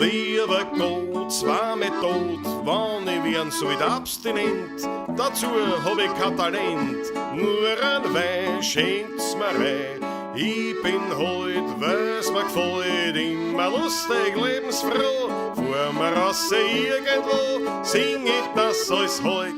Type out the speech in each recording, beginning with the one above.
Lieber Gott, zwar mit Tod, wann ich werden sollt abstinent, dazu hab ich kein Talent, nur ein Wein schenkt's mir rein. Ich bin heut, weil's mir gefällt, immer lustig, lebensfroh, fahr mir raus irgendwo, sing ich das alles heut.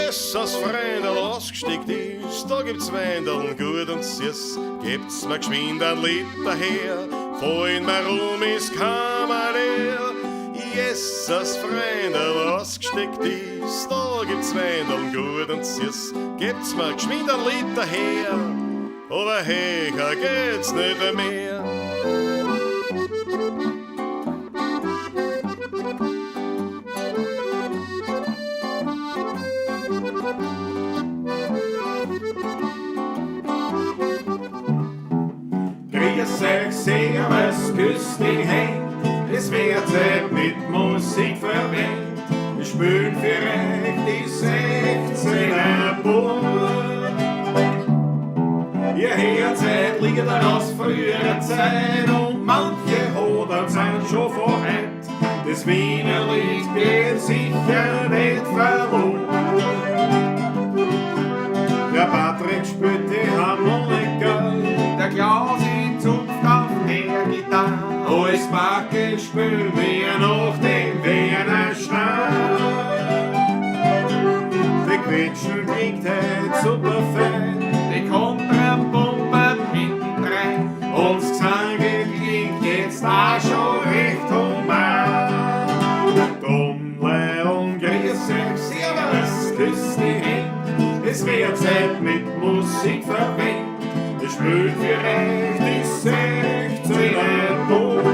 Jesus, Freundl, ausgesteckt ist, da gibt's Weindeln gut und süß. Gebt's mir geschwind ein Liter her, fallen mir rum, ist Kammer leer. Jesus, Freundl, ausgesteckt ist, da gibt's Weindeln gut und süß. Gebt's mir geschwind ein Liter her, aber höher geht's nicht mehr. Grüß euch, servus, küss die Hand. Es wird Zeit mit Musik verwendet. Wir spielen für euch die 16er Bund. Ihr hört seit Lieder aus früherer Zeit und manche Hodern sind schon vor heut. Das Wiener Lied geht sicher nicht verloren. Der Patrick spielt die Harmonika, Der Klausi zupft auf der Gitarre. Alles Backe spielen wir noch den Wiener Schnee. Die Quetschen klingt heut super fein. Die Kontrapumpen mittendrein. Uns Gesang klingt jetzt auch schon recht human. Drum und grüß euch, servus, küss die Hände. Es wird Zeit mit Musik verwendet. Es spielt für euch die 16er Ton.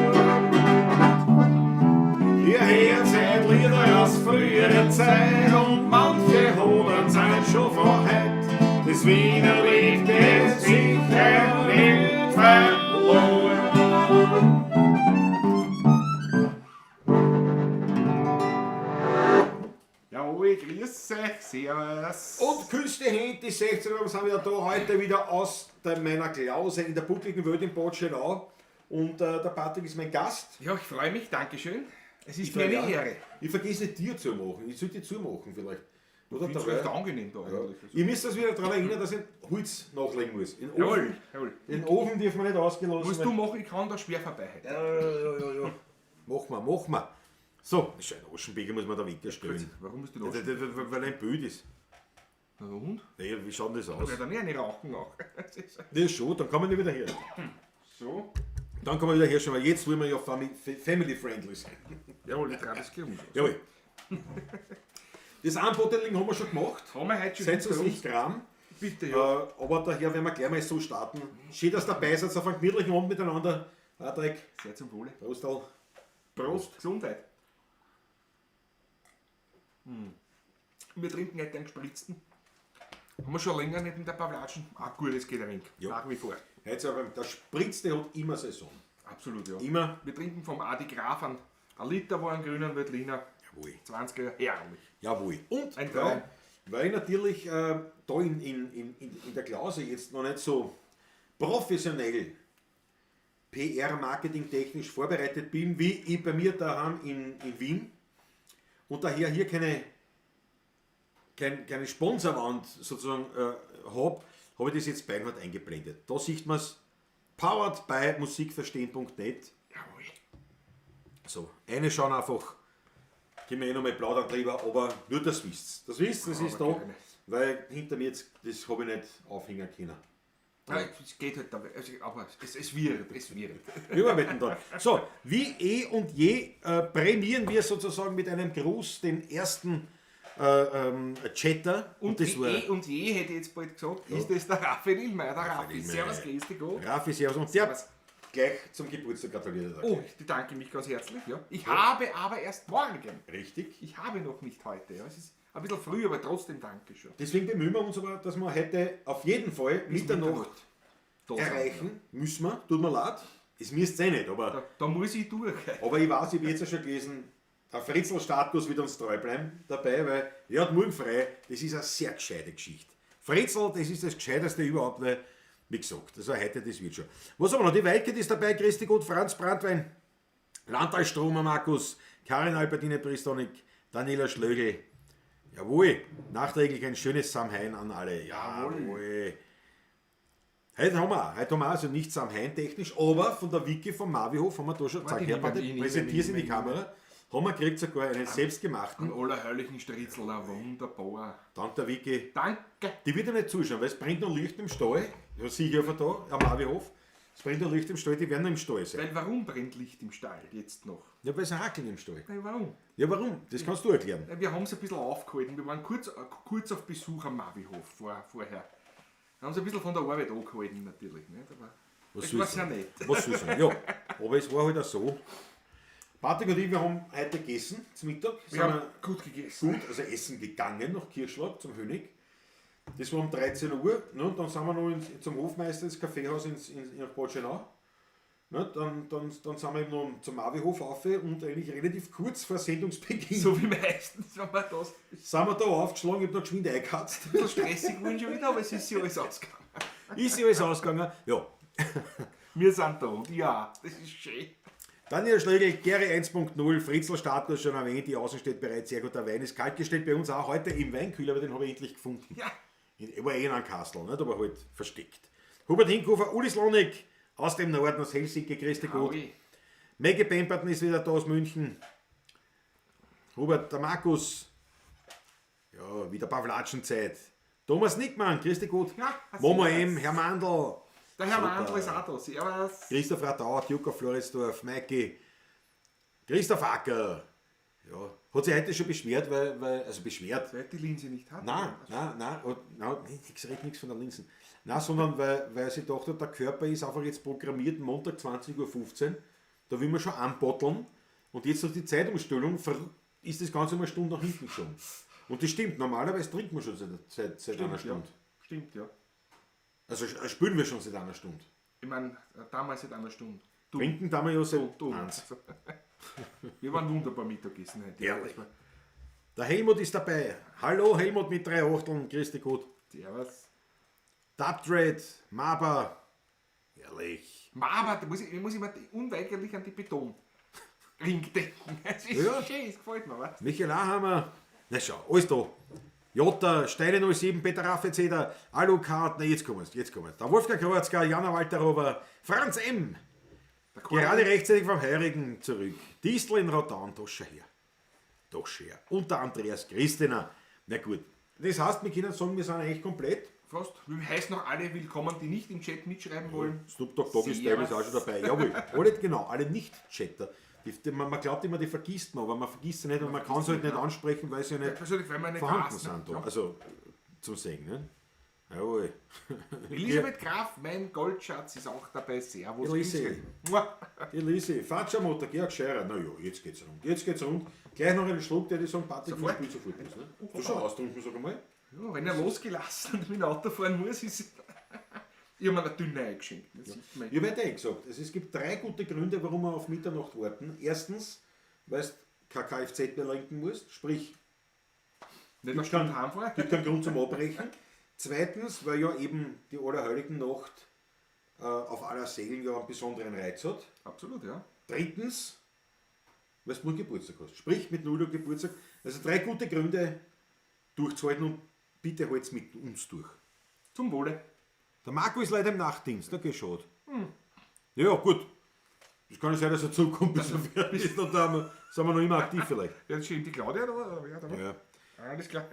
Ihr hört seit Lieder aus früherer Zeit und manche Hodern sind schon von heut. Das Wiener Lied geht sicher nicht verloren. Jawohl, grüß euch, servus. Und küss die Hände, die 16 Uhr sind wieder da, heute wieder aus der, meiner Klause in der buckligen Welt in Bad Schellau. Und der Patrick ist mein Gast. Ja, ich freue mich, Dankeschön. Es ist Ich mir eine freu mich auch. Ehre. Ich vergesse nicht, dir zu machen. Ich sollte dir zumachen vielleicht. Oder Ich finde es dabei? recht angenehm da Ja. eigentlich. Ihr müsst das wieder daran erinnern, dass ich Holz nachlegen muss. Den Ofen, Jawohl, jawohl. den Ofen dürfen wir nicht ausgelassen. Musst du machen, ich kann da schwer vorbei heute. Ja. Mach mal, mach mal. So, das ist ein Aschenbecher muss man da wegstellen. Warum musst du da? Ja, Weil ein Bild ist. Na und? Naja, wie schaut denn das aus? Ja, dann eh eine rauchen auch. Das ist Das schon, dann kann man nicht wieder her. So. Dann kann man wieder herstellen, weil jetzt wollen wir ja family friendly sein. Jawohl, ich trage das gleich um. Jawohl. Das Anboteling haben wir schon gemacht. Haben wir heute schon Seid hinter uns uns? nicht gram. Bitte, ja. Aber daher werden wir gleich mal so starten. Schön, dass ihr dabei seid, auf einen gemütlichen Abend miteinander. Patrick, Sehr zum Wohle. Prostal. Prost, Gesundheit. Hm. Wir trinken heute einen gespritzten. Haben wir schon länger nicht in der Pavlatschen. Ein gutes Getränk. Ja. Nach wie vor. Heute aber der Spritzte hat immer Saison. Absolut, ja. Immer. Wir trinken vom Adi Graf einen, ein Liter war ein grünen Veltliner. Jawohl. 20er, herrlich. Jawohl. Und Ein Traum. weil ich natürlich da in der Klause jetzt noch nicht so professionell PR-Marketing technisch vorbereitet bin, wie ich bei mir daheim in Wien und daher hier keine Sponsorwand sozusagen hab, habe ich das jetzt beinhart eingeblendet. Da sieht man's. Powered by musikverstehen.net. Jawohl. So, eine schauen einfach, können wir eh noch mal plaudern drüber, aber nur das wisst's. Das wisst, das Aber ist da, gerne. weil hinter mir jetzt, das habe ich nicht aufhängen können. Ja, es geht halt dabei, also, aber es wird, es wird. Wir arbeiten dran. So, wie eh und je prämieren wir sozusagen mit einem Gruß den ersten Chatter. Und, das wie war eh und je, hätte ich jetzt bald gesagt, ist das der Raphael Illmayer, der Raffi. Illmayer. Servus, grüß dich Gott. Raffi, servus. Und der Servus. gleich zum Geburtstag gratuliert. hat er Oh, gleich. ich bedanke mich ganz herzlich. Ja. Ich habe aber erst morgen. Richtig. Ich habe noch nicht heute. Ja. Es ist ein bisschen früh, aber trotzdem danke schon. Deswegen bemühen wir uns aber, dass wir heute auf jeden Fall Mitternacht Da sind erreichen. Müssen wir. Tut mir leid. Es müsst eh nicht, aber, wir. Da muss ich durch. aber ich weiß, ich habe jetzt ja schon gelesen, der Fritzl Startguss wird uns treu bleiben dabei, weil er hat morgen frei. Das ist eine sehr gescheite Geschichte. Fritzl, das ist das Gescheiteste überhaupt, weil Wie gesagt, also heute, das wird schon. Was haben wir noch? Die Weike ist dabei, Christi Gut, Franz Brandwein, Landtal Stromer Markus, Karin Albertine Pristonik, Daniela Schlögl. Jawohl, nachträglich ein schönes Samhain an alle. Jawohl. Heute haben wir, heute haben wir also nicht Samhain technisch, aber von der Wiki vom Mavihof haben wir da schon, zeig her, präsentier's in die Kamera, haben wir gekriegt sogar einen selbstgemachten. An allerherrlichen Stritzel, wunderbar. Dank der Wiki. Danke. Die wird ja nicht zuschauen, weil es brennt noch Licht im Stall. Ja, sicher von da, am Mavihof. Es brennt noch Licht im Stall, die werden noch im Stall sein. Weil warum brennt Licht im Stall jetzt noch? Ja, weil es hackeln im Stall. Nein, warum? Ja, warum? Das kannst du erklären. Wir haben es ein bisschen aufgehalten. Wir waren kurz auf Besuch am Mavihof vorher. Wir haben es ein bisschen von der Arbeit angehalten natürlich. Nicht? Aber was das war sehr nett. Was soll sein? Ja, aber es war halt auch so. Patrick und ich, wir haben heute gegessen zum Mittag. Wir haben gut gegessen. Gut, also essen gegangen nach Kirchschlag zum Hönig. Das war um 13 Uhr. Ne, und dann sind wir noch zum Hofmeister ins Kaffeehaus nach Bad Schönau. Ne, dann sind wir eben noch zum Mavihof auf und eigentlich relativ kurz vor Sendungsbeginn. So wie meistens, wenn wir das. Sind wir da aufgeschlagen, ich hab noch geschwind eingekatzt. Ein bisschen stressig geworden schon wieder, aber es ist ja alles ausgegangen. Ist ja alles ausgegangen, ja. Wir sind da und ja, das ist schön. Daniel Schlögl, Gary 1.0, Fritzl Status schon erwähnt, die Außen steht bereits, sehr gut, der Wein ist kalt gestellt bei uns auch heute im Weinkühler, aber den habe ich endlich gefunden. Ja. War eh in einem Kastel, nicht? Aber halt versteckt. Hubert Hinkofer, Uli Slonik aus dem Norden, aus Helsinki, Christi Gut. Maggie Pemberton ist wieder da aus München. Hubert, der Markus, ja, wieder Pavlatschenzeit. Thomas Nickmann, Christi Gut. Ja, Momo M, Herr Mandl. Der Herr Mandl ist auch da, servus. Christoph Radauer, Duke of Floridsdorf, Maiki. Christoph Acker. Ja, hat sich heute schon beschwert, weil also beschwert. Weil die Linse nicht hat. Nein, ich rede nichts von der Linsen. Nein, sondern weil sie dachte, der Körper ist einfach jetzt programmiert, Montag 20:15 Uhr, da will man schon anbotteln und jetzt durch die Zeitumstellung ist das Ganze um eine Stunde nach hinten geschoben. Und das stimmt, normalerweise trinkt man schon seit einer Stunde. Ja. Stimmt, ja. Also spülen wir schon seit einer Stunde. Ich meine, damals seit einer Stunde. Du. Trinken damals ja seit eins. Wir waren wunderbar Mittagessen heute. Ehrlich. Der Helmut ist dabei. Hallo Helmut mit 3 Achteln, Christi Gut. Servus. Dubtrade, Maba. Herrlich. Maba, da muss ich immer unweigerlich an die Betonring denken. Das ist ja schön, das gefällt mir, was? Michael Ahammer. Na schau, alles da. Jota, Steine 07, Peter Raffezeder, Alucard, na jetzt kommen wir, jetzt kommen wir. Der Wolfgang Kroatzka, Jana Walterover, Franz M. Gerade rechtzeitig vom Heurigen zurück. Distel in Rottau, doch schon her. Doch schon her. Und der Andreas Christina. Na gut. Das heißt, wir können sagen, wir sind eigentlich komplett. Fast. Wir heißen noch alle willkommen, die nicht im Chat mitschreiben wollen. Snoop Dogg Dogg ist auch schon dabei. Jawohl. Alle, genau, alle Nicht-Chatter. Man glaubt immer, die vergisst man, aber man vergisst sie nicht und man kann sie halt nicht ansprechen, weil sie ja nicht vorhanden weiß, sind. Da. Ja. Also zum Sehen. Ne? Jawohl. Elisabeth Graf, mein Goldschatz, ist auch dabei. Servus. Elise. Elise, Fatschermutter, Georg Scheurer. Na ja, jetzt geht's rund. Jetzt geht's rund. Gleich noch einen Schluck, der die sagen, Patrick, ich spiel sofort los. Ne? Du schon austrunken, sag einmal. Ja, wenn er losgelassen und mit dem Auto fahren muss, ist. Ich habe mir eine dünne eingeschenkt. Das ja. Ich habe eh gesagt, also es gibt 3 gute Gründe, warum wir auf Mitternacht warten. Erstens, weil du kein Kfz mehr lenken musst, sprich, nicht gibt keinen Grund zum Abbrechen. Zweitens, weil ja eben die Allerheiligen Nacht auf aller Seelen ja einen besonderen Reiz hat. Absolut, ja. Drittens, weil du nur Geburtstag hast. Sprich, mit 0 Uhr Geburtstag. Also 3 gute Gründe durchzuhalten und bitte halt's mit uns durch. Zum Wohle. Der Marco ist leider im Nachtdienst, okay, schade. Hm. Ja, gut. Das kann ja sein, dass er zurückkommt, bis er fertig ist und dann sind wir noch immer aktiv vielleicht. Ja, das ist die Claudia oder? Ja. Alles klar.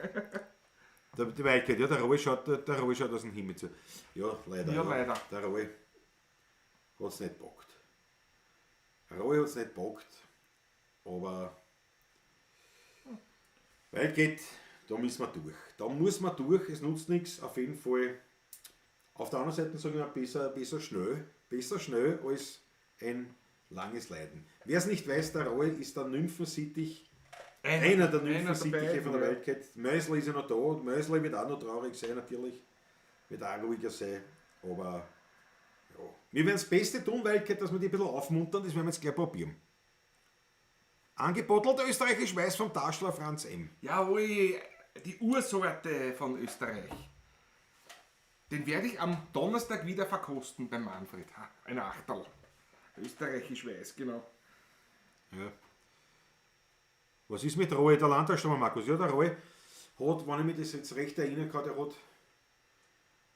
Die Weichheit, ja, der Roy schaut, der Roy schaut aus dem Himmel zu. Ja, leider. Ja, leider. Der Roy hat es nicht gepackt. Der Roy hat es nicht gepackt, aber weil geht, da müssen wir durch. Da muss man durch, es nutzt nichts, auf jeden Fall. Auf der anderen Seite sage ich mal, besser schnell als ein langes Leiden. Wer es nicht weiß, der Roy ist der Nymphensittich, einer der Nymphensittiche von der Wildcat. Mösl ist ja noch da, Mösl wird auch noch traurig sein natürlich, wird auch ruhiger sein, aber ja. Wir werden das Beste tun, Wildcat, dass wir die ein bisschen aufmuntern, das werden wir jetzt gleich probieren. Angebottelt österreichisch Weiß vom Taschler Franz M. Jawohl, die Ursorte von Österreich. Den werde ich am Donnerstag wieder verkosten beim Manfred. Ha, ein Achterl. Österreichisch weiß, genau. Ja. Was ist mit Roy? Der Landtagsstürmer Markus. Ja, der Roy hat, wenn ich mich das jetzt recht erinnern kann, der hat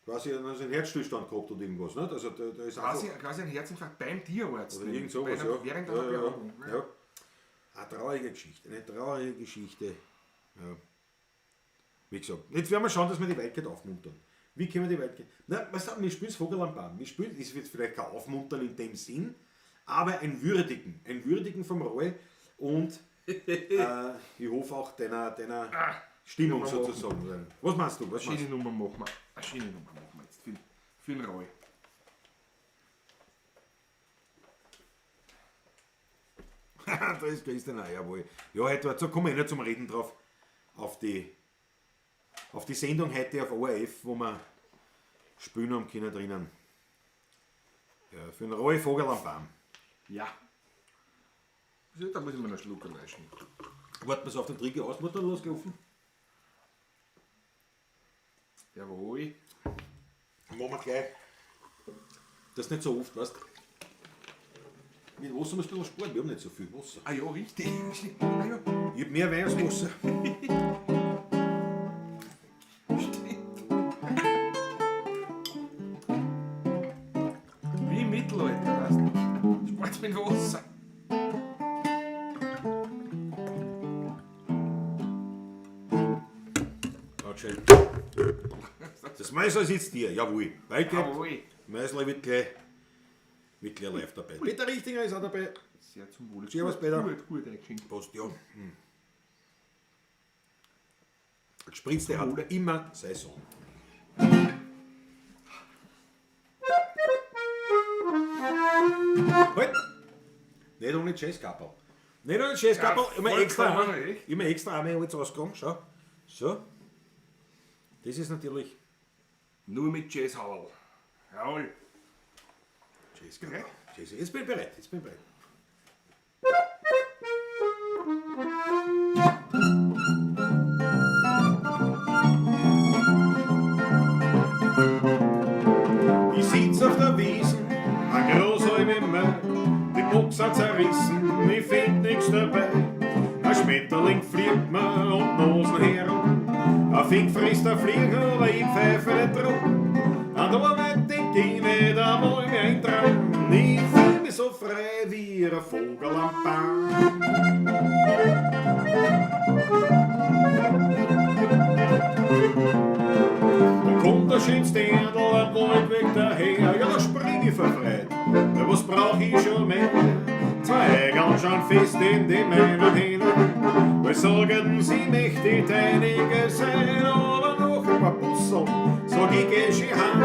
quasi einen Herzstillstand gehabt und irgendwas. Nicht? Also der ist Quasi ein Herzinfarkt beim Tierarzt. Oder irgend sowas, ja. Während einer Ja, ja, Behandlung. ja. Eine traurige Geschichte, eine traurige Geschichte. Ja. Wie gesagt, jetzt werden wir schauen, dass wir die Wildcat aufmuntern. Wie können wir die Wildcat? Na, weißt du, wir spielen das Vogel am Baum. Wir spielen, das wird vielleicht kein Aufmuntern in dem Sinn, aber ein Würdigen. Ein Würdigen vom Roy und ich hoffe auch deiner Stimmung können wir sozusagen. Was meinst du? Was Eine meinst schöne Nummer machen wir. Eine schöne Nummer machen wir jetzt für den Roy. du? Da ist Christian auch, jawohl. Ja, heute so kommen wir eh noch zum Reden drauf. Auf die Sendung heute auf ORF, wo wir spielen haben können drinnen. Ja, für den Roy Vogel am Baum. Ja. Da muss ich mir noch einen Schluck leisten. Warten wir so auf den Trigger aus, wird dann losgelaufen. Jawohl. Machen wir gleich. Das ist nicht so oft, weißt du. Mit Wasser musst du ein bisschen sparen, wir haben nicht so viel Wasser. Ah ja, richtig. Ah ja, Ich hab mehr Wein als Wasser. stimmt. Wie im Mittelalter, weißt du? Spart's mit Wasser. Schön. Das Meißel sitzt dir, jawohl. Weiter. Jawohl. Meißel wird gleich live dabei. Peter Richtinger ist auch dabei. Sehr zum Wohle. Servus, Peter. Gut, gut eingeschenkt. Prost, ja. Hm. Gespritzte hat immer Saison. Halt! Nicht ohne Jazzkappel. Nicht ohne Jazzkappel, Ja, immer extra, vollkommen recht. immer extra einmal alles rausgegangen. Schau. So. Das ist natürlich Nur mit Jazzhauerl. Jawohl. Jazzkappel. Jazz. Jetzt bin ich bereit. Jetzt bin ich bereit. Ich sitz auf der Wiesen, ein Großhalm im Meer, die Boxer zerrissen, ich find nix dabei. Ein Schmetterling fliegt mir und Nosen herum, ein Fink frisst ein Flieger, aber ich pfeife nicht drum. An der Arbeit denk ich nicht einmal mehr ein Traum, ich fühl mich so frei wie ein Vogel am Baum. Da kommt der schönste Erdl am Waldweg daher, ja, da spring ich vor Freude, ja, was brauch ich schon mehr? Zwei Eigeln schon fest in die meinen Händen, weil sagen, sie möchte die deinige sein, aber noch ein paar Bussel, sag ich, geh schon heim.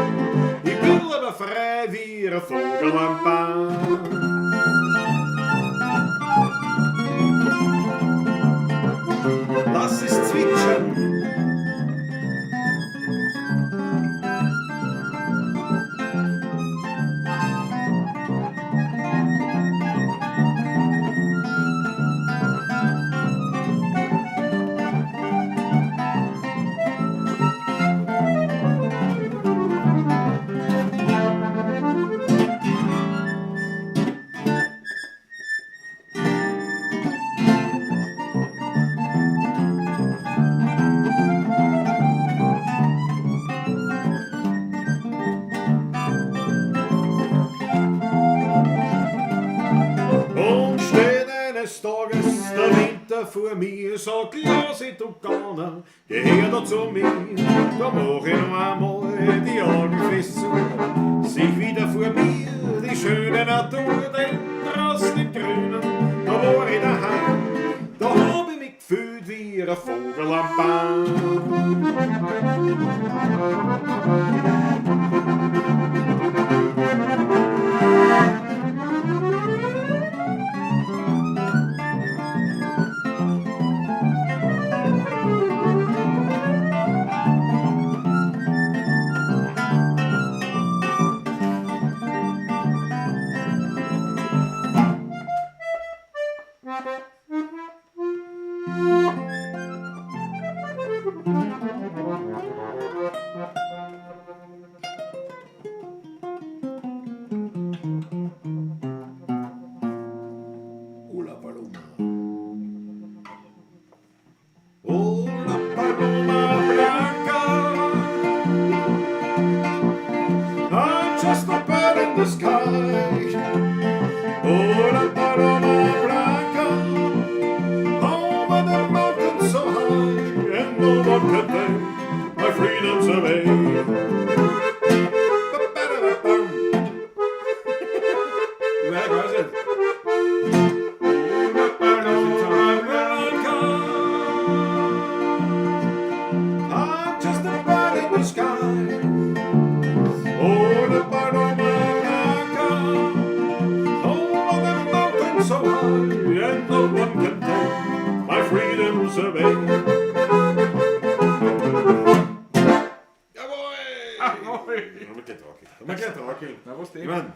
Ich bin aber frei wie ein Vogel am Baum. Lass es zwitschern. Und steht eines Tages der Winter vor mir, sagt, lass ich du Gauner, geh her da zu mir. Da mach ich noch einmal die Augen fest zu, sich wieder vor mir die schöne Natur, denn draußen im Grünen, da war ich daheim, da hab ich mich gefühlt wie ein Vogel am Baum. away. Oh, la paloma blanca, over the mountain so high, and no one can take my freedom's away. Ba-ba-da-ba-bum. Ja, ich weiß nicht. Oh, la paloma blanca, I'm just a bird in the sky. Oh, la paloma blanca, over the mountain so high, and no one can take my freedom's away. Jawohl! Jawohl. Da haben wir gleich draufgekriegt. Da haben wir gleich draufgekriegt. Na, was Ich denn? mein,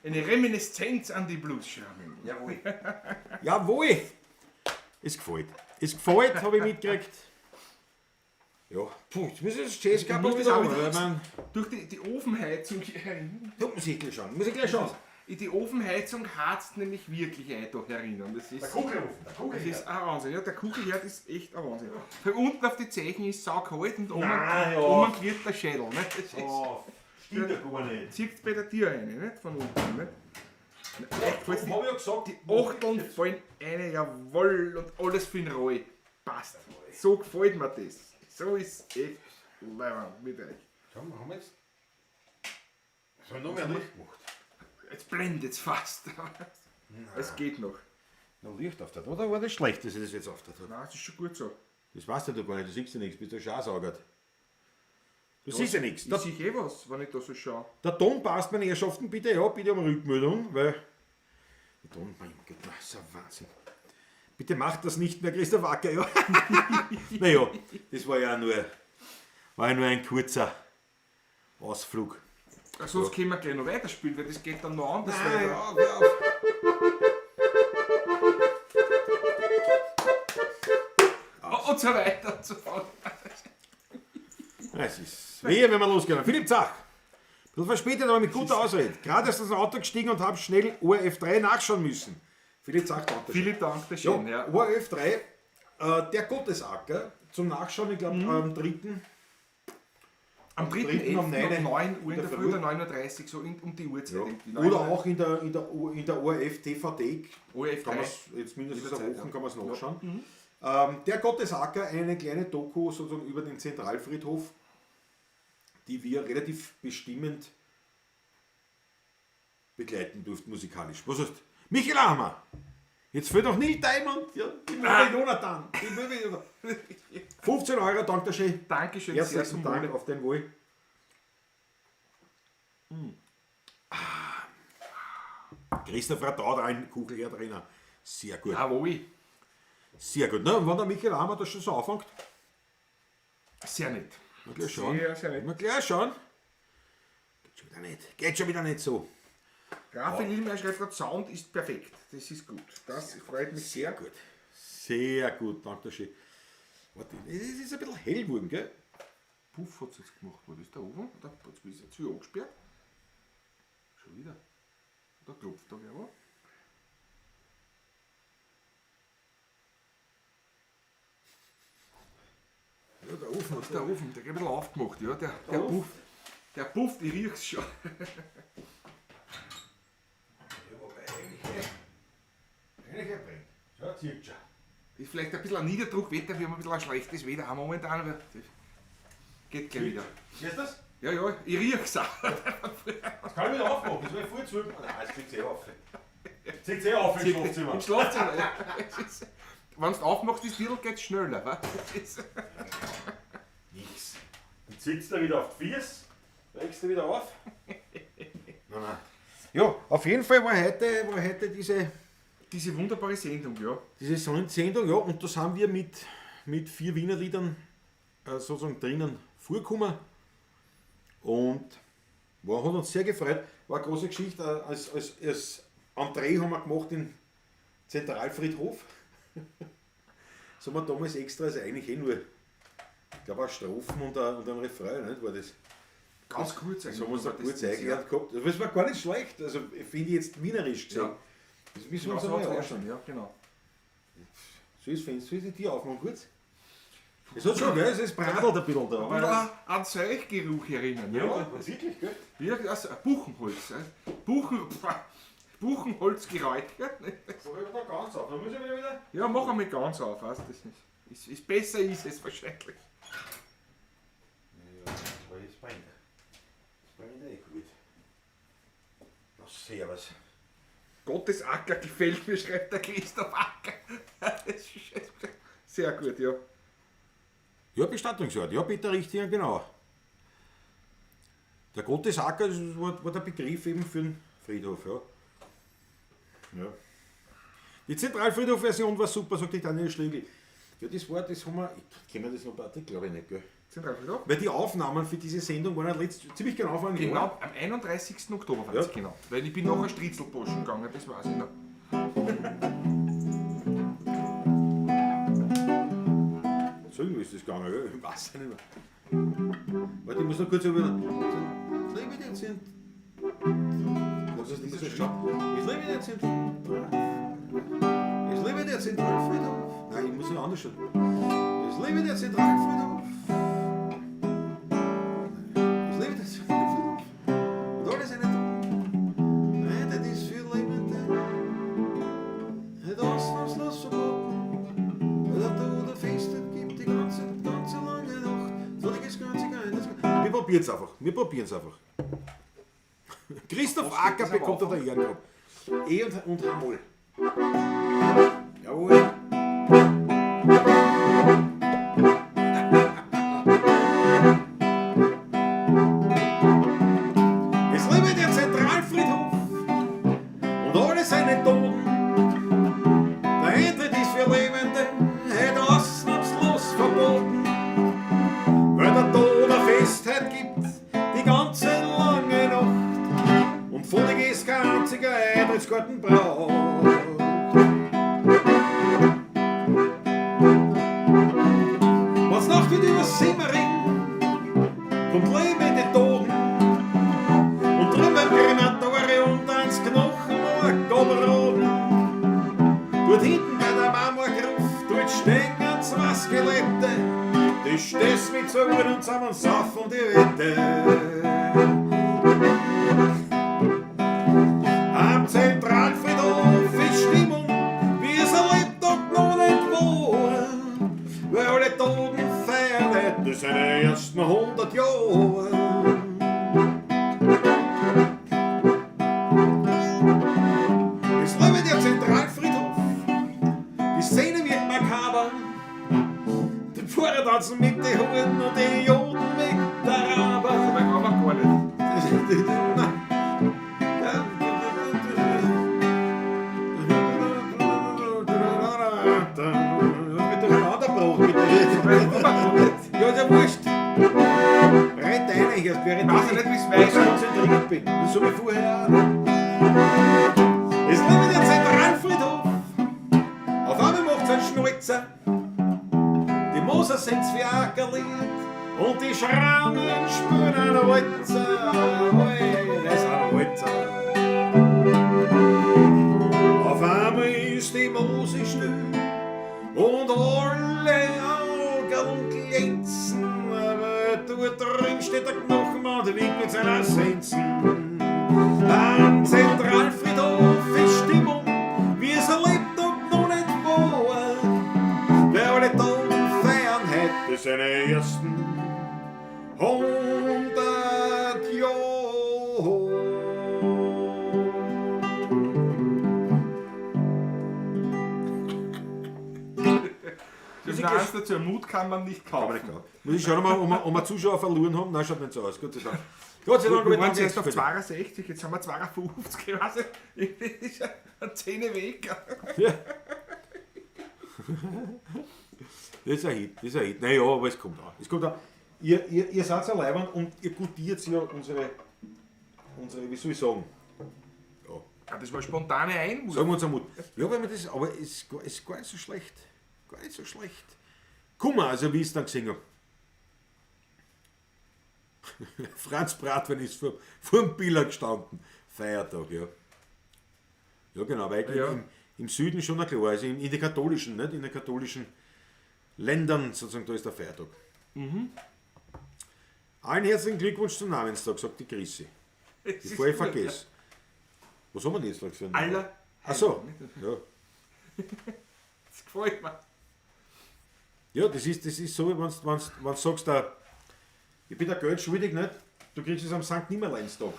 Eine Reminiszenz an die Blues-Schrammen. jawohl. Jawohl! Es gefällt. Es gefällt, habe ich mitgekriegt. Ja, puh, jetzt muss ich das Jazzcup muss das wieder auch haben, wieder weil man, Durch die Ofenheizung hier herin. da muss ich gleich schauen, muss ich gleich schauen. Die Ofenheizung harzt nämlich wirklich ein da herinnen. Das ist, Kugelofen, der das ist ein Wahnsinn. Ja, der Kugelherd ist echt ein Wahnsinn. Von unten auf die Zeichen ist saukalt und oben, Nein, ja. oben gliert der Schädel. Ne? Das ist, Oh, stimmt ja gar nicht. Zieht bei der Tür rein, nicht? Von unten. Nicht? Echt, falls die Hab ich ja gesagt, Die Achteln fallen eine, jawohl, und alles für den Roll. Passt. So gefällt mir das. So ist echt leibend mit euch. Schau mal, haben wir jetzt. Das haben wir noch mehr Licht gemacht. Jetzt blendet's fast. Es geht noch. Noch Licht auf der, oder war das schlecht, dass ich das jetzt auf der habe? Nein, es ist schon gut so. Das weißt ja du gar nicht, du siehst ja nichts, bist du schon saugert. Du siehst ja nichts. Ich Der, sehe eh was, wenn ich da so schaue. der Ton passt, meine Herrschaften, bitte, ja, bitte um Rückmeldung, weil. Der Ton, mein Gott, das ist ein Wahnsinn. Bitte macht das nicht mehr, Christoph Wacker, ja. Naja, das war ja nur, war ja nur ein kurzer Ausflug. Sonst können wir gleich noch weiterspielen, weil das geht dann noch anders Nein, weiter. hör auf, hör auf. Und so weiter und so fort. Es ist wehe, wenn wir losgehen. Philipp Zach. Ein bisschen verspätet, aber mit guter Ausrede. Gerade erst aus dem Auto gestiegen und habe schnell ORF 3 nachschauen müssen. Philipp Zach, danke schön. Philipp, danke schön. Ja, Ja. ORF 3, der Gottesacker, zum Nachschauen, ich glaube am 3. Am 3. 3.11. um um 9 Uhr in der Früh Früh. oder 9.30 Uhr, so um die Uhrzeit. Ja. irgendwie. Oder auch in der ORF TVD, ORF kann 3. man's jetzt mindestens eine Jederzeit, Woche ja. kann man es nachschauen. Der Gottesacker, eine kleine Doku sozusagen über den Zentralfriedhof, die wir relativ bestimmend begleiten durften musikalisch. Was heißt? Michael Ahmer! Jetzt fehlt noch Neil Diamond, ja, die Möwe Jonathan. Die Möwe Jonathan. 15 Euro, danke schön. Dankeschön, sehr Herzlichen zum Dank Wohle. auf dein Wohl. Christopher Traut, ein Kugelherdrenner. Sehr gut. Jawohl. Sehr gut. Na, und wenn der Michael Ahmer das schon so anfängt, Sehr nett. mal gleich schauen. Sehr, sehr nett. Mal gleich schauen. Geht schon wieder nicht. Geht schon wieder nicht so. Raphael Lillmeier schreibt gerade, Sound ist perfekt. Das ist gut. Das freut mich sehr. Gut. Sehr gut, danke schön. Warte, es ist ein bisschen hell geworden, gell? Puff hat es jetzt gemacht. War das der Ofen? Oder jetzt ist jetzt wieder angesperrt. Schon wieder. Da klopft da wer an. Ja, der Ofen hat Der Ofen, der hat ein bisschen aufgemacht, ja. Der pufft. Der pufft, ich riech's schon. Ja, wobei, eigentlich er brennt. Ja, zieht schon. Ist vielleicht ein bisschen ein Niederdruckwetter, wir haben ein bisschen ein schlechtes Wetter auch momentan, aber das geht gleich wieder. Siehst du das? Ja, ja, ich riech's auch. Das kann ich wieder aufmachen, das war ich voll zu. Nein, es zieht eh auf. Zieht eh auf im Schlafzimmer. Im Schlafzimmer, ja. Wenn du aufmachst, das Viertel geht's schneller, wa? Das ist- Nix. Dann zieht's da wieder auf die Füße, regst du wieder auf. Nein, nein. Ja, auf jeden Fall war heute diese, Diese wunderbare Sendung, ja. diese Sendung, ja, und das haben wir mit 4 Wiener Liedern sozusagen drinnen vorgekommen. Und hat uns sehr gefreut, war eine große Geschichte. Als Entree haben wir gemacht im Zentralfriedhof. Das haben wir damals extra, also eigentlich eh nur, ich glaube, auch Strophen und ein Refrain, nicht, war das? Ganz kurz Das haben wir uns da eigentlich. kurz Das- eingelernt gehabt. Das war gar nicht schlecht, also finde ich jetzt wienerisch gesehen. Ja. Das müssen wir Genau uns so einmal hat's anschauen. ja, genau. Soll ich das Fenster, soll ich die Tür aufmachen kurz? Es hat schon, gell? Es ist bradelt ein bisschen da. Ein bisschen an Seuchgeruch erinnern. Ja, Ja, wirklich, gell? ja, also ein Buchenholz. Buchen, Buchenholz geräuchert. So, ich da ganz auf. Dann muss ich wieder. Ja, mach einmal ganz auf, weißt du, das ist besser ist es wahrscheinlich. Ja, aber jetzt brennt. Das brennt eh gut. Na, servus. Gottes Acker gefällt mir, schreibt der Christoph Acker. Das ist sehr gut, ja. Ja, Bestattungsort. Ja, Peter Richtinger, genau. Der Gottesacker das war der Begriff eben für den Friedhof, ja. Ja. Die Zentralfriedhof-Version war super, sagt die Daniel Schlegel. Ja, das war, das haben wir, ich kenne das noch, Patrick, glaube ich nicht, gell? Zentralfriedhof? Weil die Aufnahmen für diese Sendung waren ja ziemlich genau vor einem Jahr. Genau, am 31. Oktober waren Ja. sie genau. Weil ich bin nachher Stritzelposchen gegangen, das weiß ich noch. So irgendwie ist das gegangen, gell? Ich weiß ja nicht mehr. Warte, ich muss noch kurz über. Ich lebe den Zent. Was ist das? Ich lebe den Zent. Ich lebe der Zentralfriedhof. Nein, ich muss noch anders schauen. Ich lebe der Zentralfriedhof. Ich lebe der Zentralfriedhof. Und alles eine Tod. Nein, das ist für Lebende. Nicht ausnahmslos verboten. Weil der Tod ein Fest gibt die ganze, ganze lange Nacht. So die ganze geil. Wir probieren's einfach. Wir probieren's einfach. Christoph Acker bekommt da der Ehrengrab. E und H-Moll. Jawohl. Es lebe der Zentralfriedhof und alle seine Toten. Der Eintritt ist für Lebende heute ausnahmslos verboten, weil der Tod eine Festheit gibt die ganze lange Nacht und völlig ist kein einziger Eintrittskarten braucht. Wenn's Nacht wird über Simmering, kommt Leben die Toten und drum beim Krematorium tanzt Knochenmark oberroden. Dort hinten bei der Marmorgruft, dort stehen zwei Skelette, die stehst mit so gut und zusammen saufen die Wette. Am Zentralfriedhof ist Stimmung, wie es ein Lebtag noch nicht war. Weil alle Toten feiern heute seine ersten 100 Jahre. Es lebe der Zentralfriedhof, die Szene wird makaber. Die Pfarrer tanzen mit den Huren und die Juden mit der Araber. Aber kann man gar nicht. Ja, ist ja wurscht. Red rein, erst während Ich weiß ja nicht, wie's weitergeht. ich konzentriert bin. Das so wie vorher auch. Es lebe der Zentralfriedhof. Auf einmal macht's einen Schnäuzer. Die Moser sind's für Ackerlied und die Schrammen spüren einen Walzer. Oi, das ist ein Walzer. Auf einmal ist die Mose still und alle Augen glänzen. Aber dort drin steht der Knochenmann und winkt mit seiner Sensen. Am Zentralfriedhof ist Stimmung, wie es erlebt und noch nicht war. Wer alle Toten feiern heute seine ersten 100 Jahre. Das ist dazu, Mut kann man nicht kaufen. Muss ich schauen, ob wir Zuschauer verloren haben? Nein, schaut nicht so aus. Gott sei Dank. Gott sei Dank, Wir aber waren danke zuerst auf für die- 62, jetzt haben wir 52, ich weiß nicht, das ist ja 10 weg. Ja. Das ist ein Hit, das ist ein Hit. Naja, aber es kommt auch. Es kommt auch. Ihr seid ja leiwand und ihr gutiert ja unsere, wie soll ich sagen? Ja. Ja, das war spontane Einwurf. Sagen wir uns einmal. Ja, weil man das, aber es ist gar nicht so schlecht. Gar nicht so schlecht. Guck mal, also wie ich es dann gesehen habe. Franz Bratwein ist vor dem Biller gestanden. Feiertag, ja. Ja, genau, weil Ja. im Süden schon klar, also in der katholischen, nicht? In der katholischen Ländern, sozusagen, da ist der Feiertag. Allen herzlichen Glückwunsch zum Namenstag, sagt die Chrissy. Es ist Bevor ich gut, vergesse. Was haben wir denn jetzt noch für einen Namen? Aller Ach so, ja. Das gefällt mir. Ja, das ist so, wenn du sagst, da, ich bin der Geld schuldig, nicht? Du kriegst es am Sankt Nimmerleinstag.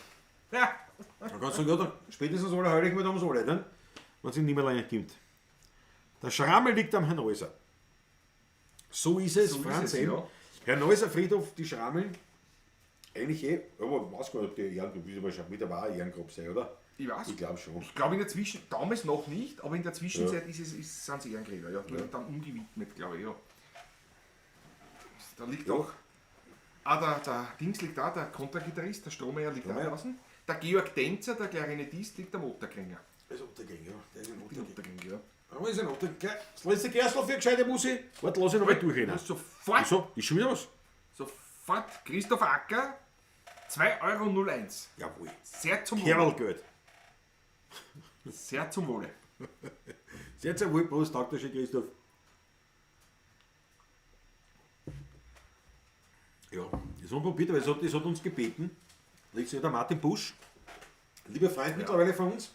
Ja. Dann kannst du sagen, ja, dann spätestens alle Heiligen, weil da haben sie alle, nicht? Wenn es in Nimmerlein nicht gibt. Der Schrammel liegt am Herrn Neuser. So ist es, So ist Franz es, M. ja. Herr Neuser Friedhof, die Schrammeln, eigentlich eh, aber ich weiß gar nicht, ob die Ehrengrab, wird wahrscheinlich wieder war Ehrengrab sein, oder? Ich weiß. Ich glaube schon. Ich glaube in der Zwischen, damals noch nicht, aber in der Zwischenzeit sind sie Ehrengräber, ja. Wurden dann umgewidmet, glaube ich, ja. Da liegt Ja. auch, der Dings liegt da, der Kontragitarrist, der Strohmeier liegt da Strohmeier. draußen. Der Georg Denzer, der Klarinettist, liegt am Otterkringer. Das ist Otterkring, ja. Der ist in Die Otterkring. Otterkring, ja. Aber ist in Otterkring. Gell? Das letzte Gerstl für gescheite Musik. Warte, lass ich noch mal durchrennen. Du sofort, Wieso? Ist schon wieder was? sofort, Christoph Acker, 2,01 Euro. Jawohl. Sehr zum Wohle. Kerlgeld. Sehr zum Wohle. Sehr, sehr wohl, Prost, Dankeschön, Christoph. Ja, das haben wir probiert, aber es hat uns gebeten, letztes Jahr der Martin Busch, lieber Freund mittlerweile von uns,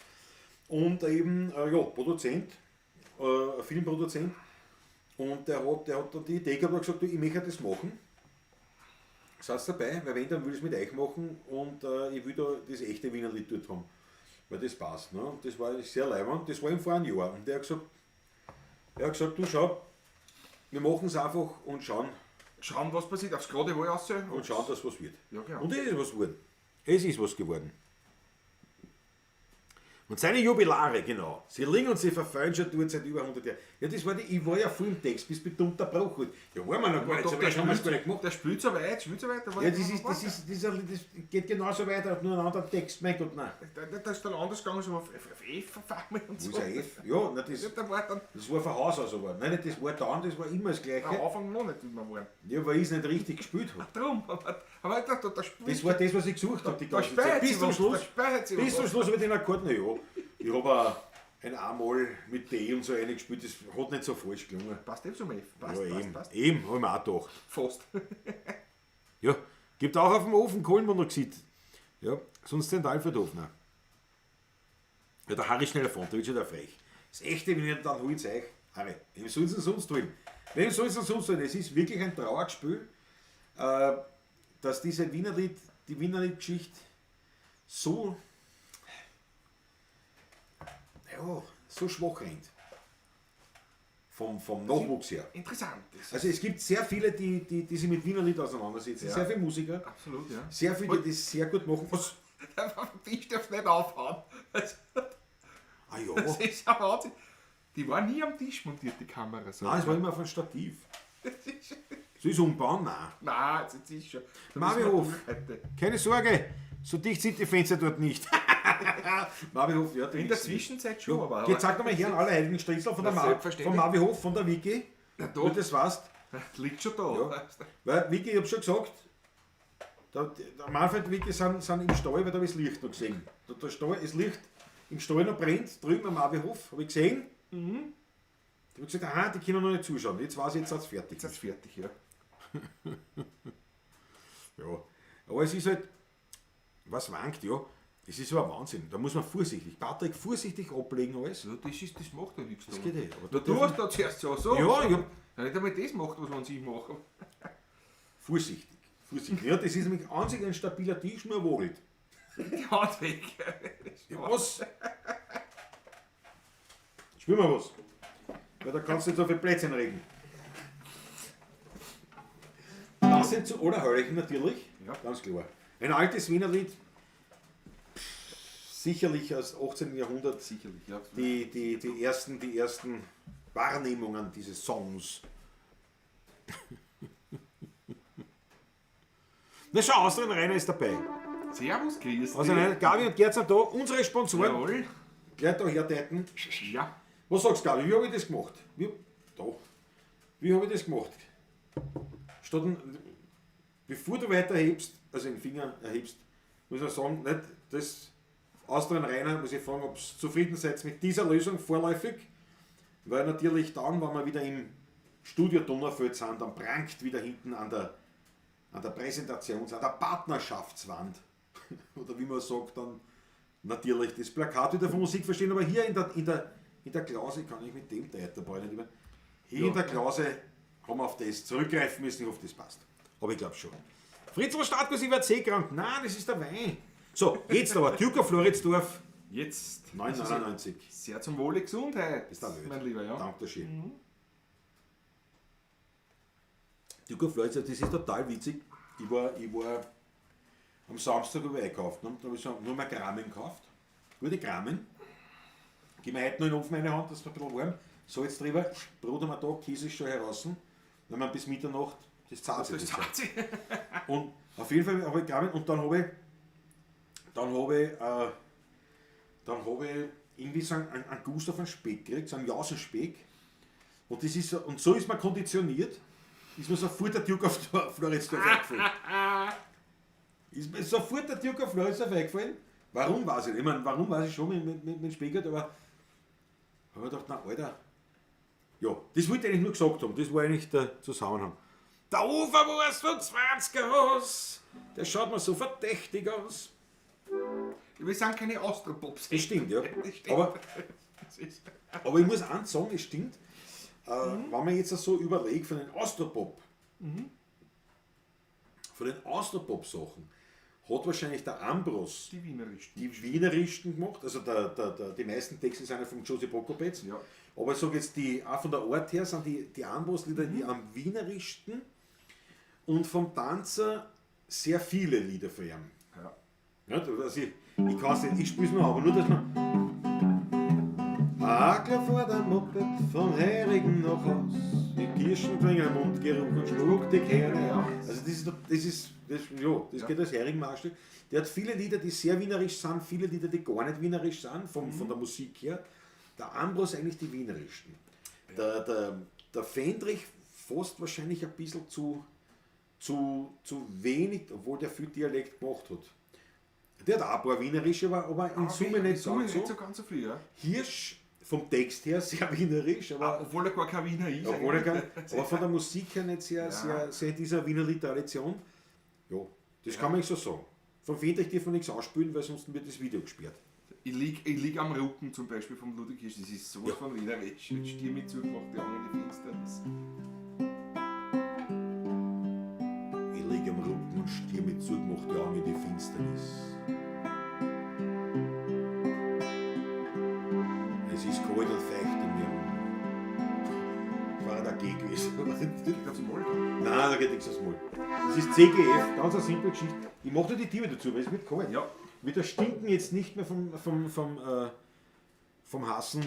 und eben, ja, Produzent, Filmproduzent, und der hat dann die Idee gehabt und gesagt, du, ich möchte das machen. Seid dabei, weil wenn, dann will ich es mit euch machen und ich will da das echte Wiener Lied dort haben. Weil das passt. Ne? Und das war sehr leibend, das war ihm vor einem Jahr. Und der hat gesagt, du schau, wir machen es einfach und schauen, Schauen, was passiert. Aufs gerade Wohl raus. und schauen, dass was wird. Ja, genau. Und es ist was geworden. Es ist was geworden. Und seine Jubilare, genau. Sie liegen und sie verfallen schon dort seit über 100 Jahren. Ja, das war die, ich war ja voll im Text, bis du unterbrochen. Ja, war man noch gar nicht, so weit haben wir es gar nicht gemacht. Der spielt so weit, spielt so weit. Da war Ja, das geht genauso weiter, hat nur einen anderen Text, mein Gott, nein. Da ist dann anders gegangen, so auf F auf einmal und Wo so. ist ein F? Ja, nein, das, Ja, da war dann das war von Haus aus aber. Nein, nicht, das war dann, das war immer das Gleiche. am Anfang noch nicht, wie wir waren. Ja, weil ich es nicht richtig gespielt habe. Drum, aber da spielt Das war das, was ich gesucht habe, die da ganze Zeit. speiert Bis sich zum was, Schluss. Da speiert sich Bis zum was. Schluss mit den Akkorden, na ja. Ich habe auch ein A-Moll mit D und so eingespielt, das hat nicht so falsch gelungen. Passt eben zum F. Passt, ja, passt, eben, passt. eben, habe ich mir auch gedacht. Fast. Ja, gibt auch auf dem Ofen Kohlenmonoxid. Ja, sonst den Alfred Hofner. Ja, der Harry schnell davon, der wird schon der frech. Das echte, wenn ich dann holen euch. Harry, wem soll's denn sonst holen? Wem soll's denn sonst holen? Es ist wirklich ein Trauerspiel, dass diese Wienerlied, die Wienerlied-Geschichte so, ja, so schwach rennt. Vom Nachwuchs her. Interessant. Das Also es gibt sehr viele, die sich mit Wienerlied auseinandersetzen. Ja. Sehr viele Musiker. Absolut, ja. Sehr viele, die das sehr gut machen. Was? Der Tisch darf nicht aufhauen. Das, Ah ja. das ist ja Wahnsinn. Die war nie am Tisch montiert, die Kamera. So. Nein, es war immer auf einem Stativ. Das ist, Soll ich es umbauen? Nein. nein, das ist schon. Da Marvi müssen wir Hof. durch heute. Keine Sorge, so dicht sind die Fenster dort nicht. Marvi Hof, ja. die In der wissen. Zwischenzeit schon, Ja, aber. Geht, sag doch mal her an alle Heiligen Striezel von der Na, selbstverständlich. von Marvi Hof, von der Wiki. Na, Du da, das weißt. liegt schon da. Ja. Weil, Vicky, ich hab schon gesagt, der Manfred und Vicky sind im Stall, weil da habe ich das Licht noch gesehen. Der Stall, das Licht im Stall noch brennt, drüben am Marvi Hof, habe ich gesehen. Da habe ich gesagt, aha, die können noch nicht zuschauen. Jetzt weiß ich, jetzt ist fertig. Jetzt ist fertig, ja. Ja. Aber es ist halt, was wankt, ja. Es ist aber Wahnsinn. Da muss man vorsichtig, Patrick, vorsichtig ablegen alles. Ja, das macht ja nichts. Das geht eh. Aber Na, da du hast da zuerst so. So. Ja, ja. Ja, nicht einmal das macht, was man sich macht. Vorsichtig. Vorsichtig. Ja, das ist nämlich an sich ein stabiler Tisch, nur wogelt. Die Hand weg. Ja, was? Spiel mal was. Weil da kannst du nicht so viel Plätzchen regen. Das sind zu Allerheiligen natürlich. Ja. Ganz klar. Ein altes Wiener Lied, sicherlich aus 18. Jahrhundert, Sicherlich, ja. die ersten Wahrnehmungen dieses Songs. Na schau, Austrian Rainer ist dabei. Servus, grüß Austrian Rainer, Gabi und Gerd sind da, unsere Sponsoren. Jawohl. Gleich da herdeuten. Ja. Was sagst du, Gabi? Wie habe ich das gemacht? Wie, da. Wie habe ich das gemacht? Statt, bevor du weiterhebst, also den Finger erhebst, muss ich sagen, nicht, das Austrian Rainer, muss ich fragen, ob ihr zufrieden seid mit dieser Lösung vorläufig, weil natürlich dann, wenn wir wieder im Studio Donaufeld sind, dann prangt wieder hinten an der Präsentations-, an der Partnerschaftswand, oder wie man sagt, dann natürlich das Plakat wieder von Musik verstehen, aber hier in der Klause, kann ich mit dem Teil dabei nicht über. Hier in der Klause haben wir auf das zurückgreifen müssen, ich hoffe, das passt. Aber ich glaube schon. Fritzl Startkurs, ich werde seekrank. Nein, das ist der Wein. So, jetzt aber, Duke of Floridsdorf. Jetzt. 9,99. Sehr zum Wohle, Gesundheit. Ist der Welt. Mein Lieber, ja. Danke schön. Mhm. Duke of Floridsdorf, das ist total witzig. Ich war am Samstag über einkauft. Ne? Da habe ich so nur mehr Gramen gekauft. Gute Gramen. Gib mir heute noch in den Ofen eine Hand, das ist ein bisschen warm. Salz drüber, Brot am Tag, Käse ist schon heraus. Dann haben wir bis Mitternacht, das zahlt sich. Das zahlt sich. Und auf jeden Fall habe ich Gramen und dann habe ich irgendwie so einen Gusto auf einen Speck gekriegt, so einen Jausenspeck. Und, das ist so, und so ist man konditioniert, ist mir sofort der Duke of Floridsdorf eingefallen. Ist mir sofort der Duke of Floridsdorf eingefallen. Warum weiß ich nicht. Ich meine, warum weiß ich schon mit dem Speck, aber habe ich gedacht, na Alter, ja, das wollte ich eigentlich nur gesagt haben, das war eigentlich der Zusammenhang. Der Uferwurst von 20 aus, der schaut mir so verdächtig aus. Wir sind keine Austropops. Das stimmt, ja. Das stimmt. Aber ich muss eins sagen, es stimmt, wenn man jetzt so überlegt von den Austropop, von den Austropop-Sachen, hat wahrscheinlich der Ambros die Wienerischsten gemacht. Also die meisten Texte sind ja vom Josi Prokopetz. Ja. Aber ich sage jetzt, auch von der Art her sind die Ambros-Lieder die am wienerischsten und vom Tanzer sehr viele Lieder von ihm. Ja. Ja, also ich kann es nicht, ich spiele es nur, aber nur, dass man. Agler vor der Moped vom Heurigen nach Haus, die Kirschenbringer im Mund, Geruch und Schmuck, die Kerne aus. Also das geht als Heurigenmarsch. Der hat viele Lieder, die sehr wienerisch sind, viele Lieder, die gar nicht wienerisch sind, von der Musik her. Der Ambros eigentlich die wienerischsten. Der Fendrich fast wahrscheinlich ein bisschen zu wenig, obwohl der viel Dialekt gemacht hat. Der hat auch ein paar wienerische, aber in Summe nicht so ganz so viel. Ja. Hirsch vom Text her sehr wienerisch. Aber, obwohl er gar kein Wiener ist. Obwohl er kein, aber von der Musik her nicht sehr, sehr, sehr in dieser Wienerli Tradition. Ja, das kann man nicht so sagen. Vom Fendrich dürfen wir nichts ausspülen, weil sonst wird das Video gesperrt. Ich lieg am Rücken zum Beispiel vom Ludwig Hirsch, das ist sowas von wienerisch. Mit Stimme zugemacht, die Augen in die Finsternis. Ich lieg am Rücken und stier mit zugemacht, die Augen in die Finsternis. Es ist kalt und feucht in mir. Das war der G gewesen. Geht aufs Maul? Nein, da geht nichts aufs Maul. Das ist CGF, ganz eine simple Geschichte. Ich mache dir die Tiere dazu, weil es wird kalt. Ja. Wird das Stinken jetzt nicht mehr vom Hassen.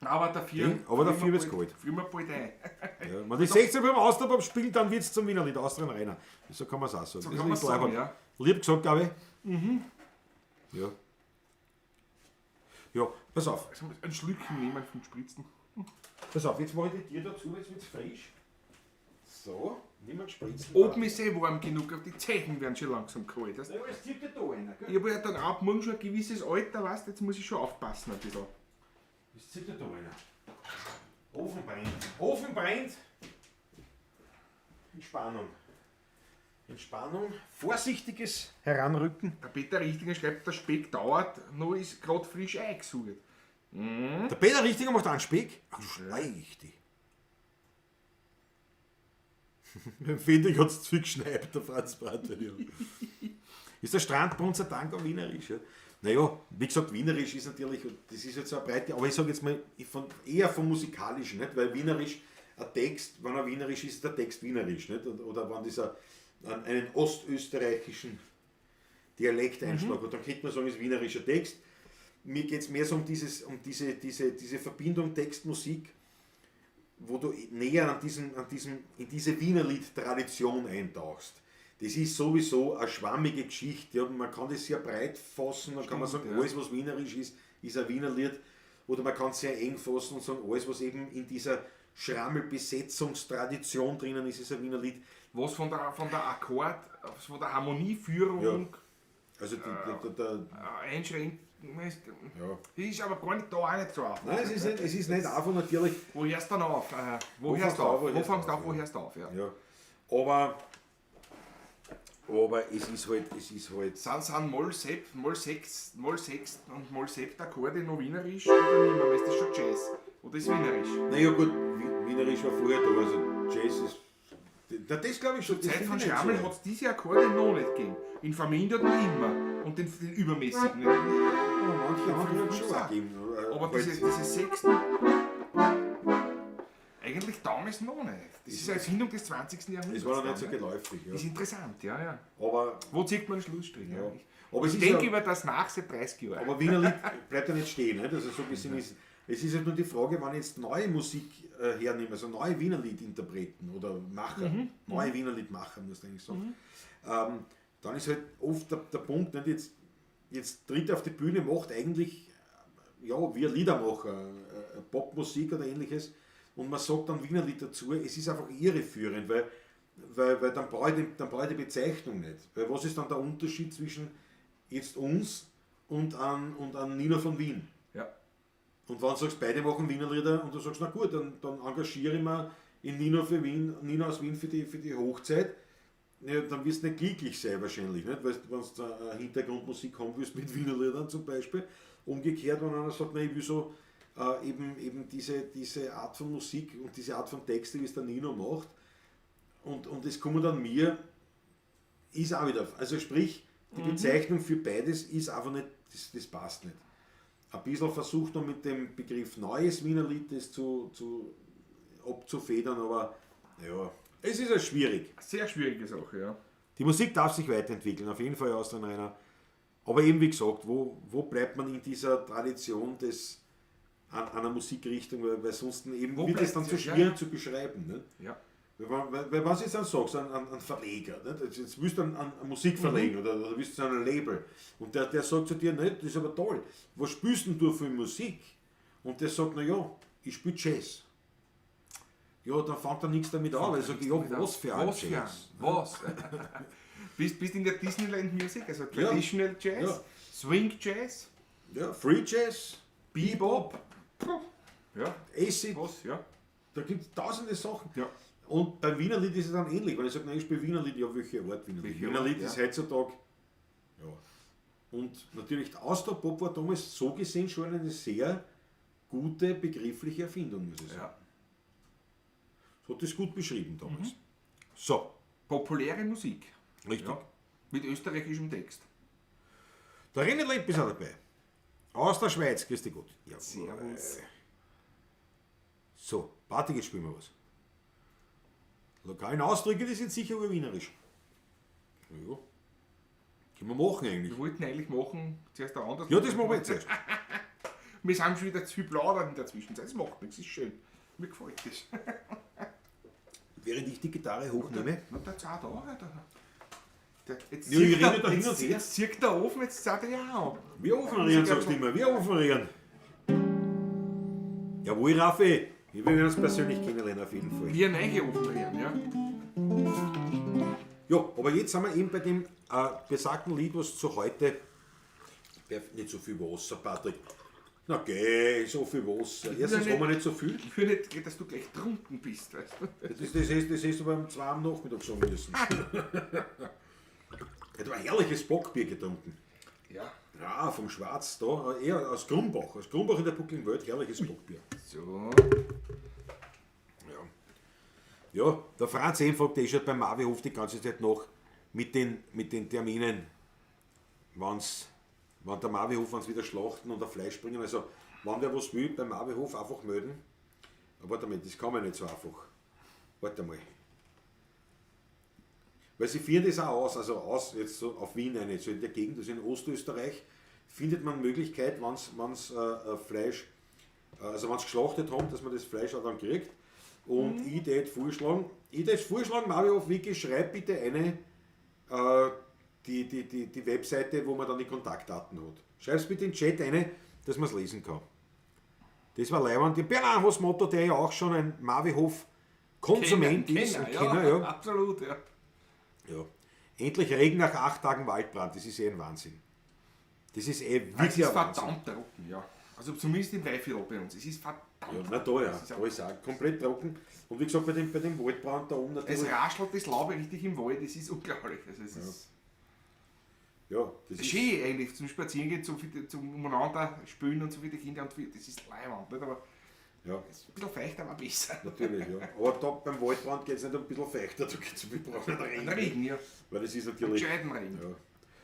Aber dafür, aber dafür wird es kalt. Frieren wir bald ein. Ja, wenn die 16 beim Austropop spielen, dann wird es zum Wienerlied, Austrian Rainer. So kann man es auch sagen. So kann man es sagen, ja. Lieb gesagt, glaube ich. Mhm. Ja. Ja, pass auf. Also ein Schlückchen nehmen vom Spritzen. Pass auf, jetzt mache ich die Tür dazu, jetzt wird es frisch. So, nimm einen Spritzen. Oben ist eh warm genug, aber die Zeichen werden schon langsam kalt. Ja, aber es zieht ja da einer, gell? Ich habe ja dann auch morgen schon ein gewisses Alter, weißt du, jetzt muss ich schon aufpassen ein bisschen. Es zieht ja da einer. Ofen brennt. Ofen brennt! Entspannung. Entspannung. Vorsichtiges Heranrücken. Der Peter Richtinger schreibt, der Speck dauert, noch ist gerade frisch eingesucht. Mhm. Der Peter Richtinger macht einen Speck? Ach, du schleich dich. Beim Fendrich hat es zu viel geschneit, der Franz Prater. Ist der Strandbrunzer Tango wienerisch? Ja? Naja, wie gesagt, wienerisch ist natürlich, das ist jetzt eine breite, aber ich sage jetzt mal eher vom Musikalischen, nicht? Weil wienerisch, ein Text, wenn er wienerisch ist, ist der Text wienerisch, nicht? Oder wenn dieser einen ostösterreichischen Dialekteinschlag hat, dann könnte man sagen, ist wienerischer Text. Mir geht es mehr so um diese Verbindung Text-Musik, wo du näher in diese Wienerlied-Tradition eintauchst. Das ist sowieso eine schwammige Geschichte. Ja, man kann das sehr breit fassen, dann kann man sagen, ja, alles was wienerisch ist, ist ein Wienerlied. Oder man kann es sehr eng fassen und sagen, alles was eben in dieser Schrammelbesetzungstradition drinnen ist, ist ein Wienerlied. Was von der Akkord, von der Harmonieführung, ja, also Ja. Ist aber gar nicht da auch nicht so einfach. Nein, es ist nicht einfach natürlich. Wo hörst du dann auf? Wo Wo hörst du fängst auf? auf, wo Wo hörst fängst du auf, auf? Wo ja. hörst du auf? Ja. Ja. Aber es ist halt, es ist halt. Sind Moll, Sep, Moll 6, Moll 6 und Moll 7 Akkorde noch wienerisch oder nicht mehr? Weil ist das schon Jazz? Oder ist wienerisch? Naja gut, Wienerisch war vorher da, also Jazz ist. Na, das glaube ich schon. Zur das Zeit finde von ich nicht Schrammel so. hat es diese Akkorde noch nicht gegeben. In Vermindert noch immer. Und den übermäßigen. Ja, manche andere hat es schon Fünf auch gegeben. Aber Halt- diese Sechsten. Eigentlich damals noch nicht. Das ist eine Erfindung des 20. Jahrhunderts. Es war noch nicht so dann, ne? geläufig. Ja. Ist interessant, ja, ja. Aber, Wo zieht man den Schlussstrich? ja. Ja. Aber es Ich ist denke ja, über das nach seit 30 Jahren. aber Wiener Lied bleibt ja nicht stehen. Nicht? Also so gesehen ist, es ist halt nur die Frage, wann ich jetzt neue Musik hernehme, also neue Wiener Lied-Interpreten oder Macher, neue Wiener Liedmacher, muss ich eigentlich sagen. Dann ist halt oft der Punkt, nicht? Jetzt tritt er auf die Bühne, macht eigentlich, ja, wie ein Liedermacher, Popmusik oder ähnliches, und man sagt dann Wiener Lied dazu, es ist einfach irreführend, weil dann brauche ich die Bezeichnung nicht. Weil was ist dann der Unterschied zwischen jetzt uns und an Nina von Wien? Ja. Und wenn du sagst, beide machen Wiener Lieder und du sagst, na gut, dann engagiere ich mich in Nina für Wien, Nina aus Wien für die Hochzeit, ja, dann wirst du nicht glücklich sein wahrscheinlich, nicht? Weil wenn du Hintergrundmusik haben willst mit Wiener Liedern zum Beispiel. Umgekehrt, wenn einer sagt, na, ich will so eben diese Art von Musik und diese Art von Texte, wie es der Nino macht, und es kommen dann mir, ist auch wieder, also sprich, die Bezeichnung für beides ist einfach nicht, das passt nicht. Ein bisschen versucht man mit dem Begriff neues Wiener Lied das zu abzufedern, aber ja, es ist ja schwierig. Sehr schwierige Sache, ja. Die Musik darf sich weiterentwickeln, auf jeden Fall aus den Rainer. Aber eben wie gesagt, wo bleibt man in dieser Tradition des, einer Musikrichtung, weil sonst eben Wo wird es dann zu bleibt sie? schwer Ja. zu beschreiben. Ne? Ja. Weil was jetzt dann sagst, ein Verleger, nicht? Jetzt willst du einen Musik verlegen oder willst du ein Label und der sagt zu dir, nicht, das ist aber toll, was spielst denn du für Musik? Und der sagt, naja, ich spiele Jazz. Ja, dann fängt er nichts damit an, weil er sagt, ja, was für ein Was für ein? Jazz? Was? Bist in der Disneyland Music, also Traditional Jazz, Ja. Swing Jazz, Ja, Free Jazz, Bebop. Puh. Ja, Acid, was, ja. da gibt es tausende Sachen. Ja. Und beim Wiener Lied ist es dann ähnlich, wenn ich sage, nein, ich spiele Wiener Lied, ja, welche Art Wiener Lied? Welche Wiener Art, Lied ja. ist heutzutage, ja. Und natürlich, der Austropop war damals so gesehen schon eine sehr gute begriffliche Erfindung, muss ich sagen. Ja. So hat das gut beschrieben damals. So, Populäre Musik. richtig. Ja. Mit österreichischem Text. Der René Lepp ist auch dabei. Aus der Schweiz, grüß dich Gott. Jawohl. Servus. So, Patrick, jetzt spielen wir was. Lokalen Ausdrücke, die sind sicher urwienerisch. Ja. Können wir machen eigentlich. Wir wollten eigentlich machen, zuerst der anders. Ja, das machen wir jetzt erst. Wir sind schon wieder zu viel plaudern in der Zwischenzeit. Das macht nichts, ist schön. Mir gefällt das. Während ich die Gitarre hochnehme. Na, der zahlt auch, Alter. Der, jetzt Ja, ich zirkt der, rede da hin und jetzt, her. jetzt zirkt der Ofen, jetzt zahlt er ja auch. Wir offenrieren, sagst du immer. Wir offenrieren. Jawohl, Raffi. Wir werden uns persönlich kennenlernen, auf jeden Fall. Wir neue Ofenrieren, ja. Ja, aber jetzt sind wir eben bei dem besagten Lied, was zu heute. Nicht so viel Wasser, Patrick. Na geh, so viel Wasser. Erstens ja haben wir nicht so viel. Ich will nicht, dass du gleich trunken bist, weißt du. Das hast du beim 2 am Nachmittag sagen müssen. Ich habe ein herrliches Bockbier getrunken. Ja. Ja, vom Schwarz da, eher aus Grumbach. Aus Grumbach in der Pucklingwelt, herrliches Bockbier. So. Ja. Ja, der Franz Ehm fragt eh schon beim Marvihof die ganze Zeit noch mit den Terminen, wenn der Marvihof, wenn's wieder schlachten und ein Fleisch bringen. Also, wenn wer was will, beim Marvihof einfach melden. Aber warte mal, das kann man nicht so einfach. Warte mal. Weil sie führen das auch aus, also aus, jetzt so auf Wien eine, so in der Gegend, also in Ostösterreich, findet man Möglichkeit, wenn's Fleisch, also wenn's geschlachtet haben, dass man das Fleisch auch dann kriegt. Und ich tät vorschlagen, Marvihof Wiki, schreib bitte eine, die Webseite, wo man dann die Kontaktdaten hat. Schreib's bitte in den Chat eine, dass man's lesen kann. Das war leiwand. Der Bernhard Motto, der ja auch schon ein Marvihof-Konsument ist. Ein Kenner, ja. Absolut, ja. Ja. Endlich Regen nach 8 Tagen Waldbrand, das ist eh ein Wahnsinn. Das ist eh Es wirklich ist ein Wahnsinn. verdammt trocken, ja. Also zumindest im Weihviertel bei uns. Es ist verdammt Ja, na da ja, Es ist da ist auch komplett trocken. Und wie gesagt, bei dem Waldbrand da oben Es natürlich. raschelt das Laub richtig im Wald, es ist unglaublich. Also es ist Ja, das ist, schön eigentlich zum Spazierengehen, zum umeinander spielen und so für die Kinder und für, das ist leiwand, nicht? Aber ja, es ist ein bisschen feuchter, aber besser. natürlich, ja. Aber da beim Waldbrand geht es nicht ein bisschen feuchter, da geht's, wir brauchen einen Ein Regen. Regen, ja. Weil das ist natürlich. Gescheiten Regen. Ja.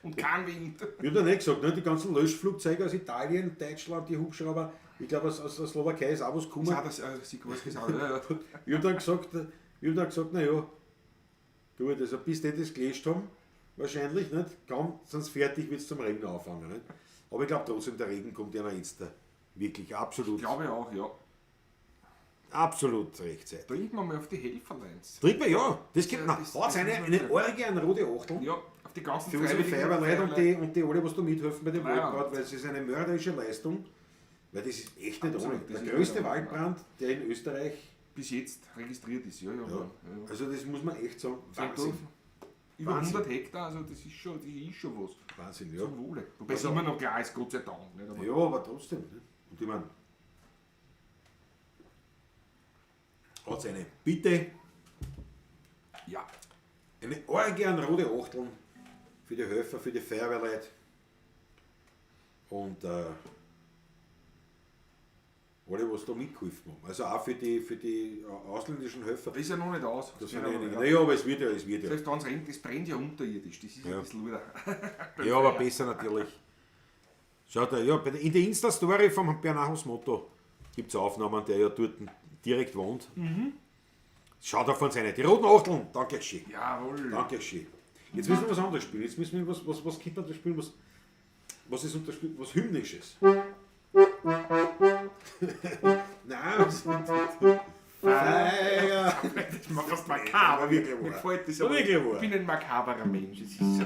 Und kein Wind. Ich habe da nicht gesagt, ne? Die ganzen Löschflugzeuge aus Italien, Deutschland, die Hubschrauber, ich glaube aus der Slowakei ist auch was gekommen. Das hat das, sie was gesagt. Ja, ja. Ich habe dann gesagt, ich hab dann gesagt, naja, gut, also bis die das gelöscht haben, wahrscheinlich, nicht? Kaum sind sie fertig, wird es zum Regen anfangen. Nicht? Aber ich glaube trotzdem, der Regen kommt ja noch jetzt da wirklich absolut, Glaube ich auch, ja. absolut rechtzeitig. Trinken wir mal auf die Helferleins. Trinken wir, ja, das gibt Ja, noch. das- Hat's das eine, muss eine man- Orgie an rote Achteln Ja, auf die ganzen für unsere Freiwilligen- Feuerwehrleute und die alle, was da mithelfen bei dem Ja. Waldbrand, weil es ist eine mörderische Leistung, weil das ist echt nicht Absolut, ohne. das Der ist größte nicht ohne. Waldbrand, der in Österreich, Bis jetzt registriert ist, ja, ja. ja, ja, ja. also das muss man echt sagen, Sind Wahnsinn, da über Wahnsinn. 100 Hektar, also das ist schon was. Wahnsinn, ja. Zum Wohle. Wobei es Also- immer noch klar ist, Gott sei Dank. Nicht? Aber Ja, aber trotzdem. Ne? Und ich meine, hat eine Bitte, ja. eine Orgie an rote Achteln für die Helfer, für die Feuerwehrleute. Und alle, was da mitgeholfen haben. Also auch für die ausländischen Helfer. Das ist ja noch nicht aus. Das sind ja einige. noch- Naja, aber es wird ja, es wird ja. Selbst wenn es regnet, das brennt ja unterirdisch. Das ist Ja. ein bisschen luder. Ja, aber besser natürlich. Schaut da, ja, in der Insta-Story vom Bernhardus Motto gibt es Aufnahmen, der ja dort direkt wohnt. Schaut auf von seine. Die roten Achteln, danke schön. Jawohl. Danke schön. Jetzt müssen wir was anderes spielen. Jetzt müssen wir was, was könnte man da spielen, was ist unter was Hymnisches? Nein, was Feier. Das ist mir fast makaber. Aber wirklich Mir wahr. gefällt das Aber aber. wirklich wahr. Ich bin ein makaberer Mensch. Es ist so.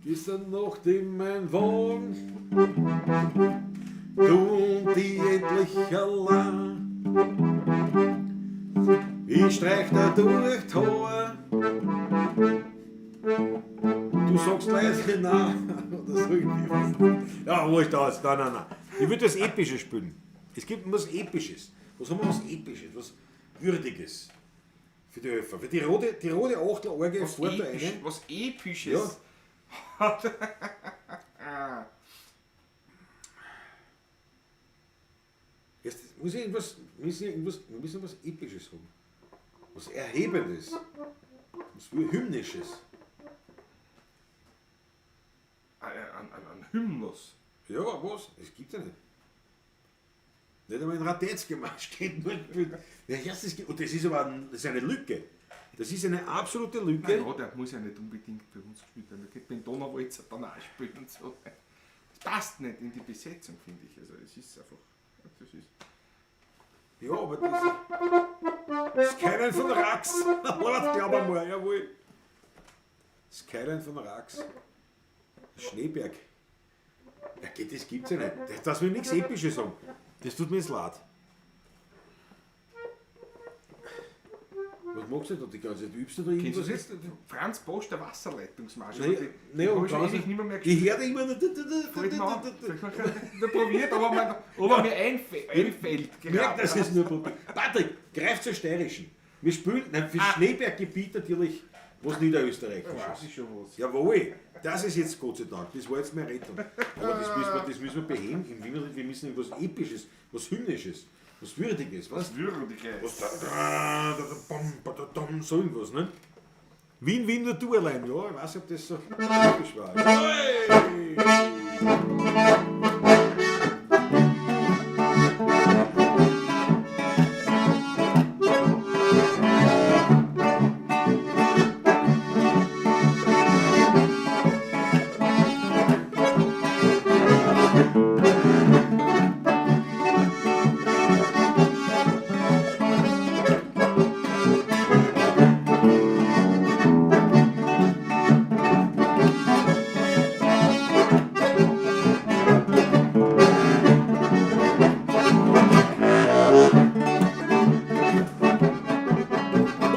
Gestern Nacht in mein Wagen, du und ich endlich allein. Ich streich da durch die Haare, du sagst leise nein. Oder so irgendwie was. Ja, wo ist das? Nein, nein, nein. Ich würde das Epische spielen. Es gibt was Episches. Was haben wir was Episches, was Würdiges für die Helfer? Für die rote Achtelorgie Was, fährt da Episch, eine. was Episches. Ja. Jetzt muss ich irgendwas, müssen irgendwas, wir müssen was Episches haben. Was Erhebendes. Was Hymnisches. Ein Hymnus. Ja, was? Das gibt's ja nicht. Nicht einmal in Radetzky-Marsch geht nur. Ja, das gibt, und das ist aber das ist eine Lücke. Das ist eine absolute Lücke. Ja, der muss ja nicht unbedingt bei uns gespielt werden. Der geht beim Donauwalzer dann auch spielen und so. Das passt nicht in die Besetzung, finde ich. Also es ist einfach. Das ist Ja, aber das ist keinen von Rax. Warte, glaub einmal, jawohl. Skyline von Rax. Schneeberg. Ja, geht, das gibt's ja nicht. Das will nichts Episches sagen. Das tut mir jetzt leid. Was machst du da die ganze Zeit? Übst du da Kennst irgendwas du jetzt? das? Franz Bosch, der Wasserleitungsmarsch. Nee, Aber die- nee, die und hab ich schon ganz- ewig nicht mehr Ich gespielt. höre da immer nur. Fällt mir an. Fällt mir an. Da probiert, aber man, ob er mir einfällt. Merkt, das ist nur probiert. Patrick, greif zur Steirischen. Wir spielen, nein, für Schneeberggebiet natürlich was Niederösterreichisches. Das ist schon was. Jawohl, das ist jetzt Gott sei Dank, das war jetzt meine Rettung. Aber das müssen wir beheben. Im Wienerlied, wir müssen irgendwas Episches, was Hymnisches, was Würdiges, was? Würdiges. Was da, da, da, da, bam, ba, da, dam, so irgendwas, ne? Wien, Wien, nur du allein. Ja, ich weiß nicht, ob das so episch war. Hey!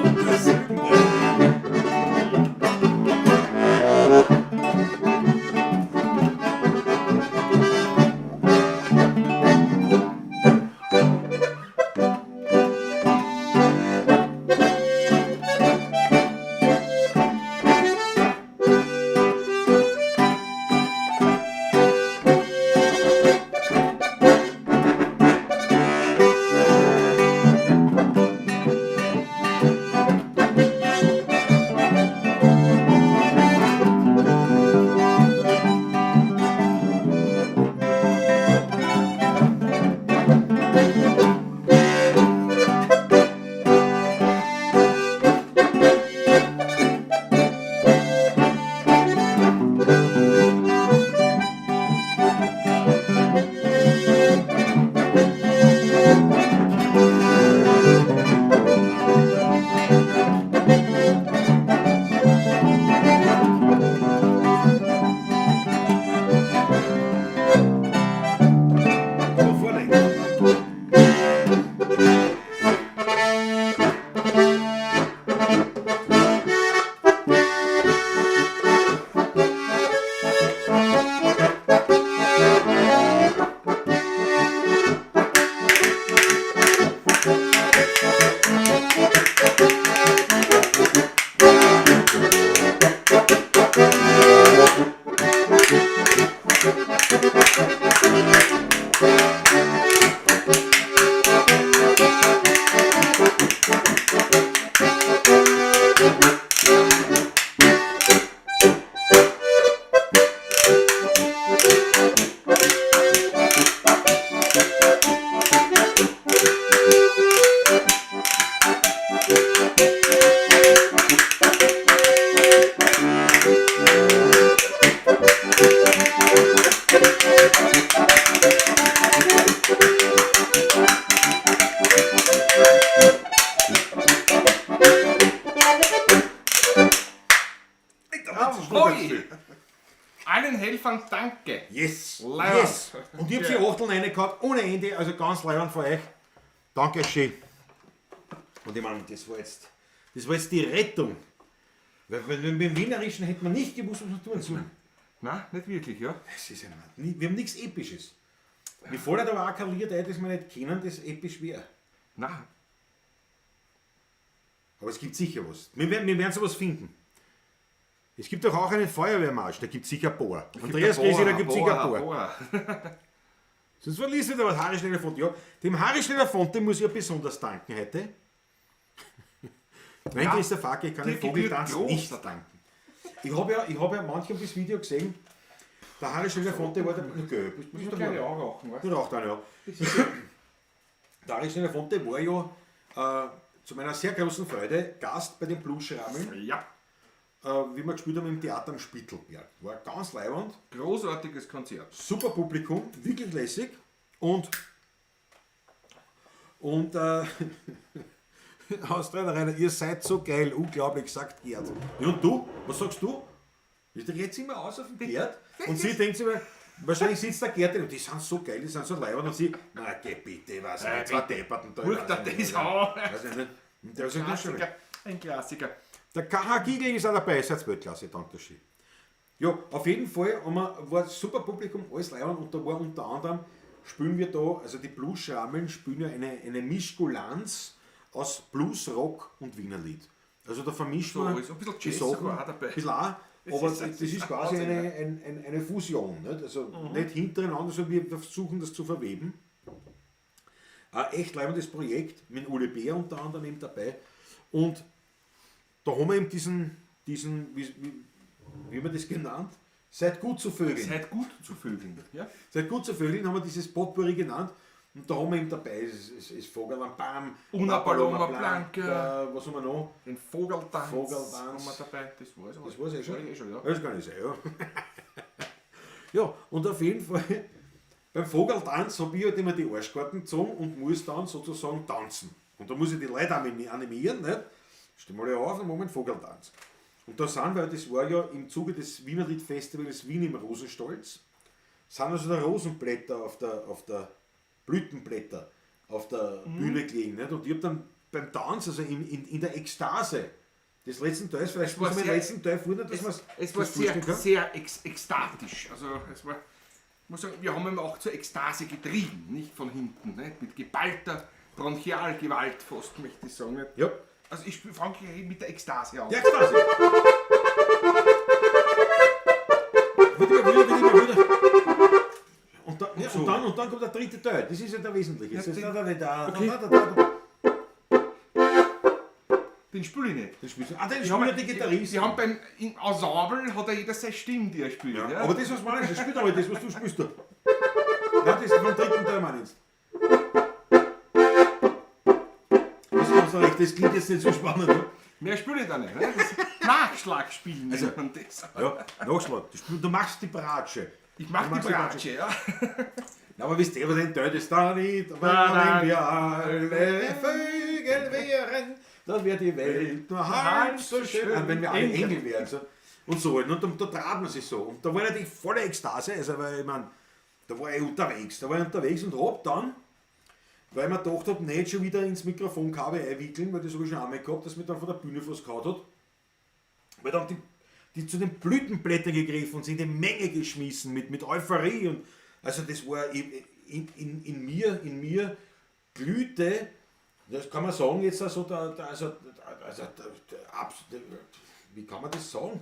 Und das Hymne. Jawohl! Allen Helfern danke. Yes! Leiwand. Yes! Und ich hab sie Achteln reingehauen, ohne Ende, also ganz leibend von euch. Danke schön. Und ich meine, das war jetzt die Rettung. Weil mit dem Wienerischen hätte man nicht gewusst, was man tun soll. Nein, nicht wirklich, ja. Das ist ja nicht, wir haben nichts Episches. Mir fällt halt aber auch kein Lied ein, das wir nicht kennen, das episch wäre. Nein. Aber es gibt sicher was. Wir werden sowas finden. Es gibt doch auch einen Feuerwehrmarsch, da gibt es sicher ein paar. Andreas Grisi, da gibt es sicher ein paar. Sonst verliest wieder was Harry Schneller-Fonte. Ja, dem Harry Schneller-Fonte muss ich ja besonders danken heute. Nein, Ja, Christoph Facke, ich kann dir dem Vogeltanz gebührt nicht großer danken. Ich habe ja manchmal das Video gesehen, der Harry Schneller-Fonte war der... Okay, bist Ich du kann ja da auch rauchen, weißt Du raucht auch, ja. Der Harry Schneller-Fonte war ja zu meiner sehr großen Freude Gast bei den Blues-Schrammeln, du? Ja. wie wir gespielt haben im Theater am Spittelberg. War ganz leiwand. Großartiges Konzert. Super Publikum, wirklich lässig und Australier Rainer, ihr seid so geil, unglaublich, sagt Gerd. Ja, und du? Was sagst du? Ich drehe jetzt immer aus auf den Gerd und sie denkt sich immer, wahrscheinlich sitzt der Gerd und die sind so geil, die sind so leibend und sie, na geh bitte, was, Nein, zwei Depperten da. Huch, ich weiß das nicht, ist auch. weiß ich nicht. Und der sagt, das schon Klassiker. Ein Klassiker. Der KH Giegel ist auch dabei, seid Weltklasse, danke schön. Ja, auf jeden Fall haben wir, war super Publikum, alles leibend und da war unter anderem, spielen wir da, also die Blues-Schrammeln spielen ja eine Mischkulanz aus Blues, Rock und Wienerlied. Also da vermischen So, wir ist ein bisschen die Jazz Sachen, sogar auch dabei. ein bisschen auch, aber ist- das ist quasi Wahnsinn, eine Fusion, nicht? Also nicht hintereinander, sondern wir versuchen das zu verweben. Ein echt leibendes Projekt mit Uli Bär unter anderem eben dabei. Und da haben wir eben diesen wie haben wir das genannt? Seid gut zu Vögeln. Seid gut zu Vögeln. Ja? Seid gut zu Vögeln haben wir dieses Potpourri genannt. Und da haben wir eben dabei, es ist Vogel am Bam, Una La Paloma Paloma Blanca. Was haben wir noch? Den Vogeltanz, Vogeltanz. haben wir dabei. Das war's aber. Das war's eh schon. Eh schon, ja. Das kann ich sein, ja. Ja, und auf jeden Fall, beim Vogeltanz habe ich halt immer die Arschkarten gezogen und muss dann sozusagen tanzen. Und da muss ich die Leute animieren, nicht? Stehen wir alle auf und machen einen Vogeltanz. Und da sind wir, das war ja im Zuge des Wienerlied-Festivals Wien im Rosenstolz, sind also da Rosenblätter auf der Blütenblätter auf der Bühne gelegen. Nicht? Und ich habe dann beim Tanz, also in der Ekstase des letzten Teils, vielleicht war muss man den sehr- letzten Teil vorne, dass man's Es war das sehr, vorstellen kann. sehr ekstatisch. Also es war, ich muss sagen, wir haben ihn auch zur Ekstase getrieben, nicht von hinten, nicht? Mit geballter Bronchialgewalt fast, möchte ich sagen. Nicht? Ja. Also ich fange mit der Ekstase an. Die Ekstase. Wieder, wieder, wieder, wieder. Und, da, ja, so. und dann kommt der dritte Teil. Das ist ja der wesentliche. Das ist den- da, da, da, Okay. da, da, da, da. Den spiele ich nicht. Den spielst du. Ah, den Die spielt haben, ja die Gitarristen. Die haben beim im Ensemble hat ja jeder seine Stimme, die er spielt. Ja. Aber das, was man das spielt aber das, was du spielst da. Nein, das ist vom dritten Teil, meinst du. Das kannst du recht, das klingt jetzt nicht so spannend. Ne? Mehr spiele ich da nicht. Ne? Das Nachschlag spielen Also- nennt man das. Ja, Nachschlag. Du machst die Bratsche. Ich mach Du die machst die Bratsche, ja. Na, aber wisst ihr, was ein Teil ist da nicht? Wenn nein. wir alle Vögel wären, dann wäre die Welt nur halb so schön. Und wenn wir alle Engel. Engel wären. So. Und so. Und da trat man sich so. Und da war natürlich volle Ekstase, also weil ich mein, da war ich unterwegs. Da war ich unterwegs und hab dann, weil ich mir gedacht hab, nicht schon wieder ins Mikrofonkabel einwickeln, weil das habe ich schon einmal gehabt, dass mich dann von der Bühne fast gehauen hat. Weil dann die zu den Blütenblättern gegriffen und sie in die Menge geschmissen mit Euphorie. Und also das war in mir glühte, das kann man sagen jetzt also, wie kann man das sagen?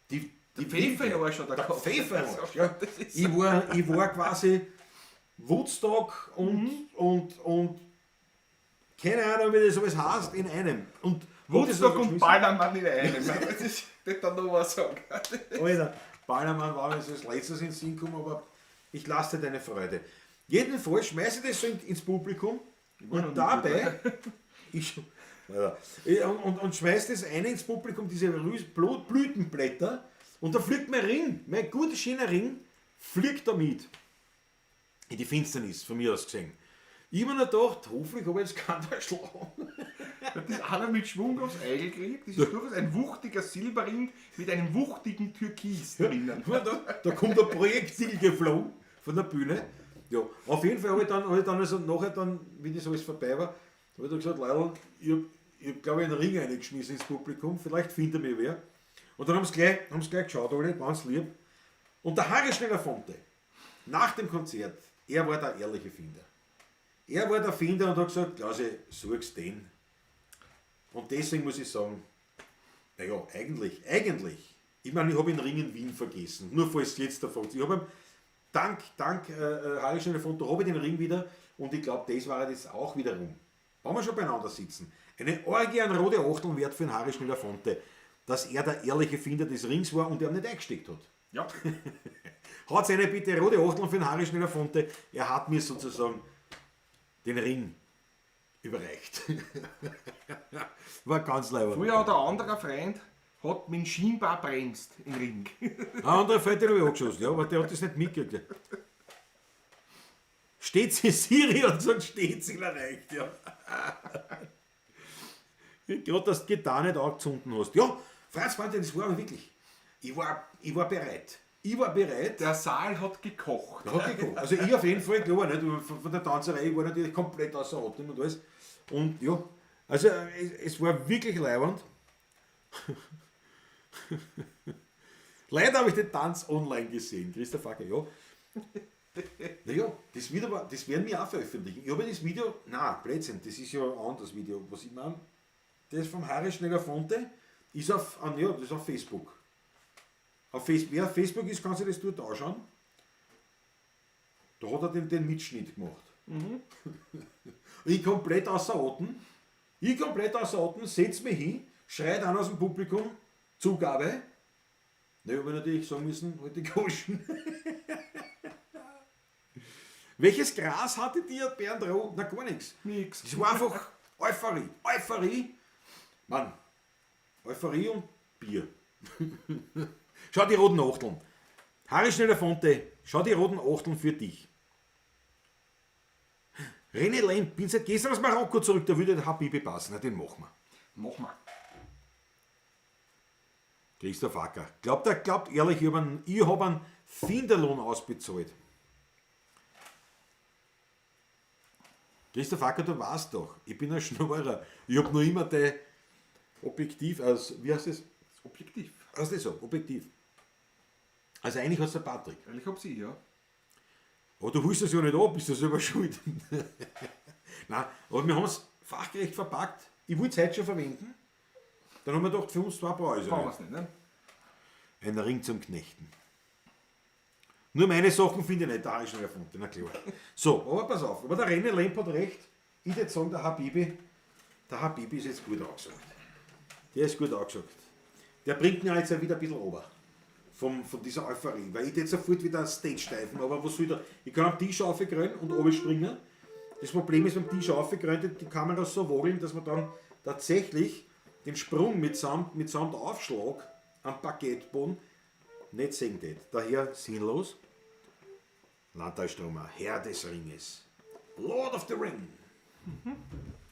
Die Pfeffer im Arsch hat er Der gehabt. Pfeffer im Arsch, ja. Das ist Ich war quasi, Woodstock und keine Ahnung, wie das alles heißt, in einem. Und wo das Woodstock so und geschmissen- Ballermann in einem. Das ist, das dann noch was sagen. Alter, Ballermann war mir so als letztes in den Sinn gekommen, aber ich lasse dir deine Freude. Jedenfalls schmeiße ich das so ins Publikum war noch und nie dabei. Ich, Alter, und schmeiß das eine ins Publikum, diese Blütenblätter, und da fliegt mein Ring, mein guter, schöner Ring, fliegt da mit. In die Finsternis, von mir aus gesehen. Ich hab mir noch gedacht, hoffentlich habe ich jetzt keinen erschlagen. Das einer mit Schwung aufs Eigel kriegt, das ist durchaus ein wuchtiger Silberring mit einem wuchtigen Türkis drinnen. Da kommt ein Projektil geflogen von der Bühne. Ja, auf jeden Fall habe ich dann, also nachher dann, wie das alles vorbei war, habe ich dann gesagt, Leute, ich hab, glaube ich, einen Ring reingeschmissen ins Publikum, vielleicht findet mich wer. Und dann haben sie gleich geschaut, alle, ganz lieb. Und der Harry Schneller-Fonte, nach dem Konzert, er war der ehrliche Finder. Er war der Finder und hat gesagt, Klausi, such's den. Und deswegen muss ich sagen, naja, eigentlich, ich meine, ich habe den Ring in Wien vergessen, nur falls jetzt davon. Ich habe dank Harry Schneller-Fonte habe ich den Ring wieder und ich glaube, das war das auch wiederum. Wenn wir schon beieinander sitzen. Eine Orgie an rote Achteln wert für den Harry Schneller-Fonte, dass er der ehrliche Finder des Rings war und er ihn nicht eingesteckt hat. Ja. Hat seine bitte rote Achteln für den Harry Schneller-Fonte, er hat mir sozusagen den Ring überreicht. War ganz leibend. Früher hat ein anderer Freund hat mit dem Schienbein bremst im Ring. Ein anderer Freund, den habe ich angeschossen, ja, aber der hat das nicht mitgekriegt. Steht sie Siri und sagt, steht sie erreicht, ja. Gerade, dass du die Gitarre nicht angezündet hast. Ja, Franz Valentin, das war aber wirklich. Ich war bereit. Ich war bereit. Der Saal hat gekocht. Der hat gekocht. Also ich auf jeden Fall, klar, nicht, von der Tanzerei, ich war natürlich komplett außer Atem und alles. Und ja, also es war wirklich leiwand. Leider habe ich den Tanz online gesehen. Christoph Acker, ja. Naja, das Video war, das werden wir auch veröffentlichen. Ich habe das Video, nein, Blödsinn, das ist ja ein anderes Video. Was ich meine, das vom Harry Schneller-Fonte ist auf, ja, das ist auf Facebook. Auf wer auf Facebook ist, kann sich das dort anschauen. Da hat er den Mitschnitt gemacht. Mhm. Ich komplett außer Atem. Setz mich hin, schreit einer aus dem Publikum, Zugabe. Na, ich habe natürlich sagen müssen, halt die Goschen. Welches Gras hatte dir Bernd Roh? Na, gar nichts. Nix. Es war einfach Euphorie. Euphorie. Mann, Euphorie und Bier. Schau die roten Achteln. Harry Schneller-Fonte, schau die roten Achteln für dich. René Lemp, bin seit gestern aus Marokko zurück, da würde der Habibi passen. Na, den machen wir. Machen wir. Christoph Acker. Glaubt er, glaubt ehrlich, ich hab einen Finderlohn ausbezahlt. Christoph Acker, du weißt doch, ich bin ein Schnorrer. Ich hab noch immer dein Objektiv, also, wie heißt das? Das Objektiv. Heißt das so, Objektiv. Also eigentlich hat's der Patrick. Eigentlich hab sie, ja. Aber du willst das ja nicht ab, bist du selber schuld. Nein, aber wir haben's fachgerecht verpackt. Ich wollte es heute schon verwenden. Dann haben wir gedacht, für uns zwei brauche ich es Brauchen nicht. wir's nicht, ne? Ein Ring zum Knechten. Nur meine Sachen finde ich nicht, da habe ich schon erfunden, na klar. So, aber pass auf, aber der René Lemp hat recht. Ich würde sagen, der Habibi ist jetzt gut angesagt. Der ist gut angesagt. Der bringt mir jetzt ja wieder ein bisschen runter. Von dieser Euphorie. Weil ich jetzt sofort wieder Stage diven, aber was soll ich da? Ich kann am Tisch aufkrönen und runterspringen. Das Problem ist, beim Tisch aufkrönen, die Kamera so woggeln, dass man dann tatsächlich den Sprung mitsamt Aufschlag am Parkettboden nicht sehen tät. Daher sinnlos. Landtalstromer, Herr des Ringes. Lord of the Ring.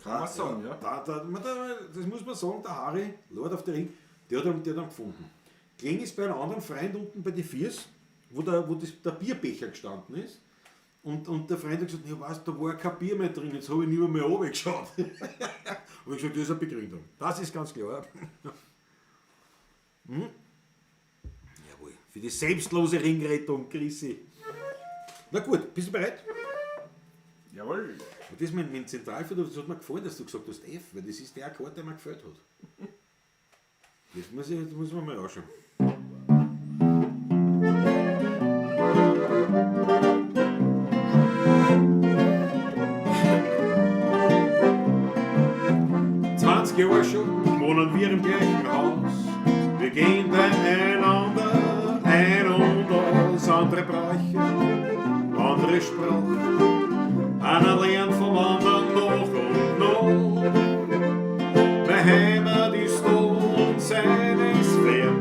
Kann man sagen, ja. Das muss man sagen, der Harry, Lord of the Ring, der hat ihn gefunden. Kling ist bei einem anderen Freund unten bei den Viers, wo der Bierbecher gestanden ist. Und der Freund hat gesagt, ja, weißt, da war kein Bier mehr drin, jetzt habe ich nicht mehr runtergeschaut. Und ich gesagt, das ist eine Begründung. Das ist ganz klar. Hm? Jawohl, für die selbstlose Ringrettung, Chrissy. Na gut, bist du bereit? Jawohl. Und das mit dem Zentralfriedhof, das hat mir gefallen, dass du gesagt hast F, weil das ist der Akkord, der mir gefällt hat. Das muss man mal anschauen. Jahre schon wohnen wir im gleichen Haus. Wir gehen beieinander ein und aus, andere Bräuche, andere Sprache. Einer lernt vom anderen noch und noch. Meine Heimat ist da und seine ist fern,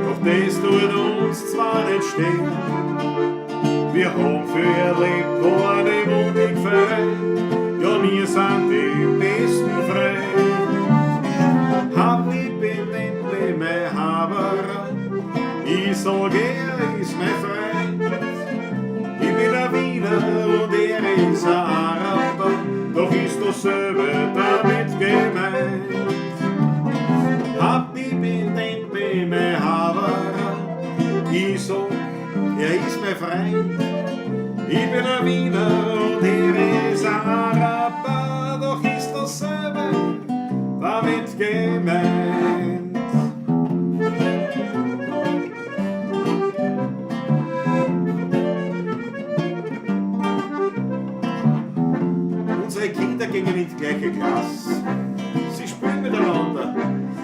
doch das tut uns zwar nicht stehen. Wir haben viel erlebt, waren im Unglück vereint, ja, wir sind die besten Freunde. Hab ich bin endlich mein Haberer, ich sag, er ist mein Freund. Ich bin ein Wiener und er ist ein Araber, doch ist dasselbe damit gemeint. Hab ich bin endlich mein Haberer, ich sag, er ist mein Freund. Ich bin ein Wiener und er ist ein Araber, doch ist dasselbe damit gemeint. Unsere Kinder gehen in die gleiche Klasse. Sie spielen miteinander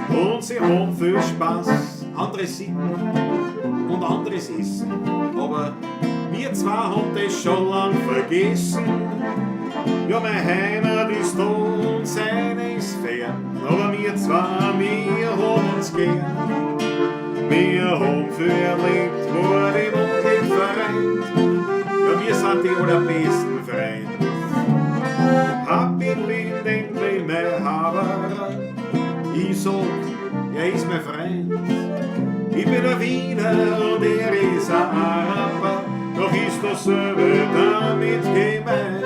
und sie haben viel Spaß. Andere Sitten und anderes Essen. Aber wir zwei haben das schon lang vergessen. Ja, meine Heimat ist da und seine ist fern. Aber wir zwei, wir haben uns gern. Wir haben viel erlebt, war im Unglück vereint. Ja, wir sind die allerbesten Freunde. Hab ich bin endlich mein Haberer. Ich sag, er ist mein Freund. Ich bin ein Wiener und er ist ein Araber, doch ist dasselbe damit gemeint.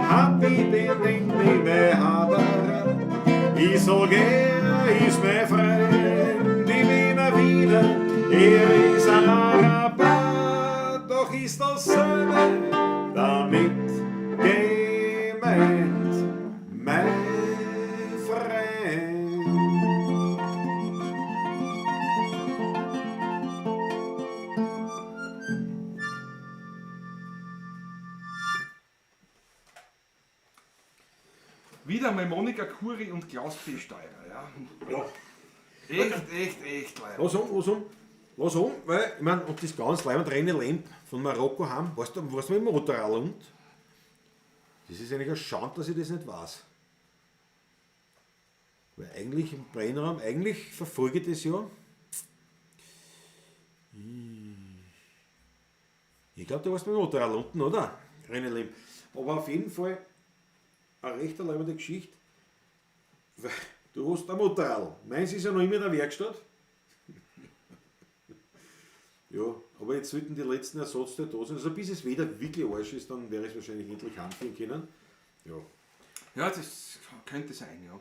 Hab ich bin endlich mein Haberer. Ich sag, er ist mein Freund. Ich bin ein Wiener, er ist ein Araber, doch ist dasselbe damit gemeint, mein Freund. Wieder mal Monika Kuri und Klaus P. Steurer. Ja. Ja. Echt, echt, echt, Leute. Lass um, lass um, lass um, weil, ich mein, und das ganz leibend René Lemp von Marokko haben, weißt du, was mit dem Motorrad und? Das ist eigentlich eine Schande, dass ich das nicht weiß. Weil eigentlich im Brennraum, eigentlich verfolge ich das ja. Ich glaub, du warst mit dem Motorrad unten, oder? René Lemp. Aber auf jeden Fall eine recht leibende Geschichte. Weil du hast ein Motorrad. Meins ist ja noch immer in der Werkstatt. Ja, aber jetzt sollten die letzten Ersatzteile da sein. Also bis es wieder wirklich Arsch ist, dann werde ich es wahrscheinlich endlich heimführen können. Ja. Ja, das könnte sein, ja.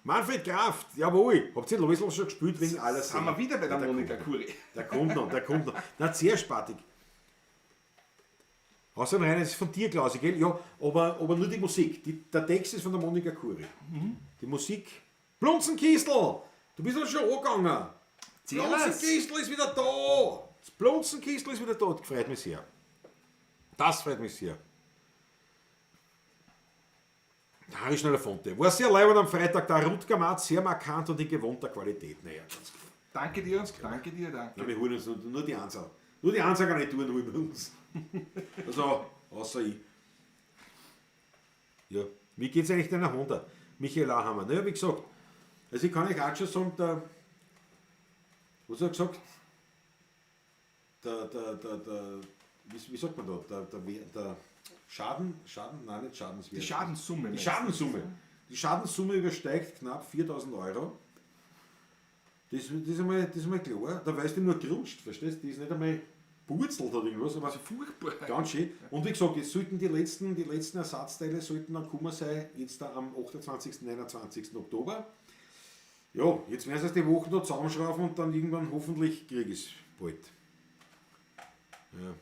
Manfred Kraft, jawohl. Habt ihr Loisl schon gespielt wegen aller Sind wir wieder bei der Ja, der Monika kommt. Kuri. Der kommt noch, der kommt noch. Na, zuerst, Patrick. Außerdem rein, das ist von dir, Klausi, gell? Ja, aber nur die Musik. Der Text ist von der Monika Kuri. Die Musik. Blunzenkistl! Du bist doch schon angegangen. Servus. Blunzenkistl ist wieder da! Das Blunzenkistl ist wieder da. Das freut mich sehr. Das freut mich sehr. Harry Schneller-Fonte. War sehr leibend am Freitag, der Rutger Matz, sehr markant und in gewohnter Qualität. Naja, ganz klar. Danke dir, danke dir, danke. Na, wir holen uns nur die Anzahl. Nur die Anzahl kann ich tun, holen wir uns. Also, außer ich. Ja, wie geht's eigentlich deiner Honda? Michael Ahammer. Naja, wie gesagt, also ich kann euch auch schon sagen, der, was hat er gesagt? Der, der, der, der, wie, wie sagt man da? Der, der, der Schaden, Schaden, nein, nicht Schadenswert. Die Schadenssumme, Die meinst du? Schadenssumme. Die Schadenssumme übersteigt knapp 4.000 Euro. Das ist einmal klar. Da weißt du nur gerutscht, verstehst du? Die ist nicht einmal purzelt oder irgendwas, aber Also furchtbar. Ganz schön. Und wie gesagt, jetzt sollten die letzten Ersatzteile sollten dann kommen sein, jetzt da am 28., 29. Oktober. Ja, jetzt werden sie es die Woche noch zusammenschrauben und dann irgendwann hoffentlich krieg ich's bald. Ja.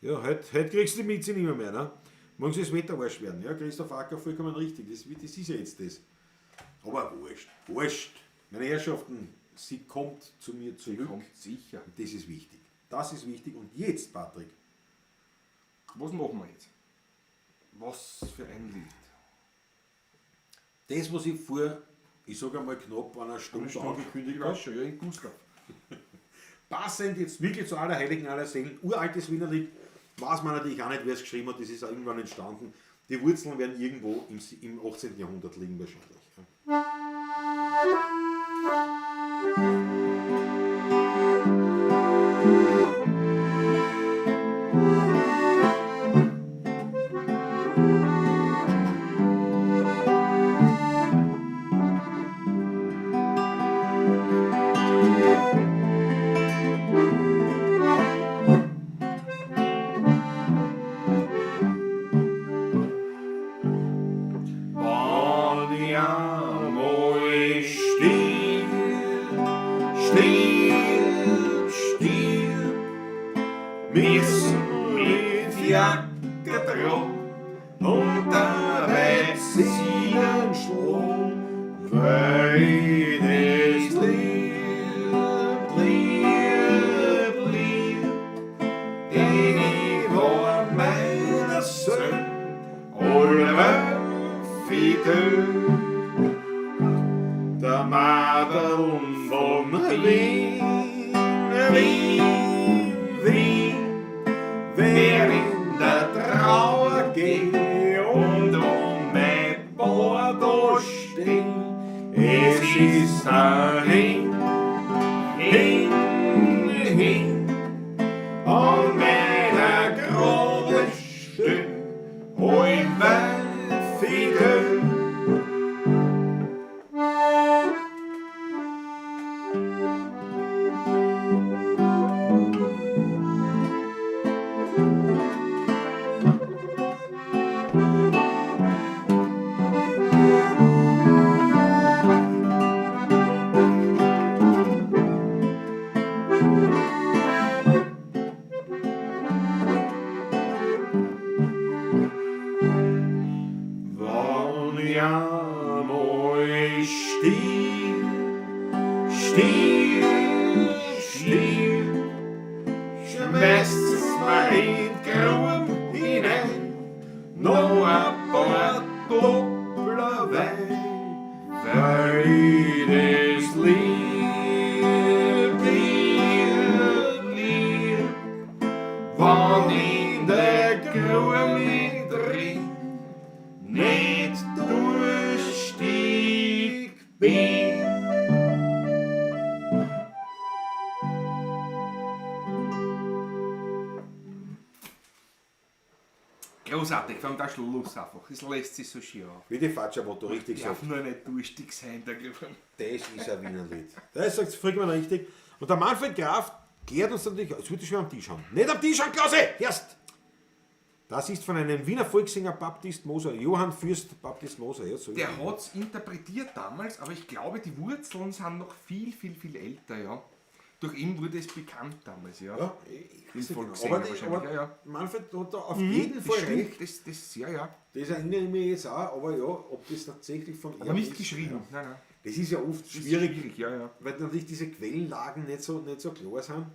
Ja, heute kriegst du die Mieze nicht mehr, ne? Morgen soll das Wetter arsch werden. Ja, Christoph Acker, vollkommen richtig. Das ist ja jetzt das. Aber wurscht, wurscht. Meine Herrschaften, sie kommt zu mir zurück. Sie kommt sicher. Und das ist wichtig. Das ist wichtig. Und jetzt, Patrick. Was machen wir jetzt? Was für ein Lied. Das, was ich vor, ich sage einmal knapp einer Stunde angekündigt Ich habe, weiß schon, ja, in Gustav. passend jetzt wirklich zu Allerheiligen aller Seelen, uraltes Wiener Lied, weiß man natürlich auch nicht, wer es geschrieben hat, das ist auch irgendwann entstanden. Die Wurzeln werden irgendwo im 18. Jahrhundert liegen wahrscheinlich. Ja. Wann ich einmal stirb, stirb, stirb, müssen mit Jacke drum und dabei ziehen schlagen, weil ich das lieb, lieb, lieb, denn ich war meiner Söhne alle Welt Der Madeln von Wien, Wien, Wien, wer in der Trauer geht und um mein Bordeaux steh, es ist dahin, hin, hin, an meiner Grube steh, allweil Fidel. Wann ich einmal stirb, stirb, stirb, schmeißt's mir in die Grube hinein, noch ein paar Doppler Wein, weil ich das lieb, lieb, lieb, wann in der Grube drin nicht durstig bin. Großartig, vor allem der Schluss einfach. Es lässt sich so schön auf. Wie die Fatscher-Motto richtig Darf sagt. nur nicht durstig sein, der Griff. Das ist ein Wiener Lied. Das sagt vollkommen richtig. Und der Manfred Graf klärt uns natürlich, es wird schon am Tisch haben. Nicht am Tisch haben, Klause! Erst! Das ist von einem Wiener Volkssänger Baptist Moser, Johann Fürst Baptist Moser. Ja, so ist Der er. hat es interpretiert damals, aber ich glaube, die Wurzeln sind noch viel, viel, viel älter, ja. Durch ihn wurde es bekannt damals, ja. Ja, ich Im weiß nicht Volkssänger genau. Aber, wahrscheinlich, aber ja, ja. Manfred hat da auf jeden Das Fall stimmt, recht. das, ja, ja. Das erinnere ich mich jetzt auch, aber ja, ob das tatsächlich von Aber ihm nicht ist, geschrieben. Ja. Nein, nein. Das ist ja oft Das ist schwierig, schwierig, ja, ja. weil natürlich diese Quellenlagen nicht so klar sind.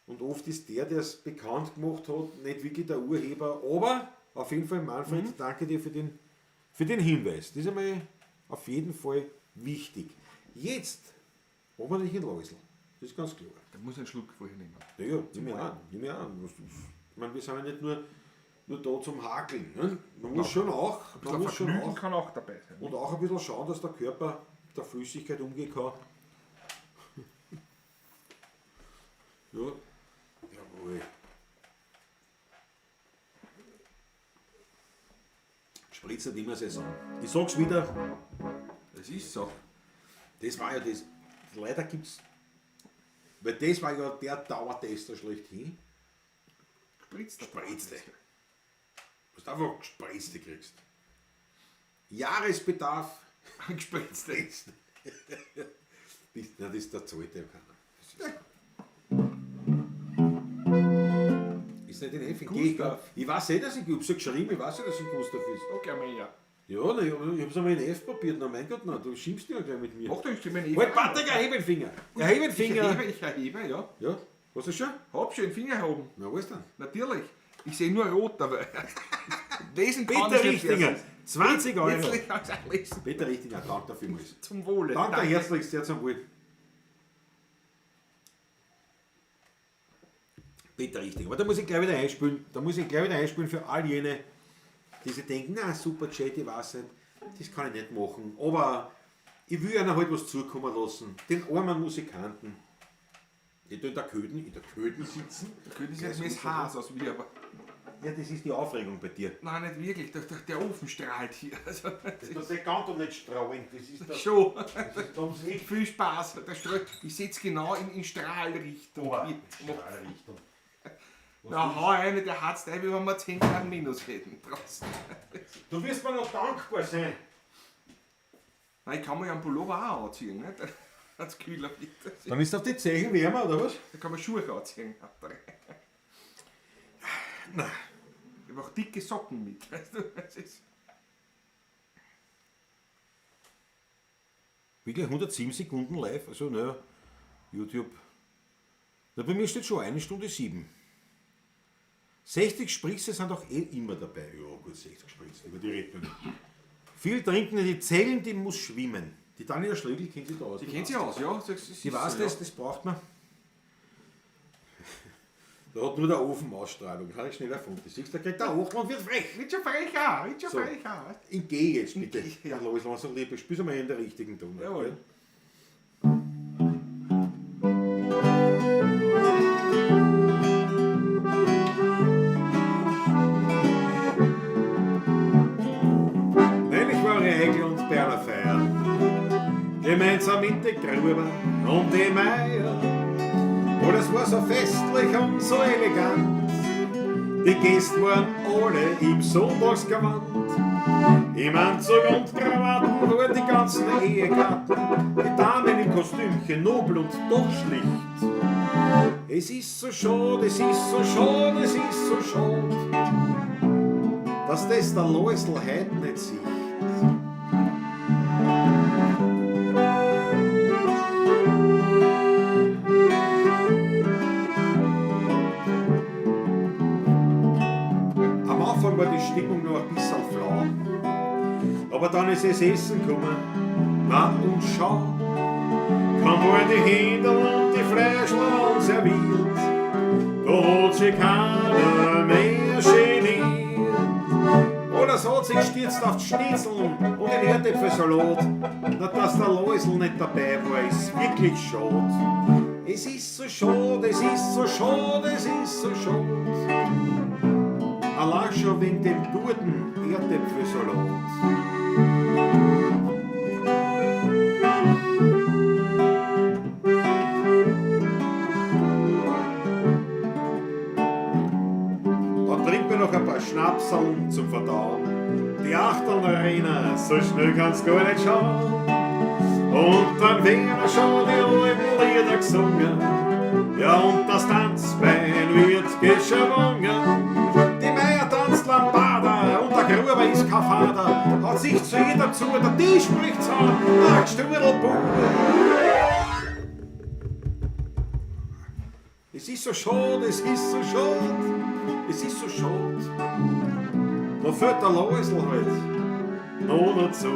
Und oft ist der, der es bekannt gemacht hat, nicht wirklich der Urheber. Aber auf jeden Fall, Manfred, danke dir für den Hinweis. Das ist einmal auf jeden Fall wichtig. Jetzt machen wir nicht in Läusl. Das ist ganz klar. Da muss ich einen Schluck vorher nehmen. Ja, ja, nimm ich an. Nimm ich an. Ich meine, wir sind ja nicht nur da zum Hakeln. Ne? Man muss schon auch, Ein man bisschen muss schon Vergnügen auch, kann auch dabei sein. und auch ein bisschen schauen, dass der Körper der Flüssigkeit umgehen kann. Ja. Jawohl. Spritzt nicht immer Saison. Ich sag's wieder, Das ist so. das war ja das. Leider gibt's. Weil das war ja der Dauertester schlechthin. Gespritzte. Gespritzte. Was du einfach gespritzte kriegst. Jahresbedarf. Gespritzte. Das, nein, das, da zahlt ja keiner. Das ist nicht in F, in G. Gustav. Ich weiß eh, dass ich, ich hab's ja geschrieben, ich weiß ja, dass ich Gustav ist. Okay, Amelia. Ja, na, ich hab's einmal in F probiert. Na mein Gott, na, du schimpfst ja gleich mit mir. Mach doch, ich gebe mir Halt, Patrick, erhebe den Finger. Erhebe den Finger. Ich erhebe, ja. Ja, hast du schon? Hab schon den Finger erhoben. Na, was denn? Natürlich. Ich sehe nur rot dabei. Lesen kann Peter ich nicht, Richtinger, wer es ist. 20 Euro. Jetzt kann ich's auch lesen. Peter Richtinger, danke vielmals. Zum Wohle. Danke herzlich, sehr zum Wohl. Peter Richtinger. Aber da muss ich gleich wieder einspielen. Da muss ich gleich wieder einspielen für all jene, die sich denken, na super gescheit, ich weiß nicht, das kann ich nicht machen. Aber ich will einer halt was zukommen lassen. Den armen Musikanten, die da in der Köden sitzen. Da könnte ich jetzt mir das Haas aus mir, aber Ja, das ist die Aufregung bei dir. nein, nicht wirklich. Der Ofen strahlt hier. Also, das Das kann doch nicht strahlen. Das ist ist schon das ist ums Eck. viel Spaß. Der strahlt, ich sitze genau in Strahlrichtung. Strahlrichtung. Na, hau eine, der hat's ein, wie wenn wir 10 Grad minus hätten draußen. Du wirst mir noch dankbar sein. Nein, ich kann mir ja einen Pullover auch anziehen, nicht? Wenn's kühler wird. Dann ist auf die Zeichen wärmer, oder was? Da kann man Schuhe anziehen. Nein. Ich habe auch dicke Socken mit. Weißt du? Das ist Wirklich 107 Sekunden live, also naja, YouTube. Na, bei mir steht schon 1:07. 60 Spritze sind doch eh immer dabei. Ja gut, 60 Spritzen, über die reden wir nicht. Viel trinken, die Zellen, die muss schwimmen. Die Tanja Schlögl kennt sich da aus. Die kennt sich aus, ja. Das ist Die weiß so, das, das braucht man. Da hat nur der Ofen Ausstrahlung, das habe ich schnell erfunden. Siehst du, da kriegt der Ofen und wird frech. Ja. Wird schon frech auch, wird schon So. frech auch. Weißt In G jetzt bitte. G, ja. Ja, los, langsam, liebe, spiel's einmal in der richtigen Ton. du? Jawohl. Neulich war ich Eigel und bei einer Feier. Gemeinsam mit den Gruber und dem Meier. Und es war so festlich und so elegant. Die Gäste waren alle im Sonntagsgewand. Im Anzug und Krawatten waren die ganzen Ehegatten. Die Damen im Kostümchen, nobel und doch schlicht. Es ist so schade, es ist so schade, es ist so schade, dass das der Loisl heut nicht sieht. Am Anfang war die Stimmung noch ein bisschen flau, aber dann ist das Essen gekommen. Na und schau, kaum waren die Händel und die Fleischl serviert, da hat sich keiner mehr geniert. Alles hat sich gestürzt auf die Schnitzeln und den Erdäpfelsalat. Na, dass der Loisl nicht dabei war, ist wirklich schade. Es ist so schade, es ist so schade, es ist so schade. Allein schon wegen dem guten Erdäpfelsalat. Dann trinkt man noch ein paar Schnapseln zum Verdauen. Die Achteln rennen, so schnell kann's gar nicht schauen. Und dann werden schon die alten Lieder gesungen. Ja, und das Tanzbein wird geschwungen. Die Meier tanzt Lambada und der Gruber ist kein Vater. Hat sich zu jeder zu, der Tisch spricht's an, ach, Strudelbub. Es ist so schade, es ist so schade, es ist so schade. Da fällt der Loisl halt noch dazu.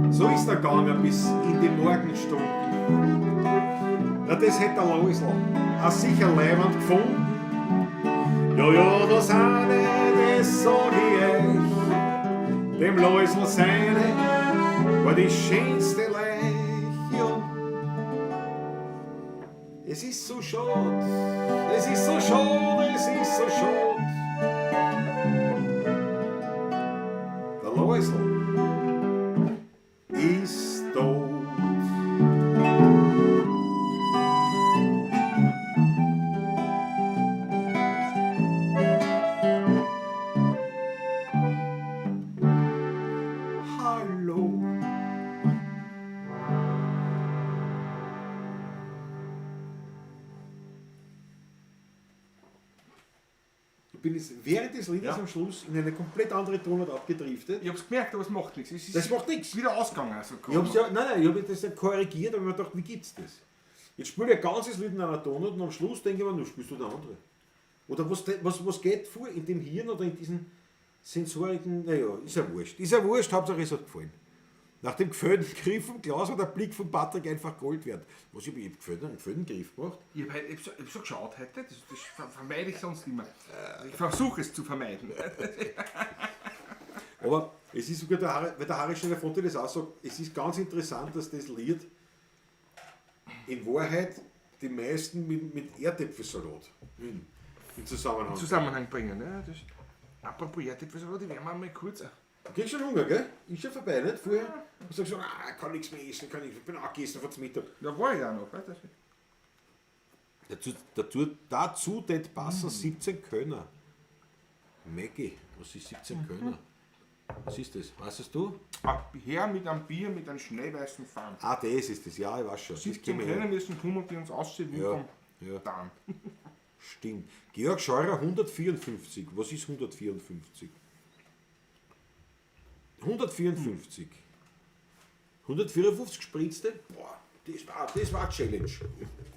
So ist er gegangen bis in die Morgenstunden. Ja, das hätte der Loisl auch sicher leibend gefunden. Ja, ja, das eine, das sag ich euch, dem Loisl seine war die schönste Leich, ja. Es ist so schade, es ist so schade, es ist so schade. Der Loisl ist tot. Hallo. Ich bin ist während des Liedes Ja. am Schluss in eine komplett andere Tonart abgedriftet. Ich hab's gemerkt, aber es macht nichts. Es ist Das macht nichts. wieder ausgegangen. Also, Ich hab's ja, nein, ich habe das ja korrigiert, aber ich mir gedacht, wie gibt's das? Jetzt spiele ich ein ganzes Lied in einer Tonart und am Schluss denke ich mir, nu spielst du der andere. Oder was geht vor in dem Hirn oder in diesen sensorigen, naja, ist ja wurscht. Ist ja wurscht, Hauptsache es hat gefallen. Nach dem gefällten Griff vom Klaus war der Blick von Patrick einfach Gold wert. Was, ich hab einen gefällten Griff gemacht? Ich habe hab so geschaut heute, das vermeide ich sonst immer. Ich versuche es zu vermeiden. Aber es ist sogar der Harry, weil der Harry Belafonte das auch sagt, es ist ganz interessant, dass das Lied in Wahrheit die meisten mit Erdäpfelsalat im Zusammenhang. Zusammenhang bringen. Ne? Das, apropos Erdäpfelsalat, die werden wir mal kurz. Du kriegst schon Hunger, gell? Ist schon vorbei, nicht? Vorher hast du gesagt, ich kann nichts mehr essen, kann nichts, ich bin auch gegessen vor Mittag. Da war ich auch noch. Weißt du? Dazu det passen 17 Könner. Maggie, was ist 17 Könner? Was ist das? Weißt es du? Ah, her mit einem Bier mit einem schneeweißen Farn. Ah, das ist das, ja, ich weiß schon. Das 17 kennen wir Könner müssen kommen, die uns aussehen wie Ja, vom ja. Darm. Stimmt. Georg Scheurer 154. Was ist 154? 154. 154 gespritzte? Boah, das war eine Challenge.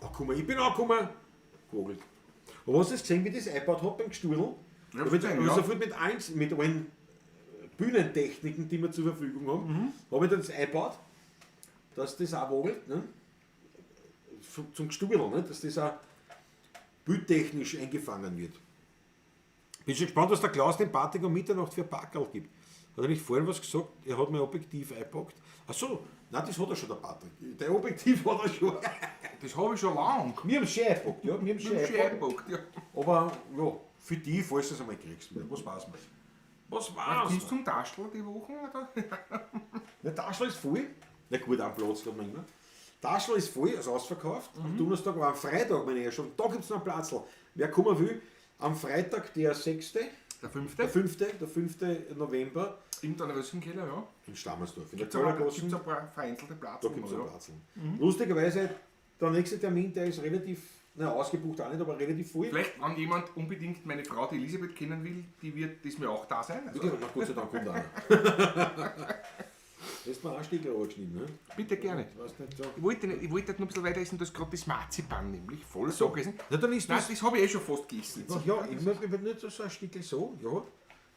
Angekommen. Ich bin angekommen. Gewogelt. Aber hast du das gesehen, wie das eingebaut hat beim Gesturl? Ja, Da wird gesehen, ja. sofort mit allen Bühnentechniken, die wir zur Verfügung haben, habe ich dann das eingebaut, dass das auch wogelt, ne? Zum Gesturl, ne? Dass das auch bildtechnisch eingefangen wird. Bin schon gespannt, was der Klaus dem Patrick um Mitternacht für Packerl gibt. Hat er nicht vorhin was gesagt? Er hat mein Objektiv eingepackt. Ach so, nein, das hat er schon, der Patrick. Der Objektiv hat er schon. Das habe ich schon lange. Wir haben es schon eingepackt, ja. Wir haben es schon Ich hab schon eingepackt. eingepackt, ja. Aber ja, für die, falls du es einmal kriegst. Was weiß man? Was weiß Kommst du man? zum Taschl die Woche? Oder? Der Taschl ist voll. Na gut, einen Platz hat man immer. Taschl ist voll, also ausverkauft. Am Donnerstag war am Freitag, meine ich schon. Da gibt es noch einen Platzl. Wer kommen will, am Freitag, der 6., Der 5. der 5., der 5. November Im Dornröschenkeller, ja. in Stammersdorf, in der Gibt es Kölnergasse. ein paar vereinzelte Platz. Da gibt es einen Platzl. Lustigerweise, der nächste Termin, der ist relativ, na, ausgebucht auch nicht, aber relativ voll. Vielleicht, wenn jemand unbedingt meine Frau, die Elisabeth, kennen will, die wird diesmal auch da sein. Also, Wirklich, na, Gott sei Dank kommt einer. Das ist mir auch ein Stück angeschnitten, ne? bitte gerne. Ich weiß nicht so. Ich wollte, nicht, ich wollte noch ein bisschen weiter essen, das ist gerade das Marzipan nämlich voll so gegessen. Na, dann ist Nein, das. das habe ich eh schon fast gegessen. Ach ja, ich möchte nicht so ein Stückchen so, ja.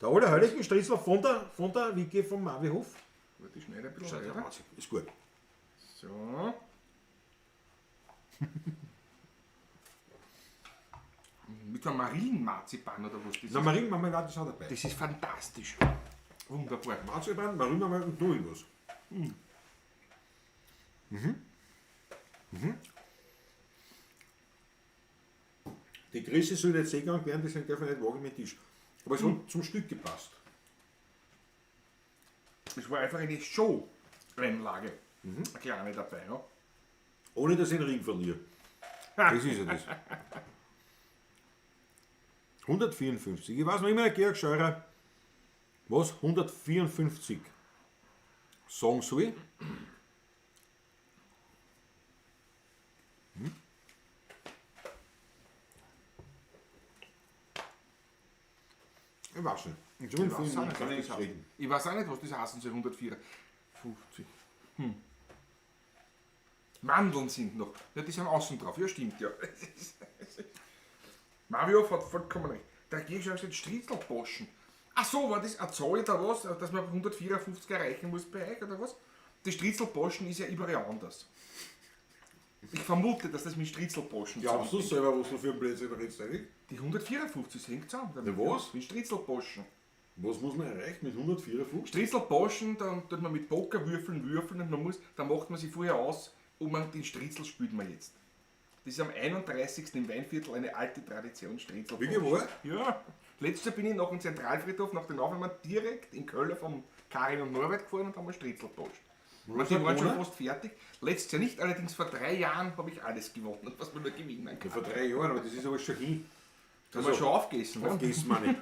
Der Allerheiligen Striezel von der Wicke vom Mavihof. Warte, ich schneide ein bisschen weiter. Ist gut. So. Mit so einem Marillenmarzipan oder was das Na, ist. Marillenmarmelade ist auch dabei. Das ist fantastisch. Wunderbar. Marzipan, Marillenmarmelade und noch irgendwas. Mhm. Mhm. Die Grüße soll nicht seegang werden, deswegen darf ich nicht wagen mit Tisch. Aber es hat zum Stück gepasst. Es war einfach eine Show-Einlage. Eine kleine dabei, ja. Ohne dass ich den Ring verliere. Das ist ja das. 154. Ich weiß noch immer, Georg Scheurer, was 154 sagen soll. Hm? Ich weiß nicht. In so einem Ich weiß Film auch nicht, kann ich was das nicht reden. Ich weiß auch nicht, was das heißen soll, 154. Mandeln sind noch. Ja, die sind außen drauf. Ja, stimmt, ja. Mario hat vollkommen recht. Der Georg Scheurer sagt Striezelboschen. Ach so, war das eine Zahl oder was, dass man 154 erreichen muss bei euch oder was? Die Striezelboschen ist ja überall anders. Ich vermute, dass das mit Striezelboschen Glaubst du zusammenhängt. selber, was du für ein Blödsinn redest eigentlich? Die 154 hängt zusammen. Damit, Na was? Mit Striezelboschen. Was muss man erreichen mit 154? Striezelboschen, dann tut man mit Pokerwürfeln würfeln und man muss, dann macht man sich vorher aus, ob man den Striezel spielt man jetzt. Das ist am 31. im Weinviertel eine alte Tradition, Striezelboschen. Wirklich wahr? Ja. Letztes Jahr bin ich nach dem Zentralfriedhof, nach den Aufnahmen direkt in Köln vom Karin und Norbert gefahren und haben wir Striezelboschen. Was Die waren schon gewonnen? fast fertig. Letztes Jahr nicht, allerdings vor 3 Jahren habe ich alles gewonnen, was man nur gewinnen kann. Ja, vor 3 Jahren, aber das ist aber schon hin. Das haben wir schon aufgegessen. Ne? Aufgegessen, meine ich.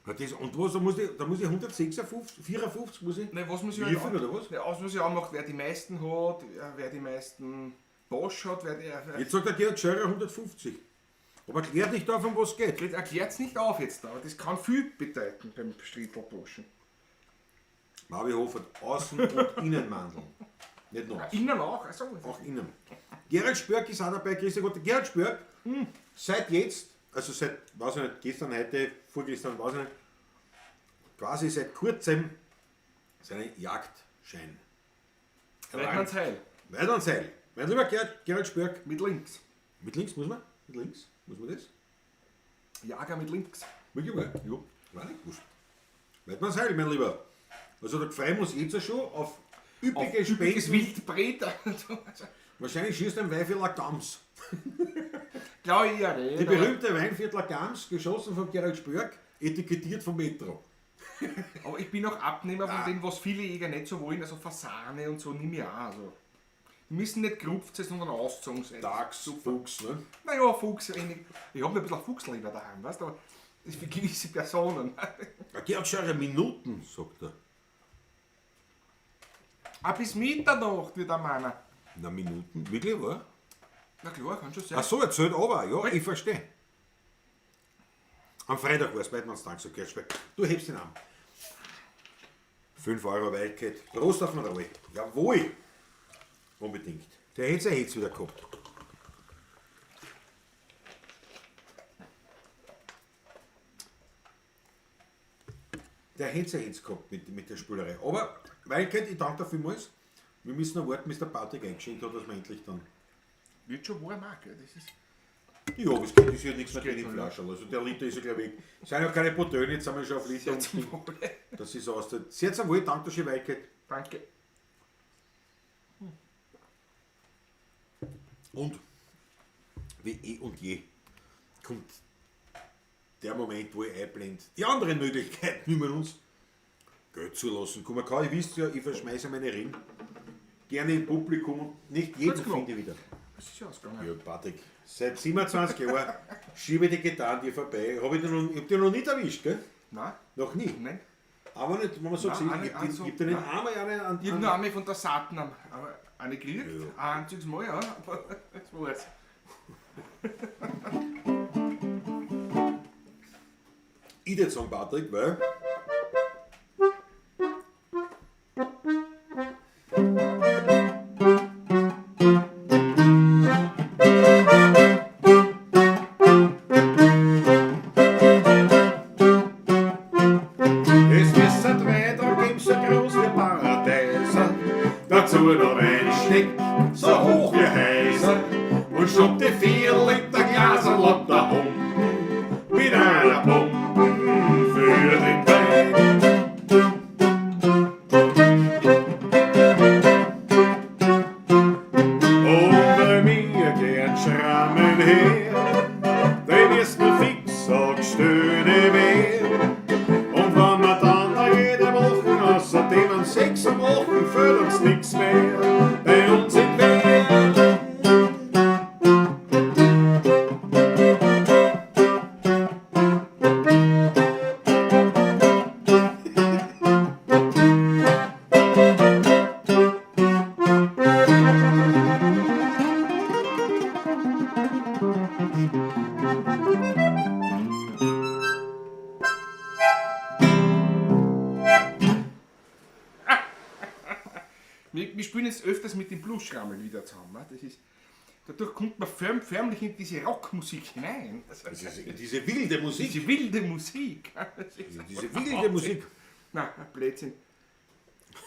Ja, das, und was, da muss ich 156, 54 muss ich? Nein, was man sich Würfeln halt oder was? Ne, was man sich auch macht, wer die meisten hat, wer die meisten Bosch hat, wer die. Jetzt sagt der Georg Scheurer 150. Aber klärt nicht auf, um was geht. Das erklärt es nicht auf jetzt, aber das kann viel bedeuten beim Strittelburschen. Marvi Hof hat Außen- und Innenmandeln. Nicht nur außen. Innen auch, also. Auch innen. Gerald Spörk ist auch dabei. Grüß Gott. Gerald Spörk, seit jetzt, also seit, weiß ich nicht, gestern, heute, vorgestern, weiß ich nicht, quasi seit kurzem seinen Jagdschein. Weidmannsheil. Weidmannsheil. Mein lieber Gerald Spörk. Mit links. Mit links muss man? Mit links? Muss man das? Jager mit links. Wirklich wahr? Ja. War nicht gewusst. Weidmannsheil, mein Lieber. Also da freuen wir uns jetzt schon auf üppige Auf üppiges Spenden. Wildbret. Wahrscheinlich schießt ein Weinviertler Gams. Glaube ich ja nicht. Die berühmte Weinviertler Gams, geschossen von Gerald Spörk, etikettiert vom Metro. Aber ich bin auch Abnehmer von dem, was viele Jäger nicht so wollen, also Fasane und so, nehme ich auch. Also. Die müssen nicht gerupft sein, sondern ausgezogen sein. Dachs, Fuchs, ne? Naja, Fuchs, wenig. Ich habe ein bisschen Fuchsleber daheim, weißt du, aber das ist für gewisse Personen. Ja, Georg Scheurer, Minuten, sagt er. Ah, bis Mitternacht wird er meiner. Na, Minuten? Wirklich, wahr? Na klar, kann schon sein. Ach so, erzählt aber, ja, ich verstehe. Am Freitag war es, Weidmannstag, so Gerald Spörk. Du hebst den Arm. 5 Euro Wildcat. Prost auf den Roll. Jawohl! Unbedingt. Der hätte es jetzt wieder gehabt. Der hätte es jetzt gehabt mit der Spülerei. Aber, Wildcat, ich danke dir vielmals. Wir müssen noch warten, bis der Patrick eingeschenkt hat, dass wir endlich dann. Wird schon warm auch, gell? Das ist Ja, aber es geht, ist ja nichts mehr drin geht im noch, Flascherl. Also der Liter ist ja, glaube ich, es sind ja keine Bouteillen, jetzt sind wir schon auf Liter. sehr zum Wohle. Das ist aus der. Sehr zum Wohl, danke schön, Wildcat. Danke. Und wie eh und je kommt der Moment, wo ich einblende. Die anderen Möglichkeiten, wie wir uns Geld zulassen können. Kann. Ihr wisst ja, ich verschmeiße meine Reden gerne im Publikum und nicht jeden Ganz genau. finde ich wieder. Das ist ja ausgegangen. Ja, Patrick, seit 27 Jahren schiebe ich die Gitarre an dir vorbei. Hab ich, dich noch, ich hab dich noch nicht erwischt, gell? Nein, Noch nie. nein. Aber nicht, wenn man so Nein, sieht, auch nicht, ich hab also, dich nicht nein. einmal einen an. Ich habe nur einmal von der Satan aber eine gekriegt. Ja. Ein einziges Mal, ja. Aber das war's. Ich würde sagen, Patrick, weil. Es ist seit weiter geben so groß wie Paradeiser. Dazu noch ein Schnick, so hoch wie heiser. Und stopp die 4 Liter Glaser lauter Humpen mit einer Pumpe für den Wein. Und bei mir gern Schrammen her, die müssen fix angestellt werden. Und wenn wir dann da jede Woche, außerdem an 6 Wochen, fehlt uns nix mehr bei uns im Wehr. Wir spielen jetzt öfters mit dem Blues-Schrammel wieder zusammen. Ne? Das ist, dadurch kommt man förmlich in diese Rockmusik hinein. Das Das ist diese wilde Musik. diese wilde Musik. Das ist Diese wilde Musik. Nein, Blödsinn.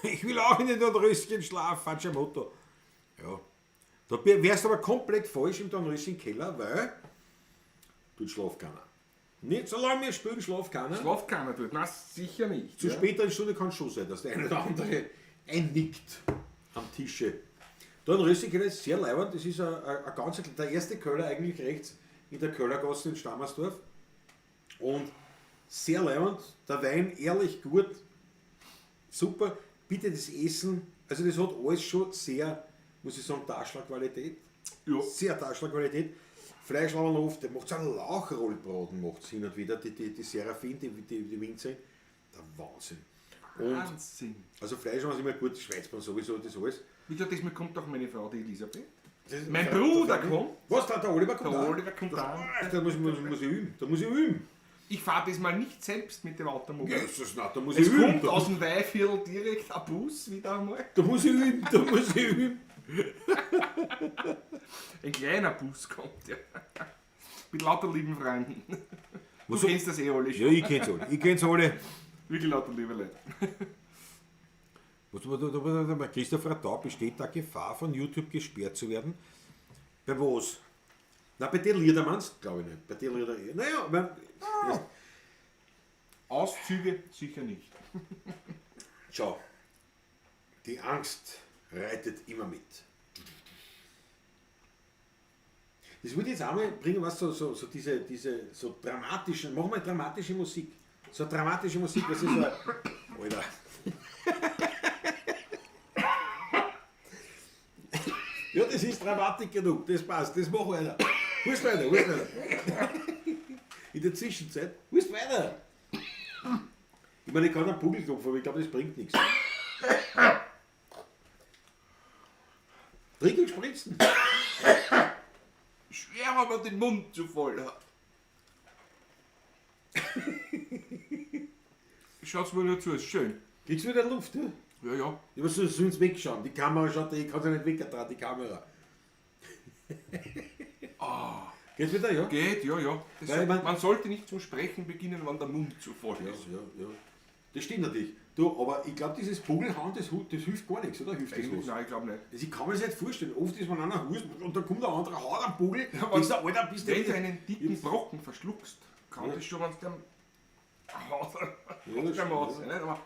Ich will auch in den Dornröschen-Schlaf, falscher Motto. Ja. Da wärst du aber komplett falsch im Dornröschen-Keller, weil dort schlaft keiner. Nicht, solange wir spielen, schlaft keiner. Schlaft keiner dort. Nein, sicher nicht. Zu ja. späteren Stunde kann es schon sein, dass der eine oder andere einnickt am Tische. Dornröschen-Keller ist sehr leibend. Das ist ein ganz, der erste Köller eigentlich rechts in der Köllergasse in Stammersdorf. Und sehr leibend, der Wein ehrlich gut, super. Bitte das Essen, also das hat alles schon sehr, muss ich sagen, Taschlerqualität. Ja. Sehr Taschlerqualität. Fleischlauerlof, der macht so einen Lauchrollbraten, macht's hin und wieder, die Serafin, die Winzerin. Der Wahnsinn. Und Wahnsinn. also Fleisch war immer gut, Schweizbrand sowieso, das alles. Wie gesagt, diesmal kommt auch meine Frau, die Elisabeth. Das- Mein Bruder kommt. Was, der Oliver kommt Der auch? Oliver kommt auch. Da muss ich üben. Da muss ich üben. Ich fahre diesmal nicht selbst mit dem Automobil. Jesus, na, da muss Es ich üben. kommt Da, aus dem Weihviertel direkt ein Bus wieder einmal. da muss ich üben, da muss ich üben. Ein kleiner Bus kommt, ja. Mit lauter lieben Freunden. Du Was- kennst das eh alle schon. Ja, ich kenn's alle. Ich kenn's alle. Wirklich lauter liebe Leute. Was, was, Christopher Taub, besteht da Gefahr, von YouTube gesperrt zu werden? Bei was? Na, bei den Liedern meinst du? Glaube ich nicht. Bei den Liedern. Naja, mein, Auszüge sicher nicht. schau. Die Angst reitet immer mit. Das würde ich jetzt einmal bringen, was so diese so dramatische, mach mal dramatische Musik. So dramatische Musik, was ist so. Alter. Ja, das ist Dramatik genug, das passt, das mach weiter. Hust weiter, hust weiter. In der Zwischenzeit, hust weiter. Ich meine, ich kann einen Pugel klopfen, aber ich glaube, das bringt nichts. Trink und spritzen. Schwer, wenn man den Mund zu voll hat. Schaut's mir nur zu, ist schön. Kriegst du wieder Luft, ja? Ja, ja. Ja, was sollen sie wegschauen? Die Kamera schaut, ich kann sie nicht wegdrehen, die Kamera. Geht's wieder, ja? Geht, ja, ja. Das Weil man- man sollte nicht zum Sprechen beginnen, wenn der Mund zu voll Ja, ist. ja, ja. Das stimmt natürlich. Du, aber ich glaube, dieses Pugelhauen, das hilft gar nichts, oder? Hilft das was? Nein, ich glaube nicht. Also ich kann mir das nicht vorstellen. Oft ist man einer Hust und dann kommt der andere, haut am Bugel. Ja, aber denkst du, Alter, bist du Wenn du einen dicken Brocken verschluckst, kann das schon, wenn es dem haut, Ja, das dem aus, stimmt, nicht? Aber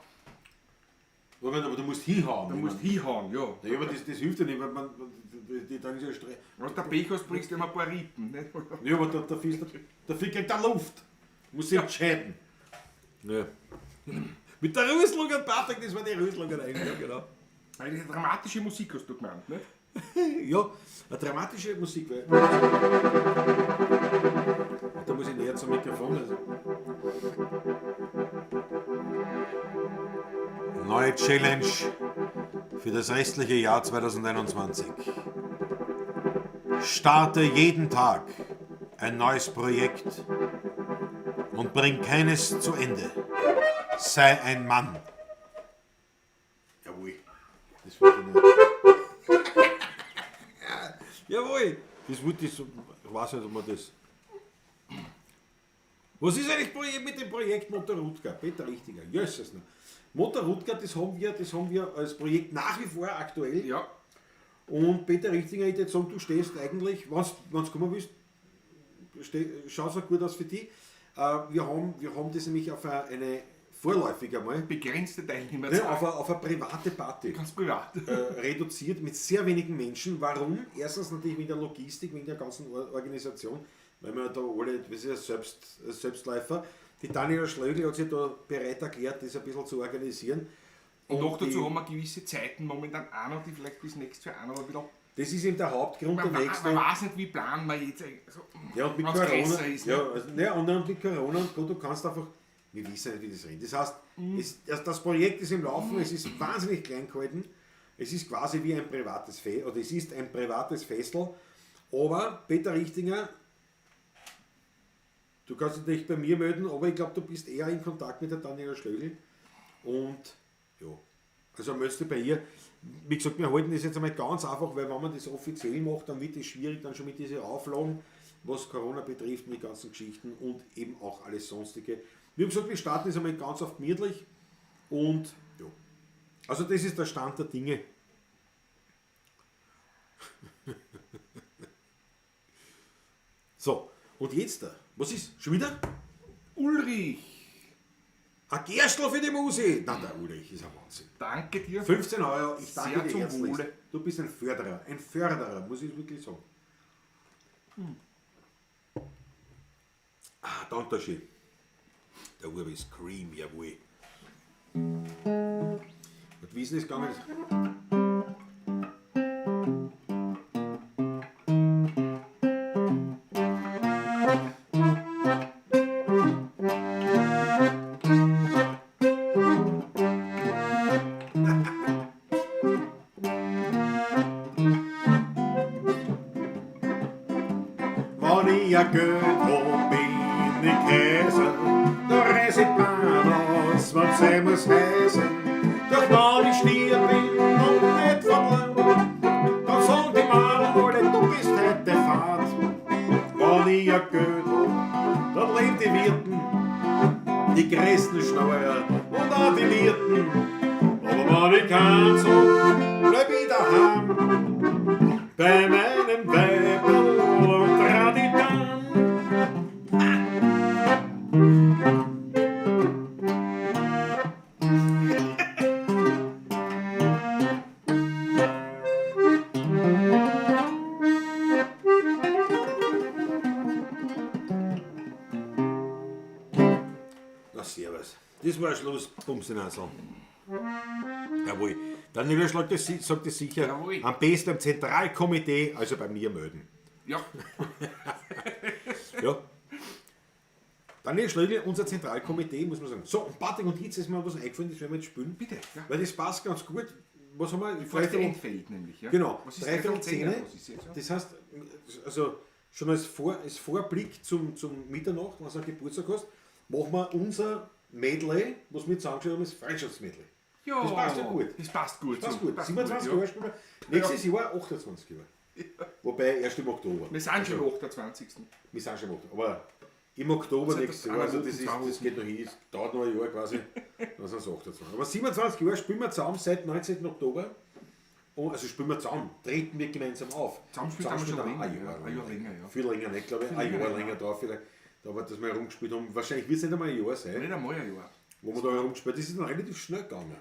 Aber du musst hinhauen. du musst hinhauen, ja. Ja, aber das hilft ja nicht, weil man, die, dann ist ja Stress. Wenn du der Pech hast, bringst du ihm ein paar Rippen. Nicht? Ja, aber dafür kriegt er Luft. Muss sich entscheiden. Ja. Mit der Rüsslungen, Patrick, das war die Rüsslungen eigentlich, ja, genau. Eine dramatische Musik hast du gemeint, nicht? Ja, eine dramatische Musik, weil. Da muss ich näher zum Mikrofon. Also. Neue Challenge für das restliche Jahr 2021. Starte jeden Tag ein neues Projekt und bring keines zu Ende. Sei ein Mann. Jawohl. Das wollte ich nicht. Jawohl. Das wollte ich so. Ich weiß nicht, ob man das. Was ist eigentlich mit dem Projekt Motor Rutger? Peter Richtiger. Jesus. noch. Motor Rutger, das haben wir als Projekt nach wie vor aktuell. Ja. Und Peter Richtinger, ich würde sagen, du stehst eigentlich, wenn du kommen willst, schaut es auch gut aus für dich. Wir haben das nämlich auf eine vorläufig einmal, Begrenzte Teilnehmerzahl. ne, auf eine private Party. Ganz privat. Reduziert mit sehr wenigen Menschen. Warum? Erstens natürlich wegen der Logistik, wegen der ganzen Organisation, weil wir da alle, das ist ja Selbstläufer. Die Daniela Schlögl hat sich da bereit erklärt, das ein bisschen zu organisieren. Und noch dazu die, haben wir gewisse Zeiten momentan auch noch, die vielleicht bis nächstes Jahr auch noch ein bisschen. Das ist eben der Hauptgrund Man, der nächsten. man weiß nicht, wie planen wir jetzt. Also, Ja, und mit wenn's Corona. größer ist, ne? Ja, also, ne, und mit Corona und Gott, du kannst einfach, wir wissen nicht, wie das rennt. Das heißt, das Projekt ist im Laufen, es ist wahnsinnig klein gehalten. Es ist quasi wie ein privates Fest, oder es ist ein privates Festel. Aber Peter Richtinger, du kannst dich nicht bei mir melden, aber ich glaube, du bist eher in Kontakt mit der Daniela Schlögl. Und ja, also meldest du bei ihr. Wie gesagt, wir halten das jetzt einmal ganz einfach, weil wenn man das offiziell macht, dann wird es schwierig, dann schon mit diesen Auflagen, was Corona betrifft, mit ganzen Geschichten und eben auch alles Sonstige. Wie gesagt, wir starten jetzt einmal ganz auf gemütlich und ja, also das ist der Stand der Dinge. So, und jetzt da, was ist? Schon wieder? Ulrich, Ein Gerstl für die Musi! Na, der Ulrich ist ein Wahnsinn. danke dir. 15 Euro, ich danke Sehr dir zum herzlich. Wohle. Du bist ein Förderer, muss ich wirklich sagen. Ah, danke schön. Der Urbe ist Cream, jawohl. Und wie ist denn das gegangen? ich keins hab, bleib ich daheim. Bei meinem Weiberl und Traditan. Na servus. Das war Schluss, Bumsenasel. Jawohl. Der Niederschlag, das sagt das sicher. Jawohl. Am besten am Zentralkomitee, also bei mir melden. Ja, Ja. Daniel Schlögl, unser Zentralkomitee, muss man sagen. So, und Patrick, und jetzt ist mir was eingefallen, das werden wir jetzt spielen. Bitte, ja. Weil das passt ganz gut. Was haben wir? bevor es dir entfällt nämlich. Ja. Genau, Was ist dreiviertel 9:45? zehn. Was ist jetzt, ja? Das heißt, also schon als Vorblick zum Mitternacht, wenn du einen Geburtstag hast, machen wir unser Medley, was wir zusammengestellt haben, ist Freundschaftsmedley. Ja, Das passt ja gut. Das passt gut. Das passt so. gut. 27 ja. Jahre spielen wir. Nächstes Jahr 28 Jahre. Wobei erst im Oktober. Wir sind schon am 28. Wir sind schon im Oktober. Aber im Oktober Seit nächstes Jahr, einer also Woche, das, ist, zwei das Wochen. geht noch hin, es dauert noch ein Jahr quasi, dann sind es 28. Aber 27 Jahre spielen wir zusammen seit 19. Oktober. Und, also spielen wir zusammen, treten wir gemeinsam auf. Zusammen spielt haben wir schon haben wir länger, ein Jahr, ja. Ein Jahr länger, ja. Viel länger nicht, glaube ich. Ein länger, Jahr ja. länger drauf vielleicht. Da war das mal herumgespielt haben. Wahrscheinlich wird es nicht einmal ein Jahr sein, Nicht einmal ein Jahr. wo wir da herumgespielt haben. Das ist dann relativ schnell gegangen.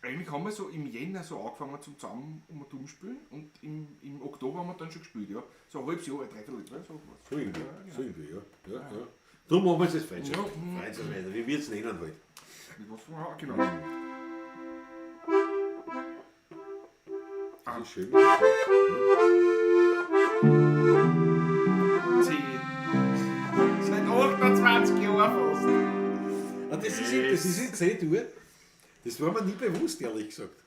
Eigentlich haben wir so im Jänner so angefangen zum zusammen um und umspielen und im Oktober haben wir dann schon gespielt, ja. So ein halbes Jahr, ein Dreiviertel, so was. So irgendwie, so irgendwie, ja. Ja, ja. Darum machen wir es jetzt Freundschaft. Ja. mhm. Freundschaftsmedley, wie wir es nennen halt. Mit was ja, genau. Das ist schön. C. Seit 28 Jahren fast. Ah, das ist in C-Dur. Das war mir nie bewusst, ehrlich gesagt.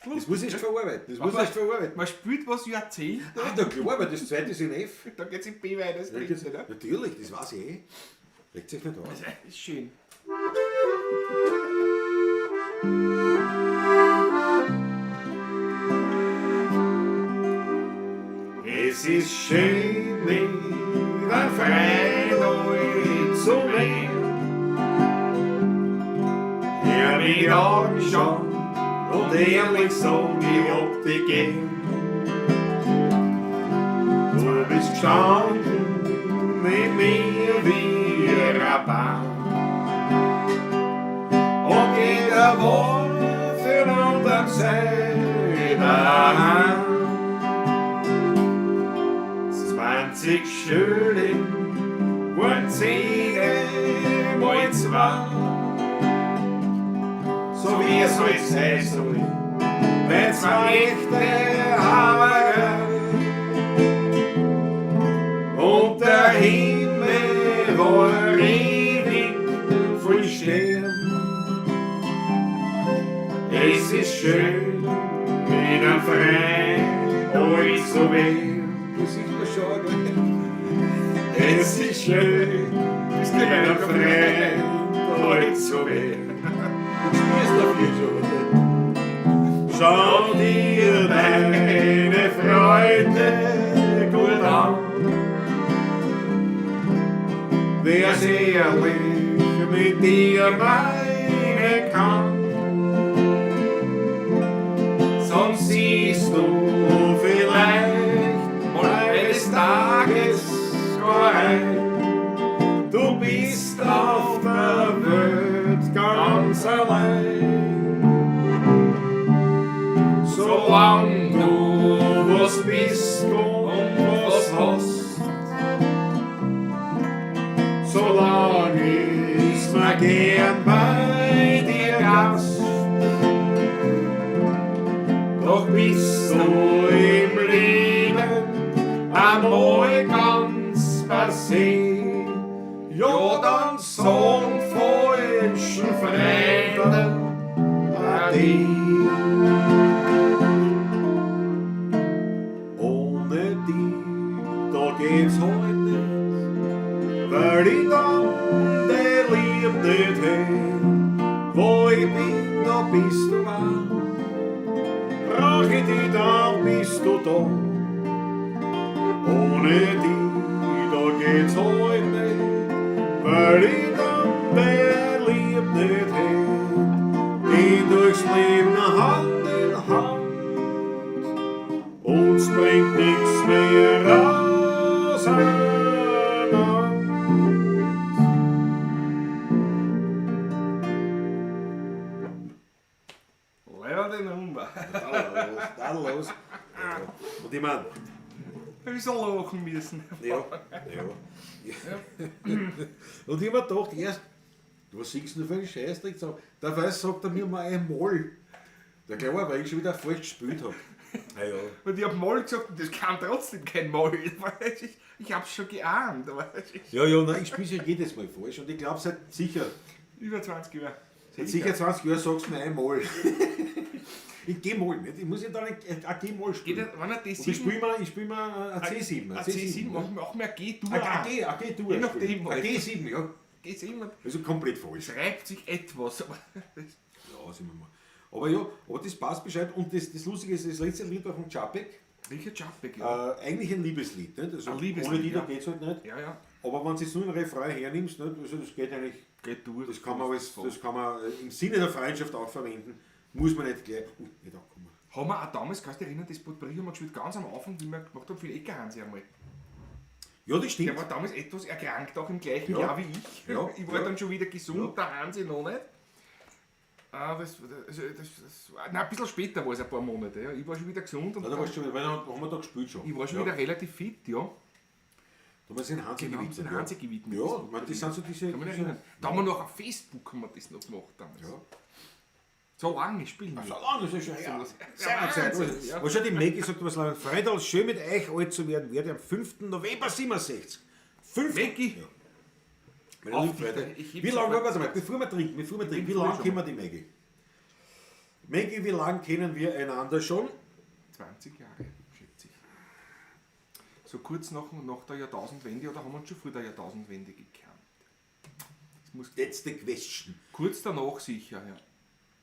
Das muss ich erst verarbeiten. Das muss ich erst verarbeiten. Man spielt was Jahrzehnt, Ah, na klar, weil das zweite ist in F. da geht's in B weiter, das Ja, dritte, ne? Natürlich, das weiß ich eh. Regt sich nicht auf. Ist schön. Es ist schön, mit einem Freund zu reden. Er mit Augen schauen und ehrlich sagen, ich hab dich gern. Du bist gestanden neben mir wie ein Baum. Und jeder war für den anderen sein daheim. 20 Schüler waren 10 mal 2. So wie es halt sein soll, bei zwei echte Haare. Und der Himmel war ewig voll Stern. Es ist schön, mit einem Freund euch zu werden. Das ist mir schon, gell? Es ist schön, mit einem Freund euch zu werden. Du spürst dafür schon, oder? Schau dir deine Freunde gut an. Wer's ehrlich mit dir meinen kann, sonst siehst du vielleicht mal eines Tages gar ein. Du bist auf der Welt ganz allein. Solange du was bist und was hast, solange ist man gern bei dir Gast. Doch bist du im Leben einmal ganz passé, ja dann sagen falschen Fremden Ade. Ohne die, da geht's halt nicht, weil ich dann die Lieb nicht hätt. Wo ich bin, da bist du auch. Brauch ich dich, dann bist du da. Ohne die, da geht's halt nicht, weil ich dann die Lieb nicht hätt. die Nummer. Da los, da los. Ja. Und ich meine, Ich hab so lachen müssen. ja, ja. Und ich hab mir gedacht, erst, was singst du denn für einen Scheißdreck? So, dabei sagt er mir mal einmal. Der klar, weil ich schon wieder falsch gespielt habe. Ja, ja. Und ich hab Moll gesagt, und das kann trotzdem kein Moll. Ich hab's schon geahnt. Aber es ist Ja, ja, nein, ich spiele ja jedes Mal falsch und ich glaube seit sicher, über 20 Jahre. seit sicher 20 Jahren sagst du mir einmal. Ich geh mal nicht, ich muss ja dann ein G-Moll Geht spielen. er, wenn er Und ich D7, spiele mir, ich spiel mir ein C7. ein C7, machen wir auch mehr G-Dur. Ein G, ein G-Dur. Je nachdem Ein halt. G7, ja. G7 Also komplett falsch. schreibt sich etwas. Aber das, Ja, sind wir mal. Aber ja, aber das passt Bescheid. Und das Lustige ist, das letzte Lied war von Čapek. Richard Čapek, ja. Eigentlich ein Liebeslied, nicht? Also Ein Liebeslied, ohne Lieder ja. geht's halt nicht. Ja, ja. Aber wenn du jetzt nur einen Refrain hernimmst, nicht? Also das geht eigentlich, Geht durch. das kann man alles, das kann man im Sinne der Freundschaft auch verwenden. Muss man nicht gleich. Nicht ankommen. Haben wir auch damals, kannst du dich erinnern, das Potpourri haben wir gespielt, ganz am Anfang, wie wir gemacht haben, für den Eckerhans einmal. Ja, das stimmt. Der war damals etwas erkrankt, auch im gleichen Ja. Jahr wie ich. Ja, Ich war ja. dann schon wieder gesund, der Hansi noch nicht. Ah, nein, ein bisschen später war es, ein paar Monate. Ja. Ich war schon wieder gesund und Ja, da warst du schon wieder, weil dann haben wir da gespielt schon. ich war schon ja. wieder relativ fit, ja. Da haben wir es in Hansi Genau, gewidmet. den ja. Hansi gewidmet. Ja, ich meine, das sind so diese. Kann mich diese erinnern. Da haben wir noch auf Facebook haben wir das noch gemacht damals. Ja. So lange spielen wir. So lange ist es schon her. Ja, Seinerzeit. Wahnsinn, ja. Was schon die Maggie sagt, was lange. Freundl, schön mit euch alt zu werden, werde am 5. November 67. 5. Maggie? Ja. Meine Auf lieben dich, Freunde, ich heb's wie lange, sofort. warte mal, bevor wir trinken, wie bin lange früh kennen wir die Maggie? Maggie, wie lange kennen wir einander schon? 20 Jahre, schätze ich. So kurz nach der Jahrtausendwende, oder haben wir uns schon vor der Jahrtausendwende gekannt? Das muss That's the question. kurz danach sicher, ja.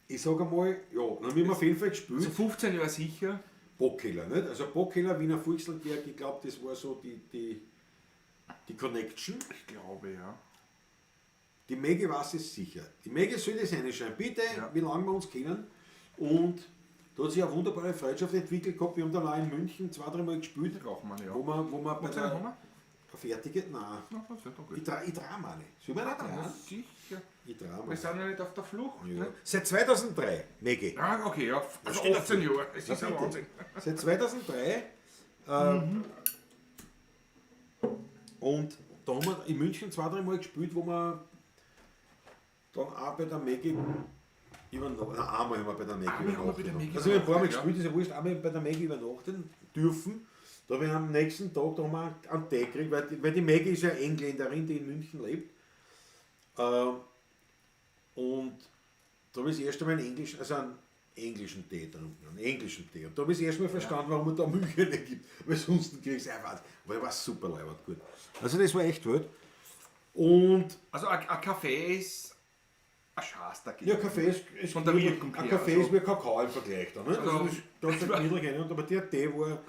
Ich sage einmal, ja, dann haben wir auf jeden Fall gespielt. Also 15 Jahre sicher. Bockkeller, nicht? Also Bockkeller, Wiener Volksliedwerk, ich glaube, das war so die Connection. Ich glaube, ja. Die Maggie weiß es sicher. Die Maggie soll das reinschreiben. Bitte, Ja. wie lange wir uns kennen. Und da hat sich eine wunderbare Freundschaft entwickelt gehabt. Wir haben dann auch in München 2-3 Mal gespielt. Rauchen wir, ja. Wo wir bei Was haben der wir? fertige. Nein, Na, das ist doch gut. ich trau mir nicht. Soll man nicht Na, trauen? sicher. Ich trau Wir mir. sind ja nicht auf der Flucht. Ja. Ne? Seit 2003, Maggie. Ah, okay, ja. Also steht 18 dafür. Jahre. Es Na ist ein bitte. Wahnsinn. Seit 2003. Und da haben wir in München 2-3 Mal gespielt, wo wir dann auch bei der Maggie übernachtet. Nein, einmal haben wir bei der Maggie Einmal haben wir bei übernachtet. der Maggie Also wir haben ein paar Mal übernachtet, ja. gespielt, ist ja wurscht, einmal bei der Maggie übernachten dürfen. Da haben wir am nächsten Tag da haben wir einen Tee gekriegt, weil die Maggie ist ja Engländerin, die in München lebt. Und da habe ich das erste Mal einen englischen, also einen englischen Tee getrunken, einen englischen Tee. Und da habe ich das erste Mal verstanden, warum man da Milch nicht gibt, weil sonst kriegst du einfach, weil war super leibend gut. Also das war echt wild. Und Also ein Kaffee ist ein Schatz dagegen. ja, Kaffee ist Von der gemütlich. Wirkung Ein her, Kaffee also. ist wie Kakao im Vergleich dann, ne? Also, Also- das ist ganz gemütlich rein, aber der Tee war,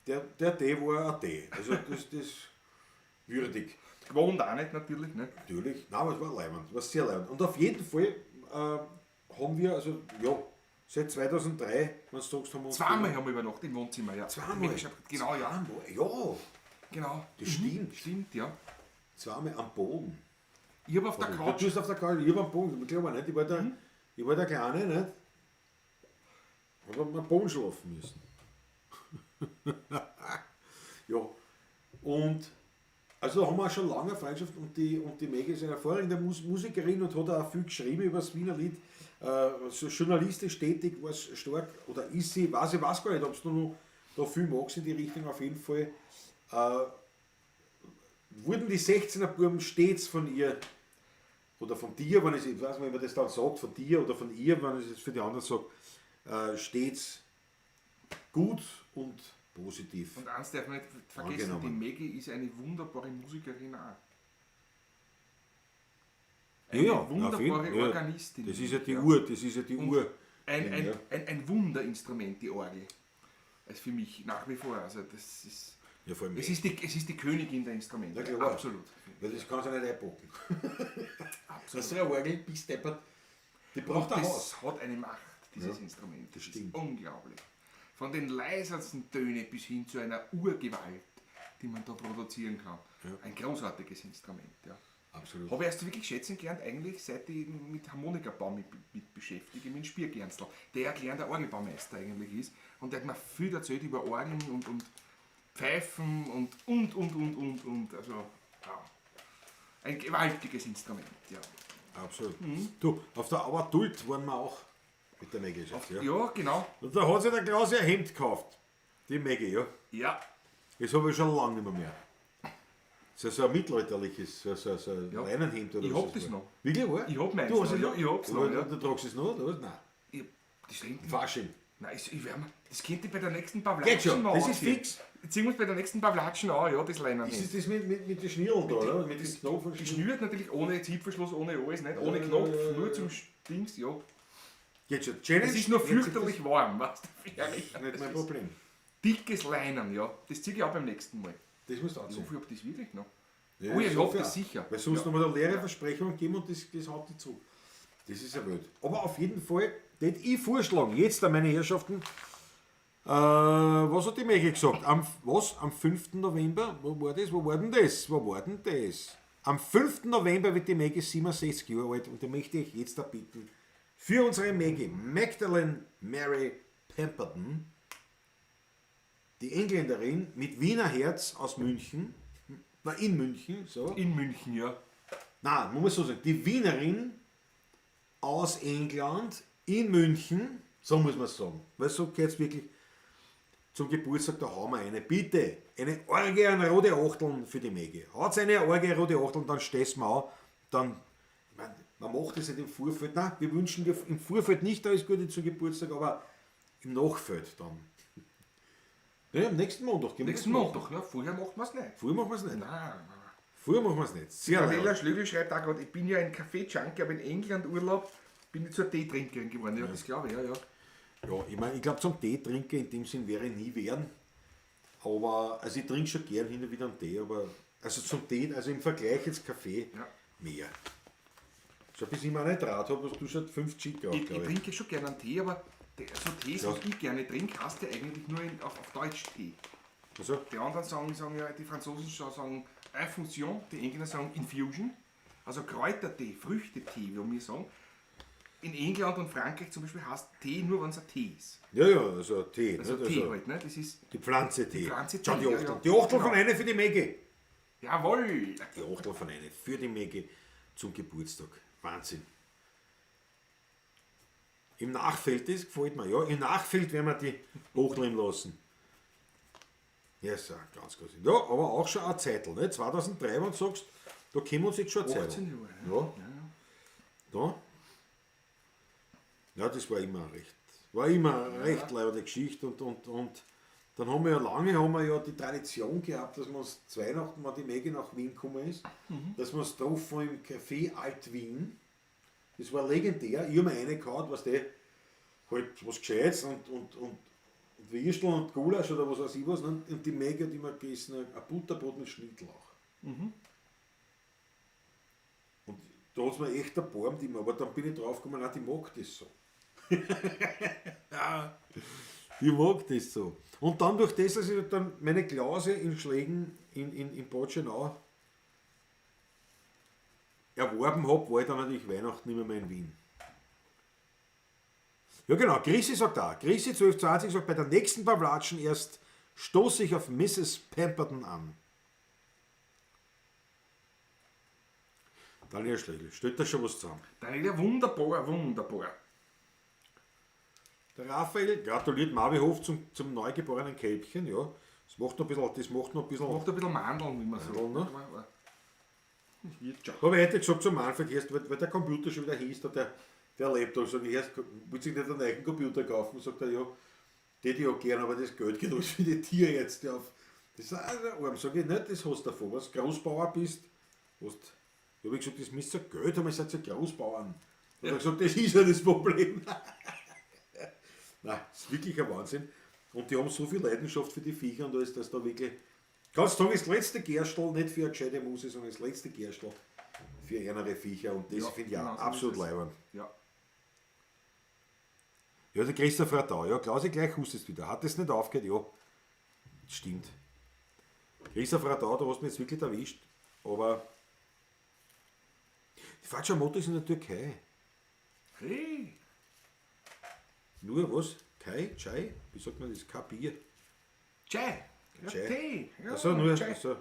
der Tee war ein Tee. Also das würdig. Gewohnt auch nicht natürlich, ne? Natürlich. Nein, aber es war leibend, war sehr leibend. Und auf jeden Fall haben wir, also ja, seit 2003, wenn du sagst, haben wir uns Zweimal haben wir übernachtet im Wohnzimmer, ja. Zweimal? Genau, ja. Zweimal, ja, Genau. das stimmt. Stimmt, ja. Zweimal am Boden. Ich habe auf der Du Couch. bist auf der Couch, ich war am Boden, ich glaube nicht, ich war der Kleine, nicht? Aber am Boden schlafen müssen. Ja, und also da haben wir auch schon lange eine Freundschaft und die Maggie ist eine hervorragende Musikerin und hat auch viel geschrieben über das Wiener Lied. So journalistisch tätig war es stark, oder ist sie, weiß ich weiß gar nicht, ob es noch da viel magst in die Richtung, auf jeden Fall. Wurden die 16er Buben stets von ihr oder von dir, wenn ich weiß nicht, wie man das dann sagt, von dir oder von ihr, wenn ich es jetzt für die anderen sage, stets gut und positiv. Und eins darf man nicht vergessen, Angenommen. die Maggie ist eine wunderbare Musikerin auch. Ja, ja, auf jeden wunderbare Fall. Ja, Organistin. Das ist ja die Ja. Uhr, das ist ja die Und Uhr. Ein, Ja. ein Wunderinstrument, die Orgel. Also für mich nach wie vor. Also das ist, Ja, vor allem es ist die Königin der Instrumente. Ja, klar. Absolut. Weil das kannst du nicht einpacken. Absolut. Das ist eine Orgel, bis deppert. Die braucht ein Haus. Das hat eine Macht, dieses Ja, Instrument. das ist stimmt. unglaublich. Von den leisesten Tönen bis hin zu einer Urgewalt, die man da produzieren kann. Ja. Ein großartiges Instrument, ja. Absolut. Habe ich erst wirklich schätzen gelernt, eigentlich, seit ich mit Harmonikabau mit beschäftige, mit Spiergernstl, der ja gelernter Orgelbaumeister eigentlich ist. Und der hat mir viel erzählt über Orgeln und Pfeifen und. Also, ja. Ein gewaltiges Instrument, ja. Absolut. Du, auf der Auer Duld waren wir auch mit der Maggie. Schatz, ja. Ja, genau. Und da hat sich der Klaus ein Hemd gekauft. Die Maggie, ja. Ja. Das habe ich schon lange nicht mehr. Das ist so ein mittelalterliches, so ein Ja. Leinenhemd oder Ich was hab das war. noch. Wirklich, wahr? Ich hab meins Du hast noch, es ja, noch? ich hab's noch, Aber ja. Du tragst es noch, oder was? Nein. Ich, das Hemd. Fasching. Nein, ich werd mir, das könnte ich bei der nächsten Pavlatschen Geht schon, noch das ist anziehen. fix. Ziehen wir uns bei der nächsten Pavlatschen an, ja, das Leinenhemd. Ist es das mit den Schnürl da, oder? Mit dem Knopf und Schnür? Geschnürt natürlich, ohne Zipfelschluss, ohne alles, nicht? Ohne Ja, Knopf, ja, ja, nur ja. zum Dings, ja. Geht schon. Challenge? Es ist nur Jetzt fürchterlich warm, weißt du? Das ist nicht mein Problem. Dickes Leinen, ja. Das ziehe ich auch beim nächsten Mal. Das musst du Ich anziehen. hoffe, ich hab das wirklich noch. Ja, Oh ja, ich hab hoffe das auch. sicher. Weil sonst Ja. nochmal da leere Versprechungen geben und das haut die zu. Das ist ja wild. Aber auf jeden Fall, tät ich vorschlagen, jetzt an meine Herrschaften, was hat die Maggie gesagt? Am, was? Am 5. November? Wo war das? Wo war denn das? Wo war denn das? Am 5. November wird die Maggie 67 Jahre alt und da möchte ich jetzt da bitten, für unsere Maggie, Magdalene Mary Pemberton, die Engländerin mit Wiener Herz aus München, na in München, so. In München, ja. Nein, man muss so sagen, die Wienerin aus England in München, so muss man sagen, weil so geht's wirklich zum Geburtstag, da hauen wir eine, bitte, eine Orgie an rote Achteln für die Maggie. Haut's eine Orgie an rote Achteln, dann stehst wir an, dann, ich mein, man macht das nicht im Vorfeld, nein, wir wünschen dir im Vorfeld nicht alles Gute zum Geburtstag, aber im Nachfeld dann. Ja, am nächsten Montag. gehen wir Nächsten das machen. Montag, ja. Vorher macht man es nicht. Früher machen wir es nicht. Nein, nein. Früher machen wir es nicht. Sehr Daniela leid. Schlögl schreibt auch gerade, ich bin ja ein Kaffee-Junkie, aber in England Urlaub bin ich zur Teetrinkerin geworden. Ja, das glaube ich, ja, ja. Ja, ich meine, ich glaube, zum Tee trinken in dem Sinn wäre ich nie werden. Aber, also ich trinke schon gern hin und wieder einen Tee, aber, also zum Tee, also im Vergleich jetzt Kaffee, Ja. mehr. Schon bis ich mir nicht draht habe, hast du schon 5 Chick auch, Ich glaube ich. trinke schon gerne einen Tee, aber so Tees, Ja. was ich gerne trinke, heißt ja eigentlich nur auf Deutsch Tee. Also, Die anderen sagen ja, die Franzosen schon sagen Infusion, die Engländer sagen Infusion. Also Kräutertee, Früchtetee, wie wir sagen. In England und Frankreich zum Beispiel heißt Tee nur, wenn es ein Tee ist. ja, ja, also Tee. Also nicht? Tee Also halt, ne? Das ist, Die Pflanze Tee. Die Pflanze Schau, Tee, die ja, Achtel. ja. Die Achtel Genau. von einer für die Maggie. jawohl! Die Achtel von einer für die Maggie zum Geburtstag. Wahnsinn. Im Nachfeld, das gefällt mir, ja. Im Nachfeld werden wir die Achtel ihm lassen. Ja, ist ja ganz groß. Ja, aber auch schon eine Zeitl, ne? 2003, wenn du sagst, da kennen wir uns jetzt schon eine Zeit. 18 Jahre. Ja. Da. Ja, das war immer recht. War immer eine recht leibende Geschichte und dann haben wir ja lange haben wir ja die Tradition gehabt, dass wir uns zu Weihnachten, wenn die Maggie nach Wien gekommen ist, dass wir uns getroffen im Café Alt Wien. Das war legendär. Ich habe mir eine gehauen, weißt du, halt was Gescheites und Würstel und Gulasch oder was weiß ich was. Ne? Und die Maggie hat immer gegessen, ein Butterbrot mit Schnittlauch. Und da hat es mir echt erbarmt immer, aber dann bin ich draufgekommen, nein, die mag das so. Ja, die mag das so. Und dann durch das, dass ich dann meine Klause in Schlägen in Bad Schönau erworben habe, war ich dann natürlich Weihnachten immer mehr in Wien. Ja genau, Chrissy sagt auch, Chrissy 1220 sagt, bei der nächsten Pavlatschen erst stoße ich auf Mrs. Pemberton an. Daniel Schlegel, stellt da schon was zusammen. Daniela, wunderbar, wunderbar. Der Raphael gratuliert Marvi Hof zum neugeborenen Kälbchen, ja. Das macht noch ein bisschen, das macht noch ein bisschen. Macht ein bisschen Mandeln, wie man sagt. Mandeln, ne? Aber das wird schon. Habe ich heute gesagt zum Manfred, erst, weil der Computer schon wieder hieß, der Laptop, sag ich, erst, willst du nicht einen neuen Computer kaufen? Sagt er, ja, das ich auch gern, aber das Geld geht alles für die Tierärzte auf. Das ist auch ein Arm, sag ich, nicht, das hast du davon, wenn du Großbauer bist, hast, ich habe gesagt, das müsst ihr Geld haben, ihr seid ja Großbauern. Hat er gesagt, das ist ja das Problem. Nein, das ist wirklich ein Wahnsinn. Und die haben so viel Leidenschaft für die Viecher und alles, dass da wirklich. Kannst du sagen, das letzte Gerstl, nicht für eine gescheite Muse, sondern das letzte Gerstl für ärmere Viecher. Und das Ja, finde ich auch genau so absolut ist es. leibend. Ja. Ja, der Christopher da, ja, Klausi, gleich hustest wieder. Hat das nicht aufgehört? Ja, stimmt. Christopher da, da hast du mich jetzt wirklich erwischt. Aber Die Faccia Moto ist in der Türkei. Hey, Nur was? Kai? Chai? Wie sagt man das? Kein Bier. Chai. Ja, Chai. Tee. Ja, Achso, nur, Chai. also,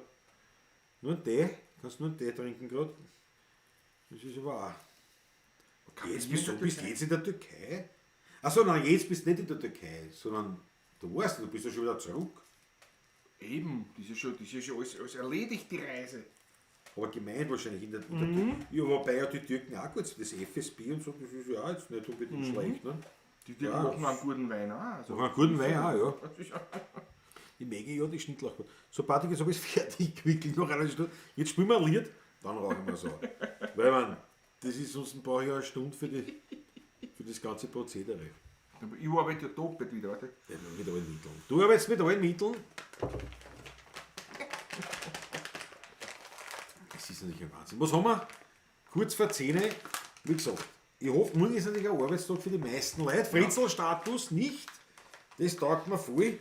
nur einen Tee. Kannst nur einen Tee trinken gerade. Das ist aber auch. Kein Jetzt Bier bist in du der bist Türkei. jetzt in der Türkei. Achso, nein, jetzt bist du nicht in der Türkei, sondern du weißt, du bist ja schon wieder zurück. Eben, das ist ja schon alles erledigt, die Reise. Aber gemeint wahrscheinlich in der Türkei. Ja, wobei ja die Türken auch gut sind. Das FSB und so, das ist ja auch jetzt nicht unbedingt schlecht. Ne? Die Türken Ja. machen einen guten Wein auch. Also. Machen einen guten Wein auch, ja. Ich mag ja die Schnittlauch. So, Patrick, jetzt habe ich es fertig gewickelt, noch eine Stunde. Jetzt spielen wir ein Lied, dann rauchen wir so. Weil, man, das ist sonst brauche ich ja eine Stunde für das ganze Prozedere. Ich arbeite ja doppelt wieder, warte. Ja, mit allen Mitteln. Du arbeitest mit allen Mitteln. Das ist natürlich ein Wahnsinn. Was haben wir? Kurz vor 10. Wie gesagt, ich hoffe, morgen ist natürlich ein Arbeitstag für die meisten Leute. Fritzel-Status nicht. Das taugt mir voll.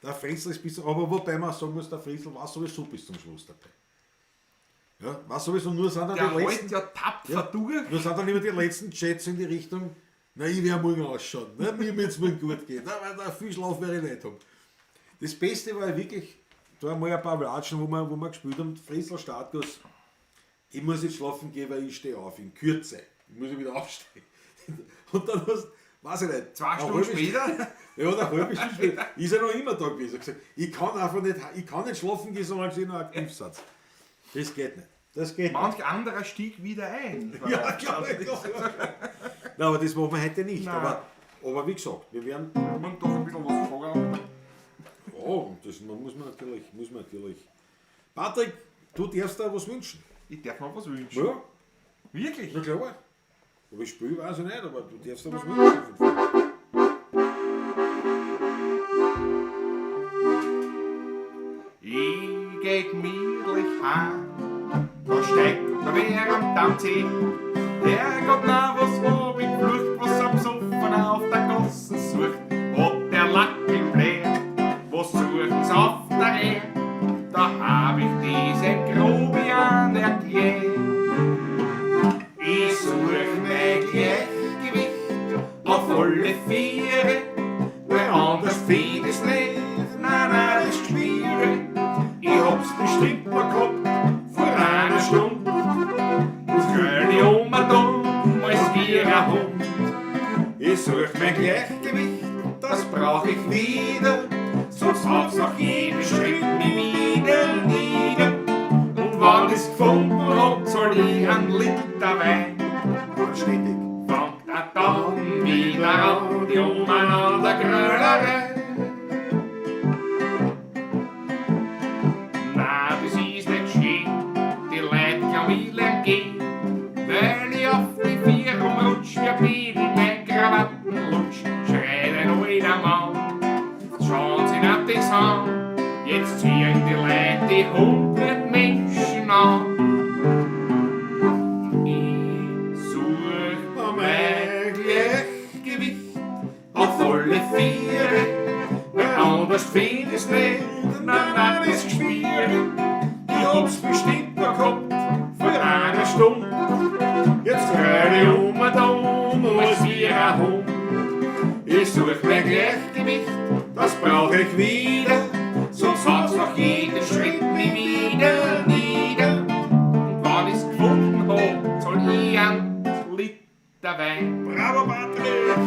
Der Fritzel ist bis, aber wobei man sagen muss, der Fritzel war sowieso bis zum Schluss dabei. Ja, war sowieso nur sind dann Der die letzten. hält ja tapfer Ja. durch. Nur sind dann immer die letzten Chats in die Richtung, na, ich werde morgen ausschauen, ne? Mir wird es morgen gut gehen, na, weil da viel Schlaf werde ich nicht haben. Das Beste war ja wirklich, da einmal ein paar Latschen, wo wir gespielt haben, Fritzel Startguss, ich muss jetzt schlafen gehen, weil ich stehe auf, in Kürze. Ich muss ja wieder aufstehen. Und dann hast, weiß ich nicht, 2 eine Stunden halbe später. Ja, eine halbe Stunde später. Ist er noch immer da gewesen. Er hat gesagt, ich kann einfach nicht, ich kann nicht schlafen gehen, solange ich noch aktiv seid. Das geht nicht. Das geht nicht. Manch anderer stieg wieder ein. Ja, klar. Nein, aber das machen wir heute nicht. Nein. Aber wie gesagt, wir werden. Und doch ein bisschen was fragen. Oh, das muss man natürlich, muss man natürlich. Patrick, du darfst da was wünschen. Ich darf mir was wünschen. Ja, Wirklich? na klar. Ob ich spiele, weiß ich nicht, aber du darfst da was wünschen. Ich geh gemütlich heim, da steigt der wer am Tanzi. Der Gott na was ob ich flucht, was am Besoffen auf der Gasse sucht. Hat der Lack im Bläh, was suchen's auf der Ehe? Da hab ich diesen Grobian erklärt. Ich such mein Gleichgewicht auf alle Viere, weil anders find ich's nicht, nein, nein, das Geschmiere. Ich hab's bestimmt mal gehabt, vor einer Stunde. Jetzt grün ich um und um, als wie ein Hund. Ich such mein Gleichgewicht, das brauch ich wieder, sonst haut's nach jedem Schritt mich wieder nieder. Und wenn ich's gefunden hab, soll ich einen Liter Wein. Anständig. Fangt er dann wieder an, die Umeinander-Grölerei. Na, das ist nicht schön, die Leute glauben, ich lern gehen, weil ich auf die Vier rumrutsch, wie ein Baby mein Krawattenlutsch, schreit ein alter Mann. Jetzt schauen sie nicht das an, jetzt ziehen die Leute die 100 Menschen an. Ich such mein Gleichgewicht auf alle Viere, weil anders find ich's nicht, nein, nein, das Geschmiere. Ich hab's bestimmt noch gehabt für eine Stunde. Jetzt grün ich um und um, als wie ein Hund. Ich such mein Gleichgewicht, das brauch ich wieder, sonst haut's nach jedem Schritt mich wieder nieder. Und wenn ich's gefunden hab, soll ich einen Liter Wein. Bravo, Patrick!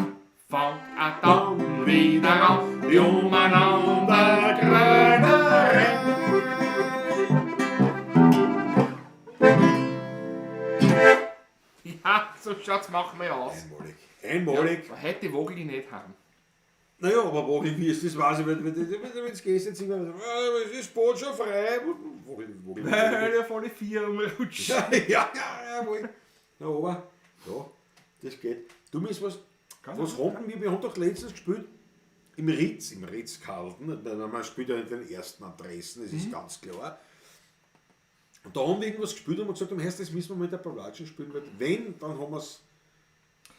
Fangt er dann wieder an, die Umeinander-Grönerei. Ja, so schaut's, machen wir aus. Einmalig. Einmalig. Ja, heute wogel ich nicht heim. Naja, aber Wogel, wie ist das, weiß ich nicht. Wenn es gehst, jetzt immer, es ist Boot schon frei. Wogel, Wogel, Wogel. Weil ich auf alle Vier umrutscht. Ja, ja, ja, jawohl. Na, aber, ja, das geht. Du mir was, Kann was sein. haben wir? Wir haben doch letztens gespielt im Ritz, im Ritz-Carlton. Man spielt ja nicht den ersten Adressen, das ist ganz klar. Und da haben wir irgendwas gespielt und haben gesagt, heißt, das müssen wir mit der Pavlatschen spielen, weil wenn, dann haben wir es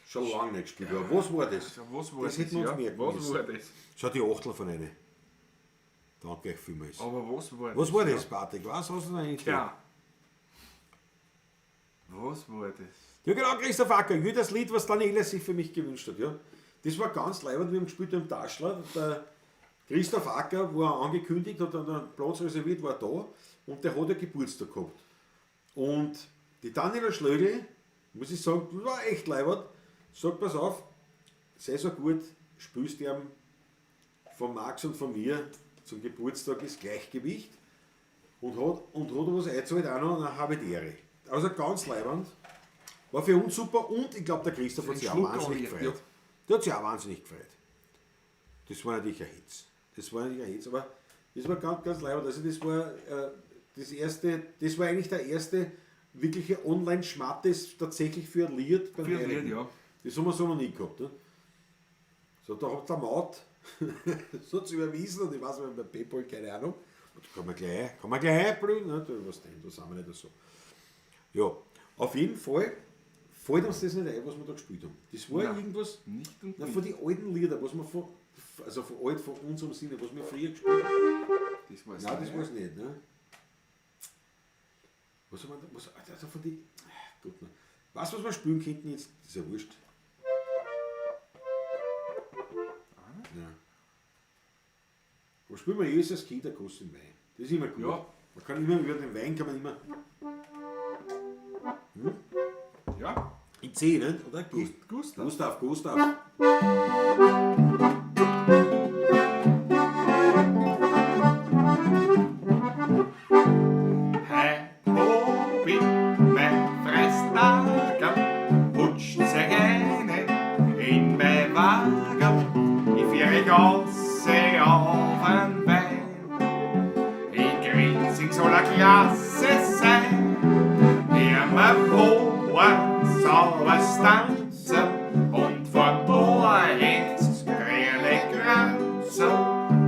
schon lange nicht gespielt. Aber was war das? Also, was war Das hätten wir uns ja? merken Was müssen. war das? Schau die Achtel von einer. Danke euch vielmals. Aber was war Was das? war das, Patrick? Was hast du da eigentlich? Ja. Was war das? Ja genau, Christoph Acker, jedes Lied, was Daniela sich für mich gewünscht hat. Ja. Das war ganz leibend, wir haben gespielt im Taschler. Der Christoph Acker war angekündigt, hat dann einen Platz reserviert, war da und der hat ja Geburtstag gehabt. Und die Daniela Schlögl, muss ich sagen, das war echt leibend, sagt, pass auf, sei so gut, spielst ihm von Max und von mir zum Geburtstag ist Gleichgewicht und hat was eingezahlt auch noch, dann habe ich die Ehre. Also ganz leibend. War für uns super und ich glaube, der Christoph hat Ein sich auch Schluck wahnsinnig anrührt, gefreut. Der hat sich auch wahnsinnig gefreut. Das war natürlich ein Hitz. Das war natürlich ein Hitz, aber das war ganz, ganz leibend. Also das war das erste, das war eigentlich der erste wirkliche Online-Schmattes tatsächlich für ein Lied beim Für ein Lied, Heiligen. ja. Das haben wir so noch nie gehabt. Ne? So, da hat der Maut so hat's überwiesen und ich weiß nicht, bei PayPal, keine Ahnung. Und da kann man gleich einblühen, ne? Da, was denn, das sind wir nicht so. Ja, auf jeden Fall fällt uns das nicht ein, was wir da gespielt haben. Das war Nein. irgendwas, Nicht und na, nicht. von den alten Lieder, was wir von, also von alt, von unserem Sinne, was wir früher gespielt haben. Das war's Nein, das nicht. war's nicht, ne? Was haben wir da, was, also von die, Gott, ne. Weißt du, was wir spielen könnten jetzt? Das ist ja wurscht. Ja. Aber spielen wir Jesus Kinder kosten Wein. Das ist immer gut. Ja. Man kann immer über den Wein kann man immer. Ja, In C, nicht? Oder? G. Gustav. Gustav, Gustav. Hey, hab ich mein Fresstager, putscht sich eine in mein Wagen. Ich führe ganze auf den Wein. In Grinzing soll eine Klasse sein, der mir vor sauber tanzen und vor Tor hängt's grüne Kranze.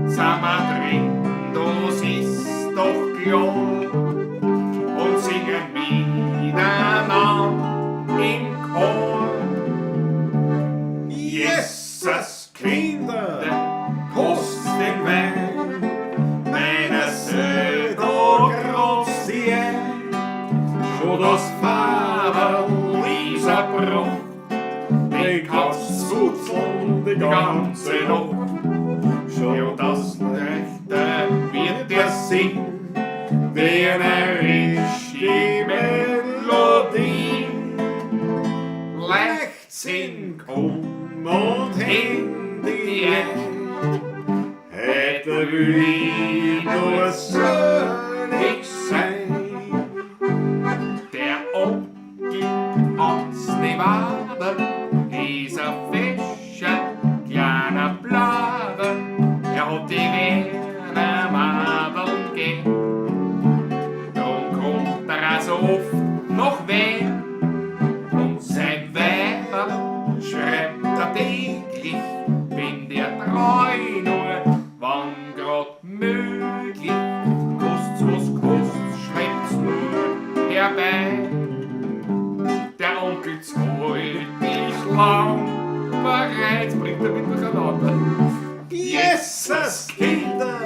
Sind wir drin, das ist doch klar und singen miteinander im Chor. Jesus Kinder! Kinder, kost den Wein, meiner Seele da grabst sie ein. Schon das Faberl ist ein Bruch, den kannst du zuzeln die ganze Nacht. Schon das Rechte wird dir singen, wie eine richtige Melodie. Leichtsinn komm und häng die ein. Hätte will ich nur selig sein. Der Onkel aus Nevada ist ein fescher kleiner Blave. Er hat die Werner Madeln gern. Drum kommt er auch so oft noch weh. Und sein Weiberl schreibt er täglich, bin dir treu nur, wann grad möglich. Kost's was kost's, schreibt's nur herbei. Der Onkel zahlt dich lang bereits, bringt er mit durcheinander. Jesus Kinder!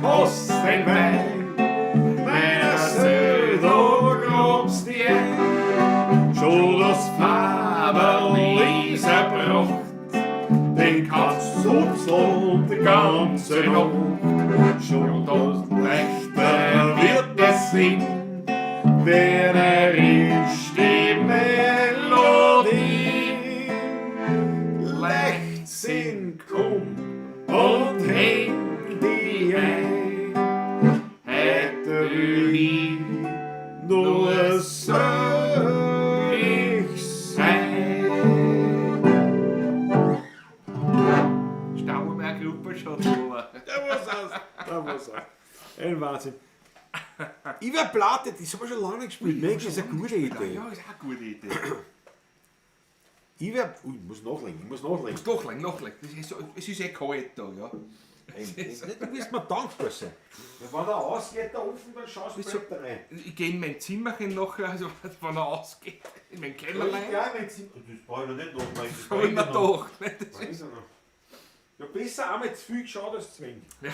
Kost den Wein, meiner Seele, du grabst dir ein. Schon das Faberl ist erbracht, den kannst du zuzeln die ganze Nacht. Schon das leichter wird es sinn, wenn er ist die Melodie. Leichtsinn komm und häng die ein. Hätte will ich nur selig sein. Stauberberg Gruppe schon drüber. Da war's aus. Da war's aus. Ein Wahnsinn. Ich wär Platte, das haben wir schon lange nicht gespielt. Mensch, das ist eine gute Idee. Ja, ist auch eine gute Idee. Ich wär, ui, ich muss nachlegen, ich muss nachlegen. Nachlegen, nachlegen. Das ist so, es ist eh kalt da, ja. Du wirst mir dankbar sein. Wenn er ausgeht, der Ofen, dann schaust du Bist du- da rein. Ich gehe in mein Zimmerchen nachher, also wenn er ausgeht, in mein Kellerlein. Ja, mein Zimmer. Das brauche ich noch nicht nachlegen. Das Hab ich mir gedacht. Ne? Das Weiß ich noch. Ja, besser einmal zu viel geschaut als zu wenig. Ja.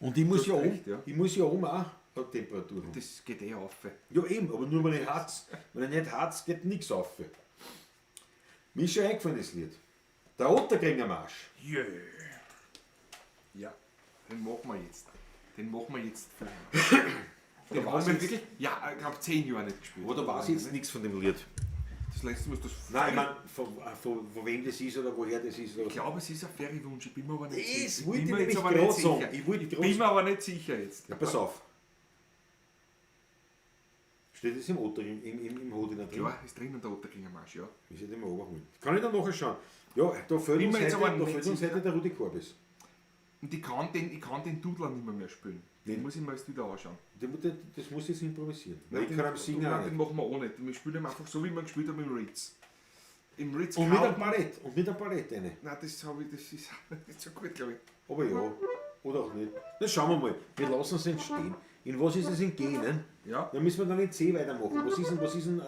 Und ich muss Du ja hast oben, recht, ja. ich muss ja oben auch eine Temperatur haben. Das geht eh auf. Ja eben, aber nur wenn ich harz, wenn ich nicht harz, geht nichts auf. Mir ist schon eingefallen das Lied. Der Otterkringer Marsch. Yeah. Ja, den machen wir jetzt. Den machen wir jetzt. Den haben wir wirklich, ja, ich glaube 10 Jahre nicht gespielt. Aber da weiß ich jetzt nichts von dem Lied. Das letzte Mal, das. Nein, ich meine, von wem das ist oder woher das ist. Oder Ich glaube, es ist ein Ferry-Wunsch, ich bin mir aber nicht Das sicher. wollte bin ich mir jetzt nämlich aber nicht grad sagen. sicher. Ich wollte Ich grad bin mir aber nicht sicher jetzt. Ja, pass auf. Steht das im Otterkring, im Hodiner drin? Klar, ist drinnen der Otterkringer Marsch, ja. Muss ich den mal runterholen. Kann ich dann nachher schauen. Ja, da fehlt Bin uns mir jetzt heute, aber da nicht fehlt uns sicher. heute der Rudi Korbis. Und ich kann den Dudler nicht mehr spielen. Den Den- muss ich mir jetzt wieder anschauen. Das muss ich jetzt improvisieren. Weil ich den, kann am Singen nein, auch den nicht. machen wir auch nicht. Wir spielen ihn einfach so, wie wir gespielt haben im Ritz. Im Ritz Und mit Carlton- einem Ballett. Und mit einem Ballett eine. Nein, das, hab ich, das ist nicht so gut, glaube ich. Aber ja, oder auch nicht. Das schauen wir mal. Wir lassen es entstehen. In was ist es in G, ne? Ja. Dann müssen wir dann in C weitermachen. Was ist denn,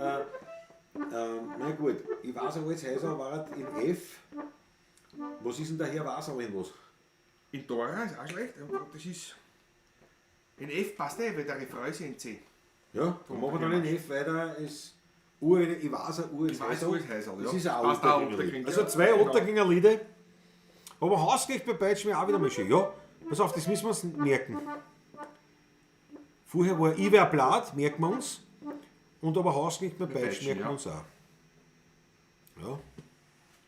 na gut, ich weiß auch jetzt, Heiser war in F. Was ist denn der Herr Wasau in was? In Dora ist auch schlecht. Das ist. In F passt eh, weil der Refrain ist ja in C. Ja, dann machen wir dann in F weiter. Ist Ur, ich weiß auch, Ur Ich weiß, Ur ist Häuserl, Das ja. ist auch Passt auch Otterkringer Lied. Otterkring, Also ja. zwei Genau. Otterkringer Lieder. Aber Hausknecht bei Peitsch mir auch wieder mal schön. Ja, pass auf, das müssen wir uns merken. Vorher war Ich wär blatt, merken wir uns. Und aber Hausknecht bei Peitsch Peitschen, merken wir ja. uns auch. Ja,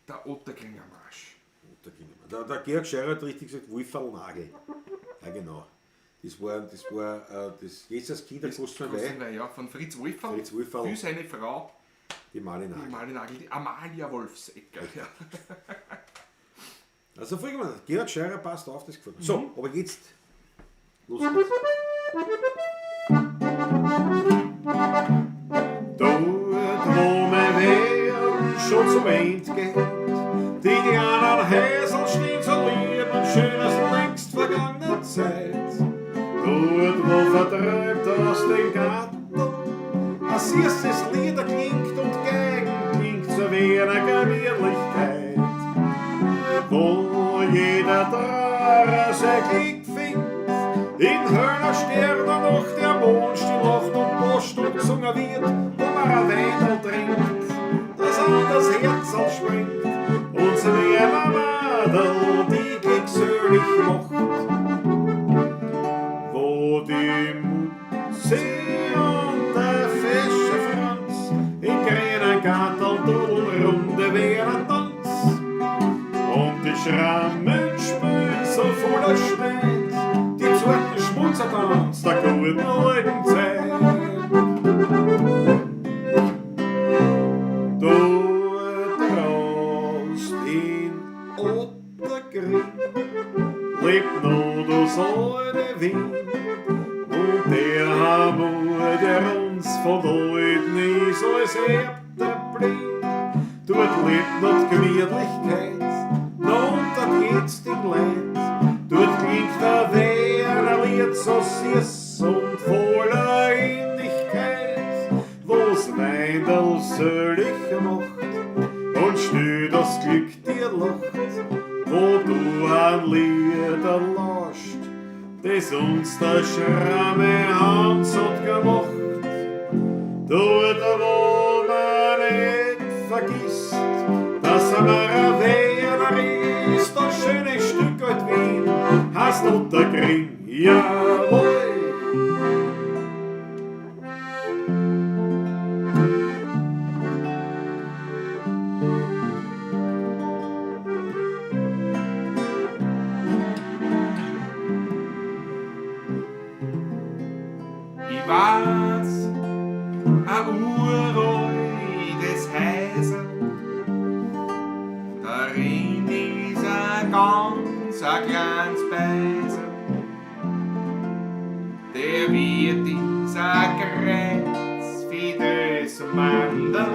Der Otterkringer Marsch. Otterkringer. Der Georg Scheurer hat richtig gesagt, Wolferl Nagel. Ja, genau. Das war das Jesus Kind, der kostet Kostet Wein, ja, von Fritz Wolferl. Fritz Wolferl. Für seine Frau, die Mali die Nagel. Amalie Nagel, die Amalia Wolfsecker. Ja. Also folgen wir, Georg Scheurer passt auf, das gefällt mir. So, aber jetzt, los geht's. Dort, wo mein Leben schon zum Ende geht, die anderen Häsel stehen so lieb und schön aus längst vergangener Zeit. Dort, wo vertreibt aus dem Garten ein süßes Lieder klingt und Geigen klingt zu wenig Gemütlichkeit. Wo jeder Trauer sein Glück findet, in höherer Sterne noch der Mond still lacht und Post und gesungen wird, wo man ein Weindl trinkt, das an das Herz springt und so wie ein Madel die glückselig macht. Wo die Mutzi und der fesche Franz in grünen Gartel dudeln Runde wie ein Tanz. Und die Schrammen spülen so voller Spät, die zarten Schmutzertanz der guten alten Zeit. Du traust in Otterkring, lebt nur das alte Wien, und der Hammer, der uns von heute ist als Erbte blieb. Dort lebt noch die Gemütlichkeit, noch unter jetzigen Leid. Dort klingt der Werner Lied so süß und voller Innigkeit, wo's Weindl selig macht und still das Glück dir lacht, wo du ein Lieder lauscht, das uns der Schramme Hans hat gemacht. Dort, wo man nicht vergisst, dass er ein Werner ist, das schöne Stück alt Wien, heißt Otterkring, jawohl. Ich weiß, ein uraltes Häusl, darin ist ein ganz ein kleines Beisel. Der Wirt ist ein Kreuz für das Mandel,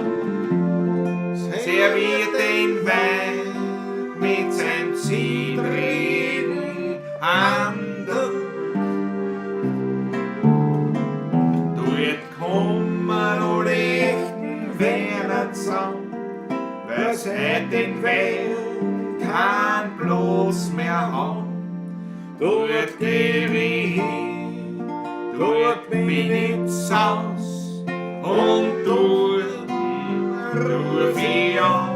serviert den Wein mit seinem zittrigen Handel. Dort kommen alle echten Werner zusammen, weil's heut den Wein kein bloß mehr haben. Dort geh ich hin, Dort bin ich zu Haus und dort ruf ich aus.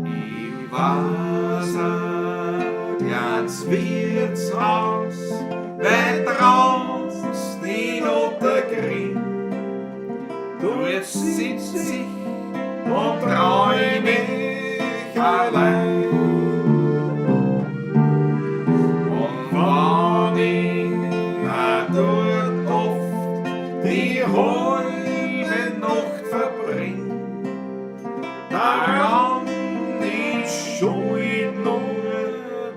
Ich weiß ein kleines Wirtshaus, weit draußen in Ottergring. Dort sitz ich und träum ich allein. Und wann ich mir dort oft die halbe Nacht verbring, daran ist schuld nur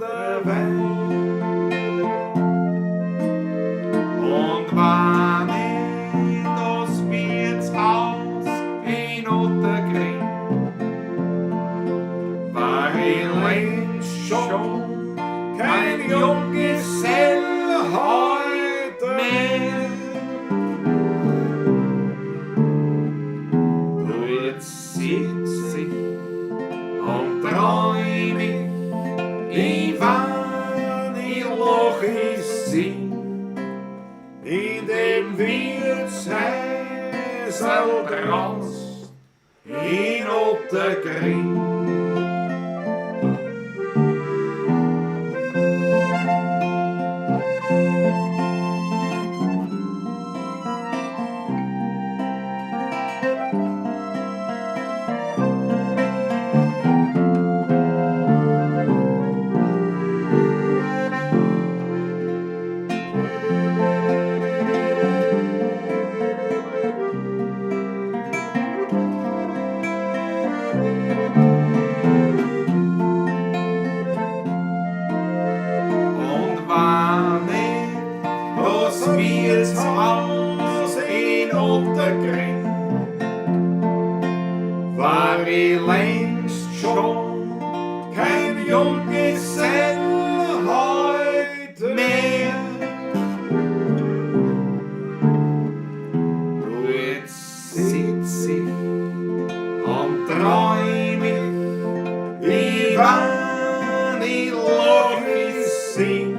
der Wein. Und wann ich das Wirtshaus in Ottergring, war ich längst schon kein Junggesell heut mehr. Dort sitz ich und träum ich, ich wann ich lach, ich sing, in dem Wirtshäusl draußen in Ottergring. Und wann ich das Wirtshaus in Ottergring, war ich längst schon kein Junggesell heut mehr. Dort sitz ich und träum ich, ich wann ich lach, ich sing,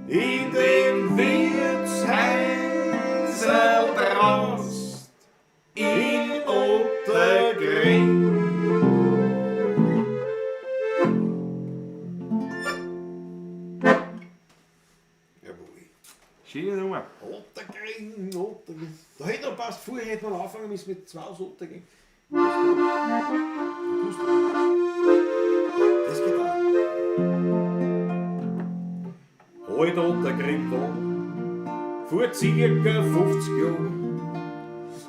in dem Wirtshäusl draußen in Ottergring. Jawohl. Schöne Nummer. Ottergring, Ottergring. Da hätte noch passt, vorher hätte man anfangen müssen mit 2 aus Ottergring. Das geht auch. Alt Ottergring war vor circa 50 Jahren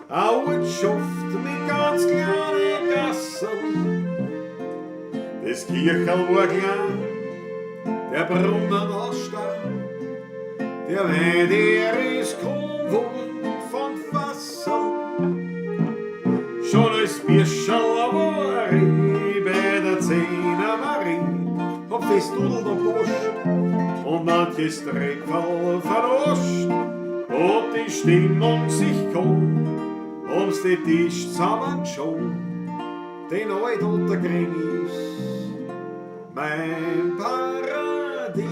eine Ortschaft mit ganz kleinen Gassen. Das Kircherl war klein, der Brunnen aus Stein, der Wein, der ist kaum worden von Wasser. Schon als Birscherl war ich bei der Zehner Marie, hab Festnudel und Bosch und manches Trepferl verroscht, hat die Stimmung sich geholt, ums den Tisch zusammengeschoben. Den alt Ottergring ist mein Paradies.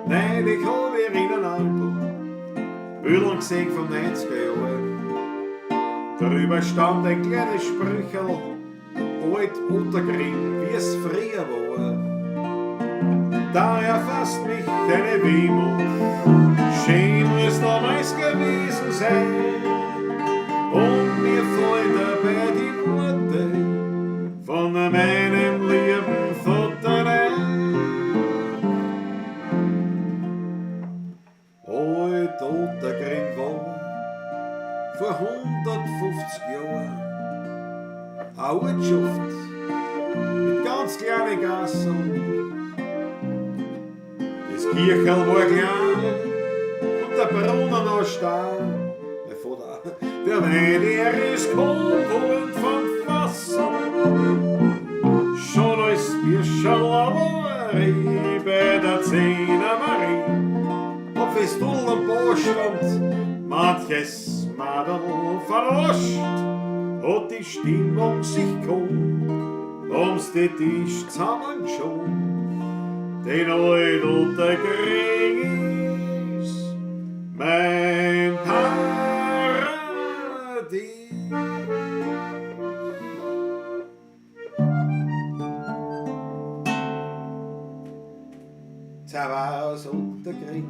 Nein, ich hab ihr in einem Album Bilder gesehen von 90er Jahren. Darüber stand ein kleines Sprücherl, alt Ottergring, wie es früher war. Da erfasst mich eine Wehmut, schön muss damals gewesen sein. Und mir fallen dabei die Worte von meinem lieben Vater ein. Alt Ottergring war vor 150 Jahren eine Ortschaft mit ganz kleinen Gassen. Das Kircherl war klein und der Brunnen aus Stein. Mein Vater, der Wein, der ist kaum worden vom Wasser. Schon als Birscherl war ich bei der Zehner Marie, hab Festool am Bosch und manches Madel verroscht, hat die Stimmung sich geholt, Haben's die Tisch zusammengeschoben, den alt Otterkring ist mein Paradies. Zerwas Otterkring,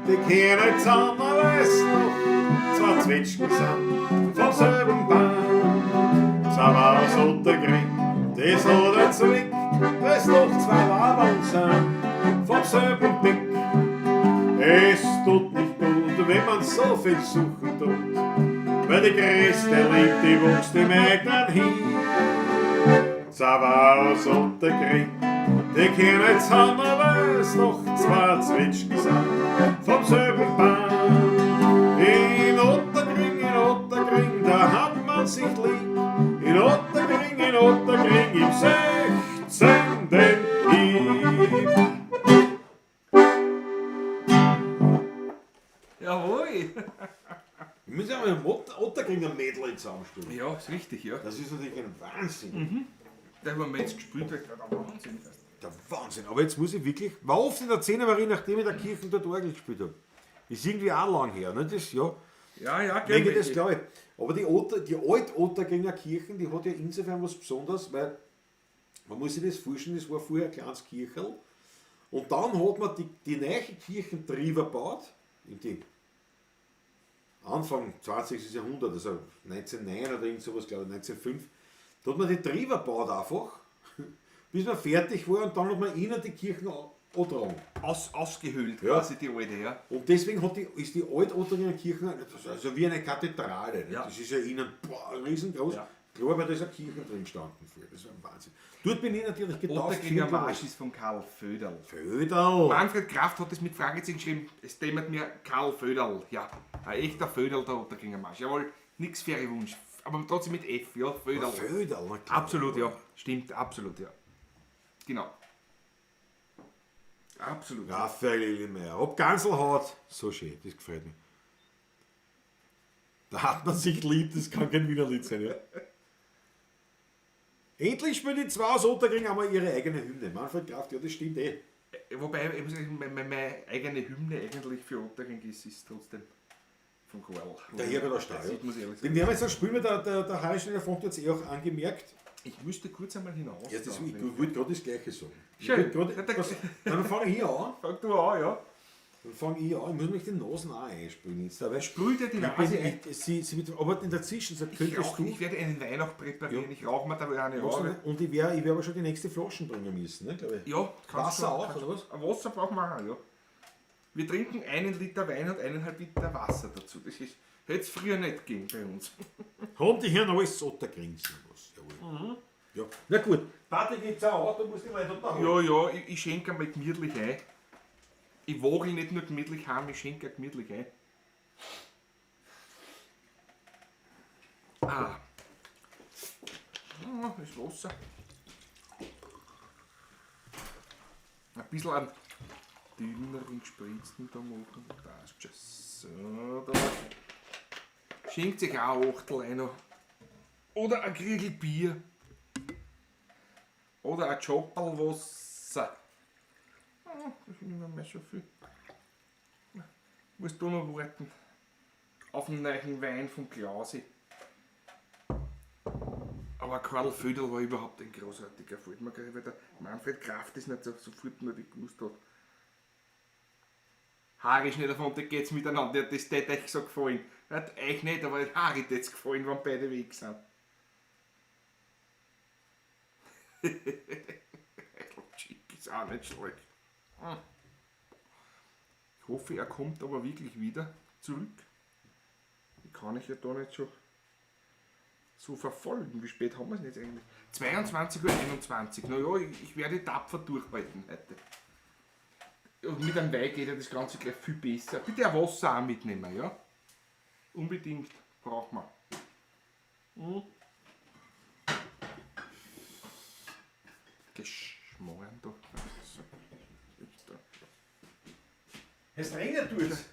die kehren zusammen, weil's noch zwei Zwetschgen sind vom selben Baum. Zerwas Otterkring, das hat ein Zwick, weil's noch zwei Wabern sind vom selben Pick. Es tut nicht gut, wenn man so viel suchen tut, weil die größte Liebe, die wächst im eigenen Hin. Zerwas Otterkring, die kehren zusammen, weil's noch zwei Zwetschgen sind vom selben Baum. In Otterkring, da hat man sich lieb. In Otterkring, im 16. Hieb. Jawohl! Wir müssen ja mal ein Otterkringer Medley zusammenstellen. Ja, ist richtig, ja. Das ist natürlich ein Wahnsinn. Da haben wir jetzt gespielt, weil der Wahnsinn. Der Wahnsinn. Aber jetzt muss ich wirklich. War oft in der Zehnermarie, nachdem ich in der Kirche dort Orgel gespielt habe. Ist irgendwie auch lang her, ne? Das, ja. Ja, ja, Denke, das glaube ich. Aber die, die Alt-Otterkringer Kirchen, die hat ja insofern was Besonderes, weil man muss sich das vorstellen, das war vorher ein kleines Kircherl. Und dann hat man die neue Kirchen drüber gebaut, in die Anfang 20. Jahrhundert, also 1909 oder irgend sowas, glaube ich, 1905, da hat man die drüber gebaut einfach, bis man fertig war und dann hat man innen die Kirchen angetragen. Ausgehöhlt Ja. quasi die alte, ja. Und deswegen ist die Alt-Otterkringer Kirche, das ist also wie eine Kathedrale. Ne? Ja. Das ist ja innen boah, riesengroß. Ja. Klar, weil da ist eine Kirche drin gestanden früher. Das war ein Wahnsinn. Dort bin ich natürlich getauft. Otterkringer Marsch ist von Karl Föderl. Föderl. Manfred Kraft hat es mit Fragezeichen geschrieben, es dämmert mir Karl Föderl. Ja, ein echter Föderl, der Otterkringer Marsch. Jawohl, nix faire Wunsch. Aber trotzdem mit F, ja, Föderl. Föderl, na klar. Absolut, ja. Stimmt, absolut, ja. Genau. Absolut. Raphael Lillemeyer. Ob Ganselhaut. So schön, das gefällt mir. Da hat man sich lieb, das kann kein Wiener Lied sein, ja. Endlich spielen die zwei aus Otterkring einmal ihre eigene Hymne. Manfred Kraft, ja, das stimmt eh. Wobei, ich muss sagen, meine eigene Hymne eigentlich für Otterkring ist trotzdem von Karl. Der Herbert Stahl, ja. Ich muss ehrlich Den sagen. werden wir jetzt auch spielen, weil der Harry Schneider hat jetzt eh auch angemerkt. Ich müsste kurz einmal hinaus. Ja, das, da, ich wenn- wollte gerade das Gleiche sagen. Ich Schön. wollte grad, was, dann fange ich an. Fang du an, ja. Dann fange ich an. Ich muss mich die Nasen auch einspülen jetzt. Aber Sprüh dir die ich Nase bin, ein. ich, sie, sie wird, aber in der Zwischenzeit Ich, könntest rauch, du. ich werde einen Wein auch präparieren. Ja. Ich rauche mir dabei eine Magst du Rauche. nicht? Und ich werde aber schon die nächste Flaschen bringen müssen, ne, glaube ich. Ja, kannst Wasser du, auch, kannst oder was? du. Wasser brauchen wir auch, ja. Wir trinken 1 Liter Wein und 1,5 Liter Wasser dazu. Das ist, hätte es früher nicht gegeben bei uns. Haben die Herren alles Otterkring was? Jawohl. Mhm. Ja. Na gut. Party geht's auch, du musst dich weiter unterhalten. Ja, ja, ich schenke einmal gemütlich ein. Ich wogel nicht nur gemütlich heim, ich schenke auch gemütlich ein. Ah. Ja, das Wasser. Ein bisschen an dünneren gespritzten da machen. Passt schon. So, da. Schenkt sich auch ein Achtel ein noch. Oder ein Kriegel Bier. Oder ein Chopperl Wasser. Ah, das ist nicht mehr so viel. Musst du noch warten. Auf den neuen Wein vom Klausi. Aber Karl Föderl war überhaupt ein großartiger fällt mir gerade, weil der Manfred Kraft das nicht sofort nur gewusst hat. Harry ist nicht davon, der geht's miteinander, das tät euch so gefallen. Hat euch nicht, aber Harry tät's gefallen, wenn beide weg sind. Chick ist auch nicht schlecht. Ich hoffe, er kommt aber wirklich wieder zurück. Ich kann ich ja da nicht so verfolgen. Wie spät haben wir es denn jetzt eigentlich? 22:21 Uhr. Naja, ich werde tapfer durchhalten heute. Und mit einem Wein geht ja das Ganze gleich viel besser. Bitte ein Wasser auch mitnehmen, ja? Unbedingt brauchen wir. Hm. Geschmoren da. So. Ist da. Es regnet tut's.